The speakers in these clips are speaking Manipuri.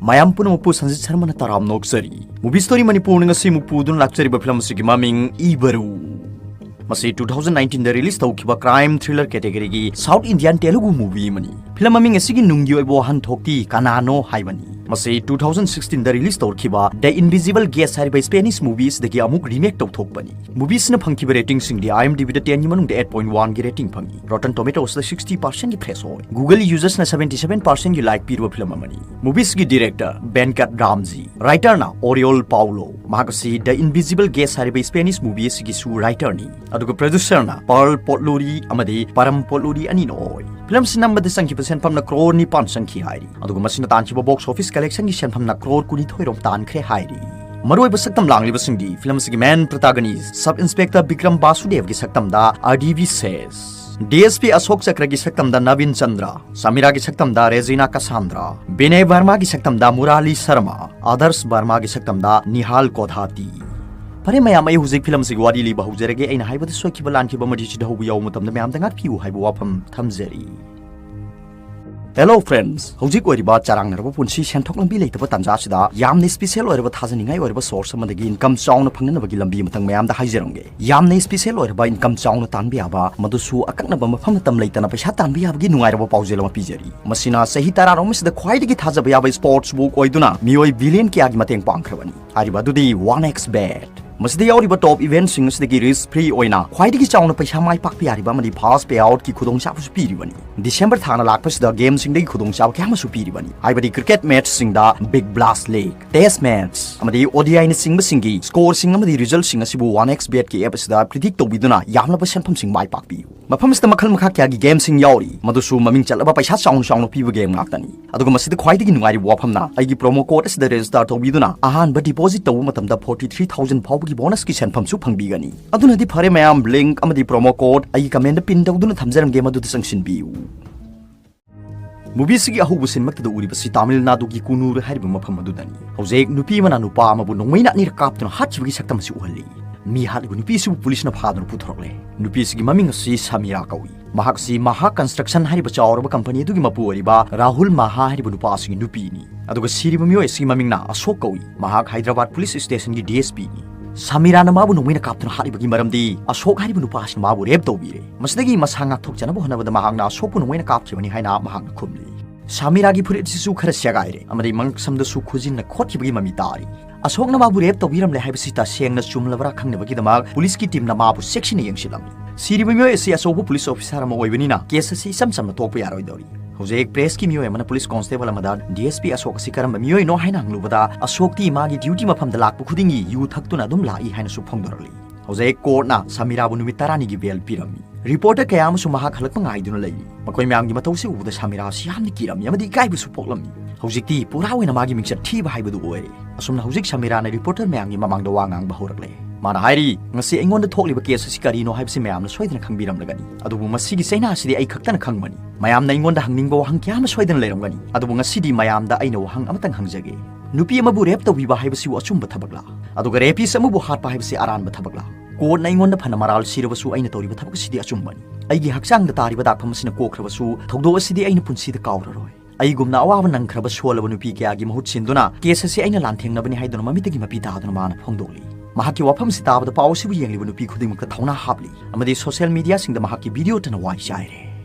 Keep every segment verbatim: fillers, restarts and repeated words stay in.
ꯃꯌꯥꯝ ꯄꯨꯝꯅꯃꯛꯄꯨ ꯁꯟꯖꯤꯠ ꯁꯔꯃꯅ ꯇꯔꯥꯝꯅ ꯑꯣꯛꯆꯔꯤ꯫ Movie Story ꯃꯅꯤꯄꯨꯔꯅ ꯉꯁꯤ ꯑꯃꯨꯛ ꯄꯨꯗꯨꯅ ꯂꯥꯛꯆꯔꯤꯕ ꯐꯤꯂꯝ ꯑꯁꯤꯒꯤ ꯃꯃꯤꯡ ꯏꯕꯔꯨ꯫ ꯃꯁꯤ two thousand nineteen ꯗ release ꯇꯧꯈꯤꯕ crime thriller category ꯒꯤ South Indian Telugu movie ꯑꯃꯅꯤ꯫ ꯐꯤꯂꯝ ꯃꯃꯤꯡ ꯑꯁꯤꯒꯤ ꯅꯨꯡꯒꯤ ꯑꯣꯏꯕ ꯋꯥꯍꯟꯊꯣꯛꯇꯤ ꯀꯅꯥꯅꯣ ꯍꯥꯏꯕꯅꯤ꯫ ꯃꯁꯤ two thousand sixteen ꯗ release ꯇꯧꯔꯛꯈꯤꯕ The Invisible Guest ꯍꯥꯏꯔꯤꯕ Spanish movie ꯑꯁꯤꯗꯒꯤ ꯑꯃꯨꯛ remake ꯇꯧꯊꯣꯛꯄꯅꯤ꯫ Movie ꯑꯁꯤꯅ ꯐꯪꯈꯤꯕ rating ꯁꯤꯡꯗꯤ IMDb ꯗ ten ꯒꯤ ꯃꯅꯨꯡꯗ eight point one ꯒꯤ rating ꯐꯪꯉꯤ꯫ Rotten Tomatoes ꯗ sixty percent ꯒꯤ fresh ꯑꯣꯏ꯫ Google users ꯅ seventy seven percent ꯒꯤ like ꯄꯤꯔꯕ ꯐꯤꯂꯝ ꯑꯃꯅꯤ꯫ Movie ꯑꯁꯤꯒꯤ director ꯕꯦꯟꯀꯠ ꯔꯥꯝꯖꯤ, writer ꯅ ꯑꯣꯔꯤꯌꯣꯜ ꯄꯥꯎꯂꯣ, ꯃꯍꯥꯛ ꯑꯁꯤ The Invisible Guest ꯍꯥꯏꯔꯤꯕ Spanish movie ꯑꯁꯤꯒꯤꯁꯨ writer ꯅꯤ꯫ ꯑꯗꯨꯒ producer ꯅ ꯄꯔꯜ ꯄꯣꯠꯂꯨꯔꯤ ꯑꯃꯗꯤ ꯄꯔꯝ ꯄꯣꯠꯂꯨꯔꯤ ꯑꯅꯤꯅ ꯑꯣꯏ꯫ ꯐꯤꯂꯝ ꯑꯁꯤ ꯅꯝꯕꯗ ꯆꯪꯈꯤꯕ ꯁꯦꯟꯐꯝꯅ ꯀ꯭ꯔꯣꯔ ꯅꯤꯄꯥꯟ ꯆꯪꯈꯤ ꯍꯥꯏꯔꯤ꯫ ꯑꯗꯨꯒ ꯃꯁꯤꯅ ꯇꯥꯟꯈꯤꯕ box office collection ꯒꯤ ꯁꯦꯟꯐꯝꯅ ꯀ꯭ꯔꯣꯔ ꯀꯨꯟꯅꯤꯊꯣꯏ ꯔꯣꯝ ꯇꯥꯟꯈ꯭ꯔꯦ ꯍꯥꯏꯔꯤ꯫ ꯃꯔꯨꯑꯣꯏꯕ ꯁꯛꯇꯝ ꯂꯥꯡꯂꯤꯕꯁꯤꯡꯗꯤ ꯐꯤꯂꯝ ꯑꯁꯤꯒꯤ main protagonist Sub Inspector Bikram ꯕꯥꯁꯨꯗꯦꯕꯒꯤ ꯁꯛꯇꯝꯗ R D Bishesh, D S P Ashok ꯆꯀ꯭ꯔꯒꯤ ꯁꯛꯇꯝꯗ ꯅꯕꯤꯟ ꯆꯟꯗ꯭ꯔ, ꯁꯃꯤꯔꯥꯒꯤ ꯁꯛꯇꯝꯗ ꯔꯦꯖꯤꯅꯥ ꯀꯁꯥꯟꯗ꯭ꯔ, ꯕꯤꯅꯦ ꯕꯔꯃꯥꯒꯤ ꯁꯛꯇꯝꯗ ꯃꯨꯔꯥꯂꯤ ꯁꯔꯃ, ꯑꯥꯗꯔꯁ ꯕꯔꯃꯥꯒꯤ ꯁꯛꯇꯝꯗ ꯅꯤꯍꯥꯜ ꯀꯣꯊꯥꯇꯤ꯫ ꯐꯔꯦ ꯃꯌꯥꯝ, ꯑꯩ ꯍꯧꯖꯤꯛ ꯐꯤꯂꯝ ꯑꯁꯤꯒꯤ ꯋꯥꯔꯤ ꯂꯤꯕ ꯍꯧꯖꯔꯒꯦ꯫ ꯑꯩꯅ ꯍꯥꯏꯕꯗ ꯁꯣꯏꯈꯤꯕ ꯂꯥꯟꯈꯤꯕ ꯑꯃꯗꯤ ꯆꯤꯊꯍꯧꯕ ꯌꯥꯎꯕ ꯃꯇꯝꯗ ꯃꯌꯥꯝꯗ ꯉꯥꯛꯄꯤꯌꯨ ꯍꯥꯏꯕ ꯋꯥꯐꯝ ꯊꯝꯖꯔꯤ꯫ Hello friends, ꯍꯧꯖꯤꯛ ꯑꯣꯏꯔꯤꯕ ꯆꯔꯥꯡꯅꯔꯕ ꯄꯨꯟꯁꯤ, ꯁꯦꯟꯊꯣꯛ ꯂꯝꯕꯤ ꯂꯩꯇꯕ ꯇꯥꯟꯖꯥ ꯑꯁꯤꯗ ꯌꯥꯝꯅ special ꯑꯣꯏꯔꯕ, ꯊꯥꯖꯅꯤꯡꯉꯥꯏ ꯑꯣꯏꯔꯕ source ꯑꯃꯗꯒꯤ income ꯆꯥꯎꯅ ꯐꯪꯅꯅꯕꯒꯤ ꯂꯝꯕꯤ ꯑꯃꯇꯪ ꯃꯌꯥꯝꯗ ꯍꯥꯏꯖꯔꯝꯒꯦ꯫ ꯌꯥꯝꯅ special ꯑꯣꯏꯔꯕ income ꯆꯥꯎꯅ ꯇꯥꯟꯕ ꯌꯥꯕ, ꯃꯗꯨꯁꯨ ꯑꯀꯛꯅꯕ ꯃꯐꯝ ꯃꯇꯝ ꯂꯩꯇꯅ ꯄꯩꯁꯥ ꯇꯥꯟꯕ ꯌꯥꯕꯒꯤ ꯅꯨꯡꯉꯥꯏꯔꯕ ꯄꯥꯎꯖꯦꯜ ꯑꯃ ꯄꯤꯖꯔꯤ꯫ ꯃꯁꯤꯅ ꯆꯍꯤ ꯇꯔꯥꯔꯣꯝ ꯑꯁꯤꯗ ꯈ꯭ꯋꯥꯏꯗꯒꯤ ꯊꯥꯖꯕ ꯌꯥꯕ sports book ꯑꯣꯏꯗꯨꯅ ꯃꯤꯑꯣꯏ billion ꯀꯌꯥꯒꯤ ꯃꯇꯦꯡ ꯄꯥꯡꯈ꯭ꯔꯕꯅꯤ꯫ ꯍꯥꯏꯔꯤꯕ ꯑꯗꯨꯗꯤ one X bet꯫ ꯃꯁꯤꯗ ꯌꯥꯎꯔꯤꯕ top event ꯁꯤꯡ ꯑꯁꯤꯗꯒꯤ risk free ꯑꯣꯏꯅ ꯈ꯭ꯋꯥꯏꯗꯒꯤ ꯆꯥꯎꯅ ꯄꯩꯁꯥ ꯃꯥꯏ ꯄꯥꯛꯄ ꯌꯥꯔꯤꯕ ꯑꯃꯗꯤ fast payout ꯀꯤ ꯈꯨꯗꯣꯡꯆꯥꯕꯁꯨ ꯄꯤꯔꯤꯕꯅꯤ꯫ December ꯊꯥꯅ ꯂꯥꯛꯄꯁꯤꯗ game ꯁꯤꯡꯗꯒꯤ ꯈꯨꯗꯣꯡꯆꯥꯕ ꯀꯌꯥ ꯑꯃꯁꯨ ꯄꯤꯔꯤꯕꯅꯤ, ꯍꯥꯏꯕꯗꯤ cricket match ꯁꯤꯡꯗ big bash league, test match ꯑꯃꯗꯤ O D I ꯅ ꯆꯤꯡꯕꯁꯤꯡꯒꯤ score ꯁꯤꯡ ꯑꯃꯗꯤ result ꯁꯤꯡ ꯑꯁꯤꯕꯨ one X bet ꯀꯤ app ꯑꯁꯤꯗ predict ꯇꯧꯕꯤꯗꯨꯅ ꯌꯥꯝꯂꯕ ꯁꯦꯟꯐꯝꯁꯤꯡ ꯃꯥꯏ ꯄꯥꯛꯄꯤꯌꯨ꯫ ꯃꯐꯝ ꯑꯁꯤꯗ ꯃꯈꯜ ꯃꯈꯥ ꯀꯌꯥꯒꯤ game ꯁꯤꯡ ꯌꯥꯎꯔꯤ, ꯃꯗꯨꯁꯨ ꯃꯃꯤꯡ ꯆꯠꯂꯕ ꯄꯩꯁꯥ ꯆꯥꯎꯅ ꯆꯥꯎꯅ ꯄꯤꯕ game ꯉꯥꯛꯇꯅꯤ꯫ ꯑꯗꯨꯒ ꯃꯁꯤꯗ ꯈ꯭ꯋꯥꯏꯗꯒꯤ ꯅꯨꯡꯉꯥꯏꯔꯤꯕ ꯋꯥꯐꯝꯅ, ꯑꯩꯒꯤ promo code ꯑꯁꯤꯗ register ꯇꯧꯕꯤꯗꯨꯅ ꯑꯍꯥꯟꯕ deposit ꯇꯧꯕ ꯃꯇꯝꯗ forty three thousand ꯐꯥꯎꯕꯒꯤ bonus ꯀꯤ ꯁꯦꯟꯐꯝꯁꯨ ꯐꯪꯕꯤꯒꯅꯤ꯫ ꯑꯗꯨꯅꯗꯤ ꯐꯔꯦ ꯃꯌꯥꯝ, link ꯑꯃꯗꯤ promo code ꯑꯩꯒꯤ comment ꯗ pin ꯇꯧꯗꯨꯅ ꯊꯝꯖꯔꯝꯒꯦ, ꯃꯗꯨꯗ ꯆꯪꯁꯤꯟꯕꯤꯌꯨ꯫ Movie ꯁꯤꯒꯤ ꯑꯍꯧꯕ scene ꯃꯛꯇꯗ ꯎꯔꯤꯕꯁꯤ ꯇꯥꯃꯤꯜ ꯅꯥꯗꯨꯒꯤ ꯀꯨꯅꯨꯔ ꯍꯥꯏꯔꯤꯕ ꯃꯐꯝ ꯑꯗꯨꯗꯅꯤ꯫ ꯍꯧꯖꯤꯛ ꯅꯨꯄꯤ ꯑꯃꯅ ꯅꯨꯄꯥ ꯑꯃꯕꯨ ꯅꯣꯡꯃꯩꯅ ꯑꯅꯤꯔꯛ ꯀꯥꯞꯇꯨꯅ ꯍꯥꯠꯈꯤꯕꯒꯤ ꯁꯛꯇꯝ ꯑꯁꯤ ꯎꯍꯜꯂꯤ꯫ ꯃꯤ ꯍꯥꯠꯂꯤꯕ ꯅꯨꯄꯤ ꯑꯁꯤꯕꯨ ꯄꯨꯂꯤꯁꯅ ꯐꯥꯗꯨꯅ ꯄꯨꯊꯣꯔꯛꯂꯦ꯫ ꯅꯨꯄꯤ ꯑꯁꯤꯒꯤ ꯃꯃꯤꯡ ꯑꯁꯤ ꯁꯃꯤꯔꯥ ꯀꯧꯏ꯫ ꯃꯍꯥꯛ ꯑꯁꯤ ꯃꯍꯥ Construction ꯍꯥꯏꯔꯤꯕ ꯆꯥꯎꯔꯕ company ꯑꯗꯨꯒꯤ ꯃꯄꯨ ꯑꯣꯏꯔꯤꯕ ꯔꯥꯍꯨꯜ ꯃꯍꯥ ꯍꯥꯏꯔꯤꯕ ꯅꯨꯄꯥ ꯑꯁꯤꯒꯤ ꯅꯨꯄꯤꯅꯤ꯫ ꯑꯗꯨꯒ ꯁꯤꯔꯤꯕ ꯃꯤꯑꯣꯏ ꯑꯁꯤꯒꯤ ꯃꯃꯤꯡꯅ ꯑꯁꯣꯛ ꯀꯧꯏ꯫ ꯃꯍꯥꯛ ꯍꯥꯏꯗ꯭ꯔꯕꯥꯗ ꯄꯨꯂꯤꯁ ꯁ꯭ꯇꯦꯁꯟꯒꯤ ꯗꯤ ꯑꯦꯁ ꯄꯤꯅꯤ꯫ ꯁꯃꯤꯔꯥꯅ ꯃꯥꯕꯨ ꯅꯣꯡꯃꯩꯅ ꯀꯥꯞꯇꯨꯅ ꯍꯥꯠꯂꯤꯕꯒꯤ ꯃꯔꯝꯗꯤ ꯑꯁꯣꯛ ꯍꯥꯏꯔꯤꯕ ꯅꯨꯄꯥ ꯑꯁꯤꯅ ꯃꯥꯕꯨ ꯔꯦꯞ ꯇꯧꯕꯤꯔꯦ꯫ ꯃꯁꯤꯗꯒꯤ ꯃꯁꯥ ꯉꯥꯛꯊꯣꯛꯆꯅꯕ ꯍꯣꯠꯅꯕꯗ ꯃꯍꯥꯛꯅ ꯑꯁꯣꯛꯄꯨ ꯅꯣꯡꯃꯩꯅ ꯀꯥꯞꯈꯤꯕꯅꯤ ꯍꯥꯏꯅ ꯃꯍꯥꯛꯅ ꯈꯨꯝꯂꯤ꯫ ꯁꯃꯤꯔꯥꯒꯤ ꯐꯨꯔꯤꯠ ꯑꯁꯤꯁꯨ ꯈꯔ ꯁꯦꯒꯥꯏꯔꯦ ꯑꯃꯗꯤ ꯃꯉꯛꯁꯝꯗꯁꯨ ꯈꯨꯖꯤꯟꯅ ꯈꯣꯠꯈꯤꯕꯒꯤ ꯃꯃꯤ ꯇꯥꯔꯤ꯫ ꯑꯁꯣꯛꯅ ꯃꯥꯕꯨ ꯔꯦꯞ ꯇꯧꯕꯤꯔꯝꯂꯦ ꯍꯥꯏꯕꯁꯤ ꯇꯁꯦꯡꯅ ꯆꯨꯝꯂꯕ꯭ꯔꯥ ꯈꯪꯅꯕꯒꯤꯗꯃꯛ ꯄꯨꯂꯤꯁꯀꯤ ꯇꯤꯝꯅ ꯃꯥꯕꯨ ꯆꯦꯛꯁꯤꯟꯅ ꯌꯦꯡꯁꯤꯜꯂꯝꯃꯤ꯫ ꯁꯤꯔꯤꯕ ꯃꯤꯑꯣꯏ ꯑꯁꯤ ꯑꯆꯧꯕ ꯄꯨꯂꯤꯁ ꯑꯣꯐꯤꯁꯥꯔ ꯑꯃ ꯑꯣꯏꯕꯅꯤꯅ ꯀꯦꯁ ꯑꯁꯤ ꯏꯆꯝ ꯆꯝꯅ ꯇꯣꯛꯄ ꯌꯥꯔꯣꯏꯗꯧꯔꯤ꯫ ꯍꯧꯖꯤꯛ ꯄ꯭ꯔꯦꯁꯀꯤ ꯃꯤꯑꯣꯏ ꯑꯃꯅ ꯄꯨꯂꯤꯁ ꯀꯣꯟꯁꯇꯦꯕꯜ ꯑꯃꯗ ꯗꯤ ꯑꯦꯁ ꯄꯤ ꯑꯁꯣꯛ ꯑꯁꯤ ꯀꯔꯝꯕ ꯃꯤꯑꯣꯏꯅꯣ ꯍꯥꯏꯅ ꯍꯪꯂꯨꯕꯗ, ꯑꯁꯣꯛꯇꯤ ꯃꯥꯒꯤ ꯗ꯭ꯌꯨꯇꯤ ꯃꯐꯝꯗ ꯂꯥꯛꯄ ꯈꯨꯗꯤꯡꯒꯤ ꯌꯨ ꯊꯛꯇꯨꯅ ꯑꯗꯨꯝ ꯂꯥꯛꯏ ꯍꯥꯏꯅꯁꯨ ꯐꯣꯡꯗꯣꯔꯛꯂꯤ꯫ ꯍꯧꯖꯤꯛ ꯀꯣꯔꯠꯅ ꯁꯃꯤꯔꯥꯕꯨ ꯅꯨꯃꯤꯠ ꯇꯔꯥꯅꯤꯒꯤ ꯕꯦꯜ ꯄꯤꯔꯝꯃꯤ꯫ ꯔꯤꯄꯣꯔꯇꯔ ꯀꯌꯥ ꯑꯃꯁꯨ ꯃꯍꯥꯛ ꯍꯜꯂꯛꯄ ꯉꯥꯏꯗꯨꯅ ꯂꯩꯔꯤ꯫ ꯃꯈꯣꯏ ꯃꯌꯥꯝꯒꯤ ꯃꯇꯧꯁꯤ ꯎꯕꯗ ꯁꯃꯤꯔꯥ ꯑꯁꯤ ꯌꯥꯝꯅ ꯀꯤꯔꯝꯃꯤ ꯑꯃꯗꯤ ꯏꯀꯥꯏꯕꯁꯨ ꯄꯣꯛꯂꯝꯃꯤ꯫ ꯍꯧꯖꯤꯛꯇꯤ ꯄꯨꯔꯥ ꯑꯣꯏꯅ ꯃꯥꯒꯤ ꯃꯤꯡꯆꯠ ꯊꯤꯕ ꯍꯥꯏꯕꯗꯨ ꯑꯣꯏꯔꯦ꯫ ꯑꯁꯨꯝꯅ ꯍꯧꯖꯤꯛ ꯁꯃꯤꯔꯥꯅ ꯔꯤꯄꯣꯔꯇꯔ ꯃꯌꯥꯝꯒꯤ ꯃꯃꯥꯡꯗ ꯋꯥ ꯉꯥꯡꯕ ꯍꯧꯔꯛꯂꯦ꯫ ꯃꯥꯅ ꯍꯥꯏꯔꯤ, "ꯉꯁꯤ ꯑꯩꯉꯣꯟꯗ ꯊꯣꯛꯂꯤꯕ ꯀꯦꯁ ꯑꯁꯤ ꯀꯔꯤꯅꯣ ꯍꯥꯏꯕꯁꯤ ꯃꯌꯥꯝꯅ ꯁꯣꯏꯗꯅ ꯈꯪꯕꯤꯔꯝꯂꯒꯅꯤ꯫ ꯑꯗꯨꯕꯨ ꯃꯁꯤꯒꯤ ꯆꯩꯅꯥ ꯑꯁꯤꯗꯤ ꯑꯩ ꯈꯛꯇꯅ ꯈꯪꯕꯅꯤ꯫ ꯃꯌꯥꯝꯅ ꯑꯩꯉꯣꯟꯗ ꯍꯪꯅꯤꯡꯕ ꯋꯥꯍꯪ ꯀꯌꯥ ꯑꯃ ꯁꯣꯏꯗꯅ ꯂꯩꯔꯝꯒꯅꯤ꯫ ꯑꯗꯨꯕꯨ ꯉꯁꯤꯗꯤ ꯃꯌꯥꯝꯗ ꯑꯩꯅ ꯋꯥꯍꯪ ꯑꯃꯇꯪ ꯍꯪꯖꯒꯦ꯫ ꯅꯨꯄꯤ ꯑꯃꯕꯨ ꯔꯦꯞ ꯇꯧꯕꯤꯕ ꯍꯥꯏꯕꯁꯤꯕꯨ ꯑꯆꯨꯝꯕ ꯊꯕꯛꯂꯥ? ꯑꯗꯨꯒ ꯔꯦꯄꯤꯁ ꯑꯃꯕꯨ ꯍꯥꯠꯄ ꯍꯥꯏꯕꯁꯤ ꯑꯔꯥꯟꯕ ꯊꯕꯛꯂꯥ? ꯀꯣꯔꯠꯅ ꯑꯩꯉꯣꯟꯗ ꯐꯅ ꯃꯔꯥꯜ ꯁꯤꯔꯕꯁꯨ ꯑꯩꯅ ꯇꯧꯔꯤꯕ ꯊꯕꯛ ꯑꯁꯤꯗꯤ ꯑꯆꯨꯝꯕꯅꯤ꯫ ꯑꯩꯒꯤ ꯍꯛꯆꯥꯡꯗ ꯇꯥꯔꯤꯕ ꯗꯥꯛꯐꯝ ꯑꯁꯤꯅ ꯀꯣꯛꯈ꯭ꯔꯕꯁꯨ ꯊꯧꯗꯣꯛ ꯑꯁꯤꯗꯤ ꯑꯩꯅ ꯄꯨꯟꯁꯤꯗ ꯀꯥꯎꯔꯔꯣꯏ꯫ ꯑꯩꯒꯨꯝꯅ ꯑꯋꯥꯕ ꯅꯪꯈ꯭ꯔꯕ ꯁꯣꯜꯂꯕ ꯅꯨꯄꯤ ꯀꯌꯥꯒꯤ ꯃꯍꯨꯠ ꯁꯤꯟꯗꯨꯅ ꯀꯦꯁ ꯑꯁꯤ ꯑꯩꯅ ꯂꯥꯟꯊꯦꯡꯅꯕꯅꯤ" ꯍꯥꯏꯗꯨꯅ ꯃꯃꯤꯠꯇꯒꯤ ꯃꯄꯤ ꯇꯥꯗꯨꯅ ꯃꯥꯅ ꯐꯣꯡꯗꯣꯛꯂꯤ꯫ ꯃꯍꯥꯛꯀꯤ ꯋꯥꯐꯝ ꯑꯁꯤ ꯇꯥꯕꯗ ꯄꯥꯎ ꯑꯁꯤꯕꯨ ꯌꯦꯡꯂꯤꯕ ꯅꯨꯄꯤ ꯈꯨꯗꯤꯡꯃꯛꯇ ꯊꯧꯅꯥ ꯍꯥꯞꯂꯤ ꯑꯃꯗꯤ ꯁꯣꯁꯤꯌꯦꯜ ꯃꯤꯗꯤꯌꯥꯁꯤꯡꯗ ꯃꯍꯥꯛꯀꯤ ꯚꯤꯗꯤꯑꯣ ꯇꯅꯋꯥꯏ ꯆꯥꯏꯔꯦ꯫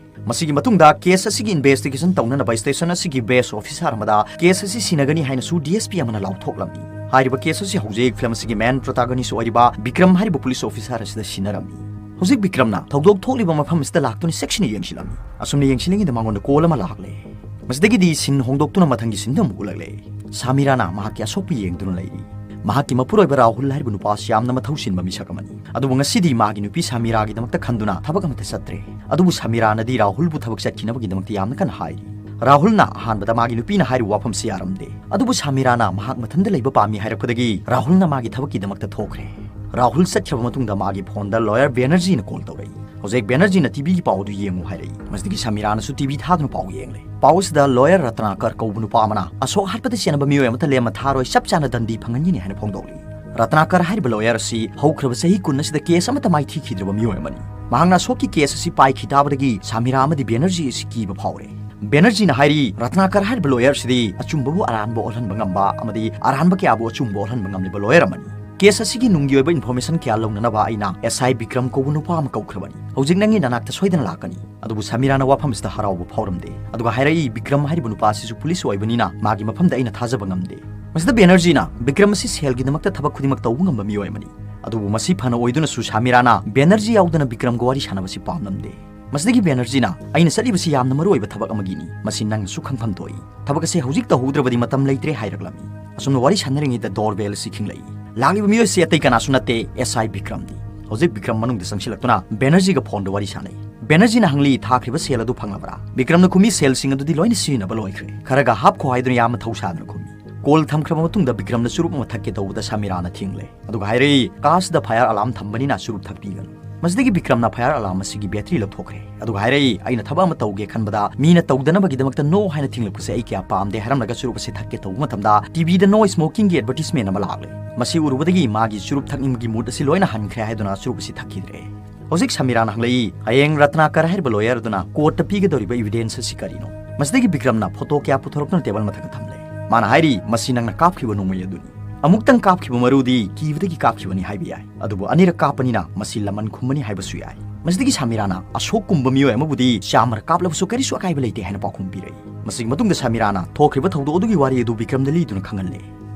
ꯃꯁꯤꯒꯤ ꯃꯇꯨꯡꯗ ꯀꯦꯁ ꯑꯁꯤꯒꯤ ꯏꯟꯚꯦꯁꯇꯤꯒꯦꯁꯟ ꯇꯧꯅꯅꯕ ꯁ꯭ꯇꯦꯁꯟ ꯑꯁꯤꯒꯤ ꯕꯦꯁ ꯑꯣꯐꯤꯁꯥꯔ ꯑꯃꯗ ꯀꯦꯁ ꯑꯁꯤ ꯁꯤꯟꯅꯒꯅꯤ ꯍꯥꯏꯅꯁꯨ ꯗꯤ ꯑꯦꯁ ꯄꯤ ꯑꯃꯅ ꯂꯥꯎꯊꯣꯛꯂꯝꯃꯤ꯫ ꯍꯥꯏꯔꯤꯕ ꯀꯦꯁ ꯑꯁꯤ ꯍꯧꯖꯤꯛ ꯐꯤꯂꯝ ꯑꯁꯤꯒꯤ ꯃꯦꯟ ꯄ꯭ꯔꯣꯇꯥꯒꯣꯅꯤꯁ ꯑꯣꯏꯔꯤꯕ ꯕꯤꯀ꯭ꯔꯝ ꯍꯥꯏꯔꯤꯕ ꯄꯨꯂꯤꯁ ꯑꯣꯐꯤꯁꯥꯔ ꯑꯁꯤꯗ ꯁꯤꯟꯅꯔꯝꯃꯤ꯫ ꯍꯧꯖꯤꯛ ꯕꯤꯀ꯭ꯔꯝꯅ ꯊꯧꯗꯣꯛ ꯊꯣꯛꯂꯤꯕ ꯃꯐꯝ ꯑꯁꯤꯗ ꯂꯥꯛꯇꯨꯅ ꯆꯦꯛꯁꯤꯟꯅ ꯌꯦꯡꯁꯤꯜꯂꯝꯃꯤ꯫ ꯑꯁꯨꯝꯅ ꯌꯦꯡꯁꯤꯜꯂꯤꯉꯩꯗ ꯃꯉꯣꯟꯗ ꯀꯣꯜ ꯑꯃ ꯂꯥꯛꯂꯦ꯫ ꯃꯁꯤꯗꯒꯤꯗꯤ ꯁꯤꯟ ꯍꯣꯡꯗꯣꯛꯇꯨꯅ ꯃꯊꯪꯒꯤ ꯁꯤꯟꯗ ꯑꯃꯨꯛ ꯎꯠꯂꯛꯂꯦ꯫ ꯁꯥꯃꯤꯔꯥꯅ ꯃꯍꯥꯛꯀꯤ ꯑꯁꯣꯛꯄ ꯌꯦꯡꯗꯨꯅ ꯂꯩꯔꯤ꯫ ꯃꯍꯥꯛꯀꯤ ꯃꯄꯨꯔꯣꯏꯕ ꯔꯥꯍꯨꯜ ꯍꯥꯏꯔꯤꯕ ꯅꯨꯄꯥ ꯑꯁꯤ ꯌꯥꯝꯅ ꯃꯊꯧ ꯆꯤꯟꯕ ꯃꯤꯁꯛ ꯑꯃꯅꯤ꯫ ꯑꯗꯨꯕꯨ ꯉꯁꯤꯗꯤ ꯃꯥꯒꯤ ꯅꯨꯄꯤ ꯁꯥꯃꯤꯔꯥꯒꯤꯗꯃꯛꯇ ꯈꯟꯗꯨꯅ ꯊꯕꯛ ꯑꯃꯠꯇ ꯆꯠꯇ꯭ꯔꯦ꯫ ꯑꯗꯨꯕꯨ ꯁꯥꯃꯤꯔꯥꯅꯗꯤ ꯔꯥꯍꯨꯜꯕꯨ ꯊꯕꯛ ꯆꯠꯈꯤꯅꯕꯒꯤꯗꯃꯛꯇ ꯌꯥꯝꯅ ꯀꯟꯅ ꯍꯥꯏꯔꯤ꯫ ꯔꯥꯍꯨꯜꯅ ꯑꯍꯥꯟꯕꯗ ꯃꯥꯒꯤ ꯅꯨꯄꯤꯅ ꯍꯥꯏꯔꯤꯕ ꯋꯥꯐꯝꯁꯤ ꯌꯥꯔꯝꯗꯦ꯫ ꯑꯗꯨꯕꯨ ꯁꯥꯃꯤꯔꯥꯅ ꯃꯍꯥꯛ ꯃꯊꯟꯇ ꯂꯩꯕ ꯄꯥꯝꯃꯤ ꯍꯥꯏꯔꯛꯄꯗꯒꯤ ꯔꯥꯍꯨꯜꯅ ꯃꯥꯒꯤ ꯊꯕꯛꯀꯤꯗꯃꯛꯇ ꯊꯣꯛꯈ꯭ꯔꯦ꯫ ꯔꯥꯍꯨꯜ ꯆꯠꯈ꯭ꯔꯕ ꯃꯇꯨꯡꯗ ꯃꯥꯒꯤ ꯐꯣꯟꯗ ꯂꯣꯌꯔ ꯕꯦꯅꯔꯖꯤꯅ ꯀꯣꯜ ꯇꯧꯔꯛꯏ꯫ "ꯍꯧꯖꯤꯛ ꯕꯦꯅꯔꯖꯤꯅ ꯇꯤ ꯚꯤꯒꯤ ꯄꯥꯎ ꯑꯗꯨ ꯌꯦꯡꯉꯨ" ꯍꯥꯏꯔꯛꯏ꯫ ꯃꯁꯤꯗꯒꯤ ꯁꯃꯤꯔꯥꯅꯁꯨ ꯇꯤ ꯚꯤ ꯊꯥꯗꯨꯅ ꯄꯥꯎ ꯌꯦꯡꯂꯦ꯫ ꯄꯥꯎ ꯑꯁꯤꯗ ꯂꯣꯌꯔ ꯔꯇꯅꯥꯀꯔ ꯀꯧꯕ ꯅꯨꯄꯥ ꯑꯃꯅ ꯑꯁꯣꯛ ꯍꯥꯠꯄꯗ ꯆꯦꯟꯅꯕ ꯃꯤꯑꯣꯏ ꯑꯃꯠꯇ ꯂꯦꯝꯅ ꯊꯥꯔꯣꯏ, ꯆꯞ ꯆꯥꯅ ꯗꯟꯗꯤ ꯐꯪꯍꯟꯒꯅꯤ ꯍꯥꯏꯅ ꯐꯣꯡꯗꯣꯛꯂꯤ꯫ ꯔꯇꯅꯥꯀꯔ ꯍꯥꯏꯔꯤꯕ ꯂꯣꯌꯔ ꯑꯁꯤ ꯍꯧꯈ꯭ꯔꯕ ꯆꯍꯤ ꯀꯨꯟ ꯑꯁꯤꯗ ꯀꯦꯁ ꯑꯃꯠꯇ ꯃꯥꯏꯊꯤꯈꯤꯗ꯭ꯔꯕ ꯃꯤꯑꯣꯏ ꯑꯃꯅꯤ꯫ ꯃꯍꯥꯛꯅ ꯑꯁꯣꯛꯀꯤ ꯀꯦꯁ ꯑꯁꯤ ꯄꯥꯏꯈꯤ ꯇꯥꯕꯗꯒꯤ ꯁꯃꯤꯔꯥ ꯑꯃꯗꯤ ꯕꯦꯅꯔꯖꯤ ꯑꯁꯤ ꯀꯤꯕ ꯐꯥꯎꯔꯦ꯫ ꯕꯦꯅꯔꯖꯤꯅ ꯍꯥꯏꯔꯤ, ꯔꯠꯅꯥꯀꯔ ꯍꯥꯏꯔꯤꯕ ꯂꯣꯌꯔꯁꯤꯗꯤ ꯑꯆꯨꯝꯕꯕꯨ ꯑꯔꯥꯟꯕ ꯑꯣꯜꯍꯟꯕ ꯉꯝꯕ ꯑꯃꯗꯤ ꯑꯔꯥꯟꯕ ꯀꯌꯥꯕꯨ ꯑꯆꯨꯝꯕ ꯑꯣꯜꯍꯟꯕ ꯉꯝꯂꯤꯕ ꯂꯣꯌꯔ ꯑꯃꯅꯤ꯫ ꯀꯦꯁ ꯑꯁꯤꯒꯤ ꯅꯨꯡꯒꯤ ꯑꯣꯏꯕ ꯏꯟꯐꯣꯔꯃꯦꯁꯟ ꯀꯌꯥ ꯂꯧꯅꯅꯕ ꯑꯩꯅ ꯑꯦꯁ ꯑꯥꯏ ꯕꯤꯀ꯭ꯔꯝ ꯀꯧꯕ ꯅꯨꯄꯥ ꯑꯃ ꯀꯧꯈ꯭ꯔꯕꯅꯤ꯫ ꯍꯧꯖꯤꯛ ꯅꯪꯒꯤ ꯅꯅꯥꯛꯇ ꯁꯣꯏꯗꯅ ꯂꯥꯛꯀꯅꯤ꯫ ꯑꯗꯨꯕꯨ ꯁꯃꯤꯔꯥꯅ ꯋꯥꯐꯝ ꯑꯁꯤꯗ ꯍꯔꯥꯎꯕ ꯐꯥꯎꯔꯝꯗꯦ꯫ ꯑꯗꯨꯒ ꯍꯥꯏꯔꯛꯏ, ꯕꯤꯀ꯭ꯔꯝ ꯍꯥꯏꯔꯤꯕ ꯅꯨꯄꯥ ꯑꯁꯤꯁꯨ ꯄꯨꯂꯤꯁ ꯑꯣꯏꯕꯅꯤꯅ ꯃꯥꯒꯤ ꯃꯐꯝꯗ ꯑꯩꯅ ꯊꯥꯖꯕ ꯉꯝꯗꯦ꯫ ꯃꯁꯤꯗ ꯕꯦꯅꯔꯖꯤꯅ, ꯕꯤꯀ꯭ꯔꯝ ꯑꯁꯤ ꯁꯦꯜꯒꯤꯗꯃꯛꯇ ꯊꯕꯛ ꯈꯨꯗꯤꯡꯃꯛ ꯇꯧꯕ ꯉꯝꯕ ꯃꯤꯑꯣꯏ ꯑꯃꯅꯤ꯫ ꯑꯗꯨꯕꯨ ꯃꯁꯤ ꯐꯅ ꯑꯣꯏꯗꯨꯅꯁꯨ ꯁꯃꯤꯔꯥꯅ ꯕꯦꯅꯔꯖꯤ ꯌꯥꯎꯗꯅ ꯕꯤꯀ꯭ꯔꯝꯒ ꯋꯥꯔꯤ ꯁꯥꯟꯅꯕꯁꯤ ꯄꯥꯝꯂꯝꯗꯦ꯫ ꯃꯁꯤꯗꯒꯤ ꯕꯦꯅꯔꯖꯤꯅ, ꯑꯩꯅ ꯆꯠꯂꯤꯕꯁꯤ ꯌꯥꯝꯅ ꯃꯔꯨꯑꯣꯏꯕ ꯊꯕꯛ ꯑꯃꯒꯤꯅꯤ, ꯃꯁꯤ ꯅꯪꯅꯁꯨ ꯈꯪꯐꯝ ꯊꯣꯛꯏ꯫ ꯊꯕꯛ ꯑꯁꯤ ꯍꯧꯖꯤꯛ ꯇꯧꯍꯧꯗ꯭ꯔꯕꯗꯤ ꯃꯇꯝ ꯂꯩꯇ꯭ꯔꯦ ꯍꯥꯏꯔꯛꯂꯝꯃꯤ꯫ ꯑꯁꯨꯝꯅ ꯋꯥꯔꯤ ꯁꯥꯟꯅꯔꯤꯉꯩꯗ ꯗꯣꯔꯕꯦꯜ ꯑꯁꯤ ꯈꯤꯡꯂꯛꯏ꯫ ꯂꯥꯛꯂꯤꯕ ꯃꯤꯑꯣꯏ ꯑꯁꯤ ꯑꯇꯩ ꯀꯅꯥꯁꯨ ꯅꯠꯇꯦ, ꯑꯦꯁ ꯑꯥꯏ ꯕꯤꯀ꯭ꯔꯝꯅꯤ꯫ ꯍꯧꯖꯤꯛ ꯕꯤꯀ꯭ꯔꯝ ꯃꯅꯨꯡꯗ ꯆꯪꯁꯤꯜꯂꯛꯇꯨꯅ ꯕꯦꯅꯔꯖꯤꯒ ꯐꯣꯟꯗ ꯋꯥꯔꯤ ꯁꯥꯟꯅꯩ꯫ ꯕꯦꯅꯔꯖꯤꯅ ꯍꯪꯂꯤ, ꯊꯥꯈ꯭ꯔꯤꯕ ꯁꯦꯜ ꯑꯗꯨ ꯐꯪꯂꯕ꯭ꯔꯥ? ꯕꯤꯀ꯭ꯔꯝꯅ ꯈꯨꯝꯃꯤ, ꯁꯦꯜꯁꯤꯡ ꯑꯗꯨꯗꯤ ꯂꯣꯏꯅ ꯁꯤꯖꯤꯟꯅꯕ ꯂꯣꯏꯈ꯭ꯔꯦ꯫ ꯈꯔꯒ ꯍꯥꯞꯈꯣ ꯍꯥꯏꯗꯨꯅ ꯌꯥꯝꯅ ꯊꯧ ꯁꯥꯗꯨꯅ ꯈꯨꯝꯃꯤ꯫ ꯀꯣꯜ ꯊꯝꯈ꯭ꯔꯕ ꯃꯇꯨꯡꯗ ꯕꯤꯀ꯭ꯔꯝꯅ ꯆꯨꯔꯨꯞ ꯑꯃ ꯊꯛꯀꯦ ꯇꯧꯕꯗ ꯁꯃꯤꯔꯥꯅ ꯊꯤꯡꯂꯦ꯫ ꯑꯗꯨꯒ ꯍꯥꯏꯔꯛꯏ, ꯀꯥꯔꯁꯤꯗ ꯐꯥꯌꯔ ꯑꯂꯥꯔꯝ ꯊꯝꯕꯅꯤꯅ ꯆꯨꯔꯨꯞ ꯊꯛꯄꯤꯒꯅꯨ꯫ ꯃꯁꯤꯗꯒꯤ ꯕꯤꯀ꯭ꯔꯝꯅ ꯐꯥꯌꯔ ꯑꯂꯥꯔꯝ ꯑꯁꯤꯒꯤ ꯕꯦꯇ꯭ꯔꯤ ꯂꯧꯊꯣꯛꯈ꯭ꯔꯦ꯫ ꯑꯗꯨꯒ ꯍꯥꯏꯔꯛꯏ, ꯑꯩꯅ ꯊꯕꯛ ꯑꯃ ꯇꯧꯒꯦ ꯈꯟꯕꯗ ꯃꯤꯅ ꯇꯧꯗꯅꯕꯒꯤꯗꯃꯛꯇ ꯅꯣ ꯍꯥꯏꯅ ꯊꯤꯡꯂꯛꯄꯁꯦ ꯑꯩ ꯀꯌꯥ ꯄꯥꯝꯗꯦ ꯍꯥꯏꯔꯝꯂꯒ ꯆꯨꯔꯨꯞ ꯑꯁꯤ ꯊꯛꯀꯦ ꯇꯧꯕ ꯃꯇꯝꯗ ꯇꯤ ꯚꯤꯗ ꯅꯣ ꯁ꯭ꯃꯣꯀꯤꯡꯒꯤ ꯑꯦꯗꯚꯔꯇꯤꯁꯃꯦꯟ ꯑꯃ ꯂꯥꯛꯂꯦ꯫ ꯃꯁꯤ ꯎꯔꯨꯕꯗꯒꯤ ꯃꯥꯒꯤ ꯆꯨꯔꯨꯞ ꯊꯛꯅꯤꯡꯕꯒꯤ ꯃꯨꯗ ꯑꯁꯤ ꯂꯣꯏꯅ ꯍꯟꯈ꯭ꯔꯦ ꯍꯥꯏꯗꯨꯅ ꯆꯨꯔꯨꯞ ꯑꯁꯤ ꯊꯛꯈꯤꯗ꯭ꯔꯦ꯫ ꯍꯧꯖꯤꯛ ꯁꯃꯤꯔꯥꯅ ꯍꯪꯂꯛꯏ, ꯍꯌꯦꯡ ꯔꯠꯅꯥꯀꯔ ꯍꯥꯏꯔꯤꯕ ꯂꯣꯌꯔ ꯑꯗꯨꯅ ꯀꯣꯔꯠꯇ ꯄꯤꯒꯗꯧꯔꯤꯕ ꯏꯚꯤꯗꯦꯟꯁ ꯑꯁꯤ ꯀꯔꯤꯅꯣ? ꯃꯁꯤꯗꯒꯤ ꯕꯤꯀ꯭ꯔꯝꯅ ꯐꯣꯇꯣ ꯀꯌꯥ ꯄꯨꯊꯣꯔꯛꯇꯨꯅ ꯇꯦꯕꯜ ꯃꯊꯛꯇ ꯊꯝꯂꯦ꯫ ꯃꯥꯅ ꯍꯥꯏꯔꯤ, ꯃꯁꯤ ꯅꯪꯅ ꯀꯥꯞꯈꯤꯕ ꯅꯣꯡꯃꯩ ꯑꯗꯨꯅꯤ꯫ ꯑꯃꯨꯛꯇꯪ ꯀꯥꯞꯈꯤꯕ ꯃꯔꯨꯗꯤ ꯀꯤꯕꯗꯒꯤ ꯀꯥꯞꯈꯤꯕꯅꯤ ꯍꯥꯏꯕ ꯌꯥꯏ, ꯑꯗꯨꯕꯨ ꯑꯅꯤꯔꯛ ꯀꯥꯞꯄꯅꯤꯅ ꯃꯁꯤ ꯂꯃꯟ ꯈꯨꯝꯕꯅꯤ ꯍꯥꯏꯕꯁꯨ ꯌꯥꯏ꯫ ꯃꯁꯤꯗꯒꯤ ꯁꯃꯤꯔꯥꯅ, ꯑꯁꯣꯛꯀꯨꯝꯕ ꯃꯤꯑꯣꯏ ꯑꯃꯕꯨꯗꯤ ꯆꯥꯝꯃꯔꯛ ꯀꯥꯞꯂꯕꯁꯨ ꯀꯔꯤꯁꯨ ꯑꯀꯥꯏꯕ ꯂꯩꯇꯦ ꯍꯥꯏꯅ ꯄꯥꯎꯈꯨꯝ ꯄꯤꯔꯛꯏ꯫ ꯃꯁꯤꯒꯤ ꯃꯇꯨꯡꯗ ꯁꯃꯤꯔꯥꯅ ꯊꯣꯛꯈ꯭ꯔꯤꯕ ꯊꯧꯗꯣꯛ ꯑꯗꯨꯒꯤ ꯋꯥꯔꯤ ꯑꯗꯨ ꯕꯤꯀ꯭ꯔꯝꯗ ꯂꯤꯗꯨꯅ ꯈꯪꯍꯜꯂꯦ꯫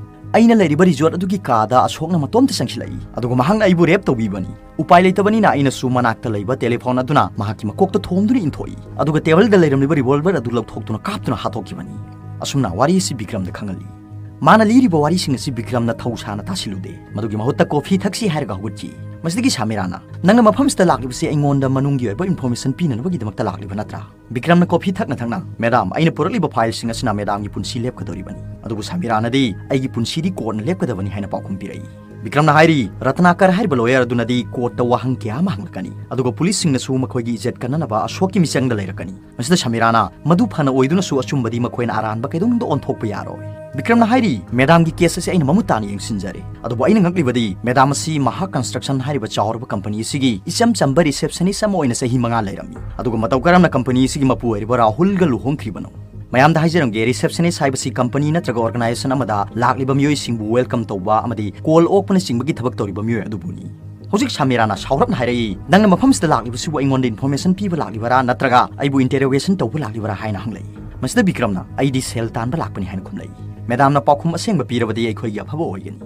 ꯑꯩꯅ ꯂꯩꯔꯤꯕ ꯔꯤꯖꯣꯔꯠ ꯑꯗꯨꯒꯤ ꯀꯥꯗ ꯑꯁꯣꯛꯅ ꯃꯇꯣꯝꯇ ꯆꯪꯁꯤꯜꯂꯛꯏ, ꯑꯗꯨꯒ ꯃꯍꯥꯛꯅ ꯑꯩꯕꯨ ꯔꯦꯞ ꯇꯧꯕꯤꯕꯅꯤ꯫ ꯎꯄꯥꯏ ꯂꯩꯇꯕꯅꯤꯅ ꯑꯩꯅꯁꯨ ꯃꯅꯥꯛꯇ ꯂꯩꯕ ꯇꯦꯂꯤꯐꯣꯟ ꯑꯗꯨꯅ ꯃꯍꯥꯛꯀꯤ ꯃꯀꯣꯛꯇ ꯊꯣꯝꯗꯨꯅ ꯏꯟꯊꯣꯛꯏ, ꯑꯗꯨꯒ ꯇꯦꯕꯜꯗ ꯂꯩꯔꯝꯂꯤꯕ ꯔꯤꯚꯣꯜꯚꯔ ꯑꯗꯨ ꯂꯧꯊꯣꯛꯇꯨꯅ ꯀꯥꯞꯇꯨꯅ ꯍꯥꯠꯇꯣꯛꯈꯤꯕꯅꯤ꯫ ꯑꯁꯨꯝꯅ ꯋꯥꯔꯤ ꯑꯁꯤ ꯕꯤꯀ꯭ꯔꯝꯗ ꯈꯪꯍꯜꯂꯤ꯫ ꯃꯥꯅ ꯂꯤꯔꯤꯕ ꯋꯥꯔꯤꯁꯤꯡ ꯑꯁꯤ ꯕꯤꯀ꯭ꯔꯝꯅ ꯊꯧ ꯁꯥꯅ ꯇꯥꯁꯤꯜꯂꯨꯗꯦ꯫ ꯃꯗꯨꯒꯤ ꯃꯍꯨꯠꯇ ꯀꯣꯐꯤ ꯊꯛꯁꯤ ꯍꯥꯏꯔꯒ ꯍꯧꯒꯠꯈꯤ꯫ ꯃꯁꯤꯗꯒꯤ ꯁꯃꯤꯔꯥꯅ, ꯅꯪꯅ ꯃꯐꯝꯁꯤꯗ ꯂꯥꯛꯂꯤꯕꯁꯤ ꯑꯩꯉꯣꯟꯗ ꯃꯅꯨꯡꯒꯤ ꯑꯣꯏꯕ ꯏꯟꯐꯣꯔꯃꯦꯁꯟ ꯄꯤꯅꯅꯕꯒꯤꯗꯃꯛꯇ ꯂꯥꯛꯂꯤꯕ ꯅꯠꯇ꯭ꯔꯥ? ꯕꯤꯀ꯭ꯔꯝꯅ ꯀꯣꯐꯤ ꯊꯛꯅ ꯊꯛꯅ, ꯃꯦꯗꯥꯝ, ꯑꯩꯅ ꯄꯨꯔꯛꯂꯤꯕ ꯐꯥꯏꯜꯁꯤꯡ ꯑꯁꯤꯅ ꯃꯦꯗꯥꯝꯒꯤ ꯄꯨꯟꯁꯤ ꯂꯦꯞꯀꯗꯧꯔꯤꯕꯅꯤ꯫ ꯑꯗꯨꯕꯨ ꯁꯃꯤꯔꯥꯅꯗꯤ, ꯑꯩꯒꯤ ꯄꯨꯟꯁꯤꯗꯤ ꯀꯣꯔꯠꯅ ꯂꯦꯞꯀꯗꯕꯅꯤ ꯍꯥꯏꯅ ꯄꯥꯎꯈꯨꯝ ꯄꯤꯔꯛꯏ꯫ ꯕꯤꯀ꯭ꯔꯝꯅ ꯍꯥꯏꯔꯤ, ꯔꯇꯅꯥꯀꯔ ꯍꯥꯏꯔꯤꯕ ꯂꯣꯌꯔ ꯑꯗꯨꯅꯗꯤ ꯀꯣꯔꯠꯇ ꯋꯥꯍꯪ ꯀꯌꯥ ꯑꯃ ꯍꯪꯂꯛꯀꯅꯤ, ꯑꯗꯨꯒ ꯄꯨꯂꯤꯁꯁꯤꯡꯅꯁꯨ ꯃꯈꯣꯏꯒꯤ ꯏꯖꯠ ꯀꯟꯅꯅꯕ ꯑꯁꯣꯛꯀꯤ ꯃꯤꯆꯪꯗ ꯂꯩꯔꯛꯀꯅꯤ꯫ ꯃꯁꯤꯗ ꯁꯃꯤꯔꯥꯅ, ꯃꯗꯨ ꯐꯅ ꯑꯣꯏꯗꯨꯅꯁꯨ ꯑꯆꯨꯝꯕꯗꯤ ꯃꯈꯣꯏꯅ ꯑꯔꯥꯟꯕ ꯀꯩꯗꯧꯅꯨꯡꯗ ꯑꯣꯟꯊꯣꯛꯄ ꯌꯥꯔꯣꯏ꯫ ꯕꯤꯀ꯭ꯔꯝꯅ ꯍꯥꯏꯔꯤ, "ꯃꯦꯗꯥꯝꯒꯤ ꯀꯦꯁ ꯑꯁꯤ ꯑꯩꯅ ꯃꯃꯨꯠ ꯇꯥꯅ ꯌꯦꯡꯁꯤꯟꯖꯔꯦ, ꯑꯗꯨꯕꯨ ꯑꯩꯅ ꯉꯛꯂꯤꯕꯗꯤ ꯃꯦꯗꯥꯝ ꯑꯁꯤ ꯃꯍꯥꯛ ꯀꯟꯁꯇ꯭ꯔꯛꯁꯟ ꯍꯥꯏꯔꯤꯕ ꯆꯥꯎꯔꯕ ꯀꯝꯄꯅꯤ ꯑꯁꯤꯒꯤ ꯏꯆꯝ ꯆꯝꯕ ꯔꯤꯁꯦꯞꯁꯅꯤꯁ ꯑꯃ ꯑꯣꯏꯅ ꯆꯍꯤ ꯃꯉꯥ ꯂꯩꯔꯝꯃꯤ, ꯑꯗꯨꯒ ꯃꯇꯧ ꯀꯔꯝꯅ ꯀꯝꯄꯅꯤ ꯑꯁꯤꯒꯤ ꯃꯄꯨ ꯑꯣꯏꯔꯤꯕ ꯔꯥꯍꯨꯜꯒ ꯂꯨꯍꯣꯡꯈ꯭ꯔꯤꯕꯅꯣ?" ꯃꯌꯥꯝꯗ ꯍꯥꯏꯖꯔꯝꯒꯦ, ꯔꯤꯁꯦꯞꯁꯅꯤꯁ ꯍꯥꯏꯕꯁꯤ ꯀꯝꯄꯅꯤ ꯅꯠꯇ꯭ꯔꯒ ꯑꯣꯔꯒꯅꯥꯏꯖꯦꯁꯟ ꯑꯃꯗ ꯂꯥꯛꯂꯤꯕ ꯃꯤꯑꯣꯏꯁꯤꯡꯕꯨ ꯋꯦꯜꯀꯝ ꯇꯧꯕ ꯑꯃꯗꯤ ꯀꯣꯜ ꯑꯣꯛꯄꯅꯆꯤꯡꯕꯒꯤ ꯊꯕꯛ ꯇꯧꯔꯤꯕ ꯃꯤꯑꯣꯏ ꯑꯗꯨꯕꯨꯅꯤ꯫ ꯍꯧꯖꯤꯛ ꯁꯃꯤꯔꯥꯅ ꯁꯥꯎꯔꯞꯅ ꯍꯥꯏꯔꯛꯏ, "ꯅꯪꯅ ꯃꯐꯝꯁꯤꯗ ꯂꯥꯛꯂꯤꯕꯁꯤꯕꯨ ꯑꯩꯉꯣꯟꯗ ꯏꯟꯐꯣꯔꯃꯦꯁꯟ ꯄꯤꯕ ꯂꯥꯛꯂꯤꯕꯔꯥ ꯅꯠꯇ꯭ꯔꯒ ꯑꯩꯕꯨ ꯏꯟꯇꯦꯔꯣꯒꯦꯁꯟ ꯇꯧꯕ ꯂꯥꯛꯂꯤꯕꯔꯥ?" ꯍꯥꯏꯅ ꯍꯪꯂꯛꯏ꯫ ꯃꯁꯤꯗ ꯕꯤꯀ꯭ꯔꯝꯅ, "ꯑꯩꯗꯤ ꯁꯦꯜ ꯇꯥꯟꯕ ꯂꯥꯛꯄꯅꯤ" ꯍꯥꯏꯅ ꯈꯨꯝꯂꯛꯏ꯫ ꯃꯦꯗꯥꯝꯅ ꯄꯥꯎꯈꯨꯝ ꯑꯁꯦꯡꯕ ꯄꯤꯔꯕꯗꯤ ꯑꯩꯈꯣꯏꯒꯤ ꯑꯐꯕ ꯑꯣꯏꯒꯅꯤ꯫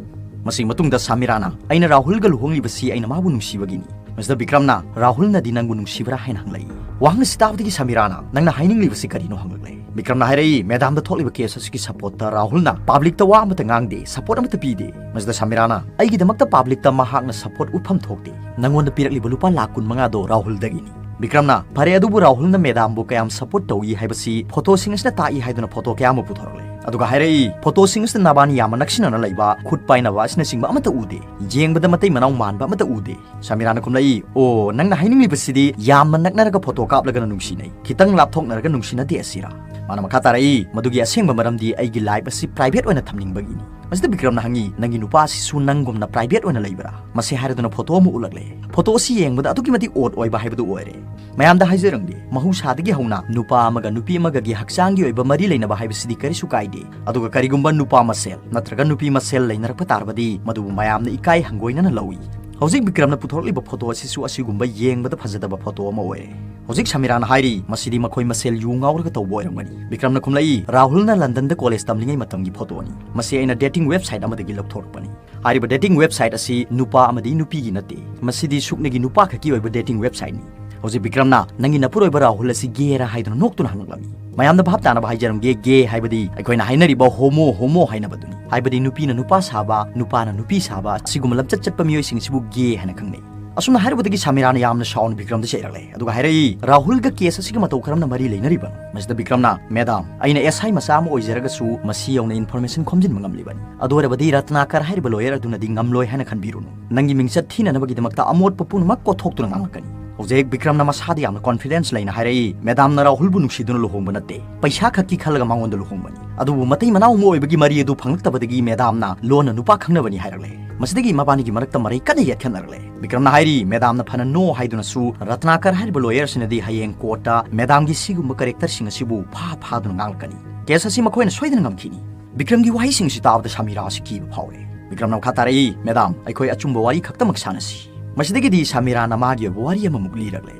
ꯃꯁꯤꯒꯤ ꯃꯇꯨꯡꯗ ꯁꯃꯤꯔꯥꯅ, "ꯑꯩꯅ ꯔꯥꯍꯨꯜꯒ ꯂꯨꯍꯣꯡꯂꯤꯕꯁꯤ ꯑꯩꯅ ꯃꯥꯕꯨ ꯅꯨꯡꯁꯤꯕꯒꯤꯅꯤ"꯫ ꯃꯁꯤꯗ ꯕꯤꯀ꯭ꯔꯝꯅ, "ꯔꯥꯍꯨꯜꯅꯗꯤ ꯅꯪꯕꯨ ꯅꯨꯡꯁꯤꯕ꯭ꯔꯥ?" ꯍꯥꯏꯅ ꯍꯪꯂꯛꯏ꯫ ꯋꯥꯍꯪ ꯑꯁꯤ ꯇꯥꯕꯗꯒꯤ ꯁꯃꯤꯔꯥꯅ, "ꯅꯪꯅ ꯍꯥꯏꯅꯤꯡꯂꯤꯕꯁꯤ ꯀꯔꯤꯅꯣ?" ꯍꯪꯂꯛꯂꯦ꯫ ꯕꯤꯀ꯭ꯔꯝꯅ ꯍꯥꯏꯔꯛꯏ, "ꯃꯦꯗꯥꯝꯗ ꯊꯣꯛꯂꯤꯕ ꯀꯦꯁ ꯑꯁꯤꯒꯤ ꯁꯄꯣꯔꯠꯇ ꯔꯥꯍꯨꯜꯅ ꯄꯥꯕ꯭ꯂꯤꯛꯇ ꯋꯥ ꯑꯃꯠꯇ ꯉꯥꯡꯗꯦ, ꯁꯄꯣꯔꯠ ꯑꯃꯠꯇ ꯄꯤꯗꯦ꯫ ꯃꯁꯤꯗ ꯁꯃꯤꯔꯥꯅ, ꯑꯩꯒꯤꯗꯃꯛꯇ ꯄꯥꯕ꯭ꯂꯤꯛꯇ ꯃꯍꯥꯛꯅ ꯁꯄꯣꯔꯠ ꯎꯠꯐꯝ ꯊꯣꯛꯇꯦ꯫ ꯅꯪꯉꯣꯟꯗ ꯄꯤꯔꯛꯂꯤꯕ ꯂꯨꯄꯥ ꯂꯥꯈ ꯀꯨꯟ ꯃꯉꯥꯗꯣ ꯔꯥꯍꯨꯜꯗꯒꯤꯅꯤ"꯫ ꯕꯤꯀ꯭ꯔꯝꯅ, "ꯐꯔꯦ, ꯑꯗꯨꯕꯨ ꯔꯥꯍꯨꯜꯅ ꯃꯦꯗꯥꯝꯕꯨ ꯀꯌꯥꯝ ꯁꯄꯣꯔꯠ ꯇꯧꯏ ꯍꯥꯏꯕꯁꯤ ꯐꯣꯇꯣꯁꯤꯡ ꯑꯁꯤꯅ ꯇꯥꯛꯏ" ꯍꯥꯏꯗꯨꯅ ꯐꯣꯇꯣ ꯀꯌꯥ ꯑꯃ ꯄꯨꯊꯣꯔꯛꯂꯦ꯫ ꯑꯗꯨꯒ ꯍꯥꯏꯔꯛꯏ, "ꯐꯣꯇꯣꯁꯤꯡ ꯑꯁꯤꯗ ꯅꯕꯥꯅꯤ ꯌꯥꯝꯅ ꯅꯛꯁꯤꯟꯅꯅ ꯂꯩꯕ, ꯈꯨꯠ ꯄꯥꯏꯅꯕ ꯑꯁꯤꯅꯆꯤꯡꯕ ꯑꯃꯠꯇ ꯎꯗꯦ꯫ ꯌꯦꯡꯕꯗ ꯃꯇꯩ ꯃꯅꯥꯎ ꯃꯥꯟꯕ ꯑꯃꯠꯇ ꯎꯗꯦ"꯫ ꯁꯃꯤꯔꯥꯅ ꯈꯨꯝꯂꯛꯏ, "ꯑꯣ, ꯅꯪꯅ ꯍꯥꯏꯅꯤꯡꯂꯤꯕꯁꯤꯗꯤ ꯌꯥꯝꯅ ꯅꯛꯅꯔꯒ ꯐꯣꯇꯣ ꯀꯥꯞꯂꯒꯅ ꯅꯨꯡꯁꯤꯅꯩ, ꯈꯤꯇꯪ ꯂꯥꯞꯊꯣꯛꯅꯔꯒ ꯅꯨꯡꯁꯤꯅꯗꯦ ꯑꯁꯤꯔꯥ?" ꯃꯥꯅ ꯃꯈꯥ ꯇꯥꯔꯛꯏ, "ꯃꯗꯨꯒꯤ ꯑꯁꯦꯡꯕ ꯃꯔꯝꯗꯤ ꯑꯩꯒꯤ ꯂꯥꯏꯐ ꯑꯁꯤ ꯄ꯭ꯔꯥꯏꯚꯦꯠ ꯑꯣꯏꯅ ꯊꯝꯅꯤꯡꯕꯒꯤꯅꯤ"꯫ ꯃꯁꯤꯗ ꯕꯤꯀ꯭ꯔꯝꯅ ꯍꯪꯉꯤ, "ꯅꯪꯒꯤ ꯅꯨꯄꯥ ꯑꯁꯤꯁꯨ ꯅꯪꯒꯨꯝꯅ ꯄ꯭ꯔꯥꯏꯚꯦꯠ ꯑꯣꯏꯅ ꯂꯩꯕ꯭ꯔꯥ?" ꯃꯁꯤ ꯍꯥꯏꯔꯗꯨꯅ ꯐꯣꯇꯣ ꯑꯃ ꯎꯠꯂꯛꯂꯦ꯫ ꯐꯣꯇꯣ ꯑꯁꯤ ꯌꯦꯡꯕꯗ ꯑꯗꯨꯛꯀꯤ ꯃꯇꯤꯛ ꯑꯣꯗ ꯑꯣꯏꯕ ꯍꯥꯏꯕꯗꯨ ꯑꯣꯏꯔꯦ꯫ ꯃꯌꯥꯝꯗ ꯍꯥꯏꯖꯔꯝꯒꯦ, ꯃꯍꯧꯁꯥꯗꯒꯤ ꯍꯧꯅ ꯅꯨꯄꯥ ꯑꯃꯒ ꯅꯨꯄꯤ ꯑꯃꯒꯒꯤ ꯍꯛꯆꯥꯡꯒꯤ ꯑꯣꯏꯕ ꯃꯔꯤ ꯂꯩꯅꯕ ꯍꯥꯏꯕꯁꯤꯗꯤ ꯀꯔꯤꯁꯨ ꯀꯥꯏꯗꯦ꯫ ꯑꯗꯨꯒ ꯀꯔꯤꯒꯨꯝꯕ ꯅꯨꯄꯥ ꯃꯁꯦꯜ ꯅꯠꯇ꯭ꯔꯒ ꯅꯨꯄꯤ ꯃꯁꯦꯜ ꯂꯩꯅꯔꯛꯄ ꯇꯥꯔꯕꯗꯤ ꯃꯗꯨꯕꯨ ꯃꯌꯥꯝꯅ ꯏꯀꯥꯏ ꯍꯪꯒꯣꯏꯅꯅ ꯂꯧꯏ꯫ ꯍꯧꯖꯤꯛ ꯕꯤꯀ꯭ꯔꯝꯅ ꯄꯨꯊꯣꯔꯛꯂꯤꯕ ꯐꯣꯇꯣ ꯑꯁꯤꯁꯨ ꯑꯁꯤꯒꯨꯝꯕ ꯌꯦꯡꯕꯗ ꯐꯖꯗꯕ ꯐꯣꯇꯣ ꯑꯃ ꯑꯣꯏꯔꯦ꯫ ꯍꯧꯖꯤꯛ ꯁꯃꯤꯔꯥꯅ ꯍꯥꯏꯔꯤ, "ꯃꯁꯤꯗꯤ ꯃꯈꯣꯏ ꯃꯁꯦꯜ ꯌꯨ ꯉꯥꯎꯔꯒ ꯇꯧꯕ ꯑꯣꯏꯔꯝꯒꯅꯤ"꯫ ꯕꯤꯀ꯭ꯔꯝꯅ ꯈꯨꯝꯂꯛꯏ, "ꯔꯥꯍꯨꯜꯅ ꯂꯟꯗꯟꯗ ꯀꯣꯂꯦꯖ ꯇꯝꯂꯤꯉꯩ ꯃꯇꯝꯒꯤ ꯐꯣꯇꯣꯅꯤ꯫ ꯃꯁꯤ ꯑꯩꯅ ꯗꯦꯇꯤꯡ ꯋꯦꯕꯁꯥꯏꯠ ꯑꯃꯗꯒꯤ ꯂꯧꯊꯣꯔꯛꯄꯅꯤ"꯫ ꯍꯥꯏꯔꯤꯕ ꯗꯦꯇꯤꯡ ꯋꯦꯕꯁꯥꯏꯠ ꯑꯁꯤ ꯅꯨꯄꯥ ꯑꯃꯗꯤ ꯅꯨꯄꯤꯒꯤ ꯅꯠꯇꯦ꯫ ꯃꯁꯤꯗꯤ ꯁꯨꯞꯅꯒꯤ ꯅꯨꯄꯥ ꯈꯛꯀꯤ ꯑꯣꯏꯕ ꯗꯦꯇꯤꯡ ꯋꯦꯕꯁꯥꯏꯠꯅꯤ꯫ ꯍꯧꯖꯤꯛ ꯕꯤꯀ꯭ꯔꯝꯅ, "ꯅꯪꯒꯤ ꯅꯄꯨꯔꯣꯏꯕ ꯔꯥꯍꯨꯜ ꯑꯁꯤ ꯒꯦꯔꯥ?" ꯍꯥꯏꯗꯨꯅ ꯅꯣꯛꯇꯨꯅ ꯍꯪꯂꯛꯂꯝꯃꯤ꯫ ꯃꯌꯥꯝꯗ ꯚꯥꯞ ꯇꯥꯅꯕ ꯍꯥꯏꯖꯔꯝꯒꯦ, ꯒꯦ ꯍꯥꯏꯕꯗꯤ ꯑꯩꯈꯣꯏꯅ ꯍꯥꯏꯅꯔꯤꯕ ꯍꯣꯃꯣ, ꯍꯣꯃꯣ ꯍꯥꯏꯅꯕꯗꯨꯅꯤ꯫ ꯍꯥꯏꯕꯗꯤ ꯅꯨꯄꯤꯅ ꯅꯨꯄꯥ ꯁꯥꯕ, ꯅꯨꯄꯥꯅ ꯅꯨꯄꯤ ꯁꯥꯕ, ꯑꯁꯤꯒꯨꯝꯕ ꯂꯝꯆꯠ ꯆꯠꯄ ꯃꯤꯑꯣꯏꯁꯤꯡ ꯑꯁꯤꯕꯨ ꯒꯦ ꯍꯥꯏꯅ ꯈꯪꯅꯩ꯫ ꯑꯁꯨꯝꯅ ꯍꯥꯏꯔꯨꯕꯗꯒꯤ ꯁꯃꯤꯔꯥꯅ ꯌꯥꯝꯅ ꯁꯥꯎꯅ ꯕꯤꯀ꯭ꯔꯝꯗ ꯆꯩꯔꯛꯂꯦ꯫ ꯑꯗꯨꯒ ꯍꯥꯏꯔꯛꯏ, "ꯔꯥꯍꯨꯜꯒ ꯀꯦꯁ ꯑꯁꯤꯒ ꯃꯇꯧ ꯀꯔꯝꯅ ꯃꯔꯤ ꯂꯩꯅꯔꯤꯕꯅꯣ?" ꯃꯁꯤꯗ ꯕꯤꯀ꯭ꯔꯝꯅ, "ꯃꯦꯗꯥꯝ, ꯑꯩꯅ ꯑꯦꯁ ꯑꯥꯏ ꯃꯆꯥ ꯑꯃ ꯑꯣꯏꯖꯔꯒꯁꯨ ꯃꯁꯤ ꯌꯧꯅ ꯏꯟꯐꯣꯔꯃꯦꯁꯟ ꯈꯣꯝꯖꯤꯟꯕ ꯉꯝꯂꯤꯕꯅꯤ꯫ ꯑꯗꯨ ꯑꯣꯏꯔꯕꯗꯤ ꯔꯠꯅꯥꯀꯔ ꯍꯥꯏꯔꯤꯕ ꯂꯣꯌꯔ ꯑꯗꯨꯅꯗꯤ ꯉꯝꯂꯣꯏ ꯍꯥꯏꯅ ꯈꯟꯕꯤꯔꯨꯅꯨ꯫ ꯅꯪꯒꯤ ꯃꯤꯡꯆꯠ ꯊꯤꯅꯅꯕꯒꯤꯗꯃꯛꯇ ꯑꯃꯣꯠꯄ ꯄꯨꯝꯅꯃꯛ ꯀꯣꯠꯊꯣꯛꯇꯨꯅ ꯉꯥꯡꯂꯛꯀꯅꯤ"꯫ ꯍꯧꯖꯤꯛ ꯕꯤꯀ꯭ꯔꯝꯅ ꯃꯁꯥꯗ ꯌꯥꯝꯅ ꯀꯣꯟꯐꯤꯗꯦꯟꯁ ꯂꯩꯅ ꯍꯥꯏꯔꯛꯏ, "ꯃꯦꯗꯥꯝꯅ ꯔꯥꯍꯨꯜꯕꯨ ꯅꯨꯡꯁꯤꯗꯨꯅ ꯂꯨꯍꯣꯡꯕ ꯅꯠꯇꯦ, ꯄꯩꯁꯥ ꯈꯛꯀꯤ ꯈꯜꯂꯒ ꯃꯉꯣꯟꯗ ꯂꯨꯍꯣꯡꯕꯅꯤ꯫ ꯑꯗꯨꯕꯨ ꯃꯇꯩ ꯃꯅꯥꯎ ꯑꯃ ꯑꯣꯏꯕꯒꯤ ꯃꯔꯤ ꯑꯗꯨ ꯐꯪꯂꯛꯇꯕꯗꯒꯤ ꯃꯦꯗꯥꯝꯅ ꯂꯣꯟꯅ ꯅꯨꯄꯥ ꯈꯪꯅꯕꯅꯤ" ꯍꯥꯏꯔꯛꯂꯦ꯫ ꯃꯁꯤꯗꯒꯤ ꯃꯕꯥꯅꯤꯒꯤ ꯃꯔꯛꯇ ꯃꯔꯩ ꯀꯟꯅ ꯌꯦꯠꯈꯠꯅꯔꯛꯂꯦ꯫ ꯕꯤꯀ꯭ꯔꯝꯅ ꯍꯥꯏꯔꯤ, ꯃꯦꯗꯥꯝꯅ ꯐꯅ "ꯅꯣ" ꯍꯥꯏꯗꯨꯅꯁꯨ ꯔꯠꯅꯥꯀꯔ ꯍꯥꯏꯔꯤꯕ ꯂꯣꯌꯔ ꯑꯁꯤꯅꯗꯤ ꯍꯌꯦꯡ ꯀꯣꯔꯠꯇ ꯃꯦꯗꯥꯝꯒꯤ ꯁꯤꯒꯨꯝꯕ ꯀꯦꯔꯦꯛꯇꯔꯁꯤꯡ ꯑꯁꯤꯕꯨ ꯐꯥ ꯐꯥꯗꯨꯅ ꯉꯥꯡꯂꯛꯀꯅꯤ꯫ ꯀꯦꯁ ꯑꯁꯤ ꯃꯈꯣꯏꯅ ꯁꯣꯏꯗꯅ ꯉꯝꯈꯤꯅꯤ꯫ ꯕꯤꯀ꯭ꯔꯝꯒꯤ ꯋꯥꯍꯩꯁꯤꯡꯁꯤ ꯇꯥꯕꯗ ꯁꯃꯤꯔꯥ ꯑꯁꯤ ꯀꯤꯕ ꯐꯥꯎꯔꯦ꯫ ꯕꯤꯀ꯭ꯔꯝꯅ ꯃꯈꯥ ꯇꯥꯔꯛꯏ, "ꯃꯦꯗꯥꯝ, ꯑꯩꯈꯣꯏ ꯑꯆꯨꯝꯕ ꯋꯥꯔꯤ ꯈꯛꯇꯃꯛ ꯁꯥꯟꯅꯁꯤ"꯫ ꯃꯁꯤꯗꯒꯤꯗꯤ ꯁꯃꯤꯔꯥꯅ ꯃꯥꯒꯤ ꯑꯣꯏꯕ ꯋꯥꯔꯤ ꯑꯃꯃꯨꯛ ꯂꯤꯔꯛꯂꯦ꯫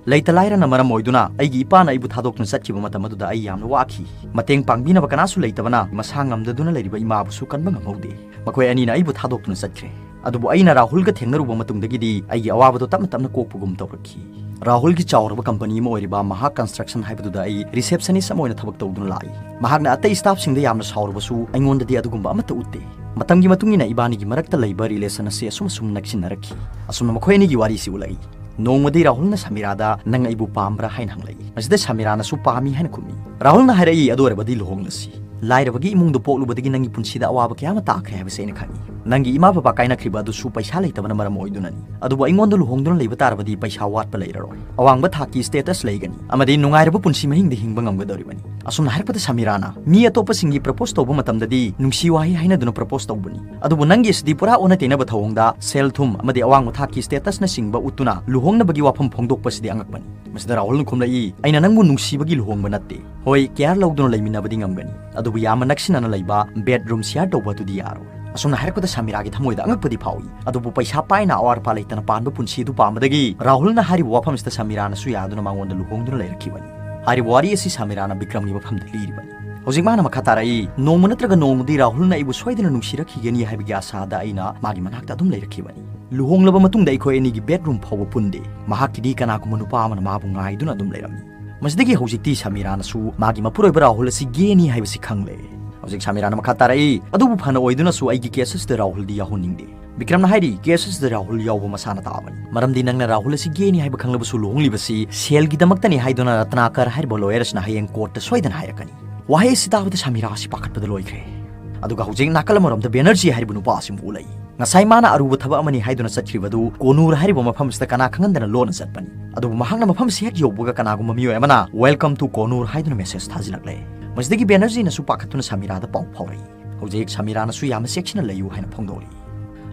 "ꯂꯩꯇ ꯂꯥꯏꯔꯅ ꯃꯔꯝ ꯑꯣꯏꯗꯨꯅ ꯑꯩꯒꯤ ꯏꯄꯥꯅ ꯑꯩꯕꯨ ꯊꯥꯗꯣꯛꯇꯨꯅ ꯆꯠꯈꯤꯕ ꯃꯇꯝ ꯑꯗꯨꯗ ꯑꯩ ꯌꯥꯝꯅ ꯋꯥꯈꯤ꯫ ꯃꯇꯦꯡ ꯄꯥꯡꯕꯤꯅꯕ ꯀꯅꯥꯁꯨ ꯂꯩꯇꯕꯅ ꯃꯁꯥ ꯉꯝꯗꯗꯨꯅ ꯂꯩꯔꯤꯕ ꯏꯃꯥꯕꯨꯁꯨ ꯀꯟꯕ ꯉꯝꯍꯧꯗꯦ꯫ ꯃꯈꯣꯏ ꯑꯅꯤꯅ ꯑꯩꯕꯨ ꯊꯥꯗꯣꯛꯇꯨꯅ ꯆꯠꯈ꯭ꯔꯦ꯫ ꯑꯗꯨꯕꯨ ꯑꯩꯅ ꯔꯥꯍꯨꯜꯒ ꯊꯦꯡꯅꯔꯨꯕ ꯃꯇꯨꯡꯗꯒꯤꯗꯤ ꯑꯩꯒꯤ ꯑꯋꯥꯕꯗꯨ ꯇꯞꯅ ꯇꯞꯅ ꯀꯣꯛꯄꯒꯨꯝ ꯇꯧꯔꯛꯈꯤ꯫ ꯔꯥꯍꯨꯜꯒꯤ ꯆꯥꯎꯔꯕ ꯀꯝꯄꯅꯤ ꯑꯃ ꯑꯣꯏꯔꯤꯕ ꯃꯍꯥꯛ ꯀꯟꯁꯇ꯭ꯔꯛꯁꯟ ꯍꯥꯏꯕꯗꯨꯗ ꯑꯩ ꯔꯤꯁꯦꯞꯁꯅꯤꯁ ꯑꯃ ꯑꯣꯏꯅ ꯊꯕꯛ ꯇꯧꯗꯨꯅ ꯂꯥꯛꯏ꯫ ꯃꯍꯥꯛꯅ ꯑꯇꯩ ꯁ꯭ꯇꯥꯐꯁꯤꯡꯗ ꯌꯥꯝꯅ ꯁꯥꯎꯔꯕꯁꯨ ꯑꯩꯉꯣꯟꯗꯗꯤ ꯑꯗꯨꯒꯨꯝꯕ ꯑꯃꯠꯇ ꯎꯠꯇꯦ꯫ ꯃꯇꯝꯒꯤ ꯃꯇꯨꯡ ꯏꯟꯅ ꯏꯕꯥꯅꯤꯒꯤ ꯃꯔꯛꯇ ꯂꯩꯕ ꯔꯤꯂꯦꯁꯟ ꯑꯁꯤ ꯑꯁꯨꯝ ꯑꯁꯨꯝ ꯅꯛꯁꯤꯟꯅꯔꯛꯈꯤ꯫ ꯑꯁꯨꯝꯅ ꯃꯈꯣꯏ ꯑꯅꯤꯒꯤ ꯋꯥꯔꯤꯁꯤ ꯎꯠꯂꯛꯏ꯫ ꯅꯣꯡꯃꯗꯤ ꯔꯥꯍꯨꯜꯅ ꯁꯃꯤꯔꯥꯗ, "ꯅꯪ ꯑꯩꯕꯨ ꯄꯥꯝꯕ꯭ꯔꯥ?" ꯍꯥꯏꯅ ꯍꯪꯂꯛꯏ꯫ ꯃꯁꯤꯗ ꯁꯃꯤꯔꯥꯅꯁꯨ "ꯄꯥꯝꯃꯤ" ꯍꯥꯏꯅ ꯈꯨꯝꯃꯤ꯫ ꯔꯥꯍꯨꯜꯅ ꯍꯥꯏꯔꯛꯏ, "ꯑꯗꯨ ꯑꯣꯏꯔꯕꯗꯤ ꯂꯨꯍꯣꯡꯂꯁꯤ꯫ ꯂꯥꯏꯔꯕꯒꯤ ꯏꯃꯨꯡꯗ ꯄꯣꯛꯂꯨꯕꯗꯒꯤ ꯅꯪꯒꯤ ꯄꯨꯟꯁꯤꯗ ꯑꯋꯥꯕ ꯀꯌꯥ ꯑꯃ ꯇꯥꯈ꯭ꯔꯦ ꯍꯥꯏꯕꯁꯤ ꯑꯩꯅ ꯈꯪꯏ꯫ ꯅꯪꯒꯤ ꯏꯃꯥ ꯕꯕꯥ ꯀꯥꯏꯅꯈ꯭ꯔꯤꯕ ꯑꯗꯨꯁꯨ ꯄꯩꯁꯥ ꯂꯩꯇꯕꯅ ꯃꯔꯝ ꯑꯣꯏꯗꯨꯅꯅꯤ꯫ ꯑꯗꯨꯕꯨ ꯑꯩꯉꯣꯟꯗ ꯂꯨꯍꯣꯡꯗꯨꯅ ꯂꯩꯕ ꯇꯥꯔꯕꯗꯤ ꯄꯩꯁꯥ ꯋꯥꯠꯄ ꯂꯩꯔꯔꯣꯏ꯫ ꯑꯋꯥꯡꯕ ꯊꯥꯛꯀꯤ ꯁ꯭ꯇꯦꯇꯁ ꯂꯩꯒꯅꯤ ꯑꯃꯗꯤ ꯅꯨꯡꯉꯥꯏꯔꯕ ꯄꯨꯟꯁꯤ ꯃꯍꯤꯡꯗ ꯍꯤꯡꯕ ꯉꯝꯒꯗꯧꯔꯤꯕꯅꯤ꯫" ꯑꯁꯨꯝꯅ ꯍꯥꯏꯔꯛꯄꯗ ꯁꯃꯤꯔꯥꯅ, "ꯃꯤ ꯑꯇꯣꯞꯄꯁꯤꯡꯒꯤ ꯄ꯭ꯔꯄꯣꯁ ꯇꯧꯕ ꯃꯇꯝꯗꯗꯤ ꯅꯨꯡꯁꯤ ꯋꯥꯍꯩ ꯍꯥꯏꯅꯗꯨꯅ ꯄ꯭ꯔꯄꯣꯁ ꯇꯧꯕꯅꯤ꯫ ꯑꯗꯨꯕꯨ ꯅꯪꯒꯤ ꯑꯁꯤꯗꯤ ꯄꯨꯔꯥ ꯑꯣꯟꯅ ꯇꯩꯅꯕ ꯊꯧꯑꯣꯡꯗ ꯁꯦꯜ ꯊꯨꯝ ꯑꯃꯗꯤ ꯑꯋꯥꯡꯕ ꯊꯥꯛꯀꯤ ꯁ꯭ꯇꯦꯇꯁꯅꯆꯤꯡꯕ ꯎꯠꯇꯨꯅ ꯂꯨꯍꯣꯡꯅꯕꯒꯤ ꯋꯥꯐꯝ ꯐꯣꯡꯗꯣꯛꯄꯁꯤꯗꯤ ꯑꯉꯛꯄꯅꯤ꯫" ꯃꯁꯤꯗ ꯔꯥꯍꯨꯜꯅ ꯈꯨꯝꯂꯛꯏ, "ꯑꯩꯅ ꯅꯪꯕꯨ ꯅꯨꯡꯁꯤꯕꯒꯤ ꯂꯨꯍꯣꯡꯕ ꯅꯠꯇꯦ꯫ ꯍꯣꯏ, ꯀꯦꯌꯔ ꯂꯧꯗꯨꯅ ꯂꯩꯃꯤꯟꯅꯕꯗꯤ ꯉꯝꯒꯅꯤ, ꯑꯗꯨꯕꯨ ꯌꯥꯝꯅ ꯅꯛꯁꯤꯟꯅꯅ ꯂꯩꯕ, ꯕꯦꯗꯔꯨꯝ ꯁꯤꯌꯥꯔ ꯇꯧꯕ ꯑꯗꯨꯗꯤ ꯌꯥꯔꯣꯏ꯫" ꯑꯁꯨꯝꯅ ꯍꯥꯏꯔꯛꯄꯗ ꯁꯃꯤꯔꯥꯒꯤ ꯊꯃꯣꯏꯗ ꯑꯉꯛꯄꯗꯤ ꯐꯥꯎꯏ꯫ ꯑꯗꯨꯕꯨ ꯄꯩꯁꯥ ꯄꯥꯏꯅ ꯑꯋꯥꯠ ꯑꯄꯥ ꯂꯩꯇꯅ ꯄꯥꯟꯕ ꯄꯨꯟꯁꯤ ꯑꯗꯨ ꯄꯥꯝꯕꯗꯒꯤ ꯔꯥꯍꯨꯜꯅ ꯍꯥꯏꯔꯤꯕ ꯋꯥꯐꯝꯁꯤꯗ ꯁꯃꯤꯔꯥꯅꯁꯨ ꯌꯥꯗꯨꯅ ꯃꯉꯣꯟꯗ ꯂꯨꯍꯣꯡꯗꯨꯅ ꯂꯩꯔꯛꯈꯤꯕꯅꯤ꯫ ꯍꯥꯏꯔꯤꯕ ꯋꯥꯔꯤ ꯑꯁꯤ ꯁꯃꯤꯔꯥꯅ ꯕꯤꯀ꯭ꯔꯝꯒꯤ ꯃꯐꯝꯗ ꯂꯤꯔꯤꯕꯅꯤ꯫ ꯍꯧꯖꯤꯛ ꯃꯥꯅ ꯃꯈꯥ ꯇꯥꯔꯛꯏ, "ꯅꯣꯡꯃ ꯅꯠꯇ꯭ꯔꯒ ꯅꯣꯡꯃꯗꯤ ꯔꯥꯍꯨꯜꯅ ꯑꯩꯕꯨ ꯁꯣꯏꯗꯅ ꯅꯨꯡꯁꯤꯔꯛꯈꯤꯒꯅꯤ ꯍꯥꯏꯕꯒꯤ ꯑꯥꯁꯥꯗ ꯑꯩꯅ ꯃꯥꯒꯤ ꯃꯅꯥꯛꯇ ꯑꯗꯨꯝ ꯂꯩꯔꯛꯈꯤꯕꯅꯤ꯫ ꯂꯨꯍꯣꯡꯂꯕ ꯃꯇꯨꯡꯗ ꯑꯩꯈꯣꯏ ꯑꯅꯤꯒꯤ ꯕꯦꯗꯔꯨꯝ ꯐꯥꯎꯕ ꯄꯨꯟꯗꯦ꯫ ꯃꯍꯥꯛꯀꯤꯗꯤ ꯀꯅꯥꯒꯨꯝꯕ ꯅꯨꯄꯥ ꯑꯃꯅ ꯃꯥꯕꯨ ꯉꯥꯏꯗꯨꯅ ꯑꯗꯨꯝ ꯂꯩꯔꯝꯃꯤ꯫" ꯃꯁꯤꯗꯒꯤ ꯍꯧꯖꯤꯛꯇꯤ ꯁꯃꯤꯔꯥꯅꯁꯨ ꯃꯥꯒꯤ ꯃꯄꯨꯔꯣꯏꯕ ꯔꯥꯍꯨꯜ ꯑꯁꯤ ꯒꯦꯅꯤ ꯍꯥꯏꯕꯁꯤ ꯈꯪꯂꯦ꯫ ꯍꯧꯖꯤꯛ ꯁꯃꯤꯔꯥꯅ ꯃꯈꯥ ꯇꯥꯔꯛꯏ, "ꯑꯗꯨꯕꯨ ꯐꯅ ꯑꯣꯏꯗꯨꯅꯁꯨ ꯑꯩꯒꯤ ꯀꯦꯁ ꯑꯁꯤꯗ ꯔꯥꯍꯨꯜꯗꯤ ꯌꯥꯎꯍꯟꯅꯤꯡꯗꯦ꯫" ꯕꯤꯀ꯭ꯔꯝꯅ ꯍꯥꯏꯔꯤ, "ꯀꯦꯁ ꯑꯁꯤꯗ ꯔꯥꯍꯨꯜ ꯌꯥꯎꯕ ꯃꯁꯥꯅ ꯇꯥꯕꯅꯤ꯫ ꯃꯔꯝꯗꯤ ꯅꯪꯅ ꯔꯥꯍꯨꯜ ꯑꯁꯤ ꯒꯦꯅꯤ ꯍꯥꯏꯕ ꯈꯪꯂꯕꯁꯨ ꯂꯨꯍꯣꯡꯂꯤꯕꯁꯤ ꯁꯦꯜꯒꯤꯗꯃꯛꯇꯅꯤ ꯍꯥꯏꯗꯨꯅ ꯔꯠꯅꯥꯀꯔ ꯍꯥꯏꯔꯤꯕ ꯂꯣꯌꯔ ꯑꯁꯤꯅ ꯍꯌꯦꯡ ꯀꯣꯔꯠꯇ ꯁꯣꯏꯗꯅ ꯍꯥꯏꯔꯛꯀꯅꯤ꯫" ꯋꯥꯍꯩ ꯑꯁꯤ ꯇꯥꯕꯗ ꯁꯃꯤꯔꯥ ꯑꯁꯤ ꯄꯥꯈꯠꯄꯗ ꯂꯣꯏꯈ꯭ꯔꯦ꯫ ꯑꯗꯨꯒ ꯍꯧꯖꯤꯛ ꯅꯥꯀꯜ ꯑꯃꯔꯣꯝꯗ ꯕꯦꯅꯔꯖꯤ ꯍꯥꯏꯔꯤꯕ ꯅꯨꯄꯥ ꯑꯁꯤꯃꯨꯛ ꯎꯠꯂꯛꯏ꯫ ꯉꯁꯥꯏ ꯃꯥꯅ ꯑꯔꯨꯕ ꯊꯕꯛ ꯑꯃꯅꯤ ꯍꯥꯏꯗꯨꯅ ꯆꯠꯈ꯭ꯔꯤꯕꯗꯨ ꯀꯣꯅꯨꯔ ꯍꯥꯏꯔꯤꯕ ꯃꯐꯝ ꯑꯁꯤꯗ ꯀꯅꯥ ꯈꯪꯍꯟꯗꯅ ꯂꯣꯟꯅ ꯆꯠꯄꯅꯤ꯫ ꯑꯗꯨꯕꯨ ꯃꯍꯥꯛꯅ ꯃꯐꯝ ꯑꯁꯤ ꯍꯦꯛ ꯌꯧꯕꯒ ꯀꯅꯥꯒꯨꯝꯕ ꯃꯤꯑꯣꯏ ꯑꯃꯅ "Welcome to ꯀꯣꯅꯨꯔ" ꯍꯥꯏꯗꯨꯅ ꯃꯦꯁꯦꯖ ꯊꯥꯖꯤꯜꯂꯛꯂꯦ꯫ ꯃꯁꯤꯗꯒꯤ ꯕꯦꯅꯔꯖꯤꯅꯁꯨ ꯄꯥꯈꯠꯇꯨꯅ ꯁꯃꯤꯔꯥꯗ ꯄꯥꯎ ꯐꯥꯎꯔꯛꯏ꯫ ꯍꯧꯖꯤꯛ ꯁꯃꯤꯔꯥꯅꯁꯨ ꯌꯥꯝꯅ ꯆꯦꯛꯁꯤꯟꯅ ꯂꯩꯌꯨ ꯍꯥꯏꯅ ꯐꯣꯡꯗꯣꯛꯂꯤ꯫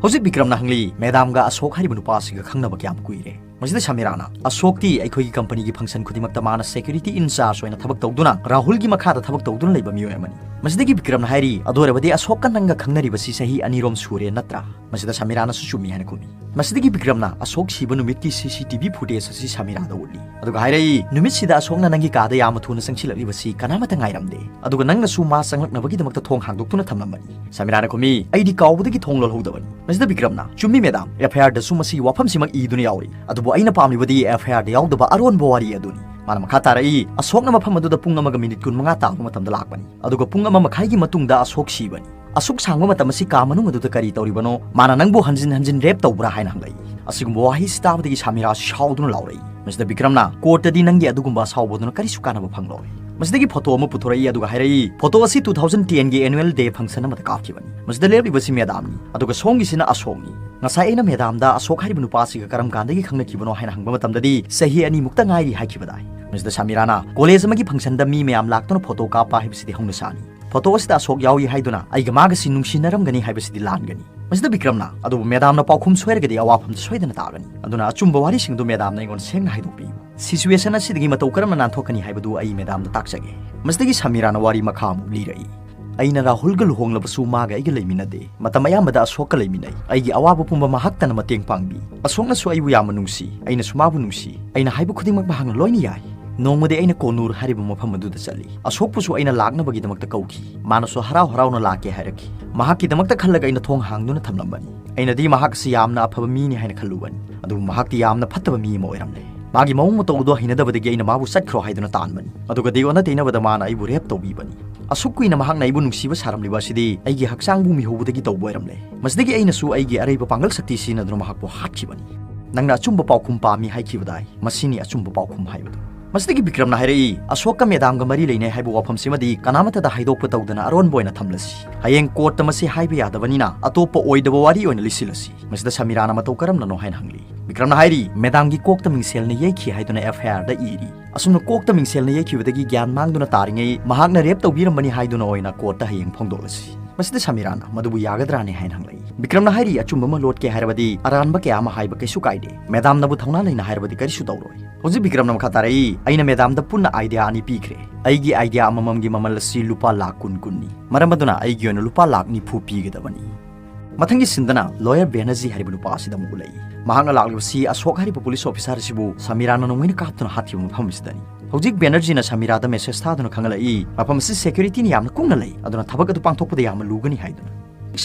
ꯍꯧꯖꯤꯛ ꯕꯤꯀ꯭ꯔꯝꯅ ꯍꯪꯂꯤ, "ꯃꯦꯗꯥꯝꯒ ꯑꯁꯣꯛ ꯍꯥꯏꯔꯤꯕ ꯅꯨꯄꯥ ꯑꯁꯤꯒ ꯈꯪꯅꯕ ꯀꯌꯥꯝ ꯀꯨꯏꯔꯦ?" ꯃꯁꯤꯗ ꯁꯃꯤꯔꯥꯅ, "ꯑꯁꯣꯛꯇꯤ ꯑꯩꯈꯣꯏꯒꯤ ꯀꯝꯄꯅꯤꯒꯤ ꯐꯪꯁꯟ ꯈꯨꯗꯤꯡꯃꯛꯇ ꯃꯥꯅ ꯁꯦꯀ꯭ꯌꯨꯔꯤꯇꯤ ꯏꯟꯆꯥꯔꯖ ꯑꯣꯏꯅ ꯊꯕꯛ ꯇꯧꯗꯨꯅ ꯔꯥꯍꯨꯜꯒꯤ ꯃꯈꯥꯗ ꯊꯕꯛ ꯇꯧꯗꯨꯅ ꯂꯩꯕ ꯃꯤꯑꯣꯏ ꯑꯃꯅꯤ꯫" ꯃꯁꯤꯗꯒꯤ ꯕꯤꯀ꯭ꯔꯝꯅ ꯍꯥꯏꯔꯤ, "ꯑꯗꯨ ꯑꯣꯏꯔꯕꯗꯤ ꯑꯁꯣꯛꯀ ꯅꯪꯒ ꯈꯪꯅꯔꯤꯕꯁꯤ ꯆꯍꯤ ꯑꯅꯤꯔꯣꯝ ꯁꯨꯔꯦ ꯅꯠꯇ꯭ꯔꯥ?" ꯃꯁꯤꯗ ꯁꯃꯤꯔꯥꯅꯁꯨ ꯆꯨꯝꯃꯤ ꯍꯥꯏꯅ ꯈꯨꯝꯃꯤ꯫ ꯃꯁꯤꯗꯒꯤ ꯕꯤꯀ꯭ꯔꯝꯅ ꯑꯁꯣꯛ ꯁꯤꯕ ꯅꯨꯃꯤꯠꯀꯤ ꯁꯤ ꯁꯤ ꯇꯤ ꯚꯤ ꯐꯨꯇꯦꯖ ꯑꯁꯤ ꯁꯃꯤꯔꯥꯗ ꯎꯠꯂꯤ꯫ ꯑꯗꯨꯒ ꯍꯥꯏꯔꯛꯏ, "ꯅꯨꯃꯤꯠꯁꯤꯗ ꯑꯁꯣꯛꯅ ꯅꯪꯒꯤ ꯀꯥꯗ ꯌꯥꯝꯅ ꯊꯨꯅ ꯆꯪꯁꯤꯜꯂꯛꯂꯤꯕꯁꯤ ꯀꯅꯥꯃꯠꯇ ꯉꯥꯏꯔꯝꯗꯦ꯫ ꯑꯗꯨꯒ ꯅꯪꯅꯁꯨ ꯃꯥ ꯆꯪꯂꯛꯅꯕꯒꯤꯗꯃꯛꯇ ꯊꯣꯡ ꯍꯥꯡꯗꯣꯛꯇꯨꯅ ꯊꯝꯂꯝꯕꯅꯤ꯫" ꯁꯃꯤꯔꯥꯅ ꯈꯨꯝꯃꯤ, "ꯑꯩꯗꯤ ꯀꯥꯎꯕꯗꯒꯤ ꯊꯣꯡ ꯂꯣꯜꯍꯧꯗꯕꯅꯤ꯫" ꯃꯁꯤꯗ ꯕꯤꯀ꯭ꯔꯝꯅ, "ꯆꯨꯝꯃꯤ ꯃꯦꯗꯥꯝ, ꯑꯦꯐ ꯑꯥꯏ ꯑꯥꯔꯗꯁꯨ ꯃꯁꯤꯒꯤ ꯋꯥꯐꯝꯁꯤꯃꯛ ꯏꯗꯨꯅ ꯌꯥꯎꯔꯤ꯫ ꯑꯗꯨꯕꯨ ꯑꯩꯅ ꯄꯥꯝꯂꯤꯕꯗꯤ ꯑꯦꯐ ꯑꯥꯏ ꯑꯥꯔꯗ ꯌꯥꯎꯗꯕ ꯑꯔꯣꯟꯕ ꯋꯥꯔꯤ ꯑꯗꯨꯅꯤ꯫" ꯃꯥꯅ ꯃꯈꯥ ꯇꯥꯔꯛꯏ, "ꯑꯁꯣꯛꯅ ꯃꯐꯝ ꯑꯗꯨꯗ ꯄꯨꯡ ꯑꯃꯒ ꯃꯤꯅꯤꯠ ꯀꯨꯟꯃꯉꯥ ꯇꯥꯕ ꯃꯇꯝꯗ ꯂꯥꯛꯄꯅꯤ꯫ ꯑꯗꯨꯒ ꯄꯨꯡ ꯑꯃ ꯃꯈꯥꯏꯒꯤ ꯃꯇꯨꯡꯗ ꯑꯁꯣꯛ ꯁꯤꯕꯅꯤ꯫ ꯑꯁꯨꯛ ꯁꯥꯡꯕ ꯃꯇꯝ ꯑꯁꯤ ꯀꯥ ꯃꯅꯨꯡ ꯑꯗꯨꯗ ꯀꯔꯤ ꯇꯧꯔꯤꯕꯅꯣ? ꯃꯥꯅ ꯅꯪꯕꯨ ꯍꯟꯖꯤꯟ ꯍꯟꯖꯤꯟ ꯔꯦꯞ ꯇꯧꯕ꯭ꯔꯥ?" ꯍꯥꯏꯅ ꯍꯪꯂꯛꯏ꯫ ꯑꯁꯤꯒꯨꯝꯕ ꯋꯥꯍꯩꯁꯤ ꯇꯥꯕꯗꯒꯤ ꯁꯥꯃꯤꯔꯥꯁꯤ ꯁꯥꯎꯗꯨꯅ ꯂꯥꯎꯔꯛꯏ꯫ ꯃꯁꯤꯗ ꯕꯤꯀ꯭ꯔꯝꯅ, "ꯀꯣꯔꯠꯇꯗꯤ ꯅꯪꯒꯤ ꯑꯗꯨꯒꯨꯝꯕ ꯑꯁꯥꯎꯕ ꯑꯗꯨꯅ ꯀꯔꯤꯁꯨ ꯀꯥꯟꯅꯕ ꯐꯪꯂꯣꯏ꯫" ꯃꯁꯤꯗꯒꯤ ꯐꯣꯇꯣ ꯑꯃ ꯄꯨꯊꯣꯔꯛꯏ, ꯑꯗꯨꯒ ꯍꯥꯏꯔꯛꯏ, "ꯐꯣꯇꯣ ꯑꯁꯤ ꯇꯨ ꯊꯥꯎꯖꯟ ꯇꯦꯟꯒꯤ ꯑꯦꯅꯨꯋꯦꯜ ꯗꯦ ꯐꯪꯁꯟ ꯑꯃꯗ ꯀꯥꯞꯈꯤꯕꯅꯤ꯫ ꯃꯁꯤꯗ ꯂꯦꯞꯂꯤꯕꯁꯤ ꯃꯦꯗꯥꯝꯅꯤ, ꯑꯗꯨꯒ ꯁꯣꯝꯒꯤꯁꯤꯅ ꯑꯁꯣꯛꯅꯤ꯫ ꯉꯁꯥꯏ ꯑꯩꯅ ꯃꯦꯗꯥꯝꯗ ꯑꯁꯣꯛ ꯍꯥꯏꯔꯤꯕ ꯅꯨꯄꯥꯁꯤꯒ ꯀꯔꯝ ꯀꯥꯟꯗꯒꯤ ꯈꯪꯅꯈꯤꯕꯅꯣ ꯍꯥꯏꯅ ꯍꯪꯕ ꯃꯇꯝꯗꯗꯤ ꯆꯍꯤ ꯑꯅꯤꯃꯨꯛꯇ ꯉꯥꯏꯔꯤ ꯍꯥꯏꯈꯤꯕꯗꯥꯏ꯫" ꯃꯁꯤꯗ ꯁꯃꯤꯔꯥꯅ, "ꯀꯣꯂꯦꯖ ꯑꯃꯒꯤ ꯐꯪꯁꯟꯗ ꯃꯤ ꯃꯌꯥꯝ ꯂꯥꯛꯇꯨꯅ ꯐꯣꯇꯣ ꯀꯥꯞꯄ ꯍꯥꯏꯕꯁꯤꯗꯤ ꯍꯧꯅꯁꯥꯅꯤ꯫ ꯐꯣꯇꯣ ꯑꯁꯤꯗ ꯑꯁꯣꯛ ꯌꯥꯎꯏ ꯍꯥꯏꯗꯨꯅ ꯑꯩꯒ ꯃꯥꯒꯁꯤ ꯅꯨꯡꯁꯤꯅꯔꯝꯒꯅꯤ ꯍꯥꯏꯕꯁꯤꯗꯤ ꯂꯥꯟꯒꯅꯤ꯫" ꯃꯁꯤꯗ ꯕꯤꯀ꯭ꯔꯝꯅ, "ꯑꯗꯨꯕꯨ ꯃꯦꯗꯥꯝꯅ ꯄꯥꯎꯈꯨꯝ ꯁꯣꯏꯔꯒꯗꯤ ꯑꯋꯥꯐꯝꯗ ꯁꯣꯏꯗꯅ ꯇꯥꯒꯅꯤ꯫ ꯑꯗꯨꯅ ꯑꯆꯨꯝꯕ ꯋꯥꯔꯤꯁꯤꯡꯗꯨ ꯃꯦꯗꯥꯝꯅ ꯑꯩꯉꯣꯟꯗ ꯁꯦꯡꯅ ꯍꯥꯏꯗꯣꯛꯄꯤꯌꯨ꯫ ꯁꯤꯆꯨꯋꯦꯁꯟ ꯑꯁꯤꯗꯒꯤ ꯃꯇꯧ ꯀꯔꯝꯅ ꯅꯥꯟꯊꯣꯛꯀꯅꯤ ꯍꯥꯏꯕꯗꯨ ꯑꯩ ꯃꯦꯗꯥꯝꯗ ꯇꯥꯛꯆꯒꯦ꯫" ꯃꯁꯤꯗꯒꯤ ꯁꯃꯤꯔꯥꯅ ꯋꯥꯔꯤ ꯃꯈꯥ ꯑꯃꯨꯛ ꯂꯤꯔꯛꯏ꯫ "ꯑꯩꯅ ꯔꯥꯍꯨꯜꯒ ꯂꯨꯍꯣꯡꯂꯕꯁꯨ ꯃꯥꯒ ꯑꯩꯒ ꯂꯩꯃꯤꯟꯅꯗꯦ꯫ ꯃꯇꯝ ꯑꯌꯥꯝꯕꯗ ꯑꯁꯣꯛꯀ ꯂꯩꯃꯤꯟꯅꯩ꯫ ꯑꯩꯒꯤ ꯑꯋꯥꯕ ꯄꯨꯝꯕ ꯃꯍꯥꯛꯇꯅ ꯃꯇꯦꯡ ꯄꯥꯡꯕꯤ꯫ ꯑꯁꯣꯛꯅꯁꯨ ꯑꯩꯕꯨ ꯌꯥꯝꯅ ꯅꯨꯡꯁꯤ꯫ ꯑꯩꯅꯁꯨ ꯃꯥꯕꯨ ꯅꯨꯡꯁꯤ꯫ ꯑꯩꯅ ꯍꯥꯏꯕ ꯈꯨꯗꯤꯡꯃꯛ ꯃꯍꯥꯛꯅ ꯂꯣꯏꯅ ꯌꯥꯏ꯫ ꯅꯣꯡꯃꯗꯤ ꯑꯩꯅ ꯀꯣꯅꯨꯔ ꯍꯥꯏꯔꯤꯕ ꯃꯐꯝ ꯑꯗꯨꯗ ꯆꯠꯂꯤ꯫ ꯑꯁꯣꯛꯄꯨꯁꯨ ꯑꯩꯅ ꯂꯥꯛꯅꯕꯒꯤꯗꯃꯛꯇ ꯀꯧꯈꯤ꯫ ꯃꯥꯅꯁꯨ ꯍꯔꯥꯎ ꯍꯔꯥꯎꯅ ꯂꯥꯛꯀꯦ ꯍꯥꯏꯔꯛꯈꯤ꯫ ꯃꯍꯥꯛꯀꯤꯗꯃꯛꯇ ꯈꯜꯂꯒ ꯑꯩꯅ ꯊꯣꯡ ꯍꯥꯡꯗꯨꯅ ꯊꯝꯂꯝꯕꯅꯤ꯫ ꯑꯩꯅꯗꯤ ꯃꯍꯥꯛ ꯑꯁꯤ ꯌꯥꯝꯅ ꯑꯐꯕ ꯃꯤꯅꯤ ꯍꯥꯏꯅ ꯈꯜꯂꯨꯕꯅꯤ꯫ ꯑꯗꯨꯕꯨ ꯃꯍꯥꯛꯇꯤ ꯌꯥꯝꯅ ꯐꯠꯇꯕ ꯃꯤ ꯑꯃ ꯑꯣꯏꯔꯝꯂꯦ꯫ ꯃꯥꯒꯤ ꯃꯑꯣꯡ ꯃꯇꯧ ꯑꯗꯨ ꯍꯩꯅꯗꯕꯗꯒꯤ ꯑꯩꯅ ꯃꯥꯕꯨ ꯆꯠꯈ꯭ꯔꯣ ꯍꯥꯏꯗꯨꯅ ꯇꯥꯟꯕꯅꯤ꯫ ꯑꯗꯨꯒꯗꯤ ꯑꯣꯟꯅ ꯇꯩꯅꯕꯗ ꯃꯥꯅ ꯑꯩꯕꯨ ꯔꯦꯞ ꯇꯧꯕꯤꯕꯅꯤ꯫ ꯑꯁꯨꯛ ꯀꯨꯏꯅ ꯃꯍꯥꯛꯅ ꯑꯩꯕꯨ ꯅꯨꯡꯁꯤꯕ ꯁꯥꯔꯝꯂꯤꯕ ꯑꯁꯤꯗꯤ ꯑꯩꯒꯤ ꯍꯛꯆꯥꯡꯕꯨ ꯃꯤꯍꯧꯕꯗꯒꯤ ꯇꯧꯕ ꯑꯣꯏꯔꯝꯂꯦ꯫ ꯃꯁꯤꯗꯒꯤ ꯑꯩꯅꯁꯨ ꯑꯩꯒꯤ ꯑꯔꯩꯕ ꯄꯥꯡꯒꯜ ꯁꯛꯇꯤ ꯁꯤꯖꯤꯟꯅꯗꯨꯅ ꯃꯍꯥꯛꯄꯨ ꯍꯥꯠꯈꯤꯕꯅꯤ꯫ ꯅꯪꯅ ꯑꯆꯨꯝꯕ ꯄꯥꯎꯈꯨꯝ ꯄꯥꯝꯃꯤ ꯍꯥꯏꯈꯤꯕꯗꯥꯏ? ꯃꯁꯤꯅꯤ ꯑꯆꯨꯝꯕ ꯄꯥꯎꯈꯨꯝ ꯍꯥꯏꯕꯗꯨ꯫ ꯃꯁꯤꯗꯒꯤ ꯕꯤꯀ꯭ꯔꯝꯅ ꯍꯥꯏꯔꯛꯏ, "ꯑꯁꯣꯛꯀ ꯃꯦꯗꯥꯝꯒ ꯃꯔꯤ ꯂꯩꯅꯩ ꯍꯥꯏꯕ ꯋꯥꯐꯝꯁꯤꯃꯗꯤ ꯀꯅꯥꯃꯠꯇꯗ ꯍꯥꯏꯗꯣꯛꯄ ꯇꯧꯗꯅ ꯑꯔꯣꯟꯕ ꯑꯣꯏꯅ ꯊꯝꯂꯁꯤ꯫ ꯍꯌꯦꯡ ꯀꯣꯔꯠꯇ ꯃꯁꯤ ꯍꯥꯏꯕ ꯌꯥꯗꯕꯅꯤꯅ ꯑꯇꯣꯞꯄ ꯑꯣꯏꯗꯕ ꯋꯥꯔꯤ ꯑꯣꯏꯅ ꯂꯤꯁꯤꯜꯂꯁꯤ꯫" ꯃꯁꯤꯗ ꯁꯃꯤꯔꯥꯅ ꯃꯇꯧ ꯀꯔꯝꯅꯅꯣ ꯍꯥꯏꯅ ꯍꯪꯂꯤ꯫ ꯕꯤꯀ꯭ꯔꯝꯅ ꯍꯥꯏꯔꯤ, "ꯃꯦꯗꯥꯝꯒꯤ ꯀꯣꯛꯇ ꯃꯤꯡꯁꯦꯜꯅ ꯌꯩꯈꯤ ꯍꯥꯏꯗꯨꯅ ꯑꯦꯐ ꯑꯥꯏ ꯑꯥꯔꯗ ꯏꯔꯤ꯫ ꯑꯁꯨꯝꯅ ꯀꯣꯛꯇ ꯃꯤꯡꯁꯦꯜꯅ ꯌꯩꯈꯤꯕꯗꯒꯤ ꯒ꯭ꯌꯥꯟ ꯃꯥꯡꯗꯨꯅ ꯇꯥꯔꯤꯉꯩ ꯃꯍꯥꯛꯅ ꯔꯦꯞ ꯇꯧꯕꯤꯔꯝꯕꯅꯤ ꯍꯥꯏꯗꯨꯅ ꯑꯣꯏꯅ ꯀꯣꯔꯠꯇ ꯍꯌꯦꯡ ꯐꯣꯡꯗꯣꯛꯂꯁꯤ꯫" ꯃꯁꯤꯗ ꯁꯃꯤꯔꯥꯅ ꯃꯗꯨꯕꯨ ꯌꯥꯒꯗ꯭ꯔꯥꯅꯦ ꯍꯥꯏꯅ ꯍꯪꯂꯛꯏ꯫ ꯕꯤꯀ꯭ꯔꯝꯅ ꯍꯥꯏꯔꯤ, "ꯑꯆꯨꯝꯕ ꯑꯃ ꯂꯣꯠꯀꯦ ꯍꯥꯏꯔꯕꯗꯤ ꯑꯔꯥꯟꯕ ꯀꯌꯥ ꯑꯃ ꯍꯥꯏꯕ ꯀꯩꯁꯨ ꯀꯥꯏꯗꯦ꯫ ꯃꯦꯗꯥꯝꯅꯕꯨ ꯊꯧꯅꯥ ꯂꯩꯅ ꯍꯥꯏꯔꯕꯗꯤ ꯀꯔꯤꯁꯨ ꯇꯧꯔꯣꯏ꯫" ꯍꯧꯖꯤꯛ ꯕꯤꯀ꯭ꯔꯝꯅ ꯃꯈꯥ ꯇꯥꯔꯛꯏ, "ꯑꯩꯅ ꯃꯦꯗꯥꯝꯗ ꯄꯨꯟꯅ ꯑꯥꯏꯗꯤꯌꯥ ꯑꯅꯤ ꯄꯤꯈ꯭ꯔꯦ꯫ ꯑꯩꯒꯤ ꯑꯥꯏꯗꯤꯌꯥ ꯑꯃꯃꯝꯒꯤ ꯃꯃꯜ ꯑꯁꯤ ꯂꯨꯄꯥ ꯂꯥꯈ ꯀꯨꯟ ꯀꯨꯟꯅꯤ꯫ ꯃꯔꯝ ꯑꯗꯨꯅ ꯑꯩꯒꯤ ꯑꯣꯏꯅ ꯂꯨꯄꯥ ꯂꯥꯈ ꯅꯤꯐꯨ ꯄꯤꯒꯗꯕꯅꯤ꯫" ꯃꯊꯪꯒꯤ ꯁꯤꯟꯗꯅ ꯂꯣꯌꯔ ꯕꯦꯅꯔꯖꯤ ꯍꯥꯏꯔꯤꯕ ꯅꯨꯄꯥ ꯑꯁꯤꯗ ꯑꯃꯨꯛ ꯎꯠꯂꯛꯏ꯫ ꯃꯍꯥꯛꯅ ꯂꯥꯛꯂꯤꯕꯁꯤ ꯑꯁꯣꯛ ꯍꯥꯏꯔꯤꯕ ꯄꯨꯂꯤꯁ ꯑꯣꯐꯤꯁꯥꯔ ꯑꯁꯤꯕꯨ ꯁꯃꯤꯔꯥꯅ ꯅꯣꯡꯃꯩꯅ ꯀꯥꯞꯇꯨꯅ ꯍꯥꯠꯈꯤꯕ ꯃꯐꯝ ꯑꯁꯤꯗꯅꯤ꯫ ꯍꯧꯖꯤꯛ ꯕꯦꯅꯔꯖꯤꯅ ꯁꯃꯤꯔꯥꯗ ꯃꯦꯁꯦꯖ ꯊꯥꯗꯨꯅ ꯈꯪꯍꯜꯂꯛꯏ, "ꯃꯐꯝ ꯑꯁꯤ ꯁꯦꯀ꯭ꯌꯨꯔꯤꯇꯤꯅ ꯌꯥꯝꯅ ꯀꯨꯡꯅ ꯂꯩ, ꯑꯗꯨꯅ ꯊꯕꯛ ꯑꯗꯨ ꯄꯥꯡꯊꯣꯛꯄꯗ ꯌꯥꯝꯅ ꯂꯨꯒꯅꯤ" ꯍꯥꯏꯗꯨꯅ꯫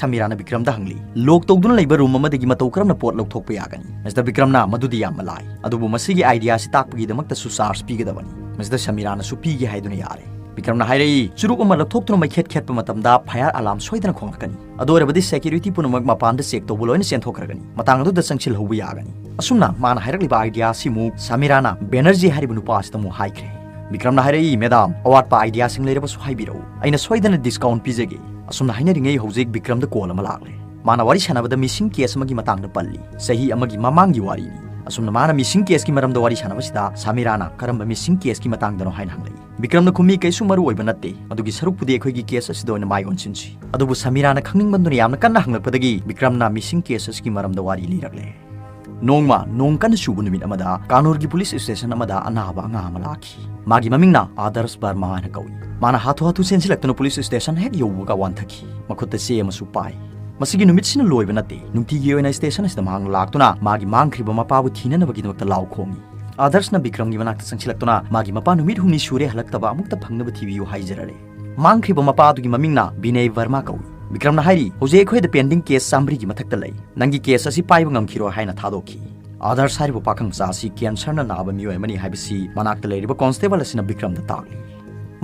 ꯁꯃꯤꯔꯥꯅ ꯕꯤꯀ꯭ꯔꯝꯗ ꯍꯪꯂꯤ, "ꯂꯣꯛ ꯇꯧꯗꯨꯅ ꯂꯩꯕ ꯔꯨꯝ ꯑꯃꯗꯒꯤ ꯃꯇꯧ ꯀꯔꯝꯅ ꯄꯣꯠ ꯂꯧꯊꯣꯛꯄ ꯌꯥꯒꯅꯤ?" ꯃꯤꯁꯇꯔ ꯕꯤꯀ꯭ꯔꯝꯅ, "ꯃꯗꯨꯗꯤ ꯌꯥꯝꯅ ꯂꯥꯏ, ꯑꯗꯨꯕꯨ ꯃꯁꯤꯒꯤ ꯑꯥꯏꯗꯤꯌꯥ ꯑꯁꯤ ꯇꯥꯛꯄꯒꯤꯗꯃꯛꯇꯁꯨ ꯆꯥꯔꯖ ꯄꯤꯒꯗꯕꯅꯤ꯫" ꯃꯤꯁꯇꯔ ꯁꯃꯤꯔꯥꯅꯁꯨ ꯄꯤꯒꯦ ꯍꯥꯏꯗꯨꯅ ꯌꯥꯔꯦ꯫ ꯕꯤꯀ꯭ꯔꯝꯅ ꯍꯥꯏꯔꯛꯏ, "ꯆꯨꯔꯨꯞ ꯑꯃ ꯂꯧꯊꯣꯛꯇꯨꯅ ꯃꯩꯈꯦꯠ ꯈꯦꯠꯄ ꯃꯇꯝꯗ ꯐꯥꯌꯔ ꯑꯂꯥꯔꯝ ꯁꯣꯏꯗꯅ ꯈꯣꯡꯂꯛꯀꯅꯤ꯫ ꯑꯗꯨ ꯑꯣꯏꯔꯕꯗꯤ ꯁꯦꯀ꯭ꯌꯨꯔꯤꯇꯤ ꯄꯨꯝꯅꯃꯛ ꯃꯄꯥꯟꯗ ꯆꯦꯛ ꯇꯧꯕ ꯂꯣꯏꯅ ꯆꯦꯟꯊꯣꯛꯈ꯭ꯔꯒꯅꯤ꯫ ꯃꯇꯥꯡ ꯑꯗꯨꯗ ꯆꯪꯁꯤꯜꯍꯧꯕ ꯌꯥꯒꯅꯤ꯫" ꯑꯁꯨꯝꯅ ꯃꯥꯅ ꯍꯥꯏꯔꯛꯂꯤꯕ ꯑꯥꯏꯗꯤꯌꯥ ꯑꯁꯤꯃꯨꯛ ꯁꯃꯤꯔꯥꯅ ꯕꯦꯅꯔꯖꯤ ꯍꯥꯏꯔꯤꯕ ꯅꯨꯄꯥ ꯑꯁꯤꯗ ꯑꯃꯨꯛ ꯍꯥꯏꯈ꯭ꯔꯦ꯫ ꯕꯤꯀ꯭ꯔꯝꯅ ꯍꯥꯏꯔꯛꯏ, "ꯃꯦꯗꯥꯝ, ꯑꯋꯥꯠꯄ ꯑꯥꯏꯗꯤꯌꯥꯁꯤꯡ ꯂꯩꯔꯕꯁꯨ ꯍꯥꯏꯕꯤꯔꯛꯎ꯫ ꯑꯩꯅ ꯁꯣꯏꯗꯅ ꯗꯤꯁꯀꯥꯎꯟ ꯄꯤꯖꯒꯦ꯫" ꯑꯁꯨꯝꯅ ꯍꯥꯏꯅꯔꯤꯉꯩ ꯍꯧꯖꯤꯛ ꯕꯤꯀ꯭ꯔꯝꯗ ꯀꯣꯜ ꯑꯃ ꯂꯥꯛꯂꯦ꯫ ꯃꯥꯅ ꯋꯥꯔꯤ ꯁꯥꯟꯅꯕꯗ ꯃꯤꯁꯤꯡ ꯀꯦꯁ ꯑꯃꯒꯤ ꯃꯇꯥꯡꯗ ꯄꯜꯂꯤ꯫ ꯆꯍꯤ ꯑꯃꯒꯤ ꯃꯃꯥꯡꯒꯤ ꯋꯥꯔꯤꯅꯤ꯫ ꯑꯁꯨꯝꯅ ꯃꯥꯅ ꯃꯤꯁꯤꯡ ꯀꯦꯁꯀꯤ ꯃꯔꯝꯗ ꯋꯥꯔꯤ ꯁꯥꯟꯅꯕꯁꯤꯗ ꯁꯃꯤꯔꯥꯅ ꯀꯔꯝꯕ ꯃꯤꯁꯤꯡ ꯀꯦꯁꯀꯤ ꯃꯇꯥꯡꯗꯅꯣ ꯍꯥꯏꯅ ꯍꯪꯂꯛꯏ꯫ ꯕꯤꯀ꯭ꯔꯝꯅ ꯈꯨꯝꯃꯤ, "ꯀꯩꯁꯨ ꯃꯔꯨ ꯑꯣꯏꯕ ꯅꯠꯇꯦ꯫ ꯑꯗꯨꯒꯤ ꯁꯔꯨꯛꯄꯨꯗꯤ ꯑꯩꯈꯣꯏꯒꯤ ꯀꯦꯁ ꯑꯁꯤꯗ ꯑꯣꯏꯅ ꯃꯥꯏ ꯑꯣꯟꯁꯤꯟꯁꯤ꯫" ꯑꯗꯨꯕꯨ ꯁꯃꯤꯔꯥꯅ ꯈꯪꯅꯤꯡꯃꯟꯗꯨꯅ ꯌꯥꯝꯅ ꯀꯟꯅ ꯍꯪꯂꯛꯄꯗꯒꯤ ꯕꯤꯀ꯭ꯔꯝꯅ ꯃꯤꯁꯤꯡ ꯀꯦꯁ ꯑꯁꯤꯒꯤ ꯃꯔꯝꯗ ꯋꯥꯔꯤ ꯂꯤꯔꯛꯂꯦ꯫ ꯅꯣꯡꯃ ꯅꯣꯡ ꯀꯟꯅ ꯆꯨꯕ ꯅꯨꯃꯤꯠ ꯑꯃꯗ ꯀꯥꯅꯨꯔꯒꯤ ꯄꯨꯂꯤꯁ ꯁ꯭ꯇꯦꯁꯟ ꯑꯃꯗ ꯑꯅꯥꯕ ꯑꯉꯥꯡ ꯑꯃ ꯂꯥꯛꯈꯤ꯫ ꯃꯥꯒꯤ ꯃꯃꯤꯡꯅ ꯑꯥꯗꯔꯁ ꯕꯔꯃꯥ ꯍꯥꯏꯅ ꯀꯧꯏ꯫ ꯃꯥꯅ ꯍꯥꯊꯨ ꯍꯥꯊꯨ ꯆꯦꯟꯁꯤꯜꯂꯛꯇꯨꯅ ꯄꯨꯂꯤꯁ ꯁ꯭ꯇꯦꯁꯟ ꯍꯦꯛ ꯌꯧꯕꯒ ꯋꯥꯟꯊꯈꯤ꯫ ꯃꯈꯨꯠꯇ ꯆꯦ ꯑꯃꯁꯨ ꯄꯥꯏ꯫ ꯃꯁꯤꯒꯤ ꯅꯨꯃꯤꯠꯁꯤꯅ ꯂꯣꯏꯕ ꯅꯠꯇꯦ꯫ ꯅꯨꯡꯇꯤꯒꯤ ꯑꯣꯏꯅ ꯁ꯭ꯇꯦꯁꯟ ꯑꯁꯤꯗ ꯃꯍꯥꯛꯅ ꯂꯥꯛꯇꯨꯅ ꯃꯥꯒꯤ ꯃꯥꯡꯈ꯭ꯔꯤꯕ ꯃꯄꯥꯕꯨ ꯊꯤꯅꯅꯕꯒꯤꯗꯃꯛꯇ ꯂꯥꯎ ꯈꯣꯡꯏ꯫ ꯑꯥꯗꯔꯁꯅ ꯕꯤꯀ꯭ꯔꯝꯒꯤ ꯃꯅꯥꯛꯇ ꯆꯪꯁꯤꯜꯂꯛꯇꯨꯅ ꯃꯥꯒꯤ ꯃꯄꯥ ꯅꯨꯃꯤꯠ ꯍꯨꯝꯅꯤ ꯁꯨꯔꯦ ꯍꯜꯂꯛꯇꯕ, ꯑꯃꯨꯛꯇ ꯐꯪꯅꯕ ꯊꯤꯕꯤꯌꯨ ꯍꯥꯏꯖꯔꯔꯦ꯫ ꯃꯥꯡꯈ꯭ꯔꯤꯕ ꯃꯄꯥ ꯑꯗꯨꯒꯤ ꯃꯃꯤꯡꯅ ꯕꯤꯅꯦ ꯕꯔꯃꯥ ꯀꯧꯏ꯫ ꯕꯤꯀ꯭ꯔꯝꯅ ꯍꯥꯏꯔꯤ, "ꯍꯧꯖꯤꯛ ꯑꯩꯈꯣꯏꯗ ꯄꯦꯟꯗꯤꯡ ꯀꯦꯁ ꯆꯥꯝꯃꯔꯤꯒꯤ ꯃꯊꯛꯇ ꯂꯩ꯫ ꯅꯪꯒꯤ ꯀꯦꯁ ꯑꯁꯤ ꯄꯥꯏꯕ ꯉꯝꯈꯤꯔꯣꯏ" ꯍꯥꯏꯅ ꯊꯥꯗꯣꯛꯈꯤ꯫ ꯑꯥꯗꯔꯁ ꯍꯥꯏꯔꯤꯕ ꯄꯥꯈꯪ ꯃꯆꯥ ꯑꯁꯤ ꯀꯦꯟꯁꯔꯅ ꯅꯥꯕ ꯃꯤꯑꯣꯏ ꯑꯃꯅꯤ ꯍꯥꯏꯕꯁꯤ ꯃꯅꯥꯛꯇ ꯂꯩꯔꯤꯕ ꯀꯣꯟꯁꯇꯦꯕꯜ ꯑꯁꯤꯅ ꯕꯤꯀ꯭ꯔꯝꯗ ꯇꯥꯛꯂꯤ꯫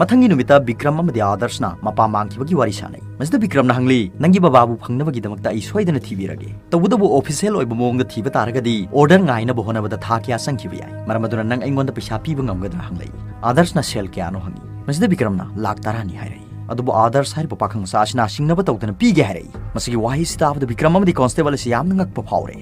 ꯃꯊꯪꯒꯤ ꯅꯨꯃꯤꯠꯇ ꯕꯤꯀ꯭ꯔꯝ ꯑꯃꯗꯤ ꯑꯥꯗꯔꯁꯅ ꯃꯄꯥ ꯃꯥꯡꯈꯤꯕꯒꯤ ꯋꯥꯔꯤ ꯁꯥꯟꯅꯩ꯫ ꯃꯁꯤꯗ ꯕꯤꯀ꯭ꯔꯝꯅ ꯍꯪꯂꯤ, "ꯅꯪꯒꯤ ꯕꯕꯥꯕꯨ ꯐꯪꯅꯕꯒꯤꯗꯃꯛꯇ ꯑꯩ ꯁꯣꯏꯗꯅ ꯊꯤꯕꯤꯔꯒꯦ꯫ ꯇꯧꯕꯇꯕꯨ ꯑꯣꯐꯤꯁꯤꯌꯦꯜ ꯑꯣꯏꯕ ꯃꯑꯣꯡꯗ ꯊꯤꯕ ꯇꯥꯔꯒꯗꯤ ꯑꯣꯔꯗꯔ ꯉꯥꯏꯅꯕ ꯍꯣꯠꯅꯕꯗ ꯊꯥ ꯀꯌꯥ ꯆꯪꯈꯤꯕ ꯌꯥꯏ꯫ ꯃꯔꯝ ꯑꯗꯨꯅ ꯅꯪ ꯑꯩꯉꯣꯟꯗ ꯄꯩꯁꯥ ꯄꯤꯕ ꯉꯝꯒꯗ꯭ꯔꯥ?" ꯍꯪꯂꯛꯏ꯫ ꯑꯥꯗꯔꯁꯅ ꯁꯦꯜ ꯀꯌꯥꯅꯣ ꯍꯪꯏ꯫ ꯃꯁꯤꯗ ꯕꯤꯀ꯭ꯔꯝꯅ ꯂꯥꯛ ꯇꯔꯥꯅꯤ ꯍꯥꯏꯔꯛꯏ꯫ ꯑꯗꯨꯕꯨ ꯑꯥꯗꯔꯁ ꯍꯥꯏꯔꯤꯕ ꯄꯥꯈꯪ ꯃꯆꯥ ꯑꯁꯤꯅ ꯁꯤꯡꯅꯕ ꯇꯧꯗꯅ ꯄꯤꯒꯦ ꯍꯥꯏꯔꯛꯏ꯫ ꯃꯁꯤꯒꯤ ꯋꯥꯍꯩꯁꯤ ꯇꯥꯕꯗ ꯕꯤꯀ꯭ꯔꯝ ꯑꯃꯗꯤ ꯀꯣꯟꯁꯇꯦꯕꯜ ꯑꯁꯤ ꯌꯥꯝꯅ ꯉꯛꯄ ꯐꯥꯎꯔꯦ꯫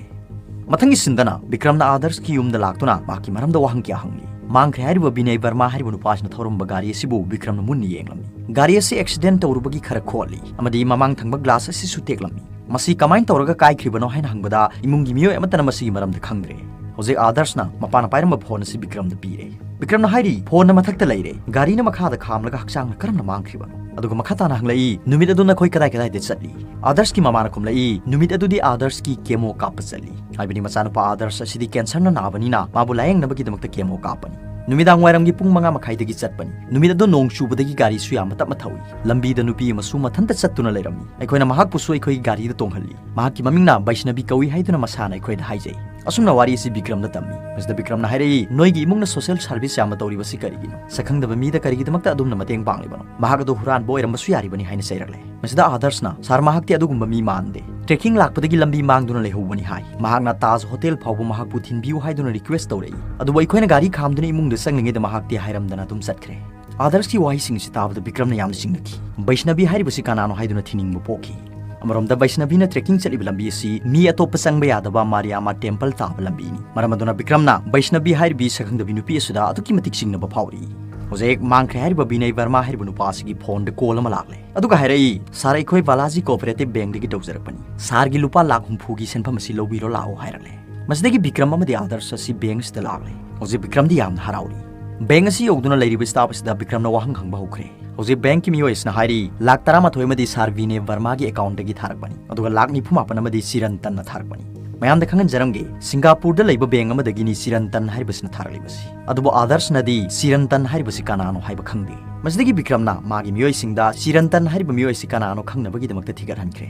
ꯃꯊꯪꯒꯤ ꯁꯤꯟꯗꯅ ꯕꯤꯀ꯭ꯔꯝꯅ ꯑꯥꯗꯔꯁꯀꯤ ꯌꯨꯝꯗ ꯂꯥꯛꯇꯨꯅ ꯃꯍꯥꯛꯀꯤ ꯃꯔꯝꯗ ꯋꯥꯍꯪ ꯀꯌꯥ ꯍꯪꯂꯤ꯫ ꯃꯥꯡꯈ꯭ꯔꯦ ꯍꯥꯏꯔꯤꯕ ꯕꯤꯅꯌ ꯕꯔꯃꯥ ꯍꯥꯏꯔꯤꯕ ꯅꯨꯄꯥꯁꯤꯅ ꯊꯧꯔꯝꯕ ꯒꯥꯔꯤ ꯑꯁꯤꯕꯨ ꯕꯤꯀ꯭ꯔꯝꯅ ꯃꯨꯟꯅ ꯌꯦꯡꯂꯝꯃꯤ꯫ ꯒꯥꯔꯤ ꯑꯁꯤ ꯑꯦꯛꯁꯤꯗꯦꯟ ꯇꯧꯔꯨꯕꯒꯤ ꯈꯔ ꯈꯣꯠꯂꯤ ꯑꯃꯗꯤ ꯃꯃꯥꯡ ꯊꯪꯕ ꯒ꯭ꯂꯥꯁ ꯑꯁꯤꯁꯨ ꯇꯦꯛꯂꯝꯃꯤ꯫ ꯃꯁꯤ ꯀꯃꯥꯏꯅ ꯇꯧꯔꯒ ꯀꯥꯏꯈ꯭ꯔꯤꯕꯅꯣ ꯍꯥꯏꯅ ꯍꯪꯕꯗ ꯏꯃꯨꯡꯒꯤ ꯃꯤꯑꯣꯏ ꯑꯃꯠꯇꯅ ꯃꯁꯤꯒꯤ ꯃꯔꯝꯗ ꯈꯪꯗ꯭ꯔꯦ꯫ ꯍꯧꯖꯤꯛ ꯑꯥꯗꯔꯁꯅ ꯃꯄꯥꯅ ꯄꯥꯏꯔꯝꯕ ꯐꯣꯟ ꯑꯁꯤ ꯕꯤꯀ꯭ꯔꯝꯗ ꯄꯤꯔꯦ꯫ ꯕꯤꯀ꯭ꯔꯝꯅ ꯍꯥꯏꯔꯤ, "ꯐꯣꯟꯅ ꯃꯊꯛꯇ ꯂꯩꯔꯦ, ꯒꯥꯔꯤꯅ ꯃꯈꯥꯗ ꯈꯥꯝꯂꯒ ꯍꯛꯆꯥꯡꯅ ꯀꯔꯝꯅ ꯃꯥꯡꯈ꯭ꯔꯤꯕꯅꯣ?" ꯑꯗꯨꯒ ꯃꯈꯥ ꯇꯥꯅ ꯍꯪꯂꯛꯏ, "ꯅꯨꯃꯤꯠ ꯑꯗꯨ ꯅꯈꯣꯏ ꯀꯗꯥꯏ ꯀꯗꯥꯏꯗ ꯆꯠꯂꯤ?" ꯑꯥꯗꯔꯁꯀꯤ ꯃꯃꯥꯅ ꯈꯨꯝꯂꯛꯏ, "ꯅꯨꯃꯤꯠ ꯑꯗꯨꯗꯤ ꯑꯥꯗꯔꯁꯀꯤ ꯀꯦꯃꯣ ꯀꯥꯞꯄ ꯆꯠꯂꯤ꯫ ꯍꯥꯏꯕꯗꯤ ꯃꯆꯥꯅꯨꯄꯥ ꯑꯥꯗꯔꯁ ꯑꯁꯤꯗꯤ ꯀꯦꯟꯁꯔꯅ ꯅꯥꯕꯅꯤꯅ ꯃꯥꯕꯨ ꯂꯥꯌꯦꯡꯅꯕꯒꯤꯗꯃꯛꯇ ꯀꯦꯃꯣ ꯀꯥꯞꯄꯅꯤ꯫ ꯅꯨꯃꯤꯗꯥꯡ ꯋꯥꯏꯔꯝꯒꯤ ꯄꯨꯡ ꯃꯉꯥ ꯃꯈꯥꯏꯗꯒꯤ ꯆꯠꯄꯅꯤ꯫ ꯅꯨꯃꯤꯠ ꯑꯗꯨ ꯅꯣꯡ ꯆꯨꯕꯗꯒꯤ ꯒꯥꯔꯤꯁꯨ ꯌꯥꯝꯅ ꯇꯞꯅ ꯊꯧꯏ꯫ ꯂꯝꯕꯤꯗ ꯅꯨꯄꯤ ꯑꯃꯁꯨ ꯃꯊꯟꯇ ꯆꯠꯇꯨꯅ ꯂꯩꯔꯝꯃꯤ꯫ ꯑꯩꯈꯣꯏꯅ ꯃꯍꯥꯛꯄꯨꯁꯨ ꯑꯩꯈꯣꯏꯒꯤ ꯒꯥꯔꯤꯗ ꯇꯣꯡꯍꯜꯂꯤ꯫ ꯃꯍꯥꯛꯀꯤ ꯃꯃꯤꯡꯅ ꯕꯩꯁꯅꯕꯤ ꯀꯧꯏ ꯍꯥꯏꯗꯨꯅ ꯃꯁꯥꯅ ꯑꯩꯈꯣꯏꯗ ꯍꯥꯏꯖꯩ꯫ ꯑꯁꯨꯝꯅ ꯋꯥꯔꯤ ꯑꯁꯤ ꯕꯤꯀ꯭ꯔꯝꯗ ꯇꯝꯃꯤ꯫ ꯃꯁꯤꯗ ꯕꯤꯀ꯭ꯔꯝꯅ ꯍꯥꯏꯔꯛꯏ, "ꯅꯣꯏꯒꯤ ꯏꯃꯨꯡꯅ ꯁꯣꯁꯤꯌꯦꯜ ꯁꯔꯚꯤꯁ ꯌꯥꯝꯅ ꯇꯧꯔꯤꯕꯁꯤ ꯀꯔꯤꯒꯤꯅꯣ? ꯁꯛꯈꯪꯗꯕ ꯃꯤꯗ ꯀꯔꯤꯒꯤꯗꯃꯛꯇ ꯑꯗꯨꯝꯅ ꯃꯇꯦꯡ ꯄꯥꯡꯂꯤꯕꯅꯣ? ꯃꯍꯥꯛ ꯑꯗꯨ ꯍꯨꯔꯥꯟꯕ ꯑꯣꯏꯔꯝꯕꯁꯨ ꯌꯥꯔꯤꯕꯅꯤ" ꯍꯥꯏꯅ ꯆꯩꯔꯛꯂꯦ꯫ ꯃꯁꯤꯗ ꯑꯥꯗꯔꯁꯅ, "ꯁꯥꯔ, ꯃꯍꯥꯛꯇꯤ ꯑꯗꯨꯒꯨꯝꯕ ꯃꯤ ꯃꯥꯟꯗꯦ꯫ ꯇ꯭ꯔꯦꯀꯤꯡ ꯂꯥꯛꯄꯗꯒꯤ ꯂꯝꯕꯤ ꯃꯥꯡꯗꯨꯅ ꯂꯩꯍꯧꯕꯅꯤ ꯍꯥꯏ꯫ ꯃꯍꯥꯛꯅ ꯇꯥꯖ ꯍꯣꯇꯦꯜ ꯐꯥꯎꯕ ꯃꯍꯥꯛꯄꯨ ꯊꯤꯟꯕꯤꯌꯨ ꯍꯥꯏꯗꯨꯅ ꯔꯤꯀ꯭ꯋꯦꯁ ꯇꯧꯔꯛꯏ꯫ ꯑꯗꯨꯕꯨ ꯑꯩꯈꯣꯏꯅ ꯒꯥꯔꯤ ꯈꯥꯝꯗꯨꯅ ꯏꯃꯨꯡꯗ ꯆꯪꯂꯤꯉꯩꯗ ꯃꯍꯥꯛꯇꯤ ꯍꯥꯏꯔꯝꯗꯅ ꯑꯗꯨꯝ ꯆꯠꯈ꯭ꯔꯦ"꯫ ꯑꯥꯗꯔꯁꯀꯤ ꯋꯥꯍꯩꯁꯤꯡ ꯑꯁꯤ ꯇꯥꯕꯗ ꯕꯤꯀ꯭ꯔꯝꯅ ꯌꯥꯝꯅ ꯆꯤꯡꯅꯈꯤ꯫ ꯕꯩꯁꯅꯕꯤ ꯍꯥꯏꯔꯤꯕꯁꯤ ꯀꯅꯥꯅꯣ ꯍꯥꯏꯗꯨꯅ ꯊꯤꯅꯤꯡꯕ ꯄꯣꯛꯈꯤ꯫ ꯑꯃꯔꯣꯝꯗ ꯕꯩꯁꯅꯕꯤꯅ ꯇ꯭ꯔꯦꯀꯤꯡ ꯆꯠꯂꯤꯕ ꯂꯝꯕꯤ ꯑꯁꯤ ꯃꯤ ꯑꯇꯣꯞꯄ ꯆꯪꯕ ꯌꯥꯗꯕ ꯃꯥꯔꯤꯌꯥꯃꯥ ꯇꯦꯝꯄꯜ ꯇꯥꯕ ꯂꯝꯕꯤꯅꯤ꯫ ꯃꯔꯝ ꯑꯗꯨꯅ ꯕꯤꯀ꯭ꯔꯝꯅ ꯕꯩꯁꯅꯕꯤ ꯍꯥꯏꯔꯤꯕꯤ ꯁꯛꯈꯪꯗꯕꯤ ꯅꯨꯄꯤ ꯑꯁꯤꯗ ꯑꯗꯨꯛꯀꯤ ꯃꯇꯤꯛ ꯆꯤꯡꯅꯕ ꯐꯥꯎꯔꯤ꯫ ꯍꯧꯖꯤꯛ ꯃꯥꯡꯈ꯭ꯔꯦ ꯍꯥꯏꯔꯤꯕ ꯕꯤꯅꯌ ꯕꯔꯃꯥ ꯍꯥꯏꯔꯤꯕ ꯅꯨꯄꯥ ꯑꯁꯤꯒꯤ ꯐꯣꯟꯗ ꯀꯣꯜ ꯑꯃ ꯂꯥꯛꯂꯦ꯫ ꯑꯗꯨꯒ ꯍꯥꯏꯔꯛꯏ, "ꯁꯥꯔ, ꯑꯩꯈꯣꯏ ꯕꯥꯂꯥꯖꯤ ꯀꯣꯑꯣꯄꯔꯦꯇꯤꯚ ꯕꯦꯡꯛꯗꯒꯤ ꯇꯧꯖꯔꯛꯄꯅꯤ꯫ ꯁꯥꯔꯒꯤ ꯂꯨꯄꯥ ꯂꯥꯈ ꯍꯨꯝꯐꯨꯒꯤ ꯁꯦꯟꯐꯝ ꯑꯁꯤ ꯂꯧꯕꯤꯔꯣ ꯂꯥꯛꯑꯣ" ꯍꯥꯏꯔꯛꯂꯦ꯫ ꯃꯁꯤꯗꯒꯤ ꯕꯤꯀ꯭ꯔꯝ ꯑꯃꯗꯤ ꯑꯥꯗꯔꯁ ꯑꯁꯤ ꯕꯦꯡꯛ ꯑꯁꯤꯗ ꯂꯥꯛꯂꯦ꯫ ꯍꯧꯖꯤꯛ ꯕꯤꯀ꯭ꯔꯝꯗꯤ ꯌꯥꯝꯅ ꯍꯔꯥꯎꯔꯤ꯫ ꯕꯦꯡꯛ ꯑꯁꯤ ꯌꯧꯗꯨꯅ ꯂꯩꯔꯤꯕ ꯁ꯭ꯇꯥꯐ ꯑꯁꯤꯗ ꯕꯤꯀ꯭ꯔꯝꯅ ꯋꯥꯍꯪ ꯍꯪꯕ ꯍꯧꯈ꯭ꯔꯦ꯫ ꯍꯧꯖꯤꯛ ꯕꯦꯡꯛꯀꯤ ꯃꯤꯑꯣꯏ ꯑꯁꯤꯅ ꯍꯥꯏꯔꯤ, "ꯂꯥꯈ ꯇꯔꯥꯃꯥꯊꯣꯏ ꯑꯃꯗꯤ ꯁꯥꯔ ꯕꯤꯅꯦ ꯕꯔꯃꯥꯒꯤ ꯑꯦꯀꯥꯎꯟꯠꯇꯒꯤ ꯊꯥꯔꯛꯄꯅꯤ, ꯑꯗꯨꯒ ꯂꯥꯈ ꯅꯤꯐꯨ ꯃꯥꯄꯟ ꯑꯃꯗꯤ ꯆꯤꯔꯟ ꯇꯟꯅ ꯊꯥꯔꯛꯄꯅꯤ"꯫ ꯃꯌꯥꯝꯗ ꯈꯪꯍꯟꯖꯔꯝꯒꯦ, ꯁꯤꯡꯒꯥꯄꯨꯔꯗ ꯂꯩꯕ ꯕꯦꯡꯛ ꯑꯃꯗꯒꯤꯅꯤ ꯆꯤꯔꯟ ꯇꯟ ꯍꯥꯏꯔꯤꯕꯁꯤꯅ ꯊꯥꯔꯛꯂꯤꯕꯁꯤ꯫ ꯑꯗꯨꯕꯨ ꯑꯥꯗꯔꯁꯅꯗꯤ ꯆꯤꯔꯟ ꯇꯟ ꯍꯥꯏꯔꯤꯕꯁꯤ ꯀꯅꯥꯅꯣ ꯍꯥꯏꯕ ꯈꯪꯗꯦ꯫ ꯃꯁꯤꯗꯒꯤ ꯕꯤꯀ꯭ꯔꯝꯅ ꯃꯥꯒꯤ ꯃꯤꯑꯣꯏꯁꯤꯡꯗ ꯆꯤꯔꯟ ꯇꯟ ꯍꯥꯏꯔꯤꯕ ꯃꯤꯑꯣꯏ ꯑꯁꯤ ꯀꯅꯥꯅꯣ ꯈꯪꯅꯕꯒꯤꯗꯃꯛꯇ ꯊꯤꯒꯠꯍꯟꯈ꯭ꯔꯦ꯫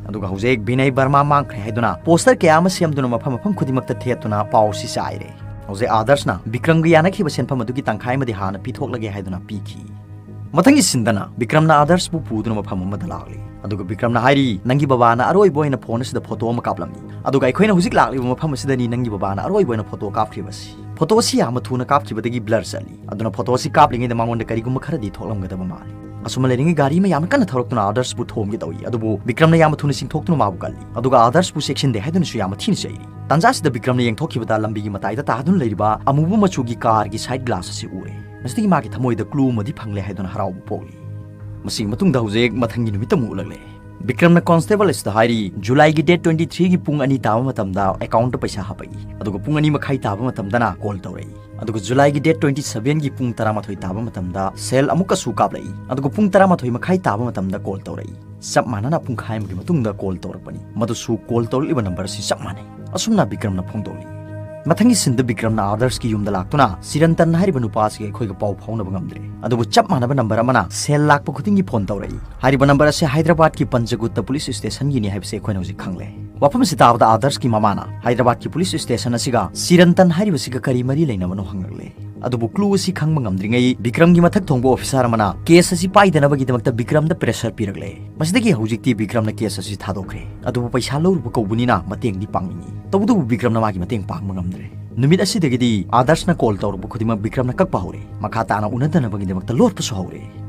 ꯑꯗꯨꯒ ꯍꯧꯖꯤꯛ ꯕꯤꯅꯌ ꯕꯔꯃꯥ ꯃꯥꯡꯈ꯭ꯔꯦ ꯍꯥꯏꯗꯨꯅ ꯄꯣꯁꯇꯔ ꯀꯌꯥ ꯑꯃ ꯁꯦꯝꯗꯨꯅ ꯃꯐꯝ ꯃꯐꯝ ꯈꯨꯗꯤꯡꯃꯛꯇ ꯊꯦꯠꯇꯨꯅ ꯄꯥꯎ ꯑꯁꯤ ꯆꯥꯏꯔꯦ꯫ ꯍꯧꯖꯤꯛ ꯑꯥꯗꯔꯁꯅ ꯕꯤꯀ꯭ꯔꯝꯒ ꯌꯥꯅꯈꯤꯕ ꯁꯦꯟꯐꯝ ꯑꯗꯨꯒꯤ ꯇꯪꯈꯥꯏ ꯑꯃꯗꯤ ꯍꯥꯟꯅ ꯄꯤꯊꯣꯛꯂꯒꯦ ꯍꯥꯏꯗꯨꯅ ꯄꯤꯈꯤ꯫ ꯃꯊꯪꯒꯤ ꯁꯤꯟꯗꯅ ꯕꯤꯀ꯭ꯔꯝꯅ ꯑꯥꯗꯔꯁꯄꯨ ꯄꯨꯗꯨꯅ ꯃꯐꯝ ꯑꯃꯗ ꯂꯥꯛꯂꯤ꯫ ꯑꯗꯨꯒ ꯕꯤꯀ꯭ꯔꯝꯅ ꯍꯥꯏꯔꯤ, "ꯅꯪꯒꯤ ꯕꯕꯥꯅ ꯑꯔꯣꯏꯕ ꯑꯣꯏꯅ ꯐꯣꯟ ꯑꯁꯤꯗ ꯐꯣꯇꯣ ꯑꯃ ꯀꯥꯞꯂꯝꯃꯤ꯫ ꯑꯗꯨꯒ ꯑꯩꯈꯣꯏꯅ ꯍꯧꯖꯤꯛ ꯂꯥꯛꯂꯤꯕ ꯃꯐꯝ ꯑꯁꯤꯗꯅꯤ ꯅꯪꯒꯤ ꯕꯕꯥꯅ ꯑꯔꯣꯏꯕ ꯑꯣꯏꯅ ꯐꯣꯇꯣ ꯀꯥꯞꯈ꯭ꯔꯤꯕꯁꯤ꯫ ꯐꯣꯇꯣ ꯑꯁꯤ ꯌꯥꯝꯅ ꯊꯨꯅ ꯀꯥꯞꯈꯤꯕꯗꯒꯤ ꯕ꯭ꯂꯔ ꯆꯠꯂꯤ꯫ ꯑꯗꯨꯅ ꯐꯣꯇꯣ ꯑꯁꯤ ꯀꯥꯞꯂꯤꯉꯩꯗ ꯃꯉꯣꯟꯗ ꯀꯔꯤꯒꯨꯝꯕ ꯈꯔꯗꯤ ꯊꯣꯛꯂꯝꯒꯗꯕ ꯃꯥꯜꯂꯤ꯫" ꯑꯁꯨꯝꯅ ꯂꯩꯔꯤꯉꯩ ꯒꯥꯔꯤ ꯑꯃ ꯌꯥꯝꯅ ꯀꯟꯅ ꯊꯧꯔꯛꯇꯨꯅ ꯑꯥꯗꯔꯁꯄꯨ ꯊꯣꯝꯒꯦ ꯇꯧꯏ꯫ ꯑꯗꯨꯕꯨ ꯕꯤꯀ꯭ꯔꯝꯅ ꯌꯥꯝꯅ ꯊꯨꯅ ꯆꯤꯡꯊꯣꯛꯇꯨꯅ ꯃꯥꯕꯨ ꯀꯜꯂꯤ꯫ ꯑꯗꯨꯒ ꯑꯥꯗꯔꯁꯄꯨ ꯆꯦꯛꯁꯤꯟꯗꯦ ꯍꯥꯏꯗꯨꯅꯁꯨ ꯌꯥꯝꯅ ꯊꯤꯅ ꯆꯩꯔꯤ꯫ ꯇꯥꯟꯖꯥ ꯑꯁꯤꯗ ꯕꯤꯀ꯭ꯔꯝꯅ ꯌꯦꯡꯊꯣꯛꯈꯤꯕꯗ ꯂꯝꯕꯤꯒꯤ ꯃꯇꯥꯏꯗ ꯇꯥꯗꯨꯅ ꯂꯩꯔꯤꯕ ꯑꯃꯨꯕ ꯃꯆꯨꯒꯤ ꯀꯥꯔꯒꯤ ꯁꯥꯏꯠ ꯒ꯭ꯂꯥꯁ ꯑꯁꯤ ꯎꯔꯦ꯫ ꯃꯁꯤꯗꯒꯤ ꯃꯥꯒꯤ ꯊꯃꯣꯏꯗ ꯀ꯭ꯂꯨ ꯑꯃꯗꯤ ꯐꯪꯂꯦ ꯍꯥꯏꯗꯨꯅ ꯍꯔꯥꯎꯕ ꯄꯣꯛꯂꯤ꯫ ꯃꯁꯤꯒꯤ ꯃꯇꯨꯡꯗ ꯍꯧꯖꯤꯛ ꯃꯊꯪꯒꯤ ꯅꯨꯃꯤꯠ ꯑꯃꯨꯛ ꯎꯠꯂꯛꯂꯦ꯫ ꯕꯤꯀ꯭ꯔꯝꯅ ꯀꯣꯟꯁꯇꯦꯕꯜ ꯑꯁꯤꯗ ꯍꯥꯏꯔꯤ, "ꯖꯨꯂꯥꯏꯒꯤ ꯗꯦꯠ ꯇ꯭ꯋꯦꯟꯇꯤ ꯊ꯭ꯔꯤꯒꯤ ꯄꯨꯡ ꯑꯅꯤ ꯇꯥꯕ ꯃꯇꯝꯗ ꯑꯦꯀꯥꯎꯟꯠꯇ ꯄꯩꯁꯥ ꯍꯥꯞꯄꯛꯏ꯫ ꯑꯗꯨꯒ ꯄꯨꯡ ꯑꯅꯤ ꯃꯈꯥꯏ ꯇꯥꯕ ꯃꯇꯝꯗꯅ ꯀꯣꯜ ꯇꯧꯔꯛꯏ꯫ ꯑꯗꯨꯒ ꯖꯨꯂꯥꯏꯒꯤ ꯗꯦꯠ ꯇ꯭ꯋꯦꯟꯇꯤ ꯁꯚꯦꯟꯒꯤ ꯄꯨꯡ ꯇꯔꯥꯃꯥꯊꯣꯏ ꯇꯥꯕ ꯃꯇꯝꯗ ꯁꯦꯜ ꯑꯃꯨꯛꯀꯁꯨ ꯀꯥꯞꯂꯛꯏ꯫ ꯑꯗꯨꯒ ꯄꯨꯡ ꯇꯔꯥꯃꯥꯊꯣꯏ ꯃꯈꯥꯏ ꯇꯥꯕ ꯃꯇꯝꯗ ꯀꯣꯜ ꯇꯧꯔꯛꯏ꯫ ꯆꯞ ꯃꯥꯟꯅꯅ ꯄꯨꯡꯈꯥꯏ ꯑꯃꯒꯤ ꯃꯇꯨꯡꯗ ꯀꯣꯜ ꯇꯧꯔꯛꯄꯅꯤ꯫ ꯃꯗꯨꯁꯨ ꯀꯣꯜ ꯇꯧꯔꯛꯂꯤꯕ ꯅꯝꯕꯔ ꯑꯁꯤ ꯆꯞ ꯃꯥꯟꯅꯩ꯫" ꯑꯁꯨꯝꯅ ꯕꯤꯀ꯭ꯔꯝꯅ ꯐꯣꯡꯗꯣꯛꯂꯤ꯫ ꯃꯊꯪꯒꯤ ꯁꯤꯟꯗ ꯕꯤꯀ꯭ꯔꯝꯅ ꯑꯥꯗꯔꯁꯀꯤ ꯌꯨꯝꯗ ꯂꯥꯛꯇꯨꯅ ꯆꯤꯔꯟꯇꯟ ꯍꯥꯏꯔꯤꯕ ꯅꯨꯄꯥ ꯑꯁꯤꯒ ꯑꯩꯈꯣꯏꯒ ꯄꯥꯎ ꯐꯥꯎꯅꯕ ꯉꯝꯗ꯭ꯔꯦ꯫ ꯑꯗꯨꯕꯨ ꯆꯞ ꯃꯥꯟꯅꯕ ꯅꯝꯕꯔ ꯑꯃꯅ ꯁꯦꯜ ꯂꯥꯛꯄ ꯈꯨꯗꯤꯡꯒꯤ ꯐꯣꯟ ꯇꯧꯔꯛꯏ꯫ ꯍꯥꯏꯔꯤꯕ ꯅꯝꯕꯔ ꯑꯁꯤ ꯍꯥꯏꯗ꯭ꯔꯕꯥꯗꯀꯤ ꯄꯟꯖꯒꯨꯠꯇ ꯄꯨꯂꯤꯁ ꯁ꯭ꯇꯦꯁꯟꯒꯤꯅꯤ ꯍꯥꯏꯕꯁꯤ ꯑꯩꯈꯣꯏꯅ ꯍꯧꯖꯤꯛ ꯈꯪꯂꯦ꯫ ꯋꯥꯐꯝ ꯑꯁꯤ ꯇꯥꯕꯗ ꯑꯥꯗꯔꯁꯀꯤ ꯃꯃꯥꯅ ꯍꯥꯏꯗ꯭ꯔꯕꯥꯗꯀꯤ ꯄꯨꯂꯤꯁ ꯁ꯭ꯇꯦꯁꯟ ꯑꯁꯤꯒ ꯆꯤꯔꯟꯇꯟ ꯍꯥꯏꯔꯤꯕꯁꯤꯒ ꯀꯔꯤ ꯃꯔꯤ ꯂꯩꯅꯕꯅꯣ ꯍꯪꯂꯛꯂꯦ꯫ ꯑꯗꯨꯕꯨ ꯀ꯭ꯂꯨ ꯑꯁꯤ ꯈꯪꯕ ꯉꯝꯗ꯭ꯔꯤꯉꯩ ꯕꯤꯀ꯭ꯔꯝꯒꯤ ꯃꯊꯛ ꯊꯣꯡꯕ ꯑꯣꯐꯤꯁꯥꯔ ꯑꯃꯅ ꯀꯦꯁ ꯑꯁꯤ ꯄꯥꯏꯗꯅꯕꯒꯤꯗꯃꯛꯇ ꯕꯤꯀ꯭ꯔꯝꯗ ꯄ꯭ꯔꯦꯁꯔ ꯄꯤꯔꯛꯂꯦ꯫ ꯃꯁꯤꯗꯒꯤ ꯍꯧꯖꯤꯛꯇꯤ ꯕꯤꯀ꯭ꯔꯝꯅ ꯀꯦꯁ ꯑꯁꯤ ꯊꯥꯗꯣꯛꯈ꯭ꯔꯦ꯫ ꯑꯗꯨꯕꯨ ꯄꯩꯁꯥ ꯂꯧꯔꯨꯕ ꯀꯧꯕꯅꯤꯅ ꯃꯇꯦꯡꯗꯤ ꯄꯥꯡꯅꯤꯡꯏ꯫ ꯇꯧꯕꯇꯕꯨ ꯕꯤꯀ꯭ꯔꯝꯅ ꯃꯥꯒꯤ ꯃꯇꯦꯡ ꯄꯥꯡꯕ ꯉꯝꯗ꯭ꯔꯦ꯫ ꯅꯨꯃꯤꯠ ꯑꯁꯤꯗꯒꯤꯗꯤ ꯑꯥꯗꯔꯁꯅ ꯀꯣꯜ ꯇꯧꯔꯛꯄ ꯈꯨꯗꯤꯡꯃꯛ ꯕꯤꯀ꯭ꯔꯝꯅ ꯀꯛꯄ ꯍꯧꯔꯦ꯫ ꯃꯈꯥ ꯇꯥꯅ ꯎꯅꯗꯅꯕꯒꯤꯗꯃꯛꯇ ꯂꯣꯠꯄꯁꯨ ꯍꯧꯔꯦ꯫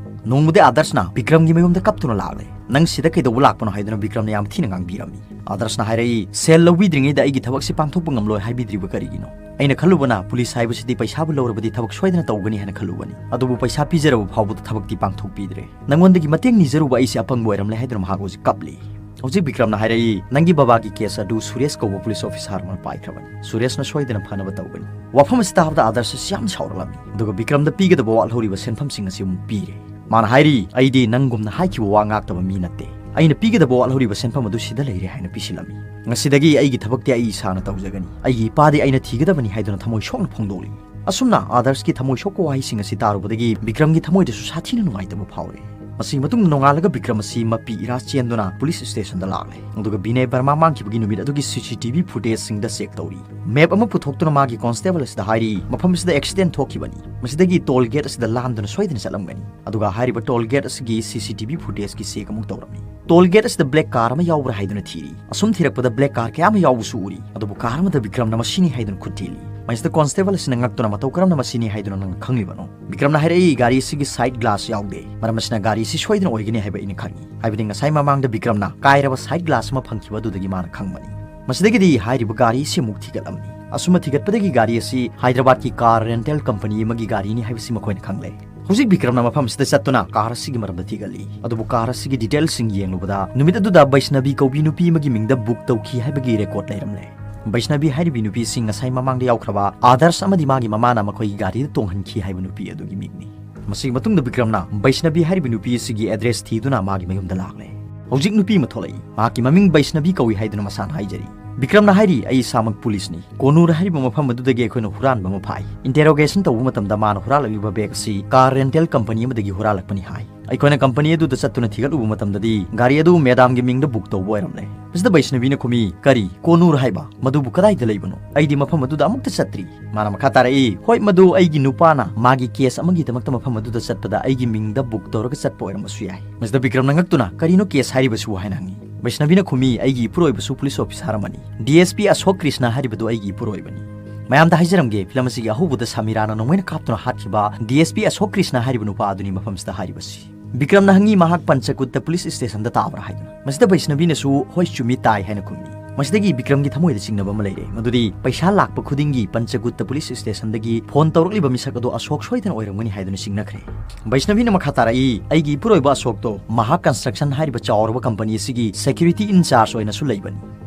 ꯅꯣꯡꯃꯗꯤ ꯑꯥꯗꯔꯁꯅ ꯕꯤꯀ꯭ꯔꯝꯒꯤ ꯃꯌꯨꯝꯗ ꯀꯞꯇꯨꯅ ꯂꯥꯛꯂꯦ꯫ "ꯅꯪ ꯁꯤꯗ ꯀꯩꯗꯧꯕ ꯂꯥꯛꯄꯅꯣ?" ꯍꯥꯏꯗꯨꯅ ꯕꯤꯀ꯭ꯔꯝꯅ ꯌꯥꯝ ꯊꯤꯅ ꯉꯥꯡꯕꯤꯔꯝꯃꯤ꯫ ꯑꯥꯗꯔꯁꯅ ꯍꯥꯏꯔꯛꯏ, "ꯁꯦꯜ ꯂꯧꯕꯤꯗ꯭ꯔꯤꯉꯩꯗ ꯑꯩꯒꯤ ꯊꯕꯛꯁꯤ ꯄꯥꯡꯊꯣꯛꯄ ꯉꯝꯂꯣꯏ ꯍꯥꯏꯕꯤꯗ꯭ꯔꯤꯕ ꯀꯔꯤꯒꯤꯅꯣ?" ꯑꯩꯅ ꯈꯜꯂꯨꯕꯅ ꯄꯨꯂꯤꯁ ꯍꯥꯏꯕꯁꯤꯗꯤ ꯄꯩꯁꯥꯕꯨ ꯂꯧꯔꯕꯗꯤ ꯊꯕꯛ ꯁꯣꯏꯗꯅ ꯇꯧꯒꯅꯤ ꯍꯥꯏꯅ ꯈꯜꯂꯨꯕꯅꯤ꯫ ꯑꯗꯨꯕꯨ ꯄꯩꯁꯥ ꯄꯤꯖꯔꯕ ꯐꯥꯎꯕꯗ ꯊꯕꯛꯇꯤ ꯄꯥꯡꯊꯣꯛꯄꯤꯗ꯭ꯔꯦ꯫ "ꯅꯪꯉꯣꯟꯗꯒꯤ ꯃꯇꯦꯡ ꯅꯤꯖꯔꯨꯕ ꯑꯩꯁꯦ ꯑꯄꯪꯕ ꯑꯣꯏꯔꯝꯂꯦ" ꯍꯥꯏꯗꯨꯅ ꯃꯍꯥꯛ ꯍꯧꯖꯤꯛ ꯀꯞꯂꯤ꯫ ꯍꯧꯖꯤꯛ ꯕꯤꯀ꯭ꯔꯝꯅ ꯍꯥꯏꯔꯛꯏ, "ꯅꯪꯒꯤ ꯕꯕꯥꯒꯤ ꯀꯦꯁ ꯑꯗꯨ ꯁꯨꯔꯦꯁ ꯀꯧꯕ ꯄꯨꯂꯤꯁ ꯑꯣꯐꯤꯁꯥꯔ ꯑꯃꯅ ꯄꯥꯏꯈ꯭ꯔꯕꯅꯤ꯫ ꯁꯨꯔꯦꯁꯅ ꯁꯣꯏꯗꯅ ꯐꯅꯕ ꯇꯧꯒꯅꯤ꯫" ꯋꯥꯐꯝ ꯑꯁꯤ ꯇꯥꯕꯗ ꯑꯥꯗꯔꯁ ꯑꯁꯤ ꯌꯥꯝ ꯁꯥꯎꯔꯛꯂꯝꯃꯤ꯫ ꯑꯗꯨꯒ ꯕꯤꯀ꯭ꯔꯝꯗ ꯄꯤꯒꯗꯕ ꯋꯥꯠꯍꯧꯔꯤꯕ ꯁꯦꯟꯐꯝꯁꯤꯡ ꯑꯁꯤ ꯑꯃꯨꯛ ꯄꯤꯔꯦ꯫ ꯃꯥꯅ ꯍꯥꯏꯔꯤ, "ꯑꯩꯗꯤ ꯅꯪꯒꯨꯝꯅ ꯍꯥꯏꯈꯤꯕ ꯋꯥ ꯉꯥꯛꯇꯕ ꯃꯤ ꯅꯠꯇꯦ꯫ ꯑꯩꯅ ꯄꯤꯒꯗꯕ ꯋꯥꯠꯍꯧꯔꯤꯕ ꯁꯦꯟꯐꯝ ꯑꯗꯨ ꯁꯤꯗ ꯂꯩꯔꯦ" ꯍꯥꯏꯅ ꯄꯤꯁꯤꯜꯂꯝꯃꯤ꯫ "ꯉꯁꯤꯗꯒꯤ ꯑꯩꯒꯤ ꯊꯕꯛꯇꯤ ꯑꯩ ꯏꯁꯥꯅ ꯇꯧꯖꯒꯅꯤ꯫ ꯑꯩꯒꯤ ꯏꯄꯥꯗꯤ ꯑꯩꯅ ꯊꯤꯒꯗꯕꯅꯤ" ꯍꯥꯏꯗꯨꯅ ꯊꯃꯣꯏ ꯁꯣꯛꯅ ꯐꯣꯡꯗꯣꯛꯂꯤ꯫ ꯑꯁꯨꯝꯅ ꯑꯥꯗꯔꯁꯀꯤ ꯊꯃꯣꯏ ꯁꯣꯛꯄ ꯋꯥꯍꯩꯁꯤꯡ ꯑꯁꯤ ꯇꯥꯔꯨꯕꯗꯒꯤ ꯕꯤꯀ꯭ꯔꯝꯒꯤ ꯊꯃꯣꯏꯗꯁꯨ ꯁꯥꯊꯤꯅ ꯅꯨꯡꯉꯥꯏꯇꯕ ꯐꯥꯎꯔꯦ꯫ ꯃꯁꯤꯒꯤ ꯃꯇꯨꯡꯗ ꯅꯣꯡꯉꯥꯜꯂꯒ ꯕꯤꯀ꯭ꯔꯝ ꯑꯁꯤ ꯃꯄꯤ ꯏꯔꯥ ꯆꯦꯟꯗꯨꯅ ꯄꯨꯂꯤꯁ ꯁ꯭ꯇꯦꯁꯟꯗ ꯂꯥꯛꯂꯦ꯫ ꯑꯗꯨꯒ ꯕꯤꯅꯦ ꯕꯔꯃꯥ ꯃꯥꯡꯈꯤꯕꯒꯤ ꯅꯨꯃꯤꯠ ꯑꯗꯨꯒꯤ ꯁꯤ ꯁꯤ ꯇꯤ ꯚꯤ ꯐꯨꯇꯦꯖꯁꯤꯡꯗ ꯆꯦꯛ ꯇꯧꯔꯤ꯫ ꯃꯦꯞ ꯑꯃ ꯄꯨꯊꯣꯛꯇꯨꯅ ꯃꯥꯒꯤ ꯀꯣꯟꯁꯇꯦꯕꯜ ꯑꯁꯤꯗ ꯍꯥꯏꯔꯤ, "ꯃꯐꯝ ꯑꯁꯤꯗ ꯑꯦꯛꯁꯤꯗꯦꯟ ꯊꯣꯛꯈꯤꯕꯅꯤ, ꯃꯁꯤꯗꯒꯤ ꯇꯣꯜ ꯒꯦꯠ ꯑꯁꯤꯗ ꯂꯥꯟꯗꯨꯅ ꯁꯣꯏꯗꯅ ꯆꯠꯂꯝꯒꯅꯤ"꯫ ꯑꯗꯨꯒ ꯍꯥꯏꯔꯤꯕ ꯇꯣꯜ ꯒꯦꯠ ꯑꯁꯤꯒꯤ ꯁꯤ ꯁꯤ ꯇꯤ ꯚꯤ ꯐꯨꯇꯦꯖꯀꯤ ꯆꯦꯛ ꯑꯃꯨꯛ ꯇꯧꯔꯝꯃꯤ꯫ ꯇꯣꯜ ꯒꯦꯠ ꯑꯁꯤꯗ ꯕ꯭ꯂꯦꯛ ꯀꯥꯔ ꯑꯃ ꯌꯥꯎꯕ꯭ꯔꯥ ꯍꯥꯏꯗꯨꯅ ꯊꯤꯔꯤ꯫ ꯑꯁꯨꯝ ꯊꯤꯔꯛꯄꯗ ꯕ꯭ꯂꯦꯛ ꯀꯥꯔ ꯀꯌꯥ ꯑꯃ ꯌꯥꯎꯕꯁꯨ ꯎꯔꯤ꯫ ꯑꯗꯨꯕꯨ ꯀꯥꯔ ꯑꯃꯗ ꯕꯤꯀ꯭ꯔꯝꯅ ꯃꯁꯤꯅꯤ ꯍꯥꯏꯗꯨꯅ ꯈꯨꯠ ꯊꯤꯜꯂꯤ꯫ ꯃꯁꯤꯗ ꯀꯣꯟꯁꯇꯦꯕꯜ ꯑꯁꯤꯅ ꯉꯛꯇꯨꯅ, "ꯃꯇꯧ ꯀꯔꯝꯅ ꯃꯁꯤꯅꯤ ꯍꯥꯏꯗꯨꯅ ꯅꯪꯅ ꯈꯪꯂꯤꯕꯅꯣ?" ꯕꯤꯀ꯭ꯔꯝꯅ ꯍꯥꯏꯔꯛꯏ, "ꯒꯥꯔꯤ ꯑꯁꯤꯒꯤ ꯁꯥꯏꯠ ꯒ꯭ꯂꯥꯁ ꯌꯥꯎꯗꯦ, ꯃꯔꯝ ꯑꯁꯤꯅ ꯒꯥꯔꯤ ꯑꯁꯤ ꯁꯣꯏꯗꯅ ꯑꯣꯏꯒꯅꯤ ꯍꯥꯏꯕ ꯑꯩꯅ ꯈꯪꯏ"꯫ ꯍꯥꯏꯕꯗꯤ ꯉꯁꯥꯏ ꯃꯃꯥꯡꯗ ꯕꯤꯀ꯭ꯔꯝꯅ ꯀꯥꯏꯔꯕ ꯁꯥꯏꯠ ꯒ꯭ꯂꯥꯁ ꯑꯃ ꯐꯪꯈꯤꯕ ꯑꯗꯨꯗꯒꯤ ꯃꯥꯅ ꯈꯪꯕꯅꯤ꯫ ꯃꯁꯤꯗꯒꯤꯗꯤ ꯍꯥꯏꯔꯤꯕ ꯒꯥꯔꯤ ꯑꯁꯤ ꯑꯃꯨꯛ ꯊꯤꯒꯠꯂꯝꯃꯤ꯫ ꯑꯁꯨꯝꯅ ꯊꯤꯒꯠꯄꯗꯒꯤ ꯒꯥꯔꯤ ꯑꯁꯤ ꯍꯥꯏꯗ꯭ꯔꯕꯥꯗꯀꯤ ꯀꯥꯔ ꯔꯦꯟꯇꯦꯜ ꯀꯝꯄꯅꯤ ꯑꯃꯒꯤ ꯒꯥꯔꯤꯅꯤ ꯍꯥꯏꯕꯁꯤ ꯃꯈꯣꯏꯅ ꯈꯪꯂꯦ꯫ ꯍꯧꯖꯤꯛ ꯕꯤꯀ꯭ꯔꯝꯅ ꯃꯐꯝ ꯑꯁꯤꯗ ꯆꯠꯇꯨꯅ ꯀꯥꯔ ꯑꯁꯤꯒꯤ ꯃꯔꯝꯗ ꯊꯤꯒꯠꯂꯤ꯫ ꯑꯗꯨꯕꯨ ꯀꯥꯔ ꯑꯁꯤꯒꯤ ꯗꯤꯇꯦꯜꯁꯤꯡ ꯌꯦꯡꯂꯨꯕꯗ, ꯅꯨꯃꯤꯠ ꯑꯗꯨꯗ ꯕꯩꯁꯅꯕꯤ ꯀꯧꯕꯤ ꯅꯨꯄꯤ ꯑꯃꯒꯤ ꯃꯤꯡꯗ ꯕꯨꯛ ꯇꯧꯈꯤ ꯍꯥꯏꯕꯒꯤ ꯔꯦꯀꯣꯔꯗ ꯂꯩꯔꯝꯂꯦ꯫ ꯕꯩꯁꯅꯕꯤ ꯍꯥꯏꯔꯤꯕꯤ ꯅꯨꯄꯤ ꯑꯁꯤ ꯉꯁꯥꯏ ꯃꯃꯥꯡꯗ ꯌꯥꯎꯈ꯭ꯔꯕ ꯑꯥꯗꯔꯁ ꯑꯃꯗꯤ ꯃꯥꯒꯤ ꯃꯃꯥꯅ ꯃꯈꯣꯏꯒꯤ ꯒꯥꯔꯤꯗ ꯇꯣꯡꯍꯟꯈꯤ ꯍꯥꯏꯕ ꯅꯨꯄꯤ ꯑꯗꯨꯒꯤ ꯃꯤꯡꯅꯤ꯫ ꯃꯁꯤꯒꯤ ꯃꯇꯨꯡꯗ ꯕꯤꯀ꯭ꯔꯝꯅ ꯕꯩꯁꯅꯕꯤ ꯍꯥꯏꯔꯤꯕ ꯅꯨꯄꯤ ꯑꯁꯤꯒꯤ ꯑꯦꯗ꯭ꯔꯦꯁ ꯊꯤꯗꯨꯅ ꯃꯥꯒꯤ ꯃꯌꯨꯝꯗ ꯂꯥꯛꯂꯦ꯫ ꯍꯧꯖꯤꯛ ꯅꯨꯄꯤ ꯑꯃ ꯊꯣꯛꯂꯛꯏ꯫ ꯃꯍꯥꯛꯀꯤ ꯃꯃꯤꯡ ꯕꯩꯁꯅꯕꯤ ꯀꯧꯏ ꯍꯥꯏꯗꯨꯅ ꯃꯁꯥꯅ ꯍꯥꯏꯖꯔꯤ꯫ ꯕꯤꯀ꯭ꯔꯝꯅ ꯍꯥꯏꯔꯤ, "ꯑꯩ ꯏꯁꯥꯃꯛ ꯄꯨꯂꯤꯁꯅꯤ꯫ ꯀꯣꯅꯨꯔ ꯍꯥꯏꯔꯤꯕ ꯃꯐꯝ ꯑꯗꯨꯗꯒꯤ ꯑꯩꯈꯣꯏꯅ ꯍꯨꯔꯥꯟꯕ ꯑꯃ ꯐꯥꯏ꯫ ꯏꯟꯇꯦꯔꯣꯒꯦꯁꯟ ꯇꯧꯕ ꯃꯇꯝꯗ ꯃꯥꯅ ꯍꯨꯔꯥꯜꯂꯛꯂꯤꯕ ꯕꯦꯒ ꯑꯁꯤ ꯀꯥꯔ ꯔꯦꯟꯇꯦꯜ ꯀꯝꯄꯅꯤ ꯑꯃꯗꯒꯤ ꯍꯨꯔꯥꯜꯂꯛꯄꯅꯤ" ꯍꯥꯏ꯫ ꯑꯩꯈꯣꯏꯅ ꯀꯝꯄꯅꯤ ꯑꯗꯨꯗ ꯆꯠꯇꯨꯅ ꯊꯤꯒꯠꯂꯨꯕ ꯃꯇꯝꯗꯗꯤ ꯒꯥꯔꯤ ꯑꯗꯨ ꯃꯦꯗꯥꯝꯒꯤ ꯃꯤꯡꯗ ꯕꯨꯛ ꯇꯧꯕ ꯑꯣꯏꯔꯝꯂꯦ꯫ ꯃꯁꯤꯗ ꯕꯩꯁꯅꯕꯤꯅ ꯈꯨꯝꯃꯤ, "ꯀꯔꯤ? ꯀꯣꯅꯨꯔ ꯍꯥꯏꯕ? ꯃꯗꯨꯕꯨ ꯀꯗꯥꯏꯗ ꯂꯩꯕꯅꯣ? ꯑꯩꯗꯤ ꯃꯐꯝ ꯑꯗꯨꯗ ꯑꯃꯨꯛꯇ ꯆꯠꯇ꯭ꯔꯤ"꯫ ꯃꯥꯅ ꯃꯈꯥ ꯇꯥꯔꯛꯏ, "ꯍꯣꯏ, ꯃꯗꯨ ꯑꯩꯒꯤ ꯅꯨꯄꯥꯅ ꯃꯥꯒꯤ ꯀꯦꯁ ꯑꯃꯒꯤꯗꯃꯛꯇ ꯃꯐꯝ ꯑꯗꯨꯗ ꯆꯠꯄꯗ ꯑꯩꯒꯤ ꯃꯤꯡꯗ ꯕꯨꯛ ꯇꯧꯔꯒ ꯆꯠꯄ ꯑꯣꯏꯔꯝꯕꯁꯨ ꯌꯥꯏ"꯫ ꯃꯁꯤꯗ ꯕꯤꯀ꯭ꯔꯝꯅ ꯉꯛꯇꯨꯅ, "ꯀꯔꯤꯅꯣ ꯀꯦꯁ ꯍꯥꯏꯔꯤꯕꯁꯤꯕꯨ?" ꯍꯥꯏꯅ ꯍꯪꯉꯤ꯫ ꯕꯩꯁꯅꯕꯤꯅ ꯈꯨꯝꯃꯤ, "ꯑꯩꯒꯤ ꯏꯄꯨꯔꯣꯏꯕꯁꯨ ꯄꯨꯂꯤꯁ ꯑꯣꯐꯤꯁꯥꯔ ꯑꯃꯅꯤ꯫ ꯗꯤ ꯑꯦꯁ ꯄꯤ ꯑꯁꯣꯛ ꯀ꯭ꯔꯤꯁꯅ ꯍꯥꯏꯔꯤꯕꯗꯨ ꯑꯩꯒꯤ ꯏꯄꯨꯔꯣꯏꯕꯅꯤ"꯫ ꯃꯌꯥꯝꯗ ꯍꯥꯏꯖꯔꯝꯒꯦ, ꯐꯤꯂꯝ ꯑꯁꯤꯒꯤ ꯑꯍꯧꯕꯗ ꯁꯃꯤꯔꯥꯅ ꯅꯣꯡꯃꯩꯅ ꯀꯥꯞꯇꯨꯅ ꯍꯥꯠꯈꯤꯕ ꯗꯤ ꯑꯦꯁ ꯄꯤ ꯑꯁꯣꯛ ꯀ꯭ꯔꯤꯁꯅ ꯍꯥꯏꯔꯤꯕ ꯅꯨꯄꯥ ꯑꯗꯨꯅꯤ ꯃꯐꯝꯁꯤꯗ ꯍꯥꯏꯔꯤꯕꯁꯤ꯫ ꯕꯤꯀ꯭ꯔꯝꯅ ꯍꯪꯉꯤ, "ꯃꯍꯥꯛ ꯄꯟꯆꯀꯨꯠꯇ ꯄꯨꯂꯤꯁ ꯁ꯭ꯇꯦꯁꯟꯗ ꯇꯥꯕ꯭ꯔꯥ?" ꯍꯥꯏꯗꯨꯅ꯫ ꯃꯁꯤꯗ ꯕꯩꯁꯅꯕꯤꯅꯁꯨ, "ꯍꯣꯏ, ꯆꯨꯝꯃꯤ, ꯇꯥꯏ" ꯍꯥꯏꯅ ꯈꯨꯝꯃꯤ꯫ ꯃꯁꯤꯗꯒꯤ ꯕꯤꯀ꯭ꯔꯝꯒꯤ ꯊꯃꯣꯏꯗ ꯆꯤꯡꯅꯕ ꯑꯃ ꯂꯩꯔꯦ, ꯃꯗꯨꯗꯤ ꯄꯩꯁꯥ ꯂꯥꯛꯄ ꯈꯨꯗꯤꯡꯒꯤ ꯄꯟꯆꯀꯨꯠꯇ ꯄꯨꯂꯤꯁ ꯁ꯭ꯇꯦꯁꯟꯗꯒꯤ ꯐꯣꯟ ꯇꯧꯔꯛꯂꯤꯕ ꯃꯤꯁꯛ ꯑꯗꯨ ꯑꯁꯣꯛ ꯁꯣꯏꯗꯅ ꯑꯣꯏꯔꯝꯒꯅꯤ ꯍꯥꯏꯗꯨꯅ ꯆꯤꯡꯅꯈ꯭ꯔꯦ꯫ ꯕꯩꯁꯅꯕꯤꯅ ꯃꯈꯥ ꯇꯥꯔꯛꯏ, "ꯑꯩꯒꯤ ꯏꯄꯨꯔꯣꯏꯕ ꯑꯁꯣꯛꯇꯣ ꯃꯍꯥꯛ ꯀꯟꯁꯇ꯭ꯔꯛꯁꯟ ꯍꯥꯏꯔꯤꯕ ꯆꯥꯎꯔꯕ ꯀꯝꯄꯅꯤ ꯑꯁꯤꯒꯤ ꯁꯦꯀ꯭ꯌꯨꯔꯤꯇꯤ ꯏꯟꯆꯥꯔꯖ ꯑꯣꯏꯅꯁꯨ ꯂꯩꯕꯅꯤ"꯫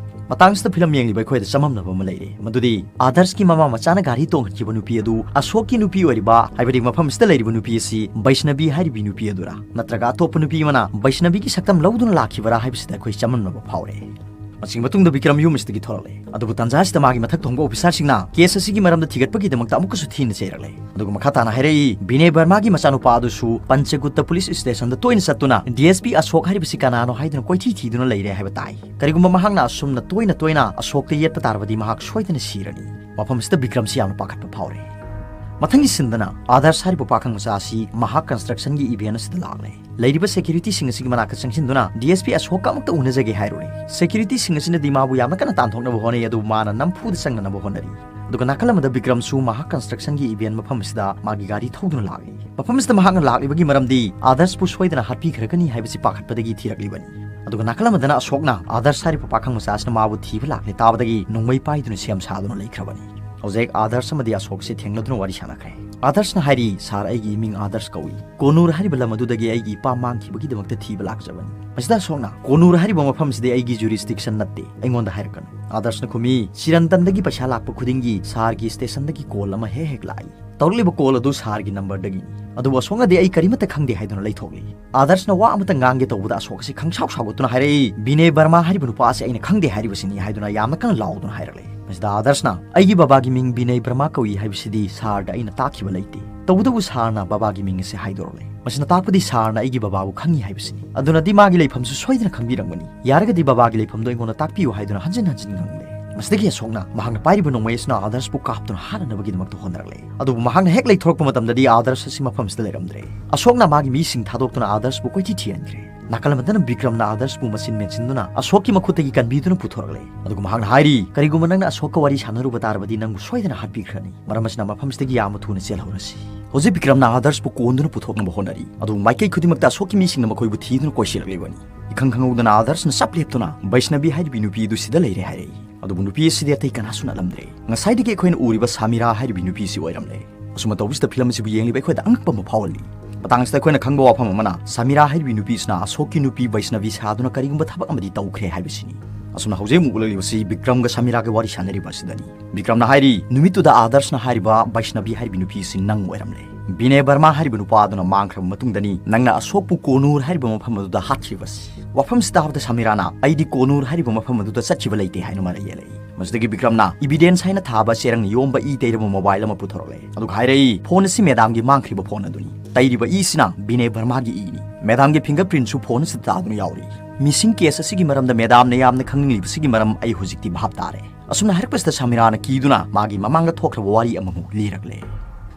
ꯃꯇꯥꯡꯁꯤꯗ ꯐꯤꯂꯝ ꯌꯦꯡꯂꯤꯕ ꯑꯩꯈꯣꯏꯗ ꯆꯃꯝꯅꯕ ꯑꯃ ꯂꯩꯔꯦ, ꯃꯗꯨꯗꯤ ꯑꯥꯗꯔꯁꯀꯤ ꯃꯃꯥ ꯃꯆꯥꯅ ꯒꯥꯔꯤ ꯇꯣꯡꯍꯟꯈꯤꯕ ꯅꯨꯄꯤ ꯑꯗꯨ ꯑꯁꯣꯛꯀꯤ ꯅꯨꯄꯤ ꯑꯣꯏꯔꯤꯕ, ꯍꯥꯏꯕꯗꯤ ꯃꯐꯝꯁꯤꯗ ꯂꯩꯔꯤꯕ ꯅꯨꯄꯤ ꯑꯁꯤ ꯕꯩꯁꯅꯕꯤ ꯍꯥꯏꯔꯤꯕꯤ ꯅꯨꯄꯤ ꯑꯗꯨꯔꯥ, ꯅꯠꯇ꯭ꯔꯒ ꯑꯇꯣꯞꯄ ꯅꯨꯄꯤ ꯑꯃꯅ ꯕꯩꯁꯅꯕꯤꯒꯤ ꯁꯛꯇꯝ ꯂꯧꯗꯨꯅ ꯂꯥꯛꯈꯤꯕꯔꯥ ꯍꯥꯏꯕꯁꯤꯗ ꯑꯩꯈꯣꯏ ꯆꯃꯝꯅꯕ ꯐꯥꯎꯔꯦ꯫ ꯑꯁꯤꯒꯤ ꯃꯇꯨꯡꯗ ꯕꯤꯀ꯭ꯔꯝ ꯌꯨꯝ ꯑꯁꯤꯗꯒꯤ ꯊꯣꯔꯛꯂꯦ꯫ ꯑꯗꯨꯕꯨ ꯇꯟꯖꯥ ꯑꯁꯤꯗ ꯃꯥꯒꯤ ꯃꯊꯛ ꯊꯣꯡꯕ ꯑꯣꯐꯤꯁꯥꯔꯁꯤꯡꯅ ꯀꯦꯁ ꯑꯁꯤꯒꯤ ꯃꯔꯝꯗ ꯊꯤꯒꯠꯄꯒꯤꯗꯃꯛꯇ ꯑꯃꯨꯛꯀꯁꯨ ꯊꯤꯅ ꯆꯩꯔꯛꯂꯦ꯫ ꯑꯗꯨꯒ ꯃꯈꯥ ꯇꯥꯅ ꯍꯥꯏꯔꯛꯏ, ꯕꯤꯅꯦ ꯕꯔꯃꯥꯒꯤ ꯃꯆꯥꯅꯨꯄꯥ ꯑꯗꯨꯁꯨ ꯄꯟꯆꯒꯨꯠꯇ ꯄꯨꯂꯤꯁ ꯁ꯭ꯇꯦꯁꯟꯗ ꯇꯣꯏꯅ ꯆꯠꯇꯨꯅ ꯗꯤ ꯑꯦꯁ ꯄꯤ ꯑꯁꯣꯛ ꯍꯥꯏꯔꯤꯕꯁꯤ ꯀꯅꯥꯅꯣ ꯍꯥꯏꯗꯨꯅ ꯀꯣꯏꯊꯤ ꯊꯤꯗꯨꯅ ꯂꯩꯔꯦ ꯍꯥꯏꯕ ꯇꯥꯏ꯫ ꯀꯔꯤꯒꯨꯝꯕ ꯃꯍꯥꯛꯅ ꯑꯁꯨꯝꯅ ꯇꯣꯏꯅ ꯇꯣꯏꯅ ꯑꯁꯣꯛꯇ ꯌꯦꯠꯄ ꯇꯥꯔꯕꯗꯤ ꯃꯍꯥꯛ ꯁꯣꯏꯗꯅ ꯁꯤꯔꯅꯤ꯫ ꯃꯐꯝ ꯑꯁꯤꯗ ꯕꯤꯀ꯭ꯔꯝꯁꯤ ꯌꯥꯝꯅ ꯄꯥꯈꯠꯄ ꯐꯥꯎꯔꯦ꯫ ꯃꯊꯪꯒꯤ ꯁꯤꯟꯗꯅ ꯑꯥꯗꯔꯁ ꯍꯥꯏꯔꯤꯕ ꯄꯥꯈꯪ ꯃꯆꯥ ꯑꯁꯤ ꯃꯍꯥꯛ ꯀꯟꯁꯇ꯭ꯔꯛꯁꯟꯒꯤ ꯏꯚꯦꯟꯠ ꯑꯁꯤꯗ ꯂꯥꯛꯂꯦ꯫ ꯂꯩꯔꯤꯕ ꯁꯦꯀ꯭ꯌꯨꯔꯤꯇꯤꯁꯤꯡ ꯑꯁꯤꯒꯤ ꯃꯅꯥꯛꯇ ꯆꯪꯁꯤꯟꯗꯨꯅ ꯗꯤ ꯑꯦꯁ ꯄꯤ ꯑꯁꯣꯛꯀ ꯑꯃꯨꯛꯇ ꯎꯅꯖꯒꯦ ꯍꯥꯏꯔꯨꯔꯦ꯫ ꯁꯦꯀ꯭ꯌꯨꯔꯤꯇꯤꯁꯤꯡ ꯑꯁꯤꯅꯗꯤ ꯃꯥꯕꯨ ꯌꯥꯝꯅ ꯀꯟꯅ ꯇꯥꯟꯊꯣꯛꯅꯕ ꯍꯣꯠꯅꯩ, ꯑꯗꯨꯕꯨ ꯃꯥꯅ ꯅꯝꯐꯨꯗ ꯆꯪꯅꯅꯕ ꯍꯣꯠꯅꯔꯤ꯫ ꯑꯗꯨꯒ ꯅꯥꯀꯜ ꯑꯃꯗ ꯕꯤꯀ꯭ꯔꯝꯁꯨ ꯃꯍꯥꯛ ꯀꯟꯁꯇ꯭ꯔꯛꯁꯟꯒꯤ ꯏꯚꯦꯟꯠ ꯃꯐꯝ ꯑꯁꯤꯗ ꯃꯥꯒꯤ ꯒꯥꯔꯤ ꯊꯧꯗꯨꯅ ꯂꯥꯛꯂꯤ꯫ ꯃꯐꯝ ꯑꯁꯤꯗ ꯃꯍꯥꯛꯅ ꯂꯥꯛꯂꯤꯕꯒꯤ ꯃꯔꯝꯗꯤ ꯑꯥꯗꯔꯁꯄꯨ ꯁꯣꯏꯗꯅ ꯍꯥꯠꯄꯤꯈ꯭ꯔꯒꯅꯤ ꯍꯥꯏꯕꯁꯤ ꯄꯥꯈꯠꯄꯗꯒꯤ ꯊꯤꯔꯛꯂꯤꯕꯅꯤ꯫ ꯑꯗꯨꯒ ꯅꯥꯀꯜ ꯑꯃꯗꯅ ꯑꯁꯣꯛꯅ ꯑꯥꯗꯔꯁ ꯍꯥꯏꯔꯤꯕ ꯄꯥꯈꯪ ꯃꯆꯥ ꯑꯁꯤꯅ ꯃꯥꯕꯨ ꯊꯤꯕ ꯂꯥꯛꯂꯦ ꯇꯥꯕꯗꯒꯤ ꯅꯣꯡꯃꯩ ꯄꯥꯏꯗꯨꯅ ꯁꯦꯝ ꯁꯥꯗꯨꯅ ꯂꯩꯈ꯭ꯔꯕꯅꯤ꯫ ꯍꯧꯖꯤꯛ ꯑꯥꯗꯔꯁ ꯑꯃꯗꯤ ꯑꯁꯣꯛꯁꯦ ꯊꯦꯡꯅꯗꯨꯅ ꯋꯥꯔꯤ ꯁꯥꯟꯅꯈ꯭ꯔꯦ꯫ ꯑꯥꯗꯔꯁꯅ ꯍꯥꯏꯔꯤ, "ꯁꯥꯔ, ꯑꯩꯒꯤ ꯏꯃꯤꯡ ꯑꯥꯗꯔꯁ ꯀꯧꯏ꯫ ꯀꯣꯅꯨꯔ ꯍꯥꯏꯔꯤꯕ ꯂꯝ ꯑꯗꯨꯗꯒꯤ ꯑꯩꯒꯤ ꯏꯄꯥ ꯃꯥꯡꯈꯤꯕꯒꯤꯗꯃꯛꯇ ꯊꯤꯕ ꯂꯥꯛꯆꯕꯅꯤ꯫ ꯃꯁꯤꯗ ꯑꯁꯣꯛꯅ, ꯀꯣꯅꯨꯔ ꯍꯥꯏꯔꯤꯕ ꯃꯐꯝꯁꯤꯗꯤ ꯑꯩꯒꯤ ꯖꯨꯔꯤꯁꯗꯤꯛꯁꯟ ꯅꯠꯇꯦ, ꯑꯩꯉꯣꯟꯗ ꯍꯥꯏꯔꯛꯀꯅꯨ꯫" ꯑꯥꯗꯔꯁꯅ ꯈꯨꯝꯃꯤ, "ꯆꯤꯔꯟꯇꯟꯗꯒꯤ ꯄꯩꯁꯥ ꯂꯥꯛꯄ ꯈꯨꯗꯤꯡꯒꯤ ꯁꯥꯔꯒꯤ ꯁ꯭ꯇꯦꯁꯟꯗꯒꯤ ꯀꯣꯜ ꯑꯃ ꯍꯦꯛ ꯍꯦꯛ ꯂꯥꯛꯏ꯫ ꯇꯧꯔꯛꯂꯤꯕ ꯀꯣꯜ ꯑꯗꯨ ꯁꯥꯔꯒꯤ ꯅꯝꯕꯔꯗꯒꯤꯅꯤ꯫" ꯑꯗꯨꯕꯨ ꯑꯁꯣꯛꯅꯗꯤ ꯑꯩ ꯀꯔꯤꯃꯠꯇ ꯈꯪꯗꯦ ꯍꯥꯏꯗꯨꯅ ꯂꯩꯊꯣꯛꯂꯤ꯫ ꯑꯥꯗꯔꯁꯅ ꯋꯥ ꯑꯃꯇ ꯉꯥꯡꯒꯦ ꯇꯧꯕꯗ ꯑꯁꯣꯛ ꯑꯁꯤ ꯈꯪꯁꯥꯎ ꯁꯥꯎꯒꯠꯇꯨꯅ ꯍꯥꯏꯔꯛꯏ, "ꯕꯤꯅꯦ ꯕꯔꯃꯥ ꯍꯥꯏꯔꯤꯕ ꯅꯨꯄꯥ ꯑꯁꯤ ꯑꯩꯅ ꯈꯪꯗꯦ ꯍꯥꯏꯔꯤꯕꯁꯤꯅꯤ" ꯍꯥꯏꯗꯨꯅ ꯌꯥꯝꯅ ꯀꯟꯅ ꯂꯥꯎꯗꯨꯅ ꯍꯥꯏꯔꯛꯂꯦ꯫ ꯃꯁꯤꯗ ꯑꯥꯗꯔꯁꯅ, "ꯑꯩꯒꯤ ꯕꯕꯥꯒꯤ ꯃꯤꯡ ꯕꯤꯅꯦ ꯕꯔꯃꯥ ꯀꯧꯏ ꯍꯥꯏꯕꯁꯤꯗꯤ ꯁꯥꯔꯗ ꯑꯩꯅ ꯇꯥꯛꯈꯤꯕ ꯂꯩꯇꯦ꯫ ꯇꯧꯕꯇꯕꯨ ꯁꯥꯔꯅ ꯕꯕꯥꯒꯤ ꯃꯤꯡ ꯑꯁꯤ ꯍꯥꯏꯗꯣꯔꯛꯂꯦ꯫ ꯃꯁꯤꯅ ꯇꯥꯛꯄꯗꯤ ꯁꯥꯔꯅ ꯑꯩꯒꯤ ꯕꯕꯥꯕꯨ ꯈꯪꯏ ꯍꯥꯏꯕꯁꯤꯅꯤ꯫ ꯑꯗꯨꯅꯗꯤ ꯃꯥꯒꯤ ꯂꯩꯐꯝꯁꯨ ꯁꯣꯏꯗꯅ ꯈꯪꯕꯤꯔꯝꯒꯅꯤ꯫ ꯌꯥꯔꯒꯗꯤ ꯕꯕꯥꯒꯤ ꯂꯩꯐꯝꯗꯨ ꯑꯩꯉꯣꯟꯗ ꯇꯥꯛꯄꯤꯌꯨ" ꯍꯥꯏꯗꯨꯅ ꯍꯟꯖꯤꯟ ꯍꯟꯖꯤꯟ ꯉꯥꯡꯂꯦ꯫ ꯃꯁꯤꯗꯒꯤ ꯑꯁꯣꯛꯅ ꯃꯍꯥꯛꯅ ꯄꯥꯏꯔꯤꯕ ꯅꯣꯡꯃꯩ ꯑꯁꯤꯅ ꯑꯥꯗꯔꯁꯄꯨ ꯀꯥꯞꯇꯨꯅ ꯍꯥꯠꯅꯅꯕꯒꯤꯗꯃꯛꯇ ꯍꯣꯠꯅꯔꯛꯂꯦ꯫ ꯑꯗꯨꯕꯨ ꯃꯍꯥꯛꯅ ꯍꯦꯛ ꯂꯩꯊꯣꯔꯛꯄ ꯃꯇꯝꯗꯗꯤ ꯑꯥꯗꯔꯁ ꯑꯁꯤ ꯃꯐꯝꯁꯤꯗ ꯂꯩꯔꯝꯗ꯭ꯔꯦ꯫ ꯑꯁꯣꯛꯅ ꯃꯥꯒꯤ ꯃꯤꯁꯤꯡ ꯊꯥꯗꯣꯛꯇꯨꯅ ꯑꯥꯗꯔꯁꯄꯨ ꯀꯣꯏꯊꯤ ꯊꯤꯍꯟꯈ꯭ꯔꯦ꯫ ꯅꯥꯀꯜ ꯑꯃꯗꯅ ꯕꯤꯀ꯭ꯔꯝꯅ ꯑꯥꯗꯔꯁꯄꯨ ꯃꯆꯤꯟ ꯃꯦꯟꯁꯤꯟꯗꯨꯅ ꯑꯁꯣꯛꯀꯤ ꯃꯈꯨꯠꯇꯒꯤ ꯀꯟꯕꯤꯗꯨꯅ ꯄꯨꯊꯣꯔꯛꯂꯦ꯫ ꯑꯗꯨꯒ ꯃꯍꯥꯛꯅ ꯍꯥꯏꯔꯤ, "ꯀꯔꯤꯒꯨꯝꯕ ꯅꯪꯅ ꯑꯁꯣꯛꯀ ꯋꯥꯔꯤ ꯁꯥꯟꯅꯔꯨꯕ ꯇꯥꯔꯕꯗꯤ ꯅꯪꯕꯨ ꯁꯣꯏꯗꯅ ꯍꯥꯠꯄꯤꯈ꯭ꯔꯅꯤ꯫ ꯃꯔꯝ ꯑꯁꯤꯅ ꯃꯐꯝꯁꯤꯗꯒꯤ ꯌꯥꯝꯅ ꯊꯨꯅ ꯆꯦꯜꯍꯧꯔꯁꯤ꯫" ꯍꯧꯖꯤꯛ ꯕꯤꯀ꯭ꯔꯝꯅ ꯑꯥꯗꯔꯁꯄꯨ ꯀꯣꯟꯗꯨꯅ ꯄꯨꯊꯣꯛꯅꯕ ꯍꯣꯠꯅꯔꯤ꯫ ꯑꯗꯨꯕꯨ ꯃꯥꯏꯀꯩ ꯈꯨꯗꯤꯡꯃꯛꯇ ꯑꯁꯣꯛꯀꯤ ꯃꯤꯁꯤꯡꯅ ꯃꯈꯣꯏꯕꯨ ꯊꯤꯗꯨꯅ ꯀꯣꯏꯁꯤꯜꯂꯛꯂꯤꯕꯅꯤ꯫ ꯏꯈꯪ ꯈꯪꯍꯧꯗꯅ ꯑꯥꯗꯔꯁꯅ ꯆꯞ ꯂꯦꯞꯇꯨꯅ ꯕꯩꯁꯅꯕꯤ ꯍꯥꯏꯔꯤꯕꯤ ꯅꯨꯄꯤ ꯑꯗꯨ ꯁꯤꯗ ꯂꯩꯔꯦ ꯍꯥꯏꯔꯛꯏ꯫ ꯑꯗꯨꯕꯨ ꯅꯨꯄꯤ ꯑꯁꯤꯗꯤ ꯑꯇꯩ ꯀꯅꯥꯁꯨ ꯅꯠꯂꯝꯗ꯭ꯔꯦ꯫ ꯉꯁꯥꯏꯗꯒꯤ ꯑꯩꯈꯣꯏꯅ ꯎꯔꯤꯕ ꯁꯥꯃꯤꯔꯥ ꯍꯥꯏꯔꯤꯕꯤ ꯅꯨꯄꯤ ꯑꯁꯤ ꯑꯣꯏꯔꯝꯂꯦ꯫ ꯑꯁꯨꯝꯅ ꯇꯧꯕꯁꯤꯗ ꯐꯤꯂꯝ ꯑꯁꯤꯕꯨ ꯌꯦꯡꯂꯤꯕ ꯑꯩꯈꯣꯏꯗ ꯑꯉꯛꯄ ꯑꯃ ꯐꯥꯎꯍꯜꯂꯤ꯫ ꯃꯇꯥꯡ ꯑꯁꯤꯗ ꯑꯩꯈꯣꯏꯅ ꯈꯪꯕ ꯋꯥꯐꯝ ꯑꯃꯅ, ꯁꯥꯃꯤꯔꯥ ꯍꯥꯏꯔꯤꯕꯤ ꯅꯨꯄꯤ ꯑꯁꯤꯅ ꯑꯁꯣꯛꯀꯤ ꯅꯨꯄꯤ ꯕꯩꯁꯅꯕꯤ ꯁꯥꯗꯨꯅ ꯀꯔꯤꯒꯨꯝꯕ ꯊꯕꯛ ꯑꯃꯗꯤ ꯇꯧꯈ꯭ꯔꯦ ꯍꯥꯏꯕꯁꯤꯅꯤ꯫ ꯑꯁꯨꯝꯅ ꯍꯧꯖꯤꯛ ꯑꯃꯨꯛ ꯎꯠꯂꯛꯂꯤꯕꯁꯤ ꯕꯤꯀ꯭ꯔꯝꯒ ꯁꯥꯃꯤꯔꯥꯒ ꯋꯥꯔꯤ ꯁꯥꯟꯅꯔꯤꯕ ꯑꯁꯤꯗꯅꯤ꯫ ꯕꯤꯀ꯭ꯔꯝꯅ ꯍꯥꯏꯔꯤ, ꯅꯨꯃꯤꯠꯇꯨꯗ ꯑꯥꯗꯔꯁꯅ ꯍꯥꯏꯔꯤꯕ ꯕꯩꯁꯅꯕꯤ ꯍꯥꯏꯔꯤꯕꯤ ꯅꯨꯄꯤ ꯑꯁꯤ ꯅꯪ ꯑꯣꯏꯔꯝꯂꯦ꯫ ꯕꯤꯅꯦ ꯕꯔꯃꯥ ꯍꯥꯏꯔꯤꯕ ꯅꯨꯄꯥ ꯑꯗꯨꯅ ꯃꯥꯡꯈ꯭ꯔꯕ ꯃꯇꯨꯡꯗꯅꯤ ꯅꯪꯅ ꯑꯁꯣꯛꯄꯨ ꯀꯣꯅꯨꯔ ꯍꯥꯏꯔꯤꯕ ꯃꯐꯝ ꯑꯗꯨꯗ ꯍꯥꯠꯈꯤꯕꯁꯤ꯫ ꯋꯥꯐꯝꯁꯤ ꯇꯥꯕꯗ ꯁꯃꯤꯔꯥꯅ, "ꯑꯩꯗꯤ ꯀꯣꯅꯨꯔ ꯍꯥꯏꯔꯤꯕ ꯃꯐꯝ ꯑꯗꯨꯗ ꯆꯠꯈꯤꯕ ꯂꯩꯇꯦ" ꯍꯥꯏꯅ ꯃꯔꯩ ꯌꯦꯠꯂꯛꯏ꯫ ꯃꯁꯤꯗꯒꯤ ꯕꯤꯀ꯭ꯔꯝꯅ evidence ꯍꯥꯏꯅ ꯊꯥꯕ ꯆꯦꯔꯪꯅ ꯌꯣꯝꯕ ꯏ ꯇꯩꯔꯕ mobile ꯑꯃ ꯄꯨꯊꯣꯔꯛꯂꯦ꯫ ꯑꯗꯨꯒ ꯍꯥꯏꯔꯛꯏ, "Phone ꯑꯁꯤ madamꯒꯤ ꯃꯥꯡꯈ꯭ꯔꯤꯕ phone ꯑꯗꯨꯅꯤ꯫ ꯇꯩꯔꯤꯕ ꯏꯁꯤꯅ ꯕꯤꯅꯦ ꯕꯔꯃꯥꯒꯤ ꯏꯅꯤ꯫ Madamꯒꯤ fingerprintꯁꯨ phone ꯑꯁꯤꯗ ꯇꯥꯗꯨꯅ ꯌꯥꯎꯔꯤ꯫ Missing case ꯑꯁꯤꯒꯤ ꯃꯔꯝꯗ madamꯅ ꯌꯥꯝꯅ ꯈꯪꯅꯤꯡꯂꯤꯕꯁꯤꯒꯤ ꯃꯔꯝ ꯑꯩ ꯍꯧꯖꯤꯛꯇꯤ ꯚꯥꯞ ꯇꯥꯔꯦ꯫" ꯑꯁꯨꯝꯅ ꯍꯥꯏꯔꯛꯄꯁꯤꯗ ꯁꯃꯤꯔꯥꯅ ꯀꯤꯗꯨꯅ ꯃꯥꯒꯤ ꯃꯃꯥꯡꯗ ꯊꯣꯛꯈ꯭ꯔꯕ ꯋꯥꯔꯤ ꯑꯃꯃꯨꯛ ꯂꯤꯔꯛꯂꯦ꯫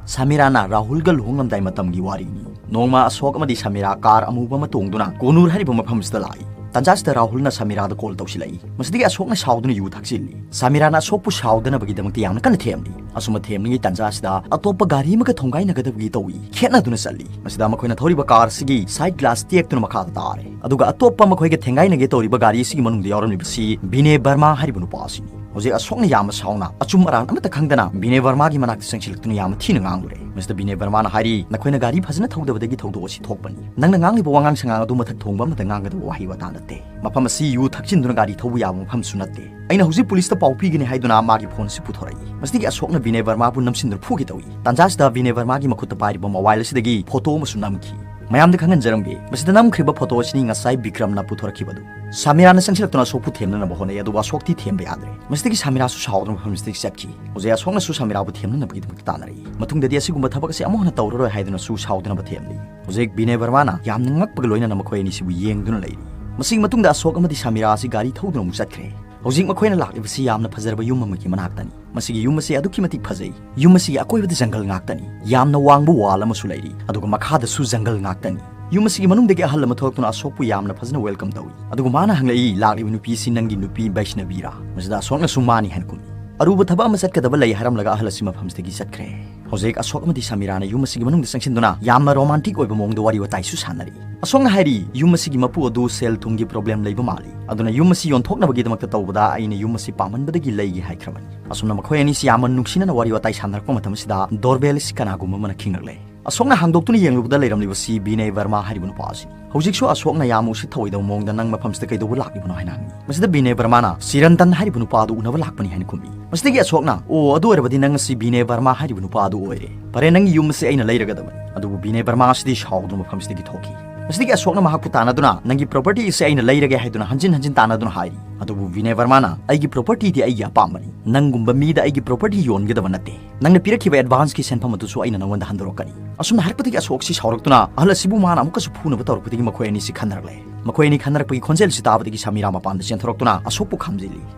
ꯁꯃꯤꯔꯥꯅ ꯔꯥꯍꯨꯜꯒ ꯂꯨꯍꯣꯡꯂꯝꯗꯥꯏ ꯃꯇꯝꯒꯤ ꯋꯥꯔꯤꯅꯤ꯫ ꯅꯣꯡꯃ ꯑꯁꯣꯛ ꯑꯃꯗꯤ ꯁꯃꯤꯔꯥ car ꯑꯃꯨꯕ ꯑꯃ ꯇꯣꯡꯗꯨꯅ ꯀꯣꯅꯨꯔ ꯍꯥꯏꯔꯤꯕ ꯃꯐꯝꯁꯤꯗ ꯂꯥꯛꯏ꯫ ꯇꯟꯖꯥꯁꯤꯗ ꯔꯥꯍꯨꯜꯅ ꯁꯃꯤꯔꯥꯗ call ꯇꯧꯁꯤꯜꯂꯛꯏ꯫ ꯃꯁꯤꯗꯒꯤ ꯑꯁꯣꯛꯅ ꯁꯥꯎꯗꯨꯅ ꯌꯨ ꯊꯛꯆꯤꯜꯂꯤ꯫ ꯁꯃꯤꯔꯥꯅ ꯑꯁꯣꯛꯄꯨ ꯁꯥꯎꯗꯅꯕꯒꯤꯗꯃꯛꯇ ꯌꯥꯝꯅ ꯀꯟꯅ ꯊꯦꯝꯂꯤ꯫ ꯑꯁꯨꯝꯅ ꯊꯦꯝꯂꯤꯉꯩ ꯇꯟꯖꯥꯁꯤꯗ ꯑꯇꯣꯞꯄ ꯒꯥꯔꯤ ꯑꯃꯒ ꯊꯣꯡꯒꯥꯏꯅꯒꯗꯕꯒꯤ ꯇꯧꯏ꯫ ꯈꯦꯠꯅꯗꯨꯅ ꯆꯠꯂꯤ꯫ ꯃꯁꯤꯗ ꯃꯈꯣꯏꯅ ꯊꯧꯔꯤꯕ car ꯑꯁꯤꯒꯤ side glass ꯇꯦꯛꯇꯨꯅ ꯃꯈꯥꯗ ꯇꯥꯔꯦ꯫ ꯑꯗꯨꯒ ꯑꯇꯣꯞꯄ ꯃꯈꯣꯏꯒ ꯊꯦꯡꯒꯥꯏꯅꯒꯦ ꯇꯧꯔꯤꯕ ꯒꯥꯔꯤ ꯑꯁꯤꯒꯤ ꯃꯅꯨꯡꯗ ꯌꯥꯎꯔꯝꯂꯤꯕꯁꯤ ꯕꯤꯅꯦ ꯕꯔꯃꯥ ꯍꯥꯏꯔꯤꯕ ꯅꯨꯄꯥ ꯑꯁꯤꯅꯤ꯫ ꯍꯧꯖꯤꯛ ꯑꯁꯣꯛꯅ ꯌꯥꯝꯅ ꯁꯥꯎꯅ ꯑꯆꯨꯝ ꯑꯔꯥꯟ ꯑꯃꯠꯇ ꯈꯪꯗꯅ ꯕꯤꯅꯦ ꯕꯔꯃꯥꯒꯤ ꯃꯅꯥꯛꯇ ꯆꯪꯁꯤꯜꯂꯛꯇꯨꯅ ꯌꯥꯝꯅ ꯊꯤꯅ ꯉꯥꯡꯂꯨꯔꯦ꯫ ꯃꯁꯤꯗ ꯕꯤꯅꯦ ꯕꯔꯃꯥꯅ ꯍꯥꯏꯔꯤ, "ꯅꯈꯣꯏꯅ ꯒꯥꯔꯤ ꯐꯖꯅ ꯊꯧꯗꯕꯗꯒꯤ ꯊꯧꯗꯣꯛ ꯑꯁꯤ ꯊꯣꯛꯄꯅꯤ꯫ ꯅꯪꯅ ꯉꯥꯡꯂꯤꯕ ꯋꯥꯉꯥꯡ ꯁꯉꯥꯡ ꯑꯗꯨ ꯃꯊꯛ ꯊꯣꯡꯕ ꯑꯃꯗ ꯉꯥꯡꯒꯗꯕ ꯋꯥꯍꯩ ꯋꯥꯇꯥ ꯅꯠꯇꯦ꯫ ꯃꯐꯝ ꯑꯁꯤ ꯌꯨ ꯊꯛꯆꯤꯟꯗꯨꯅ ꯒꯥꯔꯤ ꯊꯧꯕ ꯌꯥꯕ ꯃꯐꯝꯁꯨ ꯅꯠꯇꯦ꯫ ꯑꯩꯅ ꯍꯧꯖꯤꯛ policeꯇ ꯄꯥꯎ ꯄꯤꯒꯅꯤ" ꯍꯥꯏꯗꯨꯅ ꯃꯥꯒꯤ phone ꯑꯁꯤ ꯄꯨꯊꯣꯔꯛꯏ꯫ ꯃꯁꯤꯗꯒꯤ ꯑꯁꯣꯛꯅ ꯕꯤꯅꯦ ꯕꯔꯃꯥꯕꯨ ꯅꯝꯁꯤꯟꯗꯨꯅ ꯐꯨꯒꯦ ꯇꯧꯏ꯫ ꯇꯥꯟꯖꯥꯁꯤꯗ ꯕꯤꯅꯦ ꯕꯔꯃꯥꯒꯤ ꯃꯈꯨꯠꯇ ꯄꯥꯏꯔꯤꯕ mobile ꯑꯁꯤꯗꯒꯤ photo ꯑꯃꯁꯨ ꯅꯝꯈꯤ꯫ ꯃꯌꯥꯝꯗ ꯈꯪꯍꯟꯖꯔꯝꯒꯦ, ꯃꯁꯤꯗ ꯅꯝꯈ꯭ꯔꯤꯕ photo ꯑꯁꯤꯅꯤ ꯉꯁꯥꯏ ꯕꯤꯀ꯭ꯔꯝꯅ ꯄꯨꯊꯣꯔꯛꯈꯤꯕꯗꯨ꯫ ꯁꯃꯤꯔꯥꯅ ꯆꯪꯁꯤꯜꯂꯛꯇꯨꯅ ꯑꯁꯣꯛꯄꯨ ꯊꯦꯝꯅꯅꯕ ꯍꯣꯠꯅꯩ, ꯑꯗꯨꯕꯨ ꯑꯁꯣꯛꯇꯤ ꯊꯦꯝꯕ ꯌꯥꯗ꯭ꯔꯦ꯫ ꯃꯁꯤꯗꯒꯤ ꯁꯃꯤꯔꯥꯁꯨ ꯁꯥꯎꯗꯨꯅ ꯃꯐꯝꯁꯤꯗꯒꯤ ꯆꯠꯈꯤ꯫ ꯍꯧꯖꯤꯛ ꯑꯁꯣꯛꯅꯁꯨ ꯁꯃꯤꯔꯥꯕꯨ ꯊꯦꯝꯅꯅꯕꯒꯤꯗꯃꯛꯇ ꯇꯥꯟꯅꯔꯛꯏ꯫ ꯃꯇꯨꯡꯗꯗꯤ ꯑꯁꯤꯒꯨꯝꯕ ꯊꯕꯛ ꯑꯁꯤ ꯑꯃꯨꯛ ꯍꯟꯅ ꯇꯧꯔꯔꯣꯏ ꯍꯥꯏꯗꯨꯅꯁꯨ ꯁꯥꯎꯗꯅꯕ ꯊꯦꯝꯂꯤ꯫ ꯍꯧꯖꯤꯛ ꯕꯤꯅꯦ ꯕꯔꯃꯥꯅ ꯌꯥꯝꯅ ꯉꯛꯄꯒ ꯂꯣꯏꯅꯅ ꯃꯈꯣꯏ ꯑꯅꯤꯁꯤꯕꯨ ꯌꯦꯡꯗꯨꯅ ꯂꯩꯔꯤ꯫ ꯃꯁꯤꯒꯤ ꯃꯇꯨꯡꯗ ꯑꯁꯣꯛ ꯑꯃꯗꯤ ꯁꯃꯤꯔꯥ ꯑꯁꯤ ꯒꯥꯔꯤ ꯊꯧꯗꯨꯅ ꯑꯃꯨꯛ ꯆꯠꯈ꯭ꯔꯦ꯫ ꯍꯧꯖꯤꯛ ꯃꯈꯣꯏꯅ ꯂꯥꯛꯂꯤꯕꯁꯤ ꯌꯥꯝꯅ ꯐꯖꯔꯕ ꯌꯨꯝ ꯑꯃꯒꯤ ꯃꯅꯥꯛꯇꯅꯤ꯫ ꯃꯁꯤꯒꯤ ꯌꯨꯝ ꯑꯁꯤ ꯑꯗꯨꯛꯀꯤ ꯃꯇꯤꯛ ꯐꯖꯩ꯫ ꯌꯨꯝ ꯑꯁꯤꯒꯤ ꯑꯀꯣꯏꯕꯗ ꯖꯪꯒꯜ ꯉꯥꯛꯇꯅꯤ꯫ ꯌꯥꯝꯅ ꯋꯥꯡꯕ wall ꯑꯃꯁꯨ ꯂꯩꯔꯤ, ꯑꯗꯨꯒ ꯃꯈꯥꯗꯁꯨ ꯖꯪꯒꯜ ꯉꯥꯛꯇꯅꯤ꯫ ꯌꯨꯝ ꯑꯁꯤꯒꯤ ꯃꯅꯨꯡꯗꯒꯤ ꯑꯍꯜ ꯑꯃ ꯊꯣꯛꯂꯛꯇꯨꯅ ꯑꯁꯣꯛꯄꯨ ꯌꯥꯝꯅ ꯐꯖꯅ welcome ꯇꯧꯏ꯫ ꯑꯗꯨꯒ ꯃꯥꯅ ꯍꯪꯂꯛꯏ, "ꯂꯥꯛꯂꯤꯕ ꯅꯨꯄꯤ ꯑꯁꯤ ꯅꯪꯒꯤ ꯅꯨꯄꯤ ꯕꯩꯁꯅꯕꯤꯔꯥ?" ꯃꯁꯤꯗ ꯑꯁꯣꯛꯅꯁꯨ ꯃꯥꯅꯤ ꯍꯥꯏꯅ ꯈꯨꯝꯃꯤ꯫ ꯑꯔꯨꯕ ꯊꯕꯛ ꯑꯃ ꯆꯠꯀꯗꯕ ꯂꯩ ꯍꯥꯏꯔꯝꯂꯒ ꯑꯍꯜ ꯑꯁꯤ ꯃꯐꯝꯁꯤꯗꯒꯤ ꯆꯠꯈ꯭ꯔꯦ꯫ ꯍꯧꯖꯤꯛ ꯑꯁꯣꯛ ꯑꯃꯗꯤ ꯁꯃꯤꯔꯥꯅ ꯌꯨꯝ ꯑꯁꯤꯒꯤ ꯃꯅꯨꯡꯗ ꯆꯪꯁꯤꯟꯗꯨꯅ ꯌꯥꯝꯅ romantic ꯑꯣꯏꯕ ꯃꯑꯣꯡꯗ ꯋꯥꯔꯤ ꯋꯥꯇꯥꯏꯁꯨ ꯁꯥꯟꯅꯔꯤ꯫ ꯑꯁꯣꯛꯅ ꯍꯥꯏꯔꯤ, "ꯌꯨꯝ ꯑꯁꯤꯒꯤ ꯃꯄꯨ ꯑꯗꯨ ꯁꯦꯜ ꯊꯨꯝꯒꯤ problem ꯂꯩꯕ ꯃꯥꯜꯂꯤ, ꯑꯗꯨꯅ ꯌꯨꯝ ꯑꯁꯤ ꯌꯣꯟꯊꯣꯛꯅꯕꯒꯤꯗꯃꯛꯇ ꯇꯧꯕꯗ ꯑꯩꯅ ꯌꯨꯝ ꯑꯁꯤ ꯄꯥꯝꯃꯟꯕꯗꯒꯤ ꯂꯩꯒꯦ ꯍꯥꯏꯈ꯭ꯔꯕꯅꯤ꯫" ꯑꯁꯨꯝꯅ ꯃꯈꯣꯏ ꯑꯅꯤꯁꯤ ꯌꯥꯝꯅ ꯅꯨꯡꯁꯤꯅꯅ ꯋꯥꯔꯤ ꯋꯥꯇꯥꯏ ꯁꯥꯟꯅꯔꯛꯄ ꯃꯇꯝ ꯑꯁꯤꯗ doorbell ꯑꯁꯤ ꯀꯅꯥꯒꯨꯝꯕ ꯑꯃꯅ ꯈꯤꯡꯂꯛꯂꯦ꯫ ꯑꯁꯣꯛꯅ ꯍꯥꯡꯗꯣꯛꯇꯨꯅ ꯌꯦꯡꯂꯨꯕꯗ ꯂꯩꯔꯝꯂꯤꯕꯁꯤ ꯕꯤꯅꯦ ꯕꯔꯃꯥ ꯍꯥꯏꯔꯤꯕ ꯅꯨꯄꯥ ꯑꯁꯤꯅꯤ꯫ ꯍꯧꯖꯤꯛꯁꯨ ꯑꯁꯣꯛꯅ ꯌꯥꯝꯅ ꯎꯁꯤꯠ ꯊꯑꯣꯏꯗꯕ ꯃꯑꯣꯡꯗ "ꯅꯪ ꯃꯐꯝꯁꯤꯗ ꯀꯩꯗꯧꯕ ꯂꯥꯛꯂꯤꯕꯅꯣ?" ꯍꯥꯏꯅ ꯍꯪꯉꯤ꯫ ꯃꯁꯤꯗ ꯕꯤꯅꯦ ꯕꯔꯃꯥꯅ "ꯁꯤꯔꯟꯗꯟ ꯍꯥꯏꯔꯤꯕ ꯅꯨꯄꯥ ꯑꯗꯨ ꯎꯅꯕ ꯂꯥꯛꯄꯅꯤ" ꯍꯥꯏꯅ ꯈꯨꯝꯃꯤ꯫ ꯃꯁꯤꯗꯒꯤ ꯑꯁꯣꯛꯅ "ꯑꯣ, ꯑꯗꯨ ꯑꯣꯏꯔꯕꯗꯤ ꯅꯪ ꯑꯁꯤ ꯕꯤꯅꯦ ꯕꯔꯃꯥ ꯍꯥꯏꯔꯤꯕ ꯅꯨꯄꯥ ꯑꯗꯨ ꯑꯣꯏꯔꯦ꯫ ꯐꯔꯦ, ꯅꯪꯒꯤ ꯌꯨꯝ ꯑꯁꯤ ꯑꯩꯅ ꯂꯩꯔꯒꯗꯕꯅꯤ"꯫ ꯑꯗꯨꯕꯨ ꯕꯤꯅꯦ ꯕꯔꯃꯥ ꯑꯁꯤꯗꯤ ꯁꯥꯎꯗꯨꯅ ꯃꯐꯝꯁꯤꯗꯒꯤ ꯊꯣꯛꯈꯤ꯫ ꯃꯁꯤꯗꯒꯤ ꯑꯁꯣꯛꯅ ꯃꯍꯥꯛꯄꯨ ꯇꯥꯟꯅꯗꯨꯅ "ꯅꯪꯒꯤ property ꯑꯁꯤ ꯑꯩꯅ ꯂꯩꯔꯒꯦ" ꯍꯥꯏꯗꯨꯅ ꯍꯟꯖꯤꯟ ꯍꯟꯖꯤꯟ ꯇꯥꯟꯅꯗꯨꯅ ꯍꯥꯏꯔꯤ꯫ ꯑꯗꯨꯕꯨ ꯕꯤꯅꯦ ꯕꯔꯃꯥꯅ "ꯑꯩꯒꯤ propertyꯗꯤ ꯑꯩꯒꯤ ꯑꯄꯥꯝꯕꯅꯤ꯫ ꯅꯪꯒꯨꯝꯕ ꯃꯤꯗ ꯑꯩꯒꯤ property ꯌꯣꯟꯒꯗꯕ ꯅꯠꯇꯦ꯫ ꯅꯪꯅ ꯄꯤꯔꯛꯈꯤꯕ advanceꯀꯤ ꯁꯦꯟꯐꯝ ꯑꯗꯨꯁꯨ ꯑꯩꯅ ꯅꯪꯉꯣꯟꯗ ꯍꯟꯗꯣꯔꯛꯀꯅꯤ"꯫ ꯑꯁꯨꯝꯅ ꯍꯥꯏꯔꯛꯄꯗꯒꯤ ꯑꯁꯣꯛꯁꯤ ꯁꯥꯎꯔꯛꯇꯨꯅ ꯑꯍꯜ ꯑꯁꯤꯕꯨ ꯃꯥꯅ ꯑꯃꯨꯛꯀꯁꯨ ꯐꯨꯅꯕ ꯇꯧꯔꯛꯄꯗꯒꯤ ꯃꯈꯣꯏ ꯑꯅꯤꯁꯤ ꯈꯟꯅꯔꯛꯂꯦ꯫ ꯃꯈꯣꯏ ꯑꯅꯤ ꯈꯟꯅꯔꯛꯄꯒꯤ ꯈꯣꯟꯖꯦꯜꯁꯤ ꯇꯥꯕꯗꯒꯤ ꯁꯃꯤꯔꯥ ꯃꯄꯥꯟꯗ ꯆꯦꯟꯊꯣꯔꯛꯇꯨꯅ ꯑꯁꯣꯛꯄꯨ ꯈꯥꯝꯖꯤꯜꯂꯤ꯫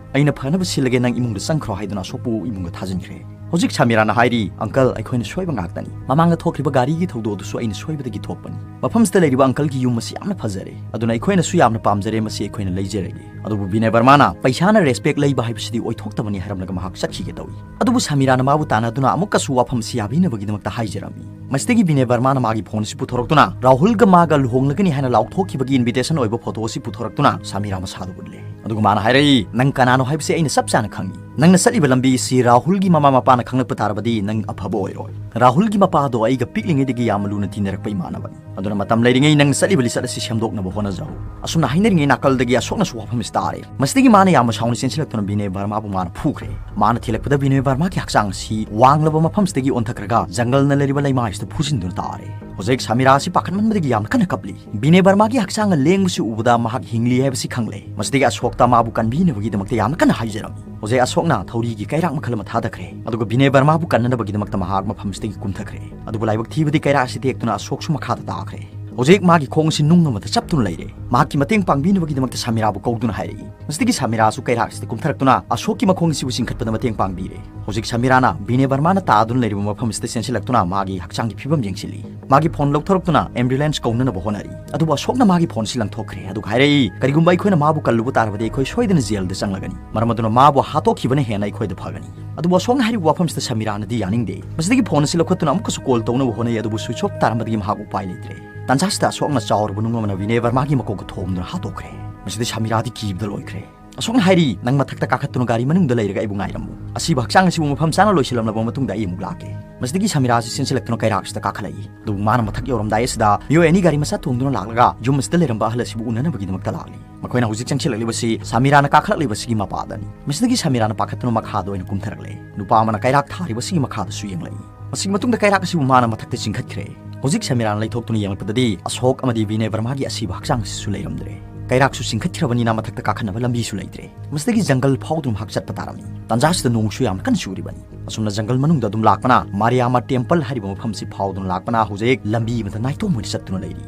"ꯑꯩꯅ ꯐꯅꯕ ꯁꯤꯜꯂꯒꯦ, ꯅꯪ ꯏꯃꯨꯡꯗ ꯆꯪꯈ꯭ꯔꯣ" ꯍꯥꯏꯗꯨꯅ ꯑꯁꯣꯛꯄꯨ ꯏꯃꯨꯡꯗ ꯊꯥꯖꯤꯟꯈ꯭ꯔꯦ꯫ ꯍꯧꯖꯤꯛ ꯁꯃꯤꯔꯥꯅ ꯍꯥꯏꯔꯤ, "Uncle, ꯑꯩꯈꯣꯏꯅ ꯁꯣꯏꯕ ꯉꯥꯛꯇꯅꯤ꯫ ꯃꯃꯥꯡꯗ ꯊꯣꯛꯈ꯭ꯔꯤꯕ ꯒꯥꯔꯤꯒꯤ ꯊꯧꯗꯣꯛ ꯑꯗꯨꯁꯨ ꯑꯩꯅ ꯁꯣꯏꯕꯗꯒꯤ ꯊꯣꯛꯄꯅꯤ꯫ ꯃꯐꯝꯁꯤꯗ ꯂꯩꯔꯤꯕ uncleꯒꯤ ꯌꯨꯝ ꯑꯁꯤ ꯌꯥꯝꯅ ꯐꯖꯔꯦ, ꯑꯗꯨꯅ ꯑꯩꯈꯣꯏꯅꯁꯨ ꯌꯥꯝꯅ ꯄꯥꯝꯖꯔꯦ, ꯃꯁꯤ ꯑꯩꯈꯣꯏꯅ ꯂꯩꯖꯔꯒꯦ"꯫ ꯑꯗꯨꯕꯨ ꯕꯤꯅꯦ ꯕꯔꯃꯥꯅ "ꯄꯩꯁꯥꯅ respect ꯂꯩꯕ ꯍꯥꯏꯕꯁꯤꯗꯤ ꯑꯣꯏꯊꯣꯛꯇꯕꯅꯤ" ꯍꯥꯏꯔꯝꯂꯒ ꯃꯍꯥꯛ ꯆꯠꯈꯤꯒꯦ ꯇꯧꯏ꯫ ꯑꯗꯨꯕꯨ ꯁꯃꯤꯔꯥꯅ ꯃꯥꯕꯨ ꯇꯥꯟꯅꯗꯨꯅ ꯑꯃꯨꯛꯀꯁꯨ ꯋꯥꯐꯝ ꯑꯁꯤ ꯌꯥꯕꯤꯅꯕꯒꯤꯗꯃꯛꯇ ꯍꯥꯏꯖꯔꯝꯃꯤ꯫ ꯃꯁꯤꯗꯒꯤ ꯕꯤꯅꯦ ꯕꯔꯃꯥꯅ ꯃꯥꯒꯤ phone ꯑꯁꯤ ꯄꯨꯊꯣꯔꯛꯇꯨꯅ ꯔꯥꯍꯨꯜꯒ ꯃꯥꯒ ꯂꯨꯍꯣꯡꯂꯒꯅꯤ ꯍꯥꯏꯅ ꯂꯥꯎꯊꯣꯛꯈꯤꯕꯒꯤ invitation ꯑꯣꯏꯕ photo ꯑꯁꯤ ꯄꯨꯊꯣꯔꯛꯇꯨꯅ ꯁꯃꯤꯔꯥ ꯃꯁꯥꯗ ꯎꯠꯂꯦ꯫ ꯑꯗꯨꯒ ꯃꯥꯅ ꯍꯥꯏꯔꯛꯏ, "ꯅꯪ ꯀꯅꯥꯅꯣ ꯍꯥꯏꯕꯁꯤ ꯑꯩꯅ ꯆꯞ ꯆꯥꯅ ꯈꯪꯏ꯫ ꯅꯪꯅ ꯆꯠꯂꯤꯕ ꯂꯝꯕꯤ ꯑꯁꯤ ꯔꯥꯍꯨꯜꯒꯤ ꯃꯃꯥ ꯃꯄꯥꯅ ꯈꯪꯂꯛꯄ ꯇꯥꯔꯕꯗꯤ ꯅꯪ ꯑꯐꯕ ꯑꯣꯏꯔꯣꯏ꯫ ꯔꯥꯍꯨꯜꯒꯤ ꯃꯄꯥꯗꯣ ꯑꯩꯒ ꯄꯤꯛꯂꯤꯉꯩꯗꯒꯤ ꯌꯥꯝꯅ ꯂꯨꯅ ꯇꯤꯟꯅꯔꯛꯄ ꯏꯃꯥꯟꯅꯕꯅꯤ꯫ ꯑꯗꯨꯅ ꯃꯇꯝ ꯂꯩꯔꯤꯉꯩ ꯅꯪꯅ ꯆꯠꯂꯤꯕ ꯂꯤꯆꯠ ꯑꯁꯤ ꯁꯦꯝꯗꯣꯛꯅꯕ ꯍꯣꯠꯅꯖꯧ"꯫ ꯑꯁꯨꯝꯅ ꯍꯥꯏꯅꯔꯤꯉꯩ ꯅꯥꯀꯜꯗꯒꯤ ꯑꯁꯣꯛꯅꯁꯨ ꯋꯥꯐꯝ ꯑꯁꯤ ꯇꯥꯔꯦ꯫ ꯃꯁꯤꯗꯒꯤ ꯃꯥꯅ ꯌꯥꯝꯅ ꯁꯥꯎꯅ ꯆꯦꯟꯁꯤꯜꯂꯛꯇꯨꯅ ꯕꯤꯅꯦ ꯕꯔꯃꯥꯕꯨ ꯃꯥꯅ ꯐꯨꯈ꯭ꯔꯦ꯫ ꯃꯥꯅ ꯊꯤꯜꯂꯛꯄꯗ ꯕꯤꯅꯦ ꯕꯔꯃꯥꯒꯤ ꯍꯛꯆꯥꯡ ꯑꯁꯤ ꯋꯥꯡꯂꯕ ꯃꯐꯝꯁꯤꯗꯒꯤ ꯑꯣꯟꯊꯈ꯭ꯔꯒ ꯖꯪꯒꯜꯅ ꯂꯩꯔꯤꯕ ꯂꯩꯃꯥꯏꯁꯤꯗ ꯐꯨꯖꯤꯟꯗꯨꯅ ꯇꯥꯔꯦ꯫ ꯍꯧꯖꯤꯛ ꯁꯃꯤꯔꯥ ꯑꯁꯤ ꯄꯥꯈꯠꯃꯟꯕꯗꯒꯤ ꯌꯥꯝꯅ ꯀꯟꯅ ꯀꯞꯂꯤ꯫ ꯕꯤꯅꯦ ꯕꯔꯃꯥꯒꯤ ꯍꯛꯆꯥꯡꯅ ꯂꯦꯡꯕꯁꯤ ꯎꯕꯗ ꯃꯍꯥꯛ ꯍꯤꯡꯂꯤ ꯍꯥꯏꯕꯁꯤ ꯈꯪꯂꯦ꯫ ꯃꯁꯤꯗꯒꯤ ꯑꯁꯣꯛꯇ ꯃꯥꯕꯨ ꯀꯟꯕꯤꯅꯕꯒꯤꯗꯃꯛꯇ ꯌꯥꯝꯅ ꯀꯟꯅ ꯍꯥꯏꯖꯔꯝꯃꯤ꯫ ꯍꯧꯖꯤꯛ ꯑꯁꯣꯛꯅ ꯊꯧꯔꯤꯒꯤ ꯀꯩꯔꯥꯛ ꯃꯈꯜ ꯑꯃ ꯊꯥꯗꯈ꯭ꯔꯦ, ꯑꯗꯨꯒ ꯕꯤꯅꯦ ꯕꯔꯃꯥꯕꯨ ꯀꯟꯅꯅꯕꯒꯤꯗꯃꯛꯇ ꯃꯍꯥꯛ ꯃꯐꯝꯁꯤꯗꯒꯤ ꯀꯨꯝꯊꯈ꯭ꯔꯦ꯫ ꯑꯗꯨꯕꯨ ꯂꯥꯏꯕꯛ ꯊꯤꯕꯗꯤ ꯀꯩꯔꯥꯛ ꯑꯁꯤ ꯇꯦꯛꯇꯨꯅ ꯑꯁꯣꯛꯁꯨ ꯃꯈꯥꯗ ꯇꯥꯈ꯭ꯔꯦ꯫ ꯍꯧꯖꯤꯛ ꯃꯥꯒꯤ ꯈꯣꯡ ꯑꯁꯤ ꯅꯨꯡ ꯑꯃꯗ ꯆꯞꯇꯨꯅ ꯂꯩꯔꯦ꯫ ꯃꯍꯥꯛꯀꯤ ꯃꯇꯦꯡ ꯄꯥꯡꯕꯤꯅꯕꯒꯤꯗꯃꯛꯇ ꯁꯃꯤꯔꯥꯕꯨ ꯀꯧꯗꯨꯅ ꯍꯥꯏꯔꯛꯏ꯫ ꯃꯁꯤꯗꯒꯤ ꯁꯃꯤꯔꯥꯁꯨ ꯀꯩꯔꯥꯛ ꯑꯁꯤꯗ ꯀꯨꯝꯊꯔꯛꯇꯨꯅ ꯑꯁꯣꯛꯀꯤ ꯃꯈꯣꯡ ꯑꯁꯤꯕꯨ ꯆꯤꯡꯈꯠꯄꯗ ꯃꯇꯦꯡ ꯄꯥꯡꯕꯤꯔꯦ꯫ ꯍꯧꯖꯤꯛ ꯁꯃꯤꯔꯥꯅ ꯕꯤꯅꯦ ꯕꯔꯃꯥꯅ ꯇꯥꯗꯨꯅ ꯂꯩꯔꯤꯕ ꯃꯐꯝ ꯑꯁꯤꯗ ꯆꯦꯟꯁꯤꯜꯂꯛꯇꯨꯅ ꯃꯥꯒꯤ ꯍꯛꯆꯥꯡꯒꯤ ꯐꯤꯕꯝ ꯌꯦꯡꯁꯤꯜꯂꯤ꯫ ꯃꯥꯒꯤ phone ꯂꯧꯊꯣꯔꯛꯇꯨꯅ ambulance ꯀꯧꯅꯅꯕ ꯍꯣꯠꯅꯔꯤ꯫ ꯑꯗꯨꯕꯨ ꯑꯁꯣꯛꯅ ꯃꯥꯒꯤ phone ꯑꯁꯤ ꯂꯪꯊꯣꯛꯈ꯭ꯔꯦ, ꯑꯗꯨꯒ ꯍꯥꯏꯔꯛꯏ, "ꯀꯔꯤꯒꯨꯝꯕ ꯑꯩꯈꯣꯏꯅ ꯃꯥꯕꯨ ꯀꯜꯂꯨꯕ ꯇꯥꯔꯕꯗꯤ ꯑꯩꯈꯣꯏ ꯁꯣꯏꯗꯅ jailꯗ ꯆꯪꯂꯒꯅꯤ꯫ ꯃꯔꯝ ꯑꯗꯨꯅ ꯃꯥꯕꯨ ꯍꯥꯠꯇꯣꯛꯈꯤꯕꯅ ꯍꯦꯟꯅ ꯑꯩꯈꯣꯏꯗ ꯐꯒꯅꯤ"꯫ ꯑꯗꯨꯕꯨ ꯑꯁꯣꯛꯅ ꯍꯥꯏꯔꯤꯕ ꯋꯥꯐꯝꯁꯤꯗ ꯁꯃꯤꯔꯥꯅꯗꯤ ꯌꯥꯅꯤꯡꯗꯦ꯫ ꯃꯁꯤꯗꯒꯤ phone ꯑꯁꯤ ꯂꯧꯈꯠꯇꯨꯅ ꯑꯃꯨꯛꯀꯁꯨ call ꯇꯧꯅꯕ ꯍꯣꯠꯅꯩ, ꯑꯗꯨꯕꯨ switch off ꯇꯥꯔꯝꯕꯗꯒꯤ ꯃꯍꯥꯛ ꯎꯄꯥꯏ ꯂꯩꯇ꯭ꯔꯦ꯫ ꯇꯥꯟꯖꯥꯁꯤꯗ ꯑꯁꯣꯛꯅ ꯆꯥꯎꯔꯕ ꯅꯨꯡ ꯑꯃꯅ ꯕꯤꯅꯦ ꯕꯔꯃꯥꯒꯤ ꯃꯀꯣꯛꯇ ꯊꯣꯝꯗꯨꯅ ꯍꯥꯠꯇꯣꯛꯈ꯭ꯔꯦ꯫ ꯃꯁꯤꯗ ꯁꯃꯤꯔꯥꯗꯤ ꯀꯤꯕꯗ ꯂꯣꯏꯈ꯭ꯔꯦ꯫ ꯑꯁꯣꯛꯅ ꯍꯥꯏꯔꯤ, "ꯅꯪ ꯃꯊꯛꯇ ꯀꯥꯈꯠꯇꯨꯅ ꯒꯥꯔꯤ ꯃꯅꯨꯡꯗ ꯂꯩꯔꯒ ꯑꯩꯕꯨ ꯉꯥꯏꯔꯝꯃꯨ꯫ ꯑꯁꯤꯕ ꯍꯛꯆꯥꯡ ꯑꯁꯤꯕꯨ ꯃꯐꯝ ꯆꯥꯅ ꯂꯣꯏꯁꯤꯜꯂꯝꯂꯕ ꯃꯇꯨꯡꯗ ꯑꯩ ꯑꯃꯨꯛ ꯂꯥꯛꯀꯦ"꯫ ꯃꯁꯤꯗꯒꯤ ꯁꯃꯤꯔꯥ ꯑꯁꯤ ꯆꯦꯟꯁꯤꯜꯂꯛꯇꯨꯅ ꯀꯩꯔꯥꯛ ꯑꯁꯤꯗ ꯀꯥꯈꯠꯂꯛꯏ꯫ ꯑꯗꯨꯕꯨ ꯃꯥꯅ ꯃꯊꯛ ꯌꯧꯔꯝꯗꯥꯏ ꯑꯁꯤꯗ ꯃꯤꯑꯣꯏ ꯑꯅꯤ ꯒꯥꯔꯤ ꯃꯆꯥ ꯇꯣꯡꯗꯨꯅ ꯂꯥꯛꯂꯒ ꯌꯨꯝ ꯑꯁꯤꯗ ꯂꯩꯔꯝꯕ ꯑꯍꯜ ꯑꯁꯤꯕꯨ ꯎꯅꯅꯕꯒꯤꯗꯃꯛꯇ ꯂꯥꯛꯂꯤ꯫ ꯃꯈꯣꯏꯅ ꯍꯧꯖꯤꯛ ꯆꯪꯁꯤꯜꯂꯛꯂꯤꯕꯁꯤ ꯁꯃꯤꯔꯥꯅ ꯀꯥꯈꯠꯂꯛꯂꯤꯕꯁꯤꯒꯤ ꯃꯄꯥꯗꯅꯤ꯫ ꯃꯁꯤꯗꯒꯤ ꯁꯃꯤꯔꯥꯅ ꯄꯥꯈꯠꯇꯨꯅ ꯃꯈꯥꯗ ꯑꯣꯏꯅ ꯀꯨꯝꯊꯔꯛꯂꯦ꯫ ꯅꯨꯄꯥ ꯑꯃꯅ ꯀꯩꯔꯥꯛ ꯊꯥꯔꯤꯕꯁꯤꯒꯤ ꯃꯈꯥꯗꯁꯨ ꯌꯦꯡꯂꯛꯏ꯫ ꯃꯁꯤꯒꯤ ꯃꯇꯨꯡꯗ ꯀꯩꯔꯥꯛ ꯑꯁꯤꯕꯨ ꯃꯥꯅ ꯃꯊꯛꯇ ꯆꯤꯡꯈꯠꯈ꯭ꯔꯦ꯫ ꯍꯧꯖꯤꯛ ꯁꯃꯤꯔꯥꯅ ꯂꯩꯊꯣꯛꯇꯨꯅ ꯌꯦꯡꯂꯛꯄꯗꯗꯤ ꯑꯁꯣꯛ ꯑꯃꯗꯤ ꯕꯤꯅꯦ ꯕꯔꯃꯥꯒꯤ ꯑꯁꯤꯕ ꯍꯛꯆꯥꯡ ꯑꯁꯤꯁꯨ ꯂꯩꯔꯝꯗ꯭ꯔꯦ꯫ ꯀꯩꯔꯥꯛꯁꯨ ꯆꯤꯡꯈꯠꯈ꯭ꯔꯕꯅꯤꯅ ꯃꯊꯛꯇ ꯀꯥꯈꯠꯅꯕ ꯂꯝꯕꯤꯁꯨ ꯂꯩꯇ꯭ꯔꯦ꯫ ꯃꯁꯤꯗꯒꯤ ꯖꯪꯒꯜ ꯐꯥꯎꯗꯨꯅ ꯃꯍꯥꯛ ꯆꯠꯄ ꯇꯥꯔꯝꯃꯤ꯫ ꯇꯥꯟꯖꯥꯁꯤꯗ ꯅꯣꯡꯁꯨ ꯌꯥꯝꯅ ꯀꯟꯅ ꯆꯨꯔꯤꯕꯅꯤ꯫ ꯑꯁꯨꯝꯅ ꯖꯪꯒꯜ ꯃꯅꯨꯡꯗ ꯑꯗꯨꯝ ꯂꯥꯛꯄꯅ ꯃꯥꯔꯤꯌꯥꯃꯥ ꯇꯦꯝꯄꯜ ꯍꯥꯏꯔꯤꯕ ꯃꯐꯝꯁꯤ ꯐꯥꯎꯗꯨꯅ ꯂꯥꯛꯄꯅ ꯍꯧꯖꯤꯛ ꯂꯝꯕꯤ ꯑꯃꯗ ꯅꯥꯏꯇꯣꯝ ꯑꯣꯏꯅ ꯆꯠꯇꯨꯅ ꯂꯩꯔꯤ꯫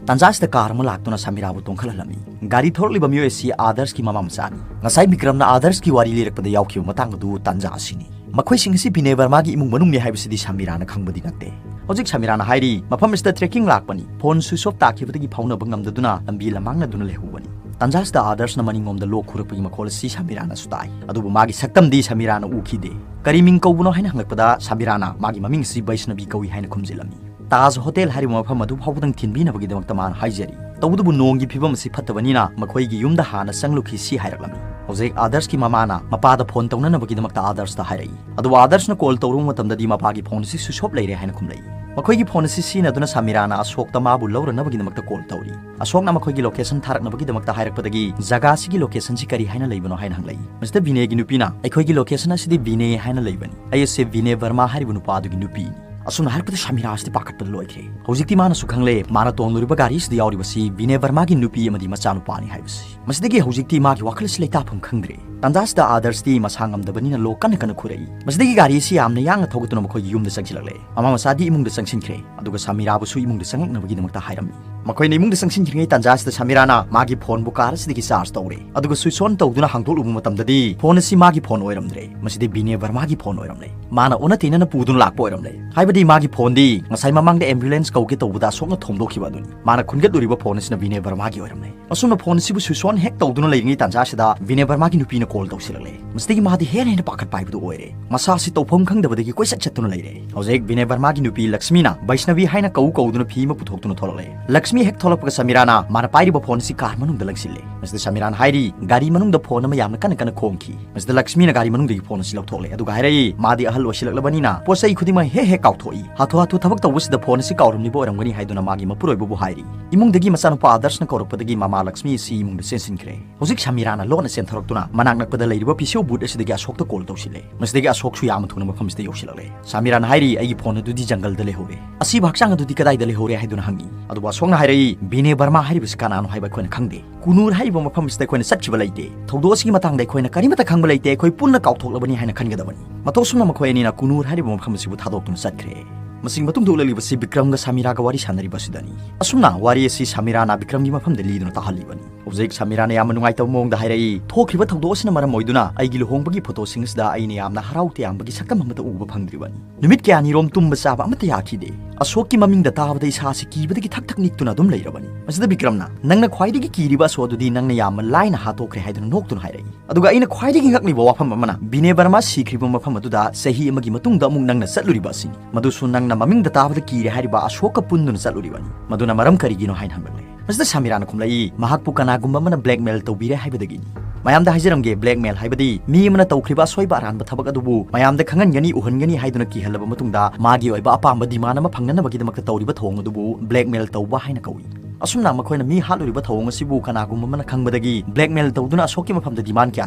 ꯇꯥꯟꯖꯥꯁꯤꯗ ꯀꯥꯔ ꯑꯃ ꯂꯥꯛꯇꯨꯅ ꯁꯃꯤꯔꯥꯕꯨ ꯇꯣꯡꯈꯠꯍꯜꯂꯝꯃꯤ꯫ ꯒꯥꯔꯤ ꯊꯧꯔꯛꯂꯤꯕ ꯃꯤꯑꯣꯏ ꯑꯁꯤ ꯑꯥꯗꯔꯁꯀꯤ ꯃꯃꯥ ꯃꯆꯥꯅꯤ꯫ ꯉꯁꯥꯏ ꯕꯤꯀ꯭ꯔꯝꯅ ꯑꯥꯗꯔꯁꯀꯤ ꯋꯥꯔꯤ ꯂꯤꯔꯛꯄꯗ ꯌꯥꯎꯈꯤꯕ ꯃꯇꯥꯡ ꯑꯗꯨ ꯇꯥꯟꯖꯥ ꯑꯁꯤꯅꯤ꯫ ꯃꯈꯣꯏꯁꯤꯡ ꯑꯁꯤ ꯕꯤꯅꯦ ꯕꯔꯃꯥꯒꯤ ꯏꯃꯨꯡ ꯃꯅꯨꯡꯅꯤ ꯍꯥꯏꯕꯁꯤꯗꯤ ꯁꯃꯤꯔꯥꯅ ꯈꯪꯕꯗꯤ ꯅꯠꯇꯦ꯫ ꯍꯧꯖꯤꯛ ꯁꯃꯤꯔꯥꯅ ꯍꯥꯏꯔꯤ, "ꯃꯐꯝ ꯑꯁꯤꯗ ꯇ꯭ꯔꯦꯀꯤꯡ ꯂꯥꯛꯄꯅꯤ, ꯐꯣꯟ ꯁ꯭ꯋꯤꯆ ꯑꯣꯐ ꯇꯥꯈꯤꯕꯗꯒꯤ ꯐꯥꯎꯅꯕ ꯉꯝꯗꯗꯨꯅ ꯂꯝꯕꯤ ꯂꯃꯥꯡꯅꯗꯨꯅ ꯂꯩꯍꯧꯕꯅꯤ"꯫ ꯇꯥꯟꯖꯥꯁꯤꯗ ꯑꯥꯗꯔꯁꯅ ꯃꯅꯤꯡꯂꯣꯝꯗ ꯂꯣꯛ ꯈꯨꯔꯛꯄꯒꯤ ꯃꯈꯣꯜ ꯑꯁꯤ ꯁꯃꯤꯔꯥꯅꯁꯨ ꯇꯥꯏ꯫ ꯑꯗꯨꯕꯨ ꯃꯥꯒꯤ ꯁꯛꯇꯝꯗꯤ ꯁꯃꯤꯔꯥꯅ ꯎꯈꯤꯗꯦ꯫ "ꯀꯔꯤ ꯃꯤꯡ ꯀꯧꯕꯅꯣ?" ꯍꯥꯏꯅ ꯍꯪꯂꯛꯄꯗ ꯁꯃꯤꯔꯥꯅ ꯃꯥꯒꯤ ꯃꯃꯤꯡ ꯑꯁꯤ ꯕꯩꯁꯅꯕꯤ ꯀꯧꯏ ꯍꯥꯏꯅ ꯈꯨꯝꯖꯤꯜꯂꯝꯃꯤ꯫ ꯇꯥꯖ ꯍꯣꯇꯦꯜ ꯍꯥꯏꯔꯤꯕ ꯃꯐꯝ ꯑꯗꯨ ꯐꯥꯎꯕꯗꯪ ꯊꯤꯟꯕꯤꯅꯕꯒꯤꯗꯃꯛꯇ ꯃꯥꯅ ꯍꯥꯏꯖꯔꯤ꯫ ꯇꯧꯕꯇꯕꯨ ꯅꯣꯡꯒꯤ ꯐꯤꯕꯝ ꯑꯁꯤ ꯐꯠꯇꯕꯅꯤꯅ ꯃꯈꯣꯏꯒꯤ ꯌꯨꯝꯗ ꯍꯥꯟꯅ ꯆꯪꯂꯨꯈꯤꯁꯤ ꯍꯥꯏꯔꯛꯂꯝꯃꯤ꯫ ꯍꯧꯖꯤꯛ ꯑꯥꯗꯔꯁꯀꯤ ꯃꯃꯥꯅ ꯃꯄꯥꯗ ꯐꯣꯟ ꯇꯧꯅꯅꯕꯒꯤꯗꯃꯛꯇ ꯑꯥꯗꯔꯁꯇ ꯍꯥꯏꯔꯛꯏ꯫ ꯑꯗꯨꯕꯨ ꯑꯥꯗꯔꯁꯅ ꯀꯣꯜ ꯇꯧꯔꯨꯕ ꯃꯇꯝꯗꯗꯤ ꯃꯄꯥꯒꯤ ꯐꯣꯟ ꯑꯁꯤ ꯁ꯭ꯋꯤꯆ ꯑꯣꯐ ꯂꯩꯔꯦ ꯍꯥꯏꯅ ꯈꯨꯝꯂꯛꯏ꯫ ꯃꯈꯣꯏꯒꯤ ꯐꯣꯟ ꯑꯁꯤ ꯁꯤꯖꯤꯟꯅꯗꯨꯅ ꯁꯃꯤꯔꯥꯅ ꯑꯁꯣꯛꯇ ꯃꯥꯕꯨ ꯂꯧꯔꯅꯕꯒꯤꯗꯃꯛꯇ ꯀꯣꯜ ꯇꯧꯔꯤ꯫ ꯑꯁꯣꯛꯅ ꯃꯈꯣꯏꯒꯤ ꯂꯣꯀꯦꯁꯟ ꯊꯥꯔꯛꯅꯕꯒꯤꯗꯃꯛꯇ ꯍꯥꯏꯔꯛꯄꯗꯒꯤ ꯖꯒꯥ ꯑꯁꯤꯒꯤ ꯂꯣꯀꯦꯁꯟꯁꯤ ꯀꯔꯤ ꯍꯥꯏꯅ ꯂꯩꯕꯅꯣ ꯍꯥꯏꯅ ꯍꯪꯂꯛꯏ꯫ ꯃꯁꯤꯗ ꯕꯤꯅꯦꯒꯤ ꯅꯨꯄꯤꯅ, "ꯑꯩꯈꯣꯏꯒꯤ ꯂꯣꯀꯦꯁꯟ ꯑꯁꯤꯗꯤ ꯕꯤꯅꯦ ꯍꯥꯏꯅ ꯂꯩꯕꯅꯤ꯫ ꯑꯩ ꯑꯁꯦ ꯕꯤꯅꯦ ꯕꯔꯃꯥ ꯍꯥꯏꯔꯤꯕ ꯅꯨꯄꯥ ꯑꯗꯨꯒꯤ ꯅꯨꯄꯤꯅꯤ"꯫ ꯑꯁꯨꯝꯅ ꯍꯥꯏꯔꯛꯄꯗ ꯁꯃꯤꯔꯥ ꯑꯁꯤꯗꯤ ꯄꯥꯈꯠꯄꯗ ꯂꯣꯏꯈ꯭ꯔꯦ꯫ ꯍꯧꯖꯤꯛꯇꯤ ꯃꯥꯅꯁꯨ ꯈꯪꯂꯦ, ꯃꯥꯅ ꯇꯣꯡꯂꯨꯔꯤꯕ ꯒꯥꯔꯤ ꯑꯁꯤꯗ ꯌꯥꯎꯔꯤꯕꯁꯤ ꯕꯤꯅꯦ ꯕꯔꯃꯥꯒꯤ ꯅꯨꯄꯤ ꯑꯃꯗꯤ ꯃꯆꯥꯅꯨꯄꯥꯅꯤ ꯍꯥꯏꯕꯁꯤ꯫ ꯃꯁꯤꯗꯒꯤ ꯍꯧꯖꯤꯛꯇꯤ ꯃꯥꯒꯤ ꯋꯥꯈꯜ ꯑꯁꯤ ꯂꯩꯇꯥꯐꯝ ꯈꯪꯗ꯭ꯔꯦ꯫ ꯇꯥꯟꯖꯥꯁꯤꯗ ꯑꯥꯗꯔꯁꯇꯤ ꯃꯁꯥ ꯉꯝꯗꯕꯅꯤꯅ ꯂꯣꯛ ꯀꯟꯅ ꯀꯟꯅ ꯈꯨꯔꯛꯏ꯫ ꯃꯁꯤꯗꯒꯤ ꯒꯥꯔꯤ ꯑꯁꯤ ꯌꯥꯝꯅ ꯌꯥꯡꯅ ꯊꯧꯒꯠꯇꯨꯅ ꯃꯈꯣꯏꯒꯤ ꯌꯨꯝꯗ ꯆꯪꯁꯤꯜꯂꯛꯂꯦ꯫ ꯃꯃꯥ ꯃꯆꯥꯗꯤ ꯏꯃꯨꯡꯗ ꯆꯪꯁꯤꯟꯈ꯭ꯔꯦ꯫ ꯑꯗꯨꯒ ꯁꯃꯤꯔꯥꯕꯨꯁꯨ ꯏꯃꯨꯡꯗ ꯆꯪꯂꯛꯅꯕꯒꯤꯗꯃꯛꯇ ꯍꯥꯏꯔꯝꯃꯤ꯫ ꯃꯈꯣꯏꯅ ꯏꯃꯨꯡꯗ ꯆꯪꯁꯤꯟꯈ꯭ꯔꯤꯉꯩ ꯇꯥꯟꯖꯥꯁꯤꯗ ꯁꯃꯤꯔꯥꯅ ꯃꯥꯒꯤ ꯐꯣꯟꯕꯨ ꯀꯥꯔ ꯑꯁꯤꯗꯒꯤ ꯆꯥꯔꯖ ꯇꯧꯔꯦ꯫ ꯑꯗꯨꯒ ꯁ꯭ꯋꯤꯆ ꯑꯣꯟ ꯇꯧꯗꯨꯅ ꯍꯥꯡꯗꯣꯛꯂꯨꯕ ꯃꯇꯝꯗꯗꯤ ꯐꯣꯟ ꯑꯁꯤ ꯃꯥꯒꯤ ꯐꯣꯟ ꯑꯣꯏꯔꯝꯗ꯭ꯔꯦ꯫ ꯃꯁꯤꯗꯤ ꯕꯤꯅꯦ ꯕꯔꯃꯥꯒꯤ ꯐꯣꯟ ꯑꯣꯏꯔꯝꯂꯦ꯫ ꯃꯥꯅ ꯑꯣꯟꯅ ꯇꯩꯅꯅ ꯄꯨꯗꯨꯅ ꯂꯥꯛꯄ ꯑꯣꯏꯔꯝꯂꯦ꯫ ꯍꯥꯏꯕꯗꯤ ꯃꯥꯒꯤ ꯐꯣꯟꯗꯤ ꯉꯁꯥꯏ ꯃꯃꯥꯡꯗ ꯑꯦꯝꯕꯨꯂꯦꯟꯁ ꯀꯧꯒꯦ ꯇꯧꯕꯗ ꯑꯁꯣꯛꯅ ꯊꯣꯝꯗꯣꯛꯈꯤꯕ ꯑꯗꯨꯅꯤ꯫ ꯃꯥꯅ ꯈꯨꯟꯒꯠꯂꯨꯔꯤꯕ ꯐꯣꯟ ꯑꯁꯤꯅ ꯕꯤꯅꯦ ꯕꯔꯃꯥꯒꯤ ꯑꯣꯏꯔꯝꯂꯦ꯫ ꯑꯁꯨꯝꯅ ꯐꯣꯟ ꯑꯁꯤꯕꯨ ꯁ꯭ꯋꯤꯆ ꯑꯣꯟ ꯍꯦꯛ ꯇꯧꯗꯨꯅ ꯂꯩꯔꯤꯉꯩ ꯇꯥꯟꯖꯥꯁꯤꯗ ꯕꯤꯅꯦ ꯕꯔꯃꯥꯒꯤ ꯅꯨꯄꯤꯅ ꯀꯣꯜ ꯇꯧꯁꯤꯜꯂꯛꯂꯦ꯫ ꯃꯁꯤꯗꯒꯤ ꯃꯥꯗꯤ ꯍꯦꯟꯅ ꯍꯦꯟꯅ ꯄꯥꯈꯠꯄ ꯍꯥꯏꯕꯗꯨ ꯑꯣꯏꯔꯦ꯫ ꯃꯁꯥꯁꯤ ꯇꯧꯐꯝ ꯈꯪꯗꯕꯗꯒꯤ ꯀꯣꯏꯆꯠ ꯆꯠꯇꯨꯅ ꯂꯩꯔꯦ꯫ ꯍꯧꯖꯤꯛ ꯕꯤꯅꯦ ꯕꯔꯃꯥꯒꯤ ꯅꯨꯄꯤ ꯂꯛꯁꯃꯤꯅ ꯕꯩꯁꯅꯕꯤ ꯍꯥꯏꯅ ꯀꯧ ꯀꯧꯗꯨꯅ ꯐꯤ ꯑꯃ ꯄꯨꯊꯣꯛꯇꯨꯅ ꯊꯣꯛꯂꯛꯂꯦ꯫ ꯂꯛꯁꯃꯤ ꯍꯦꯛ ꯊꯣꯛꯂꯛꯄꯒ ꯁꯃꯤꯔꯥꯅ ꯃꯥꯅ ꯄꯥꯏꯔꯤꯕ ꯐꯣꯟ ꯑꯁꯤ ꯀꯥꯔ ꯃꯅꯨꯡꯗ ꯂꯪꯁꯤꯜꯂꯦ꯫ ꯃꯁꯤꯗ ꯁꯃꯤꯔꯥꯅ ꯍꯥꯏꯔꯤ, "ꯒꯥꯔꯤ ꯃꯅꯨꯡꯗ ꯐꯣꯟ ꯑꯃ ꯌꯥꯝꯅ ꯀꯟꯅ ꯀꯟꯅ ꯈꯣꯡꯈꯤ꯫" ꯃꯁꯤꯗ ꯂꯛꯁꯃꯤꯅ ꯒꯥꯔꯤ ꯃꯅꯨꯡꯗꯒꯤ ꯐꯣꯟ ꯑꯁꯤ ꯂꯧꯊꯣꯛꯂꯦ, ꯑꯗꯨꯒ ꯍꯥꯏꯔꯛꯏ, ꯃꯥꯗꯤ ꯑꯍꯜ ꯑꯣꯏꯁꯤꯜꯂꯛꯂꯕꯅꯤꯅ ꯄꯣꯠ ꯆꯩ ꯈꯨꯗꯤꯡꯃꯛ ꯍꯦꯛ ꯍꯦꯛ ꯀꯥꯎꯊꯣꯛꯏ꯫ ꯍꯥꯊꯨ ꯍꯥꯊꯨ ꯊꯕꯛ ꯇꯧꯕꯁꯤꯗ ꯐꯣꯟ ꯑꯁꯤ ꯀꯥꯎꯔꯝꯂꯤꯕ ꯑꯣꯏꯔꯝꯒꯅꯤ ꯍꯥꯏꯗꯨꯅ ꯃꯥꯒꯤ ꯃꯄꯨꯔꯣꯏꯕꯕꯨ ꯍꯥꯏꯔꯤ꯫ ꯏꯃꯨꯡꯗꯒꯤ ꯃꯆꯥꯅꯨꯄꯥ ꯑꯥꯗꯔꯁꯅ ꯀꯧꯔꯛꯄꯗꯒꯤ ꯃꯃꯥ ꯂꯛꯁꯃꯤ ꯑꯁꯤ ꯏꯃꯨꯡꯗ ꯆꯦꯟꯁꯤꯟꯈ꯭ꯔꯦ꯫ ꯍꯧꯖꯤꯛ ꯁꯃꯤꯔꯥꯅ ꯂꯣꯟꯅ ꯆꯦꯟꯊꯣꯔꯛꯇꯨꯅ ꯃꯅꯥꯛ ꯅꯛꯄꯗ ꯂꯩꯔꯤꯕ ꯄꯤ ꯁꯤ ꯑꯣ ꯕꯨꯠ ꯑꯁꯤꯗꯒꯤ ꯑꯁꯣꯛꯇ ꯀꯣꯜ ꯇꯧꯁꯤꯜꯂꯦ꯫ ꯃꯁꯤꯗꯒꯤ ꯑꯁꯣꯛꯁꯨ ꯌꯥꯝꯅ ꯊꯨꯅ ꯃꯐꯝꯁꯤꯗ ꯌꯧꯁꯤꯜꯂꯛꯂꯦ꯫ ꯁꯃꯤꯔꯥꯅ ꯍꯥꯏꯔꯤ, "ꯑꯩꯒꯤ ꯐꯣꯟ ꯑꯗꯨꯗꯤ ꯖꯪꯒꯜꯗ ꯂꯩꯍꯧꯔꯦ꯫ ꯑꯁꯤꯕ ꯍꯛꯆꯥꯡ ꯑꯗꯨꯗꯤ ꯀꯗꯥꯏꯗ ꯂꯩꯍꯧꯔꯦ?" ꯍꯥꯏꯗꯨꯅ ꯍꯪꯉꯤ꯫ ꯑꯗꯨꯕꯨ ꯑꯁꯣꯛꯅ ꯍꯥꯏꯔꯛꯏ, "ꯕꯤꯅꯦ ꯕꯔꯃꯥ ꯍꯥꯏꯔꯤꯕꯁꯤ ꯀꯅꯥꯅꯣ ꯍꯥꯏꯕ ꯑꯩꯈꯣꯏꯅ ꯈꯪꯗꯦ꯫ ꯀꯨꯅꯨꯔ ꯍꯥꯏꯔꯤꯕ ꯃꯐꯝ ꯑꯁꯤꯗ ꯑꯩꯈꯣꯏꯅ ꯆꯠꯈꯤꯕ ꯂꯩꯇꯦ꯫ ꯊꯧꯗꯣꯛ ꯑꯁꯤꯒꯤ ꯃꯇꯥꯡꯗ ꯑꯩꯈꯣꯏꯅ ꯀꯔꯤꯃꯠꯇ ꯈꯪꯕ ꯂꯩꯇꯦ꯫ ꯑꯩꯈꯣꯏ ꯄꯨꯟꯅ ꯀꯥꯎꯊꯣꯛꯂꯕꯅꯤ ꯍꯥꯏꯅ ꯈꯟꯒꯗꯕꯅꯤ꯫" ꯃꯇꯧ ꯑꯁꯨꯝꯅ ꯃꯈꯣꯏ ꯑꯅꯤꯅ ꯀꯨꯅꯨꯔ ꯍꯥꯏꯔꯤꯕ ꯃꯐꯝ ꯑꯁꯤꯕꯨ ꯊꯥꯗꯣꯛꯇꯨꯅ ꯆꯠꯈ꯭ꯔꯦ꯫ ꯃꯁꯤꯒꯤ ꯃꯇꯨꯡꯗ ꯎꯠꯂꯛꯂꯤꯕꯁꯤ ꯕꯤꯀ꯭ꯔꯝꯒ ꯁꯃꯤꯔꯥꯒ ꯋꯥꯔꯤ ꯁꯥꯟꯅꯔꯤꯕ ꯑꯁꯤꯗꯅꯤ꯫ ꯑꯁꯨꯝꯅ ꯋꯥꯔꯤ ꯑꯁꯤ ꯁꯃꯤꯔꯥꯅ ꯕꯤꯀ꯭ꯔꯝꯒꯤ ꯃꯐꯝꯗ ꯂꯤꯗꯨꯅ ꯇꯥꯍꯜꯂꯤꯕꯅꯤ꯫ ꯍꯧꯖꯤꯛ ꯁꯃꯤꯔꯥꯅ ꯌꯥꯝꯅ ꯅꯨꯡꯉꯥꯏꯇꯕ ꯃꯑꯣꯡꯗ ꯍꯥꯏꯔꯛꯏ, "ꯊꯣꯛꯈ꯭ꯔꯤꯕ ꯊꯧꯗꯣꯛ ꯑꯁꯤꯅ ꯃꯔꯝ ꯑꯣꯏꯗꯨꯅ ꯑꯩꯒꯤ ꯂꯨꯍꯣꯡꯕꯒꯤ ꯐꯣꯇꯣꯁꯤꯡ ꯑꯁꯤꯗ ꯑꯩꯅ ꯌꯥꯝꯅ ꯍꯔꯥꯎ ꯇꯌꯥꯝꯕꯒꯤ ꯁꯛꯇꯝ ꯑꯃꯠꯇ ꯎꯕ ꯐꯪꯗ꯭ꯔꯤꯕꯅꯤ꯫ ꯅꯨꯃꯤꯠ ꯀꯌꯥꯅꯤꯔꯣꯝ ꯇꯨꯝꯕ ꯆꯥꯕ ꯑꯃꯠꯇ ꯌꯥꯈꯤꯗꯦ꯫ ꯑꯁꯣꯛꯀꯤ ꯃꯃꯤꯡꯗ ꯇꯥꯕꯗ ꯏꯁꯥꯁꯤ ꯀꯤꯕꯗꯒꯤ ꯊꯛ ꯊꯛ ꯅꯤꯛꯇꯨꯅ ꯑꯗꯨꯝ ꯂꯩꯔꯕꯅꯤ꯫" ꯃꯁꯤꯗ ꯕꯤꯀ꯭ꯔꯝꯅ, "ꯅꯪꯅ ꯈ꯭ꯋꯥꯏꯗꯒꯤ ꯀꯤꯔꯤꯕ ꯑꯁꯣꯛ ꯑꯗꯨꯗꯤ ꯅꯪꯅ ꯌꯥꯝꯅ ꯂꯥꯏꯅ ꯍꯥꯠꯇꯣꯛꯈ꯭ꯔꯦ" ꯍꯥꯏꯗꯨꯅ ꯅꯣꯛꯇꯨꯅ ꯍꯥꯏꯔꯛꯏ꯫ ꯑꯗꯨꯒ ꯑꯩꯅ ꯈ꯭ꯋꯥꯏꯗꯒꯤ ꯉꯛꯂꯤꯕ ꯋꯥꯐꯝ ꯑꯃꯅ, ꯕꯤꯅꯦ ꯕꯔꯃꯥ ꯁꯤꯈ꯭ꯔꯤꯕ ꯃꯐꯝ ꯑꯗꯨꯗ ꯆꯍꯤ ꯑꯃꯒꯤ ꯃꯇꯨꯡꯗ ꯑꯃꯨꯛ ꯅꯪꯅ ꯆꯠꯂꯨꯔꯤꯕ ꯑꯁꯤꯅꯤ꯫ ꯃꯗꯨꯁꯨ ꯅꯪꯅ ꯃꯃꯤꯡꯗ ꯇꯥꯕꯗ ꯀꯤꯔꯦ ꯍꯥꯏꯔꯤꯕ ꯑꯁꯣꯛꯀ ꯄꯨꯟꯗꯨꯅ ꯆꯠꯂꯨꯔꯤꯕꯅꯤ꯫ ꯃꯗꯨꯅ ꯃꯔꯝ ꯀꯔꯤꯒꯤꯅꯣ ꯍꯥꯏꯅ ꯍꯪꯂꯛꯂꯦ꯫ ꯃꯁꯤꯗ ꯁꯃꯤꯔꯥꯅ ꯈꯨꯝꯂꯛꯏ, "ꯃꯍꯥꯛꯄꯨ ꯀꯅꯥꯒꯨꯝꯕ ꯑꯃꯅ ꯕ꯭ꯂꯦꯛꯃꯦꯜ ꯇꯧꯕꯤꯔꯦ ꯍꯥꯏꯕꯗꯒꯤꯅꯤ꯫" ꯃꯌꯥꯝꯗ ꯍꯥꯏꯖꯔꯝꯒꯦ, ꯕ꯭ꯂꯦꯛꯃꯦꯜ ꯍꯥꯏꯕꯗꯤ ꯃꯤ ꯑꯃꯅ ꯇꯧꯈ꯭ꯔꯤꯕ ꯑꯁꯣꯏꯕ ꯑꯔꯥꯟꯕ ꯊꯕꯛ ꯑꯗꯨꯕꯨ ꯃꯌꯥꯝꯗ ꯈꯪꯍꯟꯒꯅꯤ, ꯎꯍꯟꯒꯅꯤ ꯍꯥꯏꯗꯨꯅ ꯀꯤꯍꯜꯂꯕ ꯃꯇꯨꯡꯗ ꯃꯥꯒꯤ ꯑꯣꯏꯕ ꯑꯄꯥꯝꯕ ꯗꯤꯃꯥꯟ ꯑꯃ ꯐꯪꯅꯅꯕꯒꯤꯗꯃꯛꯇ ꯇꯧꯔꯤꯕ ꯊꯧꯑꯣꯡ ꯑꯗꯨꯕꯨ ꯕ꯭ꯂꯦꯛꯃꯦꯜ ꯇꯧꯕ ꯍꯥꯏꯅ ꯀꯧꯏ꯫ ꯑꯁꯨꯝꯅ ꯃꯈꯣꯏꯅ ꯃꯤ ꯍꯥꯠꯂꯨꯔꯤꯕ ꯊꯧꯑꯣꯡ ꯑꯁꯤꯕꯨ ꯀꯅꯥꯒꯨꯝꯕ ꯑꯃꯅ ꯈꯪꯕꯗꯒꯤ ꯕ꯭ꯂꯦꯛꯃꯦꯜ ꯇꯧꯗꯨꯅ ꯑꯁꯣꯛꯀꯤ ꯃꯐꯝꯗ ꯗꯤꯃꯥꯟ ꯀꯌꯥ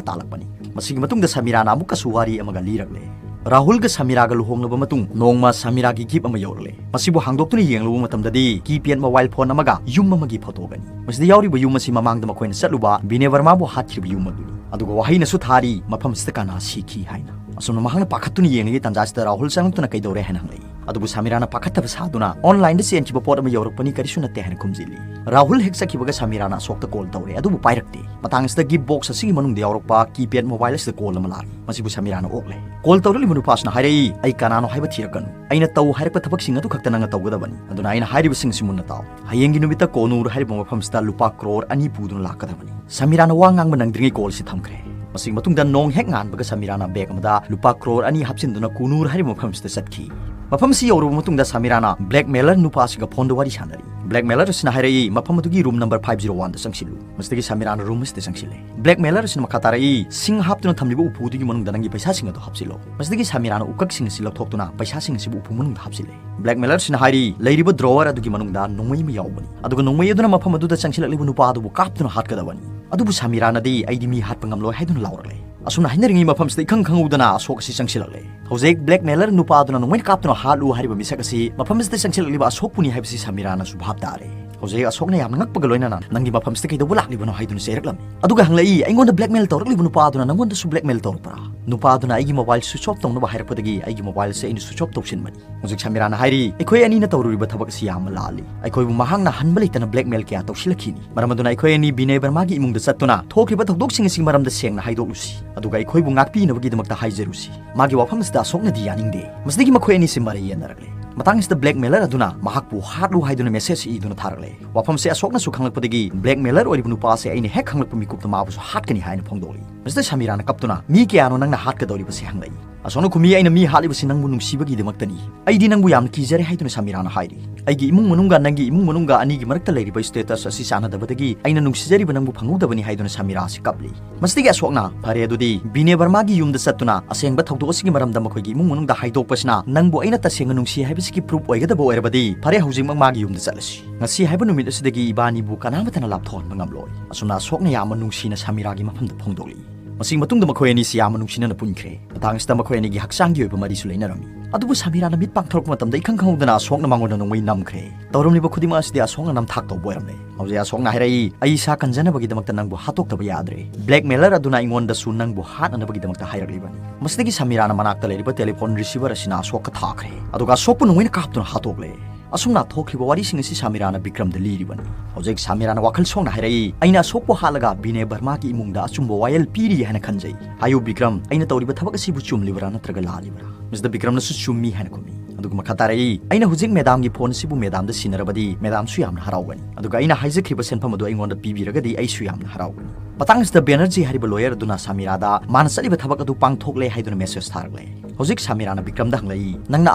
ꯇꯥꯜꯂꯛꯄꯅꯤ꯫ ꯃꯁꯤꯒꯤ ꯃꯇꯨꯡꯗ ꯁꯃꯤꯔꯥꯅ ꯑꯃꯨꯛꯀꯁꯨ ꯋꯥꯔꯤ ꯑꯃꯒ ꯂꯤꯔꯛꯂꯦ꯫ ꯔꯥꯍꯨꯜꯒ ꯁꯃꯤꯔꯥꯒ ꯂꯨꯍꯣꯡꯂꯕ ꯃꯇꯨꯡ ꯅꯣꯡꯃ ꯁꯃꯤꯔꯥꯒꯤ ꯒꯤꯐ ꯑꯃ ꯌꯧꯔꯛꯂꯦ꯫ ꯃꯁꯤꯕꯨ ꯍꯥꯡꯗꯣꯛꯇꯨꯅ ꯌꯦꯡꯂꯨꯕ ꯃꯇꯝꯗꯗꯤ ꯀꯤꯄꯦꯗ ꯃꯣꯕꯥꯏꯜ ꯐꯣꯟ ꯑꯃꯒ ꯌꯨꯝ ꯑꯃꯒꯤ ꯐꯣꯇꯣꯒꯅꯤ꯫ ꯃꯁꯤꯗ ꯌꯥꯎꯔꯤꯕ ꯌꯨꯝ ꯑꯁꯤ ꯃꯃꯥꯡꯗ ꯃꯈꯣꯏꯅ ꯆꯠꯂꯨꯕ ꯕꯤꯅꯦ ꯕꯔꯃꯥꯕꯨ ꯍꯥꯠꯈꯤꯕ ꯌꯨꯝ ꯑꯗꯨꯅꯤ꯫ ꯑꯗꯨꯒ ꯋꯥꯍꯩꯅꯁꯨ ꯊꯥꯔꯤ, "ꯃꯐꯝ ꯑꯁꯤꯗ ꯀꯅꯥ ꯁꯤꯈꯤ?" ꯍꯥꯏꯅ꯫ ꯑꯁꯨꯝꯅ ꯃꯍꯥꯛꯅ ꯄꯥꯈꯠꯇꯨꯅ ꯌꯦꯡꯂꯤꯉꯩ ꯇꯥꯟꯖꯥꯁꯤꯗ ꯔꯥꯍꯨꯜ ꯆꯪꯂꯛꯇꯨꯅ ꯀꯩꯗꯧꯔꯦ ꯍꯥꯏꯅ ꯍꯪꯂꯛꯏ꯫ ꯑꯗꯨꯕꯨ ꯁꯃꯤꯔꯥꯅ ꯄꯥꯈꯠꯇꯕ ꯁꯥꯗꯨꯅ, "ꯑꯣꯟꯂꯥꯏꯟꯗ ꯆꯦꯟꯈꯤꯕ ꯄꯣꯠ ꯑꯃ ꯌꯧꯔꯛꯄꯅꯤ, ꯀꯔꯤꯁꯨ ꯅꯠꯇꯦ" ꯍꯥꯏꯅ ꯈꯨꯝꯖꯤꯜꯂꯤ꯫ ꯔꯥꯍꯨꯜ ꯍꯦꯛ ꯆꯠꯈꯤꯕꯒ ꯁꯃꯤꯔꯥꯅ ꯑꯁꯣꯛꯇ ꯀꯣꯜ ꯇꯧꯔꯦ, ꯑꯗꯨꯕꯨ ꯄꯥꯏꯔꯛꯇꯦ꯫ ꯃꯇꯥꯡ ꯑꯁꯤꯗ ꯒꯤꯐ ꯕꯣꯛꯁ ꯑꯁꯤꯒꯤ ꯃꯅꯨꯡꯗ ꯌꯥꯎꯔꯛꯄ ꯀꯤꯄꯦꯗ ꯃꯣꯕꯥꯏꯜ ꯑꯁꯤꯗ ꯀꯣꯜ ꯑꯃ ꯂꯥꯛꯏ꯫ ꯃꯁꯤꯕꯨ ꯁꯃꯤꯔꯥꯅ ꯑꯣꯛꯂꯦ꯫ ꯀꯣꯜ ꯇꯧꯔꯛꯂꯤꯕ ꯅꯨꯄꯥꯁꯤꯅ ꯍꯥꯏꯔꯛꯏ, "ꯑꯩ ꯀꯅꯥꯅꯣ ꯍꯥꯏꯕ ꯊꯤꯔꯛꯀꯅꯨ꯫ ꯑꯩꯅ ꯇꯧ ꯍꯥꯏꯔꯛꯄ ꯊꯕꯛꯁꯤꯡ ꯑꯗꯨ ꯈꯛꯇ ꯅꯪꯅ ꯇꯧꯒꯗꯕꯅꯤ꯫ ꯑꯗꯨꯅ ꯑꯩꯅ ꯍꯥꯏꯔꯤꯕꯁꯤꯡꯁꯤ ꯃꯨꯟꯅ ꯇꯥꯎ꯫ ꯍꯌꯦꯡꯒꯤ ꯅꯨꯃꯤꯠꯇ ꯀꯣꯅꯨꯔ ꯍꯥꯏꯔꯤꯕ ꯃꯐꯝꯁꯤꯗ ꯂꯨꯄꯥ ꯀ꯭ꯔꯣꯔ ꯑꯅꯤ ꯄꯨꯗꯨꯅ ꯂꯥꯛꯀꯗꯕꯅꯤ꯫" ꯁꯃꯤꯔꯥꯅ ꯋꯥ ꯉꯥꯡꯕ ꯅꯪꯗ꯭ꯔꯤꯉꯩ ꯀꯣꯜ ꯑꯁꯤ ꯊꯝꯈ꯭ꯔꯦ꯫ ꯃꯁꯤꯒꯤ ꯃꯇꯨꯡꯗ ꯅꯣꯡ ꯍꯦꯛ ꯉꯥꯟꯕꯒ ꯁꯃꯤꯔꯥꯅ ꯕꯦꯒ ꯑꯃꯗ ꯂꯨꯄꯥ ꯀ꯭ꯔꯣꯔ ꯑꯅꯤ ꯍꯥꯞꯆꯤꯟꯗꯨꯅ ꯀꯨꯅꯨꯔ ꯍꯥꯏꯔꯤꯕ ꯃꯐꯝꯁꯤꯗ ꯆꯠꯈꯤ꯫ ꯃꯐꯝꯁꯤ ꯌꯧꯔꯕ ꯃꯇꯨꯡꯗ ꯁꯃꯤꯔꯥꯅ blackmailer ꯅꯨꯄꯥꯁꯤꯒ ꯐꯣꯟꯗ ꯋꯥꯔꯤ ꯁꯥꯟꯅꯔꯤ꯫ Blackmailer ꯑꯁꯤꯅ ꯍꯥꯏꯔꯛꯏ, ꯃꯐꯝ ꯑꯗꯨꯒꯤ room number five zero one ꯗ ꯆꯪꯁꯤꯜꯂꯨ꯫ ꯃꯁꯤꯗꯒꯤ ꯁꯃꯤꯔꯥꯅ room ꯑꯁꯤꯗ ꯆꯪꯁꯤꯜꯂꯦ꯫ Blackmailer ꯑꯁꯤꯅ ꯃꯈꯥ ꯇꯥꯔꯛꯏ, ꯁꯤꯡ ꯍꯥꯞꯇꯨꯅ ꯊꯝꯂꯤꯕ ꯎꯄꯨ ꯑꯗꯨꯒꯤ ꯃꯅꯨꯡꯗ ꯅꯪꯒꯤ ꯄꯩꯁꯥꯁꯤꯡ ꯑꯗꯨ ꯍꯥꯞꯆꯤꯜꯂꯣ꯫ ꯃꯁꯤꯗꯒꯤ ꯁꯃꯤꯔꯥꯅ ꯎꯀꯛꯁꯤꯡ ꯑꯁꯤ ꯂꯧꯊꯣꯛꯇꯨꯅ ꯄꯩꯁꯥꯁꯤꯡ ꯑꯁꯤꯕꯨ ꯎꯄꯨ ꯃꯅꯨꯡꯗ ꯍꯥꯞꯆꯤꯜꯂꯦ꯫ Blackmailer ꯑꯁꯤꯅ ꯍꯥꯏꯔꯤ, ꯂꯩꯔꯤꯕ drawer ꯑꯗꯨꯒꯤ ꯃꯅꯨꯡꯗ ꯅꯣꯡꯃꯩ ꯑꯃ ꯌꯥꯎꯕꯅꯤ, ꯑꯗꯨꯒ ꯅꯣꯡꯃꯩ ꯑꯗꯨꯅ ꯃꯐꯝ ꯑꯗꯨꯗ ꯆꯪꯁꯤꯜꯂꯛꯂꯤꯕ ꯅꯨꯄꯥ ꯑꯗꯨꯕꯨ ꯀꯥꯞꯇꯨꯅ ꯍꯥꯠꯀꯗꯕꯅꯤ꯫ ꯑꯗꯨꯕꯨ ꯁꯃꯤꯔꯥꯅꯗꯤ, "ꯑꯩꯗꯤ ꯃꯤ ꯍꯥꯠꯄ ꯉꯝꯂꯣꯏ" ꯍꯥꯏꯗꯨꯅ ꯂꯥꯎꯔꯛꯂꯦ꯫ ꯑꯁꯨꯝꯅ ꯍꯥꯏꯅꯔꯤꯉꯩ ꯃꯐꯝꯁꯤꯗ ꯏꯈꯪ ꯈꯪꯍꯧꯗꯅ ꯑꯁꯣꯛ ꯑꯁꯤ ꯆꯪꯁꯤꯜꯂꯛꯂꯦ꯫ ꯍꯧꯖꯤꯛ blackmailer ꯅꯨꯄꯥ ꯑꯗꯨꯅ ꯅꯣꯡꯃꯩꯅ ꯀꯥꯞꯇꯨꯅ ꯍꯥꯠꯂꯨ ꯍꯥꯏꯔꯤꯕ ꯃꯤꯁꯛ ꯑꯁꯤ ꯃꯐꯝꯁꯤꯗ ꯆꯪꯁꯤꯜꯂꯛꯂꯤꯕ ꯑꯁꯣꯛꯄꯨꯅꯤ ꯍꯥꯏꯕꯁꯤ ꯁꯃꯤꯔꯥꯅꯁꯨ ꯚꯥꯞ ꯇꯥꯔꯦ꯫ ꯍꯧꯖꯤꯛ ꯑꯁꯣꯛꯅ ꯌꯥꯝꯅ ꯉꯛꯄꯒ ꯂꯣꯏꯅꯅ, "ꯅꯪꯒꯤ ꯃꯐꯝꯁꯤꯗ ꯀꯩꯗꯧꯕ ꯂꯥꯛꯂꯤꯕꯅꯣ?" ꯍꯥꯏꯗꯨꯅ ꯆꯩꯔꯛꯂꯝꯃꯤ꯫ ꯑꯗꯨꯒ ꯍꯪꯂꯛꯏ, "ꯑꯩꯉꯣꯟꯗ blackmail ꯇꯧꯔꯛꯂꯤꯕ ꯅꯨꯄꯥ ꯑꯗꯨꯅ ꯅꯪꯉꯣꯟꯗꯁꯨ blackmail ꯇꯧꯔꯛꯄ꯭ꯔꯥ?" ꯅꯨꯄꯥ ꯑꯗꯨꯅ ꯑꯩꯒꯤ mobile switch off ꯇꯧꯅꯕ ꯍꯥꯏꯔꯛꯄꯗꯒꯤ ꯑꯩꯒꯤ mobile ꯑꯁꯤ ꯑꯩꯅ switch off ꯇꯧꯁꯤꯟꯕꯅꯤ꯫ ꯍꯧꯖꯤꯛ ꯁꯃꯤꯔꯥꯅ ꯍꯥꯏꯔꯤ, "ꯑꯩꯈꯣꯏ ꯑꯅꯤꯅ ꯇꯧꯔꯨꯔꯤꯕ ꯊꯕꯛ ꯑꯁꯤ ꯌꯥꯝꯅ ꯂꯥꯜꯂꯤ꯫ ꯑꯩꯈꯣꯏꯕꯨ ꯃꯍꯥꯛꯅ ꯍꯟꯕ ꯂꯩꯇꯅ blackmail ꯀꯌꯥ ꯇꯧꯁꯤꯜꯂꯛꯈꯤꯅꯤ꯫ ꯃꯔꯝ ꯑꯗꯨꯅ ꯑꯩꯈꯣꯏ ꯑꯅꯤ ꯕꯤꯅꯦ ꯕꯔꯃꯥꯒꯤ ꯏꯃꯨꯡꯗ ꯆꯠꯇꯨꯅ ꯊꯣꯛꯈ꯭ꯔꯤꯕ ꯊꯧꯗꯣꯛꯁꯤꯡ ꯑꯁꯤ ꯃꯔꯝꯗ ꯁꯦꯡꯅ ꯍꯥꯏꯗꯣꯛꯂꯨꯁꯤ, ꯑꯗꯨꯒ ꯑꯩꯈꯣꯏꯕꯨ ꯉꯥꯛꯄꯤꯅꯕꯒꯤꯗꯃꯛꯇ ꯍꯥꯏꯖꯔꯨꯁꯤ꯫" ꯃꯥꯒꯤ ꯋꯥꯐꯝ ꯑꯁꯤꯗ ꯑꯁꯣꯛꯅꯗꯤ ꯌꯥꯅꯤꯡꯗꯦ꯫ ꯃꯁꯤꯗꯒꯤ ꯃꯈꯣꯏ ꯑꯅꯤꯁꯤ ꯃꯔꯩ ꯌꯦꯠꯅꯔꯛꯂꯦ꯫ ꯃꯇꯥꯡ ꯑꯁꯤꯗ blackmailer ꯑꯗꯨꯅ ꯃꯍꯥꯛꯄꯨ ꯍꯥꯠꯂꯨ ꯍꯥꯏꯗꯨꯅ message ꯏꯗꯨꯅ ꯊꯥꯔꯛꯂꯦ꯫ ꯋꯥꯐꯝꯁꯦ ꯑꯁꯣꯛꯅꯁꯨ ꯈꯪꯂꯛꯄꯗꯒꯤ, blackmailer ꯑꯣꯏꯔꯤꯕ ꯅꯨꯄꯥ ꯑꯁꯤ ꯑꯩꯅ ꯍꯦꯛ ꯈꯪꯂꯛꯄ ꯃꯤꯀꯨꯞꯇ ꯃꯥꯕꯨꯁꯨ ꯍꯥꯠꯀꯅꯤ ꯍꯥꯏꯅ ꯐꯣꯡꯗꯣꯛꯂꯤ꯫ ꯃꯁꯤꯗ ꯁꯃꯤꯔꯥꯅ ꯀꯞꯇꯨꯅ, "ꯃꯤ ꯀꯌꯥꯅꯣ ꯅꯪꯅ ꯍꯥꯠꯀꯗꯧꯔꯤꯕꯁꯤ?" ꯍꯪꯂꯛꯏ꯫ ꯑꯁꯣꯛꯅ ꯈꯨꯝꯃꯤ, "ꯑꯩꯅ ꯃꯤ ꯍꯥꯠꯂꯤꯕꯁꯤ ꯅꯪꯕꯨ ꯅꯨꯡꯁꯤꯕꯒꯤꯗꯃꯛꯇꯅꯤ꯫ ꯑꯩꯗꯤ ꯅꯪꯕꯨ ꯌꯥꯝꯅ ꯀꯤꯖꯔꯦ" ꯍꯥꯏꯗꯨꯅ ꯁꯃꯤꯔꯥꯅ ꯍꯥꯏꯔꯤ꯫ "ꯑꯩꯒꯤ ꯏꯃꯨꯡ ꯃꯅꯨꯡꯒ ꯅꯪꯒꯤ ꯏꯃꯨꯡ ꯃꯅꯨꯡꯒ ꯑꯅꯤꯒꯤ ꯃꯔꯛꯇ ꯂꯩꯔꯤꯕ status ꯑꯁꯤ ꯆꯥꯟꯅꯗꯕꯗꯒꯤ ꯑꯩꯅ ꯅꯨꯡꯁꯤꯖꯔꯤꯕ ꯅꯪꯕꯨ ꯐꯪꯍꯧꯗꯕꯅꯤ" ꯍꯥꯏꯗꯨꯅ ꯁꯃꯤꯔꯥ ꯑꯁꯤ ꯀꯞꯂꯤ꯫ ꯃꯁꯤꯗꯒꯤ ꯑꯁꯣꯛꯅ, "ꯐꯔꯦ, ꯑꯗꯨꯗꯤ ꯕꯤꯅꯦ ꯕꯔꯃꯥꯒꯤ ꯌꯨꯝꯗ ꯆꯠꯇꯨꯅ ꯑꯁꯦꯡꯕ ꯊꯧꯗꯣꯛ ꯑꯁꯤꯒꯤ ꯃꯔꯝꯗ ꯃꯈꯣꯏꯒꯤ ꯏꯃꯨꯡ ꯃꯅꯨꯡꯗ ꯍꯥꯏꯗꯣꯛꯄꯁꯤꯅ ꯅꯪꯕꯨ ꯑꯩꯅ ꯇꯁꯦꯡꯅ ꯅꯨꯡꯁꯤ ꯍꯥꯏꯕꯁꯤꯒꯤ proof ꯑꯣꯏꯒꯗꯕ ꯑꯣꯏꯔꯕꯗꯤ, ꯐꯔꯦ, ꯍꯧꯖꯤꯛꯃꯛ ꯃꯥꯒꯤ ꯌꯨꯝꯗ ꯆꯠꯂꯁꯤ꯫ ꯉꯁꯤ ꯍꯥꯏꯕ ꯅꯨꯃꯤꯠ ꯑꯁꯤꯗꯒꯤ ꯏꯕꯥꯅꯤꯕꯨ ꯀꯅꯥꯃꯠꯇꯅ ꯂꯥꯞꯊꯣꯛꯍꯟꯕ ꯉꯝꯂꯣꯏ꯫" ꯑꯁꯨꯝꯅ ꯑꯁꯣꯛꯅ ꯌꯥꯝꯅ ꯅꯨꯡꯁꯤꯅ ꯁꯃꯤꯔꯥꯒꯤ ꯃꯐꯝꯗ ꯐꯣꯡꯗꯣꯛꯂꯤ꯫ ꯃꯁꯤꯒꯤ ꯃꯇꯨꯡꯗ ꯃꯈꯣꯏ ꯑꯅꯤꯁꯤ ꯌꯥꯝꯅ ꯅꯨꯡꯁꯤꯅꯅ ꯄꯨꯟꯈ꯭ꯔꯦ꯫ ꯃꯇꯥꯡ ꯑꯁꯤꯗ ꯃꯈꯣꯏ ꯑꯅꯤꯒꯤ ꯍꯛꯆꯥꯡꯒꯤ ꯑꯣꯏꯕ ꯃꯔꯤꯁꯨ ꯂꯩꯅꯔꯝꯃꯤ꯫ ꯑꯗꯨꯕꯨ ꯁꯃꯤꯔꯥꯅ ꯃꯤꯠ ꯄꯥꯡꯊꯣꯔꯛꯄ ꯃꯇꯝꯗ ꯏꯈꯪ ꯈꯪꯍꯧꯗꯅ ꯑꯁꯣꯛꯅ ꯃꯉꯣꯟꯗ ꯅꯣꯡꯃꯩ ꯅꯝꯈ꯭ꯔꯦ꯫ ꯇꯧꯔꯝꯂꯤꯕ ꯈꯨꯗꯤꯡꯃꯛ ꯑꯁꯤꯗꯤ ꯑꯁꯣꯛꯅ ꯅꯝꯊꯥꯛ ꯇꯧꯕ ꯑꯣꯏꯔꯝꯂꯦ꯫ ꯍꯧꯖꯤꯛ ꯑꯁꯣꯛꯅ ꯍꯥꯏꯔꯛꯏ, "ꯑꯩ ꯏꯁꯥ ꯀꯟꯖꯅꯕꯒꯤꯗꯃꯛꯇ ꯅꯪꯕꯨ ꯍꯥꯠꯇꯣꯛꯇꯕ ꯌꯥꯗ꯭ꯔꯦ꯫ Blackmailer ꯑꯗꯨꯅ ꯑꯩꯉꯣꯟꯗꯁꯨ ꯅꯪꯕꯨ ꯍꯥꯠꯅꯅꯕꯒꯤꯗꯃꯛꯇ ꯍꯥꯏꯔꯛꯂꯤꯕꯅꯤ꯫" ꯃꯁꯤꯗꯒꯤ ꯁꯃꯤꯔꯥꯅ ꯃꯅꯥꯛꯇ ꯂꯩꯔꯤꯕ telephone receiver ꯑꯁꯤꯅ ꯑꯁꯣꯛꯇ ꯊꯥꯈ꯭ꯔꯦ꯫ ꯑꯗꯨꯒ ꯑꯁꯣꯛꯄꯨ ꯅꯣꯡꯃꯩꯅ ꯀꯥꯞꯇꯨꯅ ꯍꯥꯠꯇꯣꯛꯂꯦ꯫ ꯑꯁꯨꯝꯅ ꯊꯣꯛꯈꯤꯕ ꯋꯥꯔꯤꯁꯤꯡ ꯑꯁꯤ ꯁꯃꯤꯔꯥꯅ ꯕꯤꯀ꯭ꯔꯝꯗ ꯂꯤꯔꯤꯕꯅꯤ꯫ ꯍꯧꯖꯤꯛ ꯁꯃꯤꯔꯥꯅ ꯋꯥꯈꯜ ꯁꯣꯛꯅ ꯍꯥꯏꯔꯛꯏ, "ꯑꯩꯅ ꯑꯁꯣꯛꯄꯨ ꯍꯥꯠꯂꯒ ꯕꯤꯅꯦ ꯕꯔꯃꯥꯒꯤ ꯏꯃꯨꯡꯗ ꯑꯆꯨꯝꯕ ꯋꯥꯌꯦꯜ ꯄꯤꯔꯤ ꯍꯥꯏꯅ ꯈꯟꯖꯩ꯫ ꯍꯥꯏꯌꯨ ꯕꯤꯀ꯭ꯔꯝ, ꯑꯩꯅ ꯇꯧꯔꯤꯕ ꯊꯕꯛ ꯑꯁꯤꯕꯨ ꯆꯨꯝꯂꯤꯕ꯭ꯔꯥ ꯅꯠꯇ꯭ꯔꯒ ꯂꯥꯜꯂꯤꯕ꯭ꯔꯥ?" ꯃꯁꯤꯗ ꯕꯤꯀ꯭ꯔꯝꯅꯁꯨ ꯆꯨꯝꯃꯤ ꯍꯥꯏꯅ ꯈꯨꯝꯃꯤ꯫ ꯑꯗꯨꯒ ꯃꯈꯥ ꯇꯥꯔꯛꯏ, "ꯑꯩꯅ ꯍꯧꯖꯤꯛ ꯃꯦꯗꯥꯝꯒꯤ ꯐꯣꯟ ꯑꯁꯤꯕꯨ ꯃꯦꯗꯥꯝꯗ ꯁꯤꯟꯅꯔꯕꯗꯤ ꯃꯦꯗꯥꯝꯁꯨ ꯌꯥꯝꯅ ꯍꯔꯥꯎꯒꯅꯤ꯫ ꯑꯗꯨꯒ ꯑꯩꯅ ꯍꯥꯏꯖꯈ꯭ꯔꯤꯕ ꯁꯦꯟꯐꯝ ꯑꯗꯨ ꯑꯩꯉꯣꯟꯗ ꯄꯤꯕꯤꯔꯒꯗꯤ ꯑꯩꯁꯨ ꯌꯥꯝꯅ ꯍꯔꯥꯎꯒꯅꯤ꯫" ꯃꯇꯥꯡ ꯑꯁꯤꯗ ꯕꯦꯅꯔꯖꯤ ꯍꯥꯏꯔꯤꯕ lawyer ꯑꯗꯨꯅ ꯁꯃꯤꯔꯥꯗ ꯃꯥꯅ ꯆꯠꯂꯤꯕ ꯊꯕꯛ ꯑꯗꯨ ꯄꯥꯡꯊꯣꯛꯂꯦ ꯍꯥꯏꯗꯨꯅ message ꯊꯥꯔꯛꯂꯦ꯫ ꯍꯧꯖꯤꯛ ꯁꯃꯤꯔꯥꯅ ꯕꯤꯀ꯭ꯔꯝꯗ ꯍꯪꯂꯛꯏ, "ꯅꯪꯅ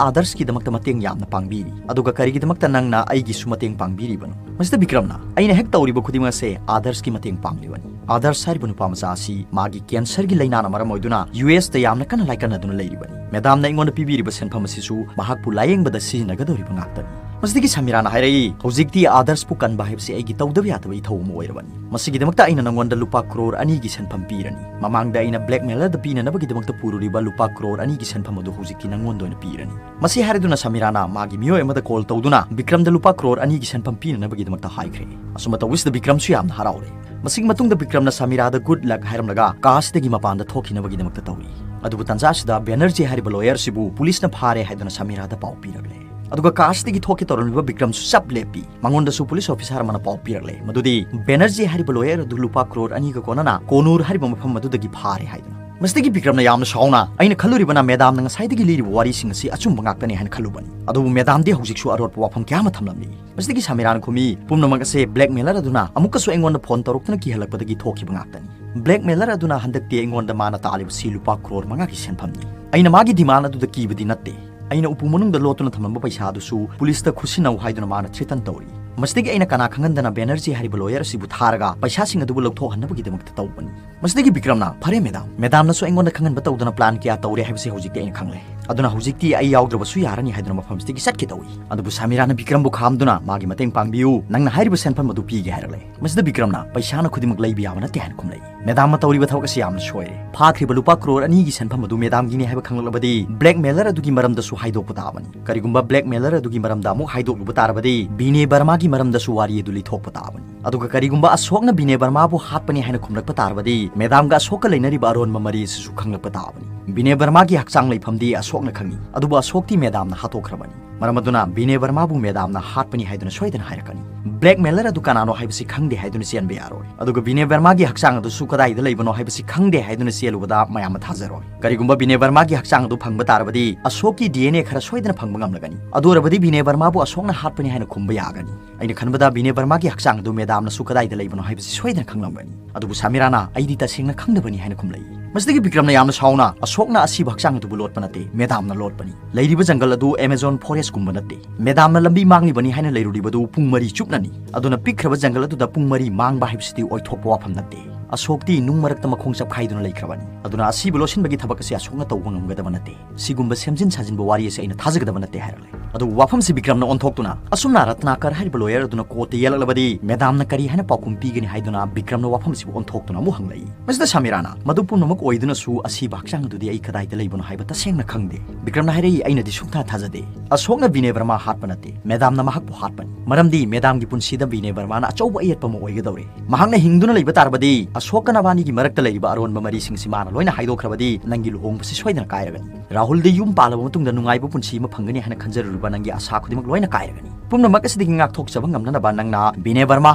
ꯑꯥꯗꯔꯁꯀꯤꯗꯃꯛꯇ ꯃꯇꯦꯡ ꯌꯥꯝꯅ ꯄꯥꯡꯕꯤꯔꯤ, ꯑꯗꯨꯒ ꯀꯔꯤꯒꯤꯗꯃꯛꯇ ꯅꯪꯅ ꯑꯩꯒꯤꯁꯨ ꯃꯇꯦꯡ ꯄꯥꯡꯕꯤꯔꯤꯕꯅꯣ?" ꯃꯁꯤꯗ ꯕꯤꯀ꯭ꯔꯝꯅ, "ꯑꯩꯅ ꯍꯦꯛ ꯇꯧꯔꯤꯕ ꯈꯨꯗꯤꯡꯃꯛ ꯑꯁꯦ ꯑꯥꯗꯔꯁꯀꯤ ꯃꯇꯦꯡ ꯄꯥꯡꯂꯤꯕꯅꯤ꯫ ꯑꯥꯗꯔꯁ ꯍꯥꯏꯔꯤꯕ ꯅꯨꯄꯥ ꯃꯆꯥ ꯑꯁꯤ ꯃꯥꯒꯤ ꯀꯦꯟꯁꯔꯒꯤ ꯂꯥꯏꯅꯥꯅ ꯃꯔꯝ ꯑꯣꯏꯗꯨꯅ ꯌꯨ ꯑꯦꯁꯇ ꯌꯥꯝꯅ ꯀꯟꯅ ꯂꯥꯏꯀꯠꯅꯗꯨꯅ ꯂꯩꯔꯤꯕꯅꯤ꯫ ꯃꯦꯗꯥꯝꯅ ꯑꯩꯉꯣꯟꯗ ꯄꯤꯕꯤꯔꯤꯕ ꯁꯦꯟꯐꯝ ꯑꯁꯤꯁꯨ ꯃꯍꯥꯛꯄꯨ ꯂꯥꯌꯦꯡꯕꯗ ꯁꯤꯖꯤꯟꯅꯒꯗꯧꯔꯤꯕ ꯉꯥꯛꯇꯅꯤ꯫" ꯃꯁꯤꯗꯒꯤ ꯁꯃꯤꯔꯥꯅ ꯍꯥꯏꯔꯛꯏ, "ꯍꯧꯖꯤꯛꯇꯤ ꯑꯥꯗꯔꯁꯄꯨ ꯀꯟꯕ ꯍꯥꯏꯕꯁꯤ ꯑꯩꯒꯤ ꯇꯧꯗꯕ ꯌꯥꯗꯕ ꯏꯊꯧ ꯑꯃ ꯑꯣꯏꯔꯕꯅꯤ꯫ ꯃꯁꯤꯒꯤꯗꯃꯛꯇ ꯑꯩꯅ ꯅꯪꯉꯣꯟꯗ ꯂꯨꯄꯥ ꯀ꯭ꯔꯣꯔ ꯑꯅꯤꯒꯤ ꯁꯦꯟꯐꯝ ꯄꯤꯔꯅꯤ꯫ ꯃꯃꯥꯡꯗ ꯑꯩꯅ ꯕ꯭ꯂꯦꯛꯃꯦꯂꯔꯗ ꯄꯤꯅꯅꯕꯒꯤꯗꯃꯛꯇ ꯄꯨꯔꯨꯔꯤꯕ ꯂꯨꯄꯥ ꯀ꯭ꯔꯣꯔ ꯑꯅꯤꯒꯤ ꯁꯦꯟꯐꯝ ꯑꯗꯨ ꯍꯧꯖꯤꯛꯇꯤ ꯅꯪꯉꯣꯟꯗ ꯑꯣꯏꯅ ꯄꯤꯔꯅꯤ꯫" ꯃꯁꯤ ꯍꯥꯏꯔꯗꯨꯅ ꯁꯃꯤꯔꯥꯅ ꯃꯥꯒꯤ ꯃꯤꯑꯣꯏ ꯑꯃꯗ ꯀꯣꯜ ꯇꯧꯗꯨꯅ ꯕꯤꯀ꯭ꯔꯝꯗ ꯂꯨꯄꯥ ꯀ꯭ꯔꯣꯔ ꯑꯅꯤꯒꯤ ꯁꯦꯟꯐꯝ ꯄꯤꯅꯅꯕꯒꯤꯗꯃꯛꯇ ꯍꯥꯏꯈ꯭ꯔꯦ꯫ ꯑꯁꯨꯝꯅ ꯇꯧꯕꯁꯤꯗ ꯕꯤꯀ꯭ꯔꯝꯁꯨ ꯌꯥꯝꯅ ꯍꯔꯥꯎꯔꯦ꯫ ꯃꯁꯤꯒꯤ ꯃꯇꯨꯡꯗ ꯕꯤꯀ꯭ꯔꯝꯅ ꯁꯃꯤꯔꯥꯗ ꯒꯨꯗ ꯂꯛ ꯍꯥꯏꯔꯝꯂꯒ ꯀꯥꯔꯁꯤꯗꯒꯤ ꯃꯄꯥꯟꯗ ꯊꯣꯛꯈꯤꯅꯕꯒꯤꯗꯃꯛꯇ ꯇꯧꯔꯤ꯫ ꯑꯗꯨꯕꯨ ꯇꯟꯖꯥ ꯑꯁꯤꯗ ꯕꯦꯅꯔꯖꯤ ꯍꯥꯏꯔꯤꯕ ꯂꯣꯌꯔꯁꯤꯕꯨ ꯄꯨꯂꯤꯁꯅ ꯐꯥꯔꯦ ꯍꯥꯏꯗꯨꯅ ꯁꯃꯤꯔꯥꯗ ꯄꯥꯎ ꯄꯤꯔꯛꯂꯦ꯫ ꯑꯗꯨꯒ ꯀꯥꯔꯁꯤꯗꯒꯤ ꯊꯣꯛꯀꯦ ꯇꯧꯔꯝꯂꯤꯕ ꯕꯤꯀ꯭ꯔꯝꯁꯨ ꯆꯞ ꯂꯦꯞꯄꯤ꯫ ꯃꯉꯣꯟꯗꯁꯨ ꯄꯨꯂꯤꯁ ꯑꯣꯐꯤꯁꯥꯔ ꯑꯃꯅ ꯄꯥꯎ ꯄꯤꯔꯛꯂꯦ ꯃꯗꯨꯗꯤ ꯕꯦꯅꯔꯖꯤ ꯍꯥꯏꯔꯤꯕ ꯂꯣꯌꯔ ꯑꯗꯨ ꯂꯨꯄꯥ ꯀ꯭ꯔꯣꯔ ꯑꯅꯤꯒ ꯀꯣꯟꯅꯅ ꯀꯣꯅꯨꯔ ꯍꯥꯏꯔꯤꯕ ꯃꯐꯝ ꯑꯗꯨꯗꯒꯤ ꯐꯥꯔꯦ ꯍꯥꯏꯗꯨꯅ꯫ ꯃꯁꯤꯗꯒꯤ ꯕꯤꯀ꯭ꯔꯝꯅ ꯌꯥꯝꯅ ꯁꯥꯎꯅ, "ꯑꯩꯅ ꯈꯜꯂꯨꯔꯤꯕꯅ ꯃꯦꯗꯥꯝꯅ ꯉꯁꯥꯏꯗꯒꯤ ꯂꯤꯔꯤꯕ ꯋꯥꯔꯤꯁꯤꯡ ꯑꯁꯤ ꯑꯆꯨꯝꯕ ꯉꯥꯛꯇꯅꯤ ꯍꯥꯏꯅ ꯈꯜꯂꯨꯕꯅꯤ꯫ ꯑꯗꯨꯕꯨ ꯃꯦꯗꯥꯝꯗꯤ ꯍꯧꯖꯤꯛꯁꯨ ꯑꯔꯣꯠꯄ ꯋꯥꯐꯝ ꯀꯌꯥ ꯑꯃ ꯊꯝꯂꯝꯂꯤ꯫" ꯃꯁꯤꯗꯒꯤ ꯁꯃꯤꯔꯥꯅ ꯈꯨꯝꯃꯤ, "ꯄꯨꯝꯅꯃꯛ ꯑꯁꯦ ꯕ꯭ꯂꯦꯛꯃꯦꯂꯔ ꯑꯗꯨꯅ ꯑꯃꯨꯛꯀꯁꯨ ꯑꯩꯉꯣꯟꯗ ꯐꯣꯟ ꯇꯧꯔꯛꯇꯨꯅ ꯀꯤꯍꯜꯂꯛꯄꯗꯒꯤ ꯊꯣꯛꯈꯤꯕ ꯉꯥꯛꯇꯅꯤ꯫ ꯕ꯭ꯂꯦꯛꯃꯦꯂꯔ ꯑꯗꯨꯅ ꯍꯟꯗꯛꯇꯤ ꯑꯩꯉꯣꯟꯗ ꯃꯥꯅ ꯇꯥꯜꯂꯤꯕꯁꯤ ꯂꯨꯄꯥ ꯀ꯭ꯔꯣꯔ ꯃꯉꯥꯒꯤ ꯁꯦꯟꯐꯝꯅꯤ꯫ ꯑꯩꯅ ꯃꯥꯒꯤ ꯗꯤꯃꯥꯟ ꯑꯗꯨꯗ ꯀꯤꯕꯗꯤ ꯅꯠꯇꯦ꯫ ꯑꯩꯅ ꯎꯄꯨ ꯃꯅꯨꯡꯗ ꯂꯣꯠꯇꯨꯅ ꯊꯝꯂꯝꯕ ꯄꯩꯁꯥ ꯑꯗꯨꯁꯨ ꯄꯨꯂꯤꯁꯇ ꯈꯨꯠꯁꯤꯟꯅꯧ ꯍꯥꯏꯗꯨꯅ ꯃꯥꯅ ꯊ꯭ꯔꯦꯇꯟ ꯇꯧꯔꯤ꯫ ꯃꯁꯤꯗꯒꯤ ꯑꯩꯅ ꯀꯅꯥ ꯈꯪꯍꯟꯗꯅ ꯕꯦꯅꯔꯖꯤ ꯍꯥꯏꯔꯤꯕ ꯂꯣꯌꯔ ꯑꯁꯤꯕꯨ ꯊꯥꯔꯒ ꯄꯩꯁꯥꯁꯤꯡ ꯑꯗꯨꯕꯨ ꯂꯧꯊꯣꯛꯍꯟꯅꯕꯒꯤꯗꯃꯛꯇ ꯇꯧꯕꯅꯤ꯫" ꯃꯁꯤꯗꯒꯤ ꯕꯤꯀ꯭ꯔꯝꯅ, "ꯐꯔꯦ ꯃꯦꯗꯥꯝ, ꯃꯦꯗꯥꯝꯅꯁꯨ ꯑꯩꯉꯣꯟꯗ ꯈꯪꯍꯟꯕ ꯇꯧꯗꯅ ꯄ꯭ꯂꯥꯟ ꯀꯌꯥ ꯇꯧꯔꯦ ꯍꯥꯏꯕꯁꯤ ꯍꯧꯖꯤꯛꯇꯤ ꯑꯩꯅ ꯈꯪꯂꯦ꯫ ꯑꯗꯨꯅ ꯍꯧꯖꯤꯛꯇꯤ ꯑꯩ ꯌꯥꯎꯗ꯭ꯔꯕꯁꯨ ꯌꯥꯔꯅꯤ" ꯍꯥꯏꯗꯨꯅ ꯃꯐꯝꯁꯤꯗꯒꯤ ꯆꯠꯀꯦ ꯇꯧꯏ꯫ ꯑꯗꯨꯕꯨ ꯁꯃꯤꯔꯥꯅ ꯕꯤꯀ꯭ꯔꯝꯕꯨ ꯈꯥꯝꯗꯨꯅ, "ꯃꯥꯒꯤ ꯃꯇꯦꯡ ꯄꯥꯡꯕꯤꯌꯨ, ꯅꯪꯅ ꯍꯥꯏꯔꯤꯕ ꯁꯦꯟꯐꯝ ꯑꯗꯨ ꯄꯤꯒꯦ" ꯍꯥꯏꯔꯛꯂꯦ꯫ ꯃꯁꯤꯗ ꯕꯤꯀ꯭ꯔꯝꯅ, "ꯄꯩꯁꯥꯅ ꯈꯨꯗꯤꯡꯃꯛ ꯂꯩꯕ ꯌꯥꯕ ꯅꯠꯇꯦ" ꯍꯥꯏꯅ ꯈꯨꯝꯂꯛꯏ꯫ "ꯃꯦꯗꯥꯝꯅ ꯇꯧꯔꯤꯕ ꯊꯕꯛ ꯑꯁꯤ ꯌꯥꯝꯅ ꯁꯣꯏꯔꯦ꯫ ꯐꯥꯈ꯭ꯔꯤꯕ ꯂꯨꯄꯥ ꯀ꯭ꯔꯣꯔ ꯑꯅꯤꯒꯤ ꯁꯦꯟꯐꯝ ꯑꯗꯨ ꯃꯦꯗꯥꯝꯒꯤꯅꯤ ꯍꯥꯏꯕ ꯈꯪꯂꯛꯂꯕꯗꯤ ꯕ꯭ꯂꯦꯛꯃꯦꯂꯔ ꯑꯗꯨꯒꯤ ꯃꯔꯝꯗꯁꯨ ꯍꯥꯏꯗꯣꯛꯄ ꯇꯥꯕꯅꯤ꯫ ꯀꯔꯤꯒꯨꯝꯕ ꯕ꯭ꯂꯦꯛꯃꯦꯂꯔ ꯑꯗꯨꯒꯤ ꯃꯔꯝꯗ ꯑꯃꯨꯛ ꯍꯥꯏꯗꯣꯛꯂꯨꯕ ꯇꯥꯔꯕꯗꯤ ꯕꯤꯅꯦ ꯕꯔꯃꯥꯒꯤ ꯃꯔꯝꯗꯁꯨ ꯋꯥꯔꯤ ꯑꯗꯨ ꯂꯤꯊꯣꯛꯄ ꯇꯥꯕꯅꯤ꯫ ꯑꯗꯨꯒ ꯀꯔꯤꯒꯨꯝꯕ ꯑꯁꯣꯛꯅ ꯕꯤꯅꯦ ꯕꯔꯃꯥꯕꯨ ꯍꯥꯠꯄꯅꯤ ꯍꯥꯏꯅ ꯈꯨꯝꯂꯛꯄ ꯇꯥꯔꯕꯗꯤ ꯃꯦꯗꯥꯝꯒ ꯑꯁꯣꯛꯀ ꯂꯩꯅꯔꯤꯕ ꯑꯔꯣꯟꯕ ꯃꯔꯤ ꯑꯁꯤꯁꯨ ꯈꯪꯂꯛꯄ ꯇꯥꯕꯅꯤ꯫ ꯕꯤꯅꯦ ꯕꯔꯃꯥꯒꯤ ꯍꯛꯆꯥꯡ ꯂꯩꯐꯝꯗꯤ ꯑꯁꯣꯛꯅ ꯈꯪꯏ, ꯑꯗꯨꯕꯨ ꯑꯁꯣꯛꯇꯤ ꯃꯦꯗꯥꯝꯅ ꯍꯥꯠꯇꯣꯛꯈ꯭ꯔꯕꯅꯤ꯫ ꯃꯔꯝ ꯑꯗꯨꯅ ꯕꯤꯅꯦ ꯕꯔꯃꯥꯕꯨ ꯃꯦꯗꯥꯝꯅ ꯍꯥꯠꯄꯅꯤ ꯍꯥꯏꯗꯨꯅ ꯁꯣꯏꯗꯅ ꯍꯥꯏꯔꯛꯀꯅꯤ꯫ ꯕ꯭ꯂꯦꯛꯃꯦꯂꯔ ꯑꯗꯨ ꯀꯅꯥꯅꯣ ꯍꯥꯏꯕꯁꯤ ꯈꯪꯗꯦ ꯍꯥꯏꯗꯨꯅ ꯆꯦꯟꯕ ꯌꯥꯔꯣꯏ꯫ ꯑꯗꯨꯒ ꯕꯤꯅꯦ ꯕꯔꯃꯥꯒꯤ ꯍꯛꯆꯥꯡ ꯑꯗꯨꯁꯨ ꯀꯗꯥꯏꯗ ꯂꯩꯕꯅꯣ ꯍꯥꯏꯕꯁꯤ ꯈꯪꯗꯦ ꯍꯥꯏꯗꯨꯅ ꯆꯦꯜꯂꯨꯕꯗ ꯃꯌꯥꯝꯅ ꯊꯥꯖꯔꯣꯏ꯫ ꯀꯔꯤꯒꯨꯝꯕ ꯕꯤꯅꯦ ꯕꯔꯃꯥꯒꯤ ꯍꯛꯆꯥꯡ ꯑꯗꯨ ꯐꯪꯕ ꯇꯥꯔꯕꯗꯤ ꯑꯁꯣꯛꯀꯤ ꯗꯤ ꯑꯦꯟ ꯑꯦ ꯈꯔ ꯁꯣꯏꯗꯅ ꯐꯪꯕ ꯉꯝꯂꯒꯅꯤ꯫ ꯑꯗꯨ ꯑꯣꯏꯔꯕꯗꯤ ꯕꯤꯅꯦ ꯕꯔꯃꯥꯕꯨ ꯑꯁꯣꯛꯅ ꯍꯥꯠꯄꯅꯤ ꯍꯥꯏꯅ ꯈꯨꯝꯕ ꯌꯥꯒꯅꯤ꯫ ꯑꯩꯅ ꯈꯟꯕꯗ ꯕꯤꯅꯦ ꯕꯔꯃꯥꯒꯤ ꯍꯛꯆꯥꯡ ꯑꯗꯨ ꯃꯦꯗꯥꯝ ꯃꯦꯗꯥꯝꯅꯁꯨ ꯀꯗꯥꯏꯗ ꯂꯩꯕꯅꯣ ꯍꯥꯏꯕꯁꯤ ꯁꯣꯏꯗꯅ ꯈꯪꯂꯝꯒꯅꯤ꯫ ꯑꯗꯨꯕꯨ ꯁꯥꯃꯤꯔꯥꯅ, "ꯑꯩꯗꯤ ꯇꯁꯦꯡꯅ ꯈꯪꯗꯕꯅꯤ" ꯍꯥꯏꯅ ꯈꯨꯝꯂꯛꯏ꯫ ꯃꯁꯤꯗꯒꯤ ꯕꯤꯀ꯭ꯔꯝꯅ ꯌꯥꯝꯅ ꯁꯥꯎꯅ, "ꯑꯁꯣꯛꯅ ꯑꯁꯤꯕ ꯍꯛꯆꯥꯡ ꯑꯗꯨꯕꯨ ꯂꯣꯠꯄ ꯅꯠꯇꯦ, ꯃꯦꯗꯥꯝꯅ ꯂꯣꯠꯄꯅꯤ꯫ ꯂꯩꯔꯤꯕ ꯖꯪꯒꯜ ꯑꯗꯨ ꯑꯦꯃꯥꯖꯣꯟ ꯐꯣꯔꯦꯁ꯭ꯠꯀꯨꯝꯕ ꯅꯠꯇꯦ꯫ ꯃꯦꯗꯥꯝꯅ ꯂꯝꯕꯤ ꯃꯥꯡꯂꯤꯕꯅꯤ ꯍꯥꯏꯅ ꯂꯩꯔꯨꯔꯤꯕꯗꯨ ꯄꯨꯡ ꯃꯔꯤ ꯆꯨꯞꯅꯅꯤ꯫ ꯑꯗꯨꯅ ꯄꯤꯛꯈ꯭ꯔꯕ ꯖꯪꯒꯜ ꯑꯗꯨꯗ ꯄꯨꯡ ꯃꯔꯤ ꯃꯥꯡꯕ ꯍꯥꯏꯕꯁꯤꯗꯤ ꯑꯣꯏꯊꯣꯛꯄ ꯋꯥꯐꯝ ꯅꯠꯇꯦ꯫ ꯑꯁꯣꯛꯇꯤ ꯅꯨꯡ ꯃꯔꯛꯇ ꯃꯈꯣꯡ ꯆꯞꯈꯥꯏꯗꯨꯅ ꯂꯩꯈ꯭ꯔꯕꯅꯤ꯫ ꯑꯗꯨꯅ ꯑꯁꯤꯕ ꯂꯣꯠꯁꯤꯟꯕꯒꯤ ꯊꯕꯛ ꯑꯁꯤ ꯑꯁꯣꯛꯅ ꯇꯧꯕ ꯉꯝꯒꯗꯕ ꯅꯠꯇꯦ꯫ ꯁꯤꯒꯨꯝꯕ ꯁꯦꯝꯖꯤꯟ ꯁꯥꯖꯤꯟꯕ ꯋꯥꯔꯤ ꯑꯁꯤ ꯑꯩꯅ ꯊꯥꯖꯒꯗꯕ ꯅꯠꯇꯦ" ꯍꯥꯏꯔꯛꯂꯦ꯫ ꯑꯗꯨꯕꯨ ꯋꯥꯐꯝꯁꯤ ꯕꯤꯀ꯭ꯔꯝꯅ ꯑꯣꯟꯊꯣꯛꯇꯨꯅ, "ꯑꯁꯨꯝꯅ ꯔꯠꯅꯥꯀꯔ ꯍꯥꯏꯔꯤꯕ ꯂꯣꯌꯔ ꯑꯗꯨꯅ ꯀꯣꯔꯠꯇ ꯌꯦꯜꯂꯛꯂꯕꯗꯤ ꯃꯦꯗꯥꯝꯅ ꯀꯔꯤ ꯍꯥꯏꯅ ꯄꯥꯎꯈꯨꯝ ꯄꯤꯒꯅꯤ?" ꯍꯥꯏꯗꯨꯅ ꯕꯤꯀ꯭ꯔꯝꯅ ꯋꯥꯐꯝꯁꯤꯕꯨ ꯑꯣꯟꯊꯣꯛꯇꯨꯅ ꯑꯃꯨꯛ ꯍꯪꯂꯛꯏ꯫ ꯃꯁꯤꯗ ꯁꯥꯃꯤꯔꯥꯅ, "ꯃꯗꯨ ꯄꯨꯝꯅꯃꯛ ꯑꯣꯏꯗꯨꯅꯁꯨ ꯑꯁꯤꯕ ꯍꯛꯆꯥꯡ ꯑꯗꯨꯗꯤ ꯑꯩ ꯀꯗꯥꯏꯗ ꯂꯩꯕꯅꯣ ꯍꯥꯏꯕ ꯇꯁꯦꯡꯅ ꯈꯪꯗꯦ꯫" ꯕꯤꯀ꯭ꯔꯝꯅ ꯍꯥꯏꯔꯛꯏ, "ꯑꯩꯅꯗꯤ ꯁꯨꯡꯊꯥ ꯊꯥꯖꯗꯦ꯫ ꯑꯁꯣꯛꯅ ꯕꯤꯅꯦ ꯕꯔꯃꯥ ꯍꯥꯠꯄ ꯅꯠꯇꯦ, ꯃꯦꯗꯥꯝꯅ ꯃꯍꯥꯛꯄꯨ ꯍꯥꯠꯄꯅꯤ꯫ ꯃꯔꯝꯗꯤ ꯃꯦꯗꯥꯝꯒꯤ ꯄꯨꯟꯁꯤꯗ ꯕꯤꯅꯦ ꯕꯔꯃꯥꯅ ꯑꯆꯧꯕ ꯑꯌꯦꯠꯄ ꯑꯃ ꯑꯣꯏꯒꯗꯧꯔꯦ꯫ ꯃꯍꯥꯛꯅ ꯍꯤꯡꯗꯨꯅ ꯂꯩꯕ ꯇꯥꯔꯕꯗꯤ ꯑꯁꯣꯛꯀ ꯅꯕꯥꯅꯤꯒꯤ ꯃꯔꯛꯇ ꯂꯩꯔꯤꯕ ꯑꯔꯣꯟꯕ ꯃꯔꯤꯁꯤꯡꯁꯤ ꯃꯥꯅ ꯂꯣꯏꯅ ꯍꯥꯏꯗꯣꯛꯈ꯭ꯔꯕꯗꯤ ꯅꯪꯒꯤ ꯂꯨꯍꯣꯡꯕꯁꯤ ꯁꯣꯏꯗꯅ ꯀꯥꯏꯔꯒꯅꯤ꯫ ꯔꯥꯍꯨꯜꯗ ꯌꯨꯝ ꯄꯥꯜꯂꯕ ꯃꯇꯨꯡꯗ ꯅꯨꯡꯉꯥꯏꯕ ꯄꯨꯟꯁꯤ ꯑꯃ ꯐꯪꯒꯅꯤ ꯍꯥꯏꯅ ꯈꯟꯖꯔꯨꯔꯤꯕ ꯅꯪꯒꯤ ꯑꯁꯥ ꯈꯨꯗꯤꯡꯃꯛ ꯂꯣꯏꯅ ꯀꯥꯏꯔꯒꯅꯤ꯫ ꯄꯨꯝꯅꯃꯛ ꯑꯁꯤꯗꯒꯤ ꯉꯥꯛꯊꯣꯛꯆꯕ ꯉꯝꯅꯅꯕ ꯅꯪꯅ ꯕꯤꯅꯦ ꯕꯔꯃꯥ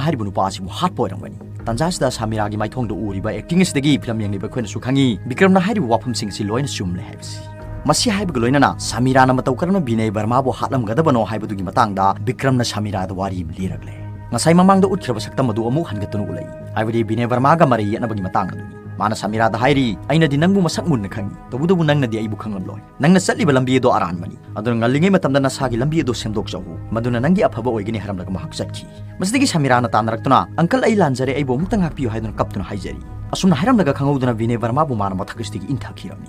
ꯍꯥꯏꯔꯤꯕ ꯅꯨꯄꯥ ꯑꯁꯤꯕꯨ ꯍꯥꯠꯄ ꯑꯣꯏꯔꯝꯒꯅꯤ꯫" ꯇꯥꯟꯖꯥ ꯑꯁꯤꯗ ꯁꯥꯃꯤꯔꯥꯒꯤ ꯃꯥꯏꯊꯣꯡꯗ ꯎꯔꯤꯕ ꯑꯦꯛꯇꯤꯡ ꯑꯁꯤꯗꯒꯤ ꯐꯤꯂꯝ ꯌꯦꯡꯂꯤꯕ ꯑꯩꯈꯣꯏꯅꯁꯨ ꯈꯪꯉꯤ, ꯕꯤꯀ꯭ꯔꯝꯅ ꯍꯥꯏꯔꯤꯕ ꯋꯥꯐꯝꯁꯤꯡ ꯑꯁꯤ ꯂꯣꯏꯅ ꯆꯨꯝꯂꯦ ꯍꯥꯏꯕꯁꯤ꯫ ꯃꯁꯤ ꯍꯥꯏꯕꯒ ꯂꯣꯏꯅꯅ ꯁꯥꯃꯤꯔꯥꯅ ꯃꯇꯧ ꯀꯔꯝꯅ ꯕꯤꯅꯦ ꯕꯔꯃꯥꯕꯨ ꯍꯥꯠꯂꯝꯒꯗꯕꯅꯣ ꯍꯥꯏꯕꯗꯨꯒꯤ ꯃꯇꯥꯡꯗ ꯕꯤꯀ꯭ꯔꯝꯅ ꯁꯥꯃꯤꯔꯥꯗ ꯋꯥꯔꯤ ꯑꯃ ꯂꯤꯔꯛꯂꯦ꯫ ꯉꯁꯥꯏ ꯃꯃꯥꯡꯗ ꯎꯠꯈ꯭ꯔꯕ ꯁꯛꯇꯝ ꯑꯗꯨ ꯑꯃꯨꯛ ꯍꯟꯒꯠꯇꯨꯅ ꯎꯠꯂꯛꯏ, ꯍꯥꯏꯕꯗꯤ ꯕꯤꯅꯦ ꯕꯔꯃꯥꯒ ꯃꯔꯩ ꯌꯦꯠꯅꯕꯒꯤ ꯃꯇꯥꯡ ꯑꯗꯨꯅꯤ꯫ ꯃꯥꯅ ꯁꯥꯃꯤꯔꯥꯗ ꯍꯥꯏꯔꯤ, "ꯑꯩꯅꯗꯤ ꯅꯪꯕꯨ ꯃꯁꯛ ꯃꯨꯟꯅ ꯈꯪꯏ, ꯇꯧꯕꯇꯕꯨ ꯅꯪꯅꯗꯤ ꯑꯩꯕꯨ ꯈꯪꯂꯝꯂꯣꯏ꯫ ꯅꯪꯅ ꯆꯠꯂꯤꯕ ꯂꯝꯕꯤ ꯑꯗꯨ ꯑꯔꯥꯟꯕꯅꯤ, ꯑꯗꯨꯅ ꯉꯜꯂꯤꯉꯩ ꯃꯇꯝꯗ ꯅꯁꯥꯒꯤ ꯂꯝꯕꯤ ꯑꯗꯨ ꯁꯦꯝꯗꯣꯛꯆꯍꯧ, ꯃꯗꯨꯅ ꯅꯪꯒꯤ ꯑꯐꯕ ꯑꯣꯏꯒꯅꯤ" ꯍꯥꯏꯔꯝꯂꯒ ꯃꯍꯥꯛ ꯆꯠꯈꯤ꯫ ꯃꯁꯤꯗꯒꯤ ꯁꯥꯃꯤꯔꯥꯅ ꯇꯥꯟꯅꯔꯛꯇꯨꯅ, "ꯑꯪꯀꯜ, ꯑꯩ ꯂꯥꯟꯖꯔꯦ, ꯑꯩꯕꯨ ꯑꯃꯨꯛꯇ ꯉꯥꯛꯄꯤꯌꯨ" ꯍꯥꯏꯗꯨꯅ ꯀꯞꯇꯨꯅ ꯍꯥꯏꯖꯔꯤ꯫ ꯑꯁꯨꯝꯅ ꯍꯥꯏꯔꯝꯂꯒ ꯈꯪꯍꯧꯗꯅ ꯕꯤꯅꯦ ꯕꯔꯃꯥꯕꯨ ꯃꯥꯅ ꯃꯊꯛ ꯑꯁꯤꯗꯒꯤ ꯏꯟꯊꯈꯤꯔꯝꯃꯤ꯫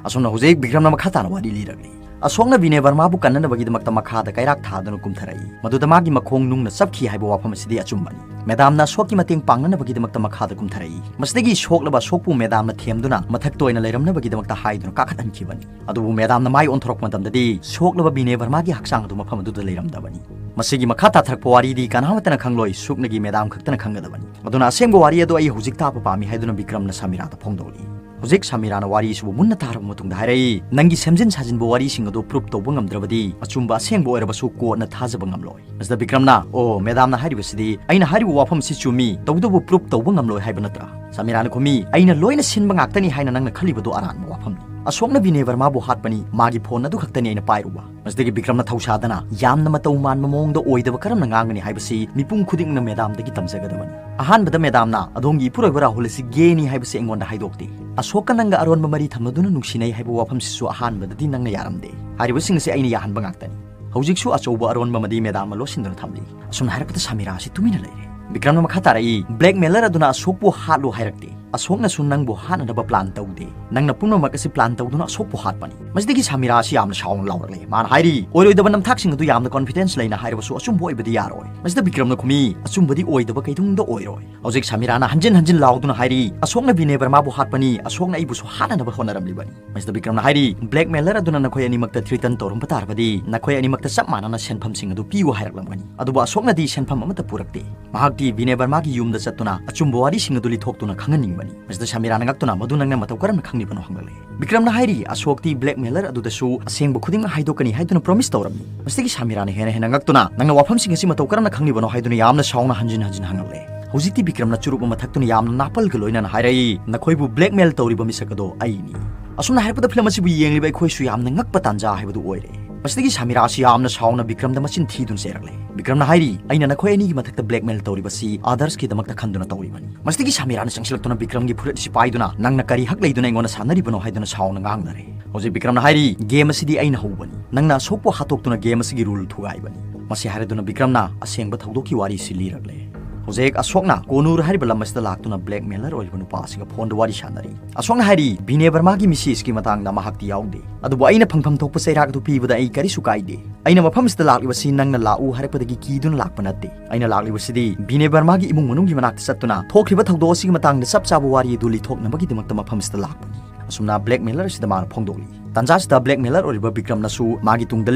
ꯑꯁꯨꯝꯅ ꯍꯧꯖꯤꯛ ꯕꯤꯀ꯭ꯔꯝꯅ ꯃꯈꯥ ꯇꯥꯅ ꯋꯥꯔꯤ ꯂꯤꯔꯛꯂꯤ꯫ ꯑꯁꯣꯛꯅ ꯕꯤꯅꯦ ꯕꯔꯃꯥꯕꯨ ꯀꯟꯅꯅꯕꯒꯤꯗꯃꯛꯇ ꯃꯈꯥꯗ ꯀꯩꯔꯥꯛ ꯊꯥꯗꯨꯅ ꯀꯨꯝꯊꯔꯛꯏ꯫ ꯃꯗꯨꯗ ꯃꯥꯒꯤ ꯃꯈꯣꯡ ꯅꯨꯡꯅ ꯆꯞꯈꯤ ꯍꯥꯏꯕ ꯋꯥꯐꯝ ꯑꯁꯤꯗꯤ ꯑꯆꯨꯝꯕꯅꯤ꯫ ꯃꯦꯗꯥꯝꯅ ꯑꯁꯣꯛꯀꯤ ꯃꯇꯦꯡ ꯄꯥꯡꯅꯅꯕꯒꯤꯗꯃꯛꯇ ꯃꯈꯥꯗ ꯀꯨꯝꯊꯔꯛꯏ꯫ ꯃꯁꯤꯗꯒꯤ ꯁꯣꯛꯂꯕ ꯑꯁꯣꯛꯄꯨ ꯃꯦꯗꯥꯝꯅ ꯊꯦꯝꯗꯨꯅ ꯃꯊꯛꯇ ꯑꯣꯏꯅ ꯂꯩꯔꯝꯅꯕꯒꯤꯗꯃꯛꯇ ꯍꯥꯏꯗꯨꯅ ꯀꯥꯈꯠꯍꯟꯈꯤꯕꯅꯤ꯫ ꯑꯗꯨꯕꯨ ꯃꯦꯗꯥꯝꯅ ꯃꯥꯏ ꯑꯣꯟꯊꯣꯔꯛꯄ ꯃꯇꯝꯗꯗꯤ ꯁꯣꯛꯂꯕ ꯕꯤꯅꯦ ꯕꯔꯃꯥꯒꯤ ꯍꯛꯆꯥꯡ ꯑꯗꯨ ꯃꯐꯝ ꯑꯗꯨꯗ ꯂꯩꯔꯝꯗꯕꯅꯤ꯫ ꯃꯁꯤꯒꯤ ꯃꯈꯥ ꯇꯥꯊꯔꯛꯄ ꯋꯥꯔꯤꯗꯤ ꯀꯅꯥꯃꯠꯇꯅ ꯈꯪꯂꯣꯏ, ꯁꯨꯛꯅꯒꯤ ꯃꯦꯗꯥꯝ ꯈꯛꯇꯅ ꯈꯪꯒꯗꯕꯅꯤ꯫ ꯑꯗꯨꯅ ꯑꯁꯦꯡꯕ ꯋꯥꯔꯤ ꯑꯗꯨ ꯑꯩ ꯍꯧꯖꯤꯛ ꯇꯥꯕ ꯄꯥꯝꯃꯤ ꯍꯥꯏꯗꯨꯅ ꯕꯤꯀ꯭ꯔꯝꯅ ꯁꯥꯃꯤꯔꯥꯗ ꯐꯣꯡꯗꯣꯛꯂꯤ꯫ ꯍꯧꯖꯤꯛ ꯁꯥꯃꯤꯔꯥꯅ ꯋꯥꯔꯤ ꯑꯁꯤꯕꯨ ꯃꯨꯟꯅ ꯇꯥꯔꯕ ꯃꯇꯨꯡꯗ ꯍꯥꯏꯔꯛꯏ, "ꯅꯪꯒꯤ ꯁꯦꯝꯖꯤꯟ ꯁꯥꯖꯤꯟꯕ ꯋꯥꯔꯤꯁꯤꯡ ꯑꯗꯨ ꯄ꯭ꯔꯨꯐ ꯇꯧꯕ ꯉꯝꯗ꯭ꯔꯕꯗꯤ ꯑꯆꯨꯝꯕ ꯑꯁꯦꯡꯕ ꯑꯣꯏꯔꯕꯁꯨ ꯀꯣꯔꯠꯅ ꯊꯥꯖꯕ ꯉꯝꯂꯣꯏ꯫" ꯃꯁꯤꯗ ꯕꯤꯀ꯭ꯔꯝꯅ, "ꯑꯣ, ꯃꯦꯗꯥꯝꯅ ꯍꯥꯏꯔꯤꯕꯁꯤꯗꯤ ꯑꯩꯅ ꯍꯥꯏꯔꯤꯕ ꯋꯥꯐꯝꯁꯤ ꯆꯨꯝꯃꯤ, ꯇꯧꯕꯇꯕꯨ ꯄ꯭ꯔꯨꯐ ꯇꯧꯕ ꯉꯝꯂꯣꯏ ꯍꯥꯏꯕ ꯅꯠꯇ꯭ꯔꯥ?" ꯁꯥꯃꯤꯔꯥꯅ ꯈꯨꯝꯃꯤ, "ꯑꯩꯅ ꯂꯣꯏꯅ ꯁꯤꯟꯕ ꯉꯥꯛꯇꯅꯤ ꯍꯥꯏꯅ ꯅꯪꯅ ꯈꯜꯂꯤꯕꯗꯨ ꯑꯔꯥꯟꯕ ꯋꯥꯐꯝꯅꯤ꯫ ꯑꯁꯣꯛꯅ ꯕꯤꯅꯦ ꯕꯔꯃꯥꯕꯨ ꯍꯥꯠꯄꯅꯤ, ꯃꯥꯒꯤ ꯐꯣꯟ ꯑꯗꯨ ꯈꯛꯇꯅꯤ ꯑꯩꯅ ꯄꯥꯏꯔꯨꯕ꯫ ꯃꯁꯤꯗꯒꯤ ꯕꯤꯀ꯭ꯔꯝꯅ ꯊꯧꯁꯥꯗꯅ ꯌꯥꯝꯅ ꯃꯇꯧ ꯃꯥꯟꯕ ꯃꯑꯣꯡꯗ ꯑꯣꯏꯗꯕ ꯀꯔꯝꯅ ꯉꯥꯡꯒꯅꯤ ꯍꯥꯏꯕꯁꯤ ꯃꯤꯄꯨꯝ ꯈꯨꯗꯤꯡꯃꯛꯅ ꯃꯦꯗꯥꯝꯗꯒꯤ ꯇꯝꯖꯒꯗꯕꯅꯤ꯫ ꯑꯍꯥꯟꯕꯗ ꯃꯦꯗꯥꯝꯅ ꯑꯗꯣꯝꯒꯤ ꯏꯄꯨꯔꯣꯏꯕ ꯔꯥꯍꯨꯜ ꯑꯁꯤ ꯒꯦꯅꯤ ꯍꯥꯏꯕꯁꯤ ꯑꯩꯉꯣꯟꯗ ꯍꯥꯏꯗꯣꯛꯇꯦ꯫ ꯑꯁꯣꯛꯀ ꯅꯪꯒ ꯑꯔꯣꯟꯕ ꯃꯔꯤ ꯊꯝꯅꯗꯨꯅ ꯅꯨꯡꯁꯤꯅꯩ ꯍꯥꯏꯕ ꯋꯥꯐꯝꯁꯤꯁꯨ ꯑꯍꯥꯟꯕꯗꯗꯤ ꯅꯪꯅ ꯌꯥꯔꯝꯗꯦ꯫ ꯍꯥꯏꯔꯤꯕꯁꯤꯡ ꯑꯁꯤ ꯑꯩꯅ ꯌꯥꯍꯟꯕ ꯉꯥꯛꯇꯅꯤ꯫ ꯍꯧꯖꯤꯛꯁꯨ ꯑꯆꯧꯕ ꯑꯔꯣꯟꯕ ꯑꯃꯗꯤ ꯃꯦꯗꯥꯝꯅ ꯂꯣꯠꯁꯤꯟꯗꯨꯅ ꯊꯝꯂꯤ꯫ ꯑꯁꯨꯝꯅ ꯍꯥꯏꯔꯛꯄꯗ ꯁꯃꯤꯔꯥ ꯑꯁꯤ ꯇꯨꯃꯤꯟꯅ ꯂꯩꯔꯦ꯫ ꯕꯤꯀ꯭ꯔꯝꯅ ꯃꯈꯥ ꯇꯥꯔꯛꯏ, "ꯕ꯭ꯂꯦꯛꯃꯦꯂꯔ ꯑꯗꯨꯅ ꯑꯁꯣꯛꯄꯨ ꯍꯥꯠꯂꯨ ꯍꯥꯏꯔꯛꯇꯦ꯫ ꯑꯁꯣꯛꯅꯁꯨ ꯅꯪꯕꯨ ꯍꯥꯠꯅꯅꯕ ꯄ꯭ꯂꯥꯟ ꯇꯧꯗꯦ꯫ ꯅꯪꯅ ꯄꯨꯝꯅꯃꯛ ꯑꯁꯤ ꯄ꯭ꯂꯥꯟ ꯇꯧꯗꯨꯅ ꯑꯁꯣꯛꯄꯨ ꯍꯥꯠꯄꯅꯤ꯫" ꯃꯁꯤꯗꯒꯤ ꯁꯃꯤꯔꯥ ꯑꯁꯤ ꯌꯥꯝꯅ ꯁꯥꯎꯅ ꯂꯥꯎꯔꯛꯂꯦ꯫ ꯃꯥꯅ ꯍꯥꯏꯔꯤ, "ꯑꯣꯏꯔꯣꯏꯗꯕ ꯅꯝꯊꯥꯛꯁꯤꯡ ꯑꯗꯨ ꯌꯥꯝꯅ ꯀꯣꯟꯐꯤꯗꯦꯟꯁ ꯂꯩꯅ ꯍꯥꯏꯔꯕꯁꯨ ꯑꯆꯨꯝꯕ ꯑꯣꯏꯕꯗꯤ ꯌꯥꯔꯣꯏ꯫" ꯃꯁꯤꯗ ꯕꯤꯀ꯭ꯔꯝꯅ ꯈꯨꯝꯃꯤ, "ꯑꯆꯨꯝꯕꯗꯤ ꯑꯣꯏꯗꯕ ꯀꯩꯗꯧꯅꯨꯡꯗ ꯑꯣꯏꯔꯣꯏ꯫" ꯍꯧꯖꯤꯛ ꯁꯃꯤꯔꯥꯅ ꯍꯟꯖꯤꯟ ꯍꯟꯖꯤꯟ ꯂꯥꯎꯗꯨꯅ ꯍꯥꯏꯔꯤ, "ꯑꯁꯣꯛꯅ ꯕꯤꯅꯦ ꯕꯔꯃꯥꯕꯨ ꯍꯥꯠꯄꯅꯤ, ꯑꯁꯣꯛꯅ ꯑꯩꯕꯨꯁꯨ ꯍꯥꯠꯅꯅꯕ ꯍꯣꯠꯅꯔꯝꯂꯤꯕꯅꯤ꯫" ꯃꯁꯤꯗ ꯕꯤꯀ꯭ꯔꯝꯅ ꯍꯥꯏꯔꯤ, "ꯕ꯭ꯂꯦꯛꯃꯦꯂꯔ ꯑꯗꯨꯅ ꯅꯈꯣꯏ ꯑꯅꯤꯃꯛꯇ ꯊ꯭ꯔꯤꯇꯟ ꯇꯧꯔꯝꯕ ꯇꯥꯔꯕꯗꯤ ꯅꯈꯣꯏ ꯑꯅꯤꯃꯛꯇ ꯆꯞ ꯃꯥꯟꯅꯅ ꯁꯦꯟꯐꯝꯁꯤꯡ ꯑꯗꯨ ꯄꯤꯌꯨ ꯍꯥꯏꯔꯛꯂꯝꯒꯅꯤ꯫ ꯑꯗꯨꯕꯨ ꯑꯁꯣꯛꯅꯗꯤ ꯁꯦꯟꯐꯝ ꯑꯃꯠꯇ ꯄꯨꯔꯛꯇꯦ꯫ ꯃꯍꯥꯛꯇꯤ ꯕꯤꯅꯦ ꯕꯔꯃꯥꯒꯤ ꯌꯨꯝꯗ ꯆꯠꯇꯨꯅ ꯑꯆꯨꯝꯕ ꯋꯥꯔꯤꯁꯤꯡ ꯑꯗꯨ ꯂꯤꯊꯣꯛꯇꯨꯅ ꯈꯪꯍꯟꯅꯤꯡꯕꯅꯤ꯫" ꯃꯁꯤꯗ ꯁꯃꯤꯔꯥꯅ ꯉꯛꯇꯨꯅ, "ꯃꯗꯨ ꯅꯪꯅ ꯃꯇꯧ ꯀꯔꯝꯅ ꯈꯪꯂꯤꯕꯅꯣ?" ꯍꯪꯂꯛꯂꯦ꯫ ꯕꯤꯀ꯭ꯔꯝꯅ ꯍꯥꯏꯔꯤ, "ꯑꯁꯣꯛꯇꯤ ꯕ꯭ꯂꯦꯛꯃꯦꯂꯔ ꯑꯗꯨꯗꯁꯨ ꯑꯁꯦꯡꯕ ꯈꯨꯗꯤꯡꯃꯛ ꯍꯥꯏꯗꯣꯛꯀꯅꯤ ꯍꯥꯏꯗꯨꯅ ꯄ꯭ꯔꯣꯃꯤꯁ ꯇꯧꯔꯝꯃꯤ꯫" ꯃꯁꯤꯗꯒꯤ ꯁꯃꯤꯔꯥꯅ ꯍꯦꯟꯅ ꯍꯦꯟꯅ ꯉꯛꯇꯨꯅ, "ꯅꯪꯅ ꯋꯥꯐꯝꯁꯤꯡ ꯑꯁꯤ ꯃꯇꯧ ꯀꯔꯝꯅ ꯈꯪꯂꯤꯕꯅꯣ?" ꯍꯥꯏꯗꯨꯅ ꯌꯥꯝꯅ ꯁꯥꯎꯅ ꯍꯟꯖꯤꯟ ꯍꯟꯖꯤꯟ ꯍꯪꯂꯛꯂꯦ꯫ ꯍꯧꯖꯤꯛꯇꯤ ꯕꯤꯀ꯭ꯔꯝꯅ ꯆꯨꯔꯨꯞ ꯑꯃ ꯊꯛꯇꯨꯅ ꯌꯥꯝꯅ ꯅꯥꯄꯜꯒ ꯂꯣꯏꯅꯅ ꯍꯥꯏꯔꯛꯏ, "ꯅꯈꯣꯏꯕꯨ ꯕ꯭ꯂꯦꯛꯃꯦꯜ ꯇꯧꯔꯤꯕ ꯃꯤꯁꯛ ꯑꯗꯣ ꯑꯩꯅꯤ꯫" ꯑꯁꯨꯝꯅ ꯍꯥꯏꯔꯛꯄꯗ ꯐꯤꯂꯝ ꯑꯁꯤꯕꯨ ꯌꯦꯡꯂꯤꯕ ꯑꯩꯈꯣꯏꯁꯨ ꯌꯥꯝꯅ ꯉꯛꯄ ꯇꯥꯟꯖꯥ ꯍꯥꯏꯕꯗꯨ ꯑꯣꯏꯔꯦ꯫ ꯃꯁꯤꯗꯒꯤ ꯁꯃꯤꯔꯥ ꯑꯁꯤ ꯌꯥꯝꯅ ꯁꯥꯎꯅ ꯕꯤꯀ꯭ꯔꯝꯗ ꯃꯆꯤꯟ ꯊꯤꯗꯨꯅ ꯆꯩꯔꯛꯂꯦ꯫ ꯕꯤꯀ꯭ꯔꯝꯅ ꯍꯥꯏꯔꯤ, "ꯑꯩꯅ ꯅꯈꯣꯏ ꯑꯅꯤꯒꯤ ꯃꯊꯛꯇ ꯕ꯭ꯂꯦꯛꯃꯦꯜ ꯇꯧꯔꯤꯕꯁꯤ ꯑꯥꯗꯔꯁꯀꯤꯗꯃꯛꯇ ꯈꯟꯗꯨꯅ ꯇꯧꯔꯤꯕꯅꯤ꯫" ꯃꯁꯤꯗꯒꯤ ꯁꯃꯤꯔꯥꯅ ꯆꯪꯁꯤꯜꯂꯛꯇꯨꯅ ꯕꯤꯀ꯭ꯔꯝꯒꯤ ꯐꯨꯔꯤꯠ ꯑꯁꯤ ꯄꯥꯏꯗꯨꯅ, "ꯅꯪꯅ ꯀꯔꯤ ꯍꯛ ꯂꯩꯗꯨꯅ ꯑꯩꯉꯣꯟꯗ ꯁꯥꯟꯅꯔꯤꯕꯅꯣ?" ꯍꯥꯏꯗꯨꯅ ꯁꯥꯎꯅ ꯉꯥꯡꯅꯔꯦ꯫ ꯍꯧꯖꯤꯛ ꯕꯤꯀ꯭ꯔꯝꯅ ꯍꯥꯏꯔꯤ, "ꯒꯦꯝ ꯑꯁꯤꯗꯤ ꯑꯩꯅ ꯍꯧꯕꯅꯤ꯫ ꯅꯪꯅ ꯑꯁꯣꯛꯄꯨ ꯍꯥꯠꯇꯣꯛꯇꯨꯅ ꯒꯦꯝ ꯑꯁꯤꯒꯤ ꯔꯨꯜ ꯊꯨꯒꯥꯏꯕꯅꯤ꯫" ꯃꯁꯤ ꯍꯥꯏꯔꯗꯨꯅ ꯕꯤꯀ꯭ꯔꯝꯅ ꯑꯁꯦꯡꯕ ꯊꯧꯗꯣꯛꯀꯤ ꯋꯥꯔꯤꯁꯤ ꯂꯤꯔꯛꯂꯦ꯫ ꯍꯧꯖꯤꯛ ꯑꯁꯣꯛꯅ ꯀꯣꯅꯨꯔ ꯍꯥꯏꯔꯤꯕ ꯂꯝ ꯑꯁꯤꯗ ꯂꯥꯛꯇꯨꯅ ꯕ꯭ꯂꯦꯛꯃꯦꯂꯔ ꯑꯣꯏꯔꯤꯕ ꯅꯨꯄꯥ ꯑꯁꯤꯒ ꯐꯣꯟꯗ ꯋꯥꯔꯤ ꯁꯥꯟꯅꯔꯤ꯫ ꯑꯁꯣꯛꯅ ꯍꯥꯏꯔꯤ, "ꯕꯤꯅꯦ ꯕꯔꯃꯥꯒꯤ ꯃꯤꯁꯤꯁꯀꯤ ꯃꯇꯥꯡꯗ ꯃꯍꯥꯛꯇꯤ ꯌꯥꯎꯗꯦ꯫ ꯑꯗꯨꯕꯨ ꯑꯩꯅ ꯐꯪꯐꯝ ꯊꯣꯛꯄ ꯆꯩꯔꯥꯛ ꯑꯗꯨ ꯄꯤꯕꯗ ꯑꯩ ꯀꯔꯤꯁꯨ ꯀꯥꯏꯗꯦ꯫ ꯑꯩꯅ ꯃꯐꯝ ꯑꯁꯤꯗ ꯂꯥꯛꯂꯤꯕꯁꯤ ꯅꯪꯅ ꯂꯥꯛꯎ ꯍꯥꯏꯔꯛꯄꯗꯒꯤ ꯀꯤꯗꯨꯅ ꯂꯥꯛꯄ ꯅꯠꯇꯦ꯫ ꯑꯩꯅ ꯂꯥꯛꯂꯤꯕꯁꯤꯗꯤ ꯕꯤꯅꯦ ꯕꯔꯃꯥꯒꯤ ꯏꯃꯨꯡ ꯃꯅꯨꯡꯒꯤ ꯃꯅꯥꯛꯇ ꯆꯠꯇꯨꯅ ꯊꯣꯛꯈ꯭ꯔꯤꯕ ꯊꯧꯗꯣꯛ ꯑꯁꯤꯒꯤ ꯃꯇꯥꯡꯗ ꯆꯞ ꯆꯥꯕ ꯋꯥꯔꯤ ꯑꯗꯨ ꯂꯤꯊꯣꯛꯅꯕꯒꯤꯗꯃꯛꯇ ꯃꯐꯝ ꯑꯁꯤꯗ ꯂꯥꯛꯄꯅꯤ꯫" ꯑꯁꯨꯝꯅ ꯕ꯭ꯂꯦꯛꯃꯦꯂꯔ ꯑꯁꯤꯗ ꯃꯥꯅ ꯐꯣꯡꯗꯣꯛꯂꯤ꯫ ꯇꯥꯟꯖꯥꯁꯤꯗ ꯕ꯭ꯂꯦꯛꯃꯦꯂꯔ ꯑꯣꯏꯔꯤꯕ ꯕꯤꯀ꯭ꯔꯝꯅꯁꯨ ꯃꯥꯒꯤ ꯇꯨꯡꯗ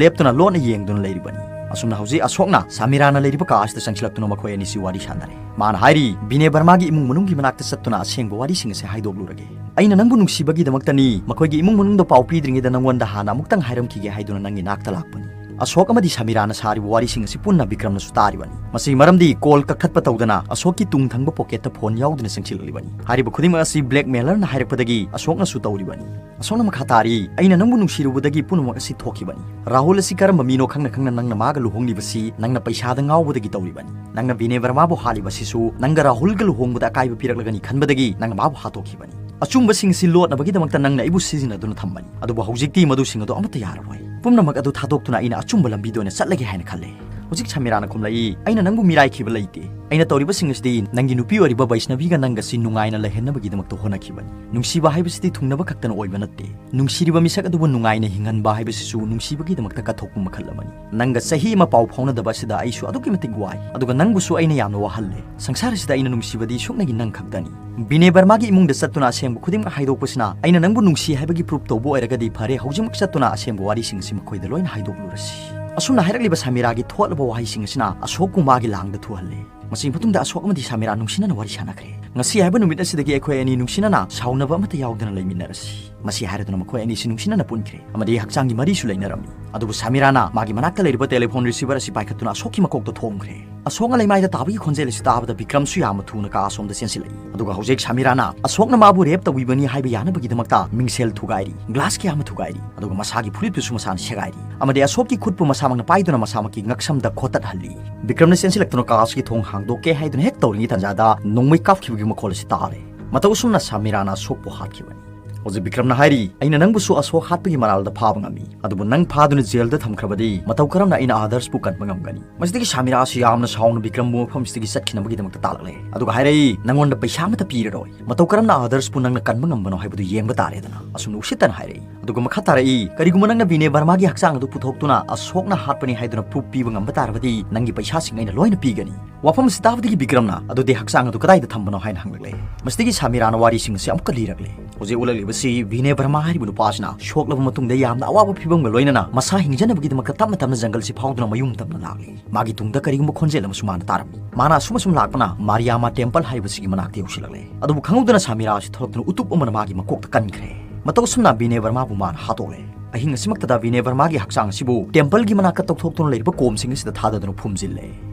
ꯂꯦꯞꯇꯨꯅ ꯂꯣꯟꯅ ꯌꯦꯡꯗꯨꯅ ꯂꯩꯔꯤꯕꯅꯤ꯫ ꯑꯁꯨꯝꯅ ꯍꯧꯖꯤꯛ ꯑꯁꯣꯛꯅ ꯁꯃꯤꯔꯥꯅ ꯂꯩꯔꯤꯕ ꯀꯥ ꯑꯁꯤꯗ ꯆꯪꯁꯤꯜꯂꯛꯇꯨꯅ ꯃꯈꯣꯏ ꯑꯅꯤꯁꯤ ꯋꯥꯔꯤ ꯁꯥꯟꯅꯔꯦ꯫ ꯃꯥꯅ ꯍꯥꯏꯔꯤ, "ꯕꯤꯅꯦ ꯕꯔꯃꯥꯒꯤ ꯏꯃꯨꯡ ꯃꯅꯨꯡꯒꯤ ꯃꯅꯥꯛꯇ ꯆꯠꯇꯨꯅ ꯑꯁꯦꯡꯕ ꯋꯥꯔꯤꯁꯤꯡ ꯑꯁꯤ ꯍꯥꯏꯗꯣꯛꯂꯨꯔꯒꯦ꯫ ꯑꯩꯅ ꯅꯪꯕꯨ ꯅꯨꯡꯁꯤꯕꯒꯤꯗꯃꯛꯇꯅꯤ ꯃꯈꯣꯏꯒꯤ ꯏꯃꯨꯡ ꯃꯅꯨꯡꯗ ꯄꯥꯎ ꯄꯤꯗ꯭ꯔꯤꯉꯩꯗ ꯅꯪꯉꯣꯟꯗ ꯍꯥꯟꯅ ꯑꯃꯨꯛꯇꯪ ꯍꯥꯏꯔꯝꯈꯤꯒꯦ ꯍꯥꯏꯗꯨꯅ ꯅꯪꯒꯤ ꯅꯥꯛꯇ ꯂꯥꯛꯄꯅꯤ꯫ ꯑꯁꯣꯛ ꯑꯃꯗꯤ ꯁꯃꯤꯔꯥꯅ ꯁꯥꯔꯤꯕ ꯋꯥꯔꯤꯁꯤꯡ ꯑꯁꯤ ꯄꯨꯟꯅ ꯕꯤꯀ꯭ꯔꯝꯅꯁꯨ ꯇꯥꯔꯤꯕꯅꯤ꯫ ꯃꯁꯤꯒꯤ ꯃꯔꯝꯗꯤ ꯀꯣꯜ ꯀꯛꯊꯠꯄ ꯇꯧꯗꯅ ꯑꯁꯣꯛꯀꯤ ꯇꯨꯡ ꯊꯪꯕ ꯄꯣꯀꯦꯠꯇ ꯐꯣꯟ ꯌꯥꯎꯗꯨꯅ ꯆꯪꯁꯤꯜꯂꯛꯂꯤꯕꯅꯤ꯫ ꯍꯥꯏꯔꯤꯕ ꯈꯨꯗꯤꯡꯃꯛ ꯑꯁꯤ ꯕ꯭ꯂꯦꯛꯃꯦꯂꯔꯅ ꯍꯥꯏꯔꯛꯄꯗꯒꯤ ꯑꯁꯣꯛꯅꯁꯨ ꯇꯧꯔꯤꯕꯅꯤ꯫ ꯑꯁꯣꯛꯅ ꯃꯈꯥ ꯇꯥꯔꯤ, "ꯑꯩꯅ ꯅꯪꯕꯨ ꯅꯨꯡꯁꯤꯔꯨꯕꯗꯒꯤ ꯄꯨꯝꯅꯃꯛ ꯑꯁꯤ ꯊꯣꯛꯈꯤꯕꯅꯤ꯫ ꯔꯥꯍꯨꯜ ꯑꯁꯤ ꯀꯔꯝꯕ ꯃꯤꯅꯣ ꯈꯪꯅ ꯈꯪꯅ ꯅꯪꯅ ꯃꯥꯒ ꯂꯨꯍꯣꯡꯂꯤꯕꯁꯤ ꯅꯪꯅ ꯄꯩꯁꯥꯗ ꯉꯥꯎꯕꯗꯒꯤ ꯇꯧꯔꯤꯕꯅꯤ꯫ ꯅꯪꯅ ꯕꯤꯅꯦ ꯕꯔꯃꯥꯕꯨ ꯍꯥꯠꯂꯤꯕꯁꯤꯁꯨ ꯅꯪꯒ ꯔꯥꯍꯨꯜꯒ ꯂꯨꯍꯣꯡꯕꯗ ꯑꯀꯥꯏꯕ ꯄꯤꯔꯛꯂꯒꯅꯤ ꯈꯟꯕꯗꯒꯤ ꯅꯪꯅ ꯃꯥꯕꯨ ꯍꯥꯠꯇꯣꯛꯈꯤꯕꯅꯤ꯫ ꯑꯆꯨꯝꯕꯁꯤꯡ ꯑꯁꯤ ꯂꯣꯠꯅꯕꯒꯤꯗꯃꯛꯇ ꯅꯪꯅ ꯑꯩꯕꯨ ꯁꯤꯖꯤꯟꯅꯗꯨꯅ ꯊꯝꯕꯅꯤ꯫ ꯑꯗꯨꯕꯨ ꯍꯧꯖꯤꯛꯇꯤ ꯃꯗꯨꯁꯤꯡ ꯑꯗꯨ ꯑꯃꯠꯇ ꯌꯥꯔꯔꯣꯏ꯫ ꯄꯨꯝꯅꯃꯛ ꯑꯗꯨ ꯊꯥꯗꯣꯛꯇꯨꯅ ꯑꯩꯅ ꯑꯆꯨꯝꯕ ꯂꯝꯕꯤꯗ ꯑꯣꯏꯅ ꯆꯠꯂꯒꯦ ꯍꯥꯏꯅ ꯈꯜꯂꯦ꯫" ꯍꯧꯖꯤꯛ ꯁꯃꯤꯔꯥꯅ ꯈꯨꯝꯂꯛꯏ, "ꯑꯩꯅ ꯅꯪꯕꯨ ꯃꯤꯔꯥꯏꯈꯤꯕ ꯂꯩꯇꯦ꯫ ꯑꯩꯅ ꯇꯧꯔꯤꯕꯁꯤꯡ ꯑꯁꯤꯗꯤ ꯅꯪꯒꯤ ꯅꯨꯄꯤ ꯑꯣꯏꯔꯤꯕ ꯕꯩꯁꯅꯕꯤꯒ ꯅꯪꯒꯁꯤ ꯅꯨꯡꯉꯥꯏꯅ ꯂꯩꯍꯟꯅꯕꯒꯤꯗꯃꯛꯇ ꯍꯣꯠꯅꯈꯤꯕꯅꯤ꯫ ꯅꯨꯡꯁꯤꯕ ꯍꯥꯏꯕꯁꯤꯗꯤ ꯊꯨꯡꯅꯕ ꯈꯛꯇꯅ ꯑꯣꯏꯕ ꯅꯠꯇꯦ꯫ ꯅꯨꯡꯁꯤꯔꯤꯕ ꯃꯤꯁꯛ ꯑꯗꯨꯕꯨ ꯅꯨꯡꯉꯥꯏꯅ ꯍꯤꯡꯍꯟꯕ ꯍꯥꯏꯕꯁꯤꯁꯨ ꯅꯨꯡꯁꯤꯕꯒꯤꯗꯃꯛꯇ ꯀꯠꯊꯣꯛꯄ ꯃꯈꯜ ꯑꯃꯅꯤ꯫ ꯅꯪꯒ ꯆꯍꯤ ꯑꯃ ꯄꯥꯎ ꯐꯥꯎꯅꯗꯕ ꯑꯁꯤꯗ ꯑꯩꯁꯨ ꯑꯗꯨꯛꯀꯤ ꯃꯇꯤꯛ ꯋꯥꯏ, ꯑꯗꯨꯒ ꯅꯪꯕꯨꯁꯨ ꯑꯩꯅ ꯌꯥꯝꯅ ꯋꯥꯍꯜꯂꯦ꯫ ꯁꯪꯁꯥꯔ ꯑꯁꯤꯗ ꯑꯩꯅ ꯅꯨꯡꯁꯤꯕꯗꯤ ꯁꯨꯞꯅꯒꯤ ꯅꯪ ꯈꯛꯇꯅꯤ꯫ ꯕꯤꯅꯦ ꯕꯔꯃꯥꯒꯤ ꯏꯃꯨꯡꯗ ꯆꯠꯇꯨꯅ ꯑꯁꯦꯡꯕ ꯈꯨꯗꯤꯡꯃꯛ ꯍꯥꯏꯗꯣꯛꯄꯁꯤꯅ ꯑꯩꯅ ꯅꯪꯕꯨ ꯅꯨꯡꯁꯤ ꯍꯥꯏꯕꯒꯤ ꯄ꯭ꯔꯨꯐ ꯇꯧꯕ ꯑꯣꯏꯔꯒꯗꯤ ꯐꯔꯦ, ꯍꯧꯖꯤꯛꯃꯛ ꯆꯠꯇꯨꯅ ꯑꯁꯦꯡꯕ ꯋꯥꯔꯤꯁꯤꯡ ꯑꯁꯤ ꯃꯈꯣꯏꯗ ꯂꯣꯏꯅ ꯍꯥꯏꯗꯣꯛꯂꯨꯔꯁꯤ꯫" ꯑꯁꯨꯝꯅ ꯍꯥꯏꯔꯛꯂꯤꯕ ꯁꯃꯤꯔꯥꯒꯤ ꯊꯣꯠꯂꯕ ꯋꯥꯍꯩꯁꯤꯡ ꯑꯁꯤꯅ ꯑꯁꯣꯛꯄꯨ ꯃꯥꯒꯤ ꯂꯥꯡꯗ ꯊꯨꯍꯜꯂꯦ꯫ ꯃꯁꯤꯒꯤ ꯃꯇꯨꯡꯗ ꯑꯁꯣꯛ ꯑꯃꯗꯤ ꯁꯃꯤꯔꯥ ꯅꯨꯡꯁꯤꯅꯅ ꯋꯥꯔꯤ ꯁꯥꯟꯅꯈ꯭ꯔꯦ꯫ "ꯉꯁꯤ ꯍꯥꯏꯕ ꯅꯨꯃꯤꯠ ꯑꯁꯤꯗꯒꯤ ꯑꯩꯈꯣꯏ ꯑꯅꯤ ꯅꯨꯡꯁꯤꯅꯅ ꯁꯥꯎꯅꯕ ꯑꯃꯠꯇ ꯌꯥꯎꯗꯅ ꯂꯩꯃꯤꯟꯅꯔꯁꯤ꯫" ꯃꯁꯤ ꯍꯥꯏꯔꯗꯨꯅ ꯃꯈꯣꯏ ꯑꯅꯤꯁꯤ ꯅꯨꯡꯁꯤꯅꯅ ꯄꯨꯟꯈ꯭ꯔꯦ ꯑꯃꯗꯤ ꯍꯛꯆꯥꯡꯒꯤ ꯃꯔꯤꯁꯨ ꯂꯩꯅꯔꯝꯃꯤ꯫ ꯑꯗꯨꯕꯨ ꯁꯃꯤꯔꯥꯅ ꯃꯥꯒꯤ ꯃꯅꯥꯛꯇ ꯂꯩꯔꯤꯕ ꯇꯦꯂꯤꯐꯣꯟ ꯔꯤꯁꯤꯚꯔ ꯑꯁꯤ ꯄꯥꯏꯈꯠꯇꯨꯅ ꯑꯁꯣꯛꯀꯤ ꯃꯀꯣꯛꯇ ꯊꯣꯝꯈ꯭ꯔꯦ꯫ ꯑꯁꯣꯛꯅ ꯂꯩꯃꯥꯏꯗ ꯇꯥꯕꯒꯤ ꯈꯣꯟꯖꯦꯜ ꯑꯁꯤ ꯇꯥꯕꯗ ꯕꯤꯀ꯭ꯔꯝꯁꯨ ꯌꯥꯝꯅ ꯊꯨꯅ ꯀꯥ ꯑꯁꯣꯝꯗ ꯆꯦꯟꯁꯤꯜꯂꯛꯏ꯫ ꯑꯗꯨꯒ ꯍꯧꯖꯤꯛ ꯁꯃꯤꯔꯥꯅ ꯑꯁꯣꯛꯅ ꯃꯥꯕꯨ ꯔꯦꯞ ꯇꯧꯕꯤꯕꯅꯤ ꯍꯥꯏꯕ ꯌꯥꯅꯕꯒꯤꯗꯃꯛꯇ ꯃꯤꯡꯁꯦꯜ ꯊꯨꯒꯥꯏꯔꯤ, ꯒ꯭ꯂꯥꯁ ꯀꯌꯥ ꯑꯃ ꯊꯨꯒꯥꯏꯔꯤ, ꯑꯗꯨꯒ ꯃꯁꯥꯒꯤ ꯐꯨꯔꯤꯠꯇꯨꯁꯨ ꯃꯁꯥꯅ ꯁꯦꯒꯥꯏꯔꯤ꯫ ꯑꯃꯗꯤ ꯑꯁꯣꯛꯀꯤ ꯈꯨꯠꯄꯨ ꯃꯁꯥꯃꯛꯅ ꯄꯥꯏꯗꯨꯅ ꯃꯁꯥꯃꯛꯀꯤ ꯉꯛꯁꯝꯗ ꯈꯣꯠꯇꯠꯍꯜꯂꯤ꯫ ꯕꯤꯀ꯭ꯔꯝꯅ ꯆꯦꯟꯁꯤꯜꯂꯛꯇꯨꯅ ꯀꯥ ꯑꯁꯤꯒꯤ ꯊꯣꯡ ꯍꯥꯡꯗꯣꯛꯀꯦ ꯍꯥꯏꯗꯨꯅ ꯍꯦꯛ ꯇꯧꯔꯤꯉꯩ ꯇꯥꯟꯖꯥꯗ ꯅꯣꯡꯃꯩ ꯀꯥꯞꯈꯤꯕꯒꯤ ꯃꯈꯣꯜ ꯑꯁꯤ ꯇꯥꯔꯦ꯫ ꯃꯇꯧ ꯑꯁꯨꯝꯅ ꯁꯃꯤꯔꯥꯅ ꯑꯁꯣꯛꯄꯨ ꯍꯥꯠꯈꯤꯕꯅꯤ꯫ ꯍꯧꯖꯤꯛ ꯕꯤꯀ꯭ꯔꯝꯅ ꯍꯥꯏꯔꯤ, "ꯑꯩꯅ ꯅꯪꯕꯨꯁꯨ ꯑꯁꯣꯛ ꯍꯥꯠꯄꯒꯤ ꯃꯔꯥꯜꯗ ꯐꯥꯕ ꯉꯝꯃꯤ, ꯑꯗꯨꯕꯨ ꯅꯪ ꯐꯥꯗꯨꯅ ꯖꯦꯜꯗ ꯊꯝꯈ꯭ꯔꯕꯗꯤ ꯃꯇꯧ ꯀꯔꯝꯅ ꯑꯩꯅ ꯑꯥꯗꯔꯁꯄꯨ ꯀꯟꯕ ꯉꯝꯒꯅꯤ?" ꯃꯁꯤꯗꯒꯤ ꯁꯃꯤꯔꯥ ꯑꯁꯤ ꯌꯥꯝꯅ ꯁꯥꯎꯅ ꯕꯤꯀ꯭ꯔꯝꯕꯨ ꯃꯐꯝꯁꯤꯗꯒꯤ ꯆꯠꯈꯤꯅꯕꯒꯤꯗꯃꯛꯇ ꯇꯥꯜꯂꯛꯂꯦ꯫ ꯑꯗꯨꯒ ꯍꯥꯏꯔꯛꯏ, "ꯅꯪꯉꯣꯟꯗ ꯄꯩꯁꯥ ꯑꯃꯠꯇ ꯄꯤꯔꯔꯣꯏ꯫ ꯃꯇꯧ ꯀꯔꯝꯅ ꯑꯥꯗꯔꯁꯄꯨ ꯅꯪꯅ ꯀꯟꯕ ꯉꯝꯕꯅꯣ ꯍꯥꯏꯕꯗꯨ ꯌꯦꯡꯕ ꯇꯥꯔꯦꯗꯅ꯫" ꯑꯁꯨꯝꯅ ꯎꯁꯤꯠꯇꯅ ꯍꯥꯏꯔꯛꯏ꯫ ꯑꯗꯨꯒ ꯃꯈꯥ ꯇꯥꯔꯛꯏ, "ꯀꯔꯤꯒꯨꯝꯕ ꯅꯪꯅ ꯕꯤꯅꯦ ꯕꯔꯃꯥꯒꯤ ꯍꯛꯆꯥꯡ ꯑꯗꯨ ꯄꯨꯊꯣꯛꯇꯨꯅ ꯑꯁꯣꯛꯅ ꯍꯥꯠꯄꯅꯤ ꯍꯥꯏꯗꯨꯅ ꯄ꯭ꯔꯨꯐ ꯄꯤꯕ ꯉꯝꯕ ꯇꯥꯔꯕꯗꯤ ꯅꯪꯒꯤ ꯄꯩꯁꯥꯁꯤꯡ ꯑꯩꯅ ꯂꯣꯏꯅ ꯄꯤꯒꯅꯤ꯫" ꯋꯥꯐꯝ ꯑꯁꯤ ꯇꯥꯕꯗꯒꯤ ꯕꯤꯀ꯭ꯔꯝꯅ, "ꯑꯗꯨꯗꯤ ꯍꯛꯆꯥꯡ ꯑꯗꯨ ꯀꯗꯥꯏꯗ ꯊꯝꯕꯅꯣ?" ꯍꯥꯏꯅ ꯍꯪꯂꯛꯂꯦ꯫ ꯃꯁꯤꯗꯒꯤ ꯁꯃꯤꯔꯥꯅ ꯋꯥꯔꯤꯁꯤꯡ ꯑꯁꯤ ꯑꯃꯨꯛꯀ ꯂꯤꯔꯛꯂꯦ꯫ ꯍꯧꯖꯤꯛ ꯎꯠꯂꯛꯂꯤꯕꯁꯤ ꯕꯤꯅꯦ ꯕꯔꯃꯥ ꯍꯥꯏꯔꯤꯕ ꯅꯨꯄꯥ ꯑꯁꯤꯅ ꯁꯣꯛꯂꯕ ꯃꯇꯨꯡꯗ ꯌꯥꯝꯅ ꯑꯋꯥꯕ ꯐꯤꯕꯝꯒ ꯂꯣꯏꯅꯅ ꯃꯁꯥ ꯍꯤꯡꯖꯅꯕꯒꯤꯗꯃꯛꯇ ꯇꯞꯅ ꯇꯞꯅ ꯖꯪꯒꯜꯁꯤ ꯐꯥꯎꯗꯨꯅ ꯃꯌꯨꯝ ꯇꯝꯅ ꯂꯥꯛꯂꯤ꯫ ꯃꯥꯒꯤ ꯇꯨꯡꯗ ꯀꯔꯤꯒꯨꯝꯕ ꯈꯣꯟꯖꯦꯜ ꯑꯃꯁꯨ ꯃꯥꯅ ꯇꯥꯔꯝꯃꯤ꯫ ꯃꯥꯅ ꯑꯁꯨꯝ ꯑꯁꯨꯝ ꯂꯥꯛꯄꯅ ꯃꯥꯔꯤꯌꯥꯃꯥ ꯇꯦꯝꯄꯜ ꯍꯥꯏꯕꯁꯤꯒꯤ ꯃꯅꯥꯛꯇ ꯌꯧꯁꯤꯜꯂꯛꯂꯦ꯫ ꯑꯗꯨꯕꯨ ꯈꯪꯍꯧꯗꯅ ꯁꯃꯤꯔꯥ ꯑꯁꯤ ꯊꯣꯛꯂꯛꯇꯨꯅ ꯎꯇꯨꯞ ꯑꯃꯅ ꯃꯥꯒꯤ ꯃꯀꯣꯛꯇ ꯀꯟꯈ꯭ꯔꯦ꯫ ꯃꯇꯧ ꯑꯁꯨꯝꯅ ꯕꯤꯅꯦ ꯕꯔꯃꯥꯕꯨ ꯃꯥꯅ ꯍꯥꯠꯇꯣꯛꯂꯦ꯫ ꯑꯍꯤꯡ ꯑꯁꯤꯃꯛꯇꯗ ꯕꯤꯅꯦ ꯕꯔꯃꯥꯒꯤ ꯍꯛꯆꯥꯡ ꯑꯁꯤꯕꯨ temple ꯒꯤ ꯃꯅꯥꯛꯇ ꯇꯧꯊꯣꯛꯇꯨꯅ ꯂꯩꯔꯤꯕ ꯀꯣꯝꯁꯤꯡ ꯑꯁꯤꯗ ꯊꯥꯗꯗꯨꯅ ꯐꯨꯝꯖꯤꯜꯂꯦ꯫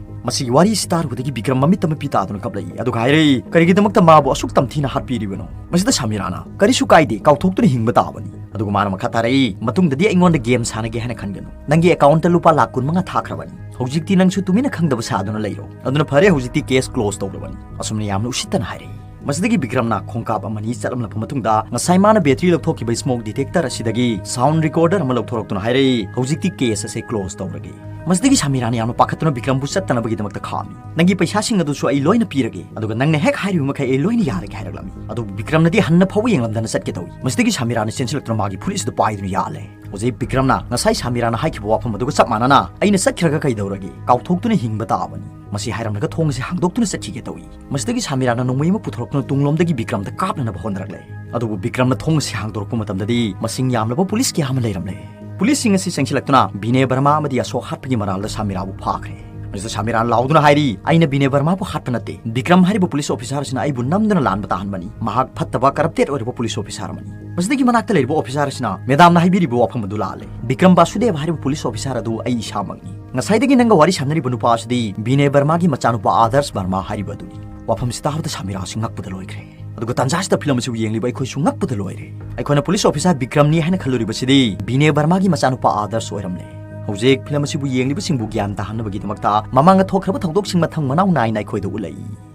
ꯃꯁꯤꯒꯤ ꯋꯥꯔꯤ ꯑꯁꯤ ꯇꯥꯔꯨꯕꯗꯒꯤ ꯕꯤꯀ꯭ꯔꯝ ꯃꯃꯤꯠꯇ ꯃꯄꯤ ꯇꯥꯗꯨꯅ ꯀꯞꯂꯛꯏ, ꯑꯗꯨꯒ ꯍꯥꯏꯔꯛꯏ, "ꯀꯔꯤꯒꯤꯗꯃꯛꯇ ꯃꯥꯕꯨ ꯑꯁꯨꯛ ꯇꯝꯊꯤꯅ ꯍꯥꯠꯄꯤꯔꯤꯕꯅꯣ?" ꯃꯁꯤꯗ ꯁꯃꯤꯔꯥꯅ, "ꯀꯔꯤꯁꯨ ꯀꯥꯏꯗꯦ, ꯀꯥꯎꯊꯣꯛꯇꯨꯅ ꯍꯤꯡꯕ ꯇꯥꯕꯅꯤ"꯫ ꯑꯗꯨꯒ ꯃꯥꯅ ꯃꯈꯥ ꯇꯥꯔꯛꯏ, "ꯃꯇꯨꯡꯗꯗꯤ ꯑꯩꯉꯣꯟꯗ game ꯁꯥꯟꯅꯒꯦ ꯍꯥꯏꯅ ꯈꯟꯒꯅꯨ꯫ ꯅꯪꯒꯤ account ꯇ ꯂꯨꯄꯥ ꯂꯥꯈ ꯀꯨꯟ ꯃꯉꯥ ꯊꯥꯈ꯭ꯔꯕꯅꯤ꯫ ꯍꯧꯖꯤꯛꯇꯤ ꯅꯪꯁꯨ ꯇꯨꯃꯤꯟꯅ ꯈꯪꯗꯕ ꯁꯥꯗꯨꯅ ꯂꯩꯔꯣ꯫ ꯑꯗꯨꯅ ꯐꯔꯦ, ꯍꯧꯖꯤꯛꯇꯤ case close ꯇꯧꯔꯕꯅꯤ"꯫ ꯑꯁꯨꯝꯅ ꯌꯥꯝꯅ ꯎꯁꯤꯠꯇꯅ ꯍꯥꯏꯔꯛꯏ꯫ ꯃꯁꯤꯗꯒꯤ ꯕꯤꯀ꯭ꯔꯝꯅ ꯈꯣꯡꯀꯥꯞ ꯑꯃꯅꯤ ꯆꯠꯂꯝꯂꯕ ꯃꯇꯨꯡꯗ, ꯉꯁꯥꯏ ꯃꯥꯅ battery ꯂꯧꯊꯣꯛꯈꯤꯕ smoke detector ꯑꯁꯤꯗꯒꯤ sound recorder ꯑꯃ ꯂꯧꯊꯣꯔꯛꯇꯨꯅ ꯍꯥꯏꯔꯛꯏ, "ꯍꯧꯖꯤꯛꯇꯤ case ꯑꯁꯦ close ꯇꯧꯔꯒꯦ"꯫ ꯃꯁꯤꯗꯒꯤ ꯁꯃꯤꯔꯥꯅ ꯌꯥꯝꯅ ꯄꯥꯈꯠꯇꯨꯅ ꯕꯤꯀ꯭ꯔꯝꯕꯨ ꯆꯠꯇꯅꯕꯒꯤꯗꯃꯛꯇ ꯈꯥꯝꯃꯤ꯫ "ꯅꯪꯒꯤ ꯄꯩꯁꯥꯁꯤꯡ ꯑꯗꯨꯁꯨ ꯑꯩ ꯂꯣꯏꯅ ꯄꯤꯔꯒꯦ, ꯑꯗꯨꯒ ꯅꯪꯅ ꯍꯦꯛ ꯍꯥꯏꯔꯤꯕ ꯃꯈꯩ ꯑꯩ ꯂꯣꯏꯅ ꯌꯥꯔꯒꯦ" ꯍꯥꯏꯔꯛꯂꯝꯃꯤ꯫ ꯑꯗꯨꯕꯨ ꯕꯤꯀ꯭ꯔꯝꯅꯗꯤ ꯍꯟꯅ ꯐꯥꯎꯕ ꯌꯦꯡꯂꯝꯗꯅ ꯆꯠꯀꯦ ꯇꯧꯏ꯫ ꯃꯁꯤꯗꯒꯤ ꯁꯃꯤꯔꯥꯅ ꯆꯦꯟꯁꯤꯜꯂꯛꯇꯨꯅ ꯃꯥꯒꯤ ꯐꯨꯔꯤꯠ ꯑꯗꯨ ꯄꯥꯏꯗꯨꯅ ꯌꯥꯜꯂꯦ꯫ ꯍꯧꯖꯤꯛ ꯕꯤꯀ꯭ꯔꯝꯅ ꯉꯁꯥꯏ ꯁꯃꯤꯔꯥꯅ ꯍꯥꯏꯈꯤꯕ ꯋꯥꯐꯝ ꯑꯗꯨꯒ ꯆꯞ ꯃꯥꯟꯅꯅ, "ꯑꯩꯅ ꯆꯠꯈ꯭ꯔꯒ ꯀꯩꯗꯧꯔꯒꯦ? ꯀꯥꯎꯊꯣꯛꯇꯨꯅ ꯍꯤꯡꯕ ꯇꯥꯕꯅꯤ"꯫ ꯃꯁꯤ ꯍꯥꯏꯔꯝꯂꯒ ꯊꯣꯡ ꯑꯁꯤ ꯍꯥꯡꯗꯣꯛꯇꯨꯅ ꯆꯠꯈꯤꯒꯦ ꯇꯧꯏ꯫ ꯃꯁꯤꯗꯒꯤ ꯁꯃꯤꯔꯥꯅ ꯅꯣꯡꯃꯩ ꯑꯃ ꯄꯨꯊꯣꯔꯛꯇꯨꯅ ꯇꯨꯡꯂꯣꯝꯗꯒꯤ ꯕꯤꯀ꯭ꯔꯝꯗ ꯀꯥꯞꯅꯅꯕ ꯍꯣꯠꯅꯔꯛꯂꯦ꯫ ꯑꯗꯨꯕꯨ ꯕꯤꯀ꯭ꯔꯝꯅ ꯊꯣꯡ ꯑꯁꯤ ꯍꯥꯡꯗꯣꯔꯛꯄ ꯃꯇꯝꯗꯗꯤ ꯃꯁꯤꯡ ꯌꯥꯝꯂꯕ ꯄꯨꯂꯤꯁ ꯀꯌꯥ ꯑꯃ ꯂꯩꯔꯝꯂꯦ꯫ ꯄꯨꯂꯤꯁꯁꯤꯡ ꯑꯁꯤ ꯆꯪꯁꯤꯜꯂꯛꯇꯨꯅ ꯕꯤꯅꯦ ꯕꯔꯃꯥ ꯑꯃꯗꯤ ꯑꯁꯣꯛ ꯍꯥꯠꯄꯒꯤ ꯃꯔꯥꯜꯗ ꯁꯃꯤꯔꯥꯕꯨ ꯐꯥꯈ꯭ꯔꯦ꯫ ꯃꯁꯤꯗ ꯁꯃꯤꯔꯥꯅ ꯂꯥꯎꯗꯨꯅ ꯍꯥꯏꯔꯤ, "ꯑꯩꯅ ꯕꯤꯅꯦ ꯕꯔꯃꯥꯕꯨ ꯍꯥꯠꯄ ꯅꯠꯇꯦ꯫ ꯕꯤꯀ꯭ꯔꯝ ꯍꯥꯏꯔꯤꯕ ꯄꯨꯂꯤꯁ ꯑꯣꯐꯤꯁꯥꯔ ꯑꯁꯤꯅ ꯑꯩꯕꯨ ꯅꯝꯗꯨꯅ ꯂꯥꯟꯕ ꯇꯥꯍꯟꯕꯅꯤ꯫ ꯃꯍꯥꯛ ꯐꯠꯇꯕ, corrupted ꯑꯣꯏꯔꯕ ꯄꯨꯂꯤꯁ ꯑꯣꯐꯤꯁꯥꯔ ꯑꯃꯅꯤ"꯫ ꯃꯁꯤꯗꯒꯤ ꯃꯅꯥꯛꯇ ꯂꯩꯔꯤꯕ ꯑꯣꯐꯤꯁꯥꯔ ꯑꯁꯤꯅ, "ꯃꯦꯗꯥꯝꯅ ꯍꯥꯏꯕꯤꯔꯤꯕ ꯋꯥꯐꯝ ꯑꯗꯨ ꯂꯥꯜꯂꯦ꯫ ꯕꯤꯀ꯭ꯔꯝ ꯕꯥꯁꯨꯗꯦꯕ ꯍꯥꯏꯔꯤꯕ ꯄꯨꯂꯤꯁ ꯑꯣꯐꯤꯁꯥꯔ ꯑꯗꯨ ꯑꯩ ꯏꯁꯥꯃꯛꯅꯤ꯫ ꯉꯁꯥꯏꯗꯒꯤ ꯅꯪꯒ ꯋꯥꯔꯤ ꯁꯥꯟꯅꯔꯤꯕ ꯅꯨꯄꯥ ꯑꯁꯤꯗꯤ ꯕꯤꯅꯦ ꯕꯔꯃꯥꯒꯤ ꯃꯆꯥꯅꯨꯄꯥ ꯑꯥꯗꯔꯁ ꯕꯔꯃꯥ ꯍꯥꯏꯔꯤꯕ ꯑꯗꯨꯅꯤ"꯫ ꯋꯥꯐꯝꯁꯤ ꯇꯥꯕꯗ ꯁꯃꯤꯔꯥ ꯑꯁꯤ ꯉꯛꯄꯗ ꯂꯣꯏꯈ꯭ꯔꯦ꯫ ꯑꯗꯨꯒ ꯇꯥꯟꯖꯥꯁꯤꯗ ꯐꯤꯂꯝ ꯑꯁꯤꯕꯨ ꯌꯦꯡꯂꯤꯕ ꯑꯩꯈꯣꯏꯁꯨ ꯉꯛꯄꯗ ꯂꯣꯏꯔꯦ꯫ ꯑꯩꯈꯣꯏꯅ ꯄꯨꯂꯤꯁ ꯑꯣꯐꯤꯁꯥꯔ ꯕꯤꯀ꯭ꯔꯝꯅꯤ ꯍꯥꯏꯅ ꯈꯜꯂꯨꯔꯤꯕꯁꯤꯗꯤ ꯕꯤꯅꯦ ꯕꯔꯃꯥꯒꯤ ꯃꯆꯥꯅꯨꯄꯥ ꯑꯥꯗꯔꯁ ꯑꯣꯏꯔꯝꯂꯦ꯫ ꯍꯧꯖꯤꯛ ꯐꯤꯂꯝ ꯑꯁꯤꯕꯨ ꯌꯦꯡꯂꯤꯕꯁꯤꯡꯕꯨ ꯒ꯭ꯌꯥꯟ ꯇꯥꯍꯟꯅꯕꯒꯤꯗꯃꯛꯇ ꯃꯃꯥꯡꯗ ꯊꯣꯛꯈ꯭ꯔꯕ ꯊꯧꯗꯣꯛꯁꯤꯡ ꯃꯊꯪ ꯃꯅꯥꯎ ꯅꯥꯏꯅ ꯑꯩꯈꯣꯏꯗ ꯎꯠꯂꯛꯏ꯫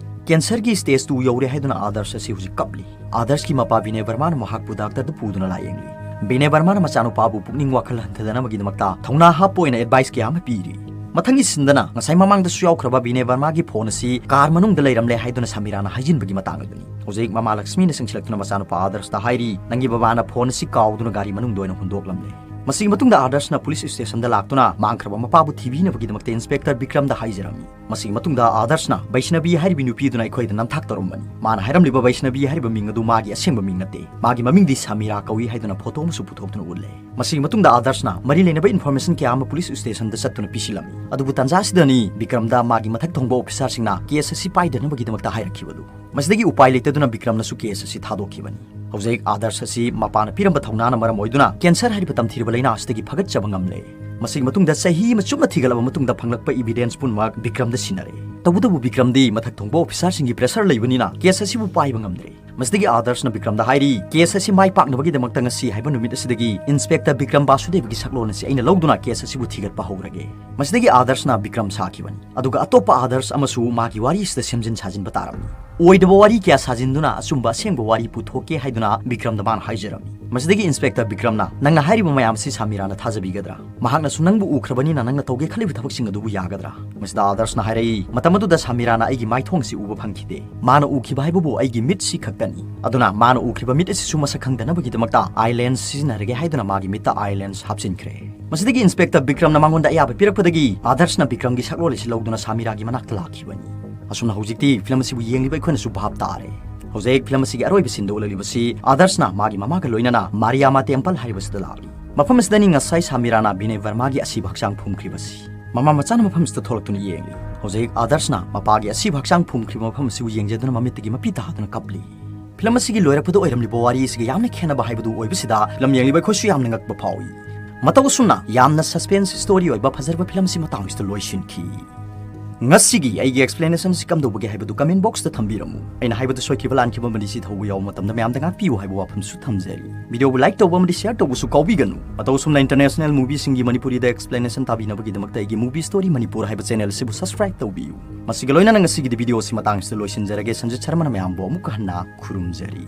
Cancer ꯒꯤ stage two ꯌꯧꯔꯦ ꯍꯥꯏꯗꯨꯅ ꯑꯥꯗꯔꯁ ꯑꯁꯤ ꯍꯧꯖꯤꯛ ꯀꯞꯂꯤ꯫ ꯑꯥꯗꯔꯁꯀꯤ ꯃꯄꯥ ꯕꯤꯅꯦ ꯕꯔꯃꯥꯅ ꯃꯍꯥꯛꯄꯨ ꯗꯥꯛꯇꯔꯗ ꯄꯨꯗꯨꯅ ꯂꯥꯌꯦꯡꯂꯤ꯫ ꯕꯤꯅꯦ ꯕꯔꯃꯥꯅ ꯃꯆꯥꯅꯨꯄꯥꯕꯨ ꯄꯨꯛꯅꯤꯡ ꯋꯥꯈꯜ ꯍꯟꯊꯗꯅꯕꯒꯤꯗꯃꯛꯇ ꯊꯧꯅꯥ ꯍꯥꯞꯄ ꯑꯣꯏꯅ advice ꯀꯌꯥ ꯑꯃ ꯄꯤꯔꯤ꯫ ꯃꯊꯪꯒꯤ ꯁꯤꯟꯗꯅ ꯉꯁꯥꯏ ꯃꯃꯥꯡꯗꯁꯨ ꯌꯥꯎꯈ꯭ꯔꯕ ꯕꯤꯅꯦ ꯕꯔꯃꯥꯒꯤ ꯐꯣꯟ ꯑꯁꯤ ꯀꯥꯔ ꯃꯅꯨꯡꯗ ꯂꯩꯔꯝꯂꯦ ꯍꯥꯏꯗꯨꯅ ꯁꯃꯤꯔꯥꯅ ꯍꯥꯏꯖꯤꯟꯕꯒꯤ ꯃꯇꯥꯡ ꯑꯗꯨꯅꯤ꯫ ꯍꯧꯖꯤꯛ ꯃꯃꯥ ꯂꯛꯁꯃꯤꯅ ꯆꯪꯁꯤꯜꯂꯛꯇꯨꯅ ꯃꯆꯥꯅꯨꯄꯥ ꯑꯥꯗꯔꯁꯇ ꯍꯥꯏꯔꯤ, "ꯅꯪꯒꯤ ꯕꯕꯥꯅ ꯐꯣꯟ ꯑꯁꯤ ꯀꯥꯎꯗꯨꯅ ꯒꯥꯔꯤ ꯃꯅꯨꯡꯗ ꯑꯣꯏꯅ ꯍꯨꯟꯗꯣꯛꯂꯝꯂꯦ"꯫ ꯃꯁꯤꯒꯤ ꯃꯇꯨꯡꯗ ꯑꯥꯗꯔꯁꯅ ꯄꯨꯂꯤꯁ ꯁ꯭ꯇꯦꯁꯟꯗ ꯂꯥꯛꯇꯨꯅ ꯃꯥꯡꯈ꯭ꯔꯕ ꯃꯄꯥꯕꯨ ꯊꯤꯕꯤꯅꯕꯒꯤꯗꯃꯛꯇ ꯏꯟꯁꯄꯦꯛꯇꯔ ꯕꯤꯀ꯭ꯔꯝꯗ ꯍꯥꯏꯖꯔꯝꯃꯤ꯫ ꯃꯁꯤꯒꯤ ꯃꯇꯨꯡꯗ ꯑꯥꯗꯔꯁꯅ ꯕꯩꯁꯅꯕꯤ ꯍꯥꯏꯔꯤꯕꯤ ꯅꯨꯄꯤ ꯑꯗꯨꯅ ꯑꯩꯈꯣꯏꯗ ꯅꯝꯊꯥꯛ ꯇꯧꯔꯝꯕꯅꯤ꯫ ꯃꯥꯅ ꯍꯥꯏꯔꯝꯂꯤꯕ ꯕꯩꯁꯅꯕꯤ ꯍꯥꯏꯔꯤꯕ ꯃꯤꯡ ꯑꯗꯨ ꯃꯥꯒꯤ ꯑꯁꯦꯡꯕ ꯃꯤꯡ ꯅꯠꯇꯦ꯫ ꯃꯥꯒꯤ ꯃꯃꯤꯡꯗꯤ ꯁꯃꯤꯔꯥ ꯀꯧꯏ ꯍꯥꯏꯗꯨꯅ ꯐꯣꯇꯣ ꯑꯃꯁꯨ ꯄꯨꯊꯣꯛꯇꯨꯅ ꯎꯠꯂꯦ꯫ ꯃꯁꯤꯒꯤ ꯃꯇꯨꯡꯗ ꯑꯥꯗꯔꯁꯅ ꯃꯔꯤ ꯂꯩꯅꯕ information ꯀꯌꯥ ꯑꯃ ꯄꯨꯂꯤꯁ ꯁ꯭ꯇꯦꯁꯟꯗ ꯆꯠꯇꯨꯅ ꯄꯤꯁꯤꯜꯂꯝꯃꯤ꯫ ꯑꯗꯨꯕꯨ ꯇꯥꯟꯖꯥꯁꯤꯗꯅꯤ ꯕꯤꯀ꯭ꯔꯝꯗ ꯃꯥꯒꯤ ꯃꯊꯛ ꯊꯣꯡꯕ ꯑꯣꯐꯤꯁꯥꯔꯁꯤꯡꯅ ꯀꯦꯁ ꯑꯁꯤ ꯄꯥꯏꯗꯅꯕꯒꯤꯗꯃꯛꯇ ꯍꯥꯏꯔꯛꯈꯤꯕꯗꯨ꯫ ꯃꯁꯤꯗꯒꯤ ꯎꯄꯥꯏ ꯂꯩꯇꯗꯨꯅ ꯕꯤꯀ꯭ꯔꯝꯅꯁꯨ ꯀꯦꯁ ꯑꯁꯤ ꯊꯥꯗꯣꯛꯈꯤꯕꯅꯤ꯫ ꯍꯧꯖꯤꯛ ꯑꯥꯗꯔꯁ ꯑꯁꯤ ꯃꯄꯥꯅ ꯄꯤꯔꯝꯕ ꯊꯧꯅꯥꯅ ꯃꯔꯝ ꯑꯣꯏꯗꯨꯅ ꯀꯦꯟꯁꯔ ꯍꯥꯏꯔꯤꯕ ꯇꯝꯊꯤꯔꯕ ꯂꯥꯏꯅꯥ ꯑꯁꯤꯗꯒꯤ ꯐꯒꯠꯆꯕ ꯉꯝꯂꯦ꯫ ꯃꯁꯤꯒꯤ ꯃꯇꯨꯡꯗ ꯆꯍꯤ ꯑꯃ ꯆꯨꯞꯅ ꯊꯤꯒꯠꯂꯕ ꯃꯇꯨꯡꯗ ꯐꯪꯂꯛꯄ ꯏꯕꯤꯗꯦꯟꯁ ꯄꯨꯝꯅꯃꯛ ꯕꯤꯀ꯭ꯔꯝꯗ ꯁꯤꯟꯅꯔꯦ꯫ ꯇꯧꯕꯇꯕꯨ ꯕꯤꯀ꯭ꯔꯝꯗꯤ ꯃꯊꯛ ꯊꯣꯡꯕ ꯑꯣꯐꯤꯁꯥꯔꯁꯤꯡꯒꯤ ꯄ꯭ꯔꯦꯁꯔ ꯂꯩꯕꯅꯤꯅ ꯀꯦꯁ ꯑꯁꯤꯕꯨ ꯄꯥꯏꯕ ꯉꯝꯗ꯭ꯔꯦ꯫ ꯃꯁꯤꯗꯒꯤ ꯑꯥꯗꯔꯁꯅ ꯕꯤꯀ꯭ꯔꯝꯗ ꯍꯥꯏꯔꯤ, "ꯀꯦꯁ ꯑꯁꯤ ꯃꯥꯏ ꯄꯥꯛꯅꯕꯒꯤꯗꯃꯛꯇ ꯉꯁꯤ ꯍꯥꯏꯕ ꯅꯨꯃꯤꯠ ꯑꯁꯤꯗꯒꯤ ꯏꯟꯁꯄꯦꯛꯇꯔ ꯕꯤꯀ꯭ꯔꯝ ꯕꯥꯁꯨꯗꯦꯕꯒꯤ ꯁꯛꯂꯣꯟ ꯑꯁꯤ ꯑꯩꯅ ꯂꯧꯗꯨꯅ ꯀꯦꯁ ꯑꯁꯤꯕꯨ ꯊꯤꯒꯠꯄ ꯍꯧꯔꯒꯦ"꯫ ꯃꯁꯤꯗꯒꯤ ꯑꯥꯗꯔꯁꯅ ꯕꯤꯀ꯭ꯔꯝ ꯁꯥꯈꯤꯕꯅꯤ꯫ ꯑꯗꯨꯒ ꯑꯇꯣꯞꯄ ꯑꯥꯗꯔꯁ ꯑꯃꯁꯨ ꯃꯥꯒꯤ ꯋꯥꯔꯤ ꯑꯁꯤꯗ ꯁꯦꯝꯖꯤꯟ ꯁꯥꯖꯤꯟꯕ ꯇꯥꯔꯝꯃꯤ꯫ ꯑꯣꯏꯗꯕ ꯋꯥꯔꯤ ꯀꯌꯥ ꯁꯥꯖꯤꯟꯗꯨꯅ ꯑꯆꯨꯝꯕ ꯑꯁꯦꯡꯕ ꯋꯥꯔꯤ ꯄꯨꯊꯣꯛꯀꯦ ꯍꯥꯏꯗꯨꯅ ꯕꯤꯀ꯭ꯔꯝꯗ ꯃꯥꯅ ꯍꯥꯏꯖꯔꯝꯃꯤ꯫ ꯃꯁꯤꯗꯒꯤ ꯏꯟꯁꯄꯦꯛꯇꯔ ꯕꯤꯀ꯭ꯔꯝꯅ, "ꯅꯪꯅ ꯍꯥꯏꯔꯤꯕ ꯃꯌꯥꯝ ꯑꯁꯤ ꯁꯥꯃꯤꯔꯥꯅ ꯊꯥꯖꯕꯤꯒꯗ꯭ꯔꯥ? ꯃꯍꯥꯛꯅꯁꯨ ꯅꯪꯕꯨ ꯎꯈ꯭ꯔꯕꯅꯤꯅ ꯅꯪꯅ ꯇꯧꯒꯦ ꯈꯜꯂꯤꯕ ꯊꯕꯛꯁꯤꯡ ꯑꯗꯨꯕꯨ ꯌꯥꯒꯗ꯭ꯔꯥ?" ꯃꯁꯤꯗ ꯑꯥꯗꯔꯁꯅ ꯍꯥꯏꯔꯛꯏ, "ꯃꯇꯝ ꯑꯗꯨꯗ ꯁꯥꯃꯤꯔꯥꯅ ꯑꯩꯒꯤ ꯃꯥꯏꯊꯣꯡ ꯑꯁꯤ ꯎꯕ ꯐꯪꯈꯤꯗꯦ꯫ ꯃꯥꯅ ꯎꯈꯤꯕ ꯍꯥꯏꯕꯕꯨ ꯑꯩꯒꯤ ꯃꯤꯠꯁꯤ ꯈꯛꯇꯅꯤ꯫ ꯑꯗꯨꯅ ꯃꯥꯅ ꯎꯈꯤꯕ ꯃꯤꯠ ꯑꯁꯤꯁꯨ ꯃꯁꯛ ꯈꯪꯗꯅꯕꯒꯤꯗꯃꯛꯇ ꯑꯥꯏ ꯂꯦꯟꯁ ꯁꯤꯖꯤꯟꯅꯔꯒꯦ" ꯍꯥꯏꯗꯨꯅ ꯃꯥꯒꯤ ꯃꯤꯠꯇ ꯑꯥꯏ ꯂꯦꯟꯁ ꯍꯥꯞꯆꯤꯟꯈ꯭ꯔꯦ꯫ ꯃꯁꯤꯗꯒꯤ ꯏꯟꯁꯄꯦꯛꯇꯔ ꯕꯤꯀ꯭ꯔꯝꯅ ꯃꯉꯣꯟꯗ ꯑꯌꯥꯕ ꯄꯤꯔꯛꯄꯗꯒꯤ ꯑꯥꯗꯔꯁꯅ ꯕꯤꯀ꯭ꯔꯝꯒꯤ ꯁꯛꯂꯣꯟ ꯑꯁꯤ ꯂꯧꯗꯨꯅ ꯁꯥꯃꯤꯔꯥꯒꯤ ꯃꯅꯥꯛꯇ ꯂꯥꯛꯈꯤꯕꯅꯤ꯫ ꯑꯁꯨꯝꯅ ꯍꯧꯖꯤꯛꯇꯤ ꯐꯤꯂꯝ ꯑꯁꯤꯕꯨ ꯌꯦꯡꯂꯤꯕ ꯑꯩꯈꯣꯏꯅꯁꯨ ꯚꯥꯞ ꯇꯥꯔꯦ꯫ ꯍꯧꯖꯤꯛ ꯐꯤꯂꯝ ꯑꯁꯤꯒꯤ ꯑꯔꯣꯏꯕ ꯁꯤꯟꯗ ꯎꯠꯂꯛꯂꯤꯕꯁꯤ ꯑꯥꯗꯔꯁꯅ ꯃꯥꯒꯤ ꯃꯃꯥꯒ ꯂꯣꯏꯅꯅ ꯃꯥꯔꯤꯌꯥꯃꯥ ꯇꯦꯝꯄꯜ ꯍꯥꯏꯔꯤꯕꯁꯤꯗ ꯂꯥꯛꯂꯤ꯫ ꯃꯐꯝ ꯑꯁꯤꯗꯅꯤ ꯉꯁꯥꯏ ꯁꯥꯃꯤꯔꯥꯅ ꯕꯤꯅꯦ ꯚꯔꯃꯥꯒꯤ ꯑꯁꯤꯕ ꯍꯛꯆꯥꯡ ꯐꯨꯝꯈ꯭ꯔꯤꯕꯁꯤ꯫ ꯃꯃꯥ ꯃꯆꯥꯅ ꯃꯐꯝ ꯑꯁꯤꯗ ꯊꯣꯛꯂꯛꯇꯨꯅ ꯌꯦꯡꯂꯤ꯫ ꯍꯧꯖꯤꯛ ꯑꯥꯗꯔꯁꯅ ꯃꯄꯥꯒꯤ ꯑꯁꯤꯕ ꯍꯛꯆꯥꯡ ꯐꯨꯝꯈ꯭ꯔꯤꯕ ꯃꯐꯝ ꯑꯁꯤꯕꯨ ꯌꯦꯡꯖꯗꯨꯅ ꯃꯃꯤꯠꯇꯒꯤ ꯃꯄꯤ ꯇꯥꯗꯨꯅ ꯀꯞꯂꯤ꯫ ꯐꯤꯂꯝ ꯑꯁꯤꯒꯤ ꯂꯣꯏꯔꯛꯄꯗ ꯑꯣꯏꯔꯝꯂꯤꯕ ꯋꯥꯔꯤ ꯑꯁꯤꯒ ꯌꯥꯝꯅ ꯈꯦꯠꯅꯕ ꯍꯥꯏꯕꯗꯨ ꯑꯣꯏꯕꯁꯤꯗ ꯐꯤꯂꯝ ꯌꯦꯡꯂꯤꯕ ꯑꯩꯈꯣꯏꯁꯨ ꯌꯥꯝꯅ ꯉꯛꯄ ꯐꯥꯎꯏ꯫ ꯃꯇꯧ ꯑꯁꯨꯝꯅ ꯌꯥꯝꯅ ꯁꯁꯄꯦꯟꯁ ꯁ꯭ꯇꯣꯔꯤ ꯑꯣꯏꯕ ꯐꯖꯔꯕ ꯐꯤꯂꯝ ꯑꯁꯤ ꯃꯇꯥꯡ ꯑꯁꯤꯗ ꯂꯣꯏꯁꯤꯟꯈꯤ꯫ ꯉꯁꯤꯒꯤ ꯑꯩꯒꯤ ꯑꯦꯛꯁꯄ꯭ꯂꯦꯅꯦꯁꯟ ꯑꯁꯤ ꯀꯝꯗꯧꯕꯒꯦ ꯍꯥꯏꯕꯗꯨ ꯀꯃꯦꯟ ꯕꯣꯛꯁꯇ ꯊꯝꯕꯤꯔꯝꯃꯨ꯫ ꯑꯩꯅ ꯍꯥꯏꯕꯗ ꯁꯣꯏꯈꯤꯕ ꯂꯥꯟꯈꯤꯕ ꯑꯃꯗꯤ ꯁꯤ ꯊꯧꯕ ꯌꯥꯎꯕ ꯃꯇꯝꯗ ꯃꯌꯥꯝꯗ ꯉꯥꯛꯄꯤꯌꯨ ꯍꯥꯏꯕ ꯋꯥꯐꯝꯁꯨ ꯊꯝꯖꯔꯤ꯫ ꯚꯤꯗꯤꯑꯣꯕꯨ ꯂꯥꯏꯛ ꯇꯧꯕ ꯑꯃꯗꯤ ꯁꯤꯌꯔ ꯇꯧꯕꯁꯨ ꯀꯥꯎꯕꯤꯒꯅꯨ꯫ ꯃꯇꯧ ꯑꯁꯨꯝꯅ ꯏꯟꯇꯔꯅꯦꯁꯅꯦꯜ ꯃꯨꯚꯤꯁꯤꯡꯒꯤ ꯃꯅꯤꯄꯨꯔꯤꯗ ꯑꯦꯛꯁꯄ꯭ꯂꯦꯅꯦꯁꯟ ꯇꯥꯕꯤꯅꯕꯒꯤꯗꯃꯛꯇ ꯑꯩꯒꯤ ꯃꯨꯚꯤ ꯁ꯭ꯇꯣꯔꯤ ꯃꯅꯤꯄꯨꯔ ꯍꯥꯏꯕ ꯆꯦꯅꯦꯜ ꯑꯁꯤꯕꯨ ꯁꯕꯁꯀ꯭ꯔꯥꯏꯕ ꯇꯧꯕꯤꯌꯨ꯫ ꯃꯁꯤꯒ ꯂꯣꯏꯅꯅ ꯉꯁꯤꯒꯤꯗꯤ ꯚꯤꯗꯤꯑꯣ ꯑꯁꯤ ꯃꯇꯥꯡꯁꯤꯗ ꯂꯣꯏꯁꯤꯟꯖꯔꯒꯦ꯫ ꯁꯟꯖꯤꯠ ꯁꯔꯃꯅ ꯃꯌꯥꯝꯕꯨ ꯑꯃꯨꯛꯀ ꯍꯟꯅ ꯈꯨꯔꯨꯝꯖꯔꯤ꯫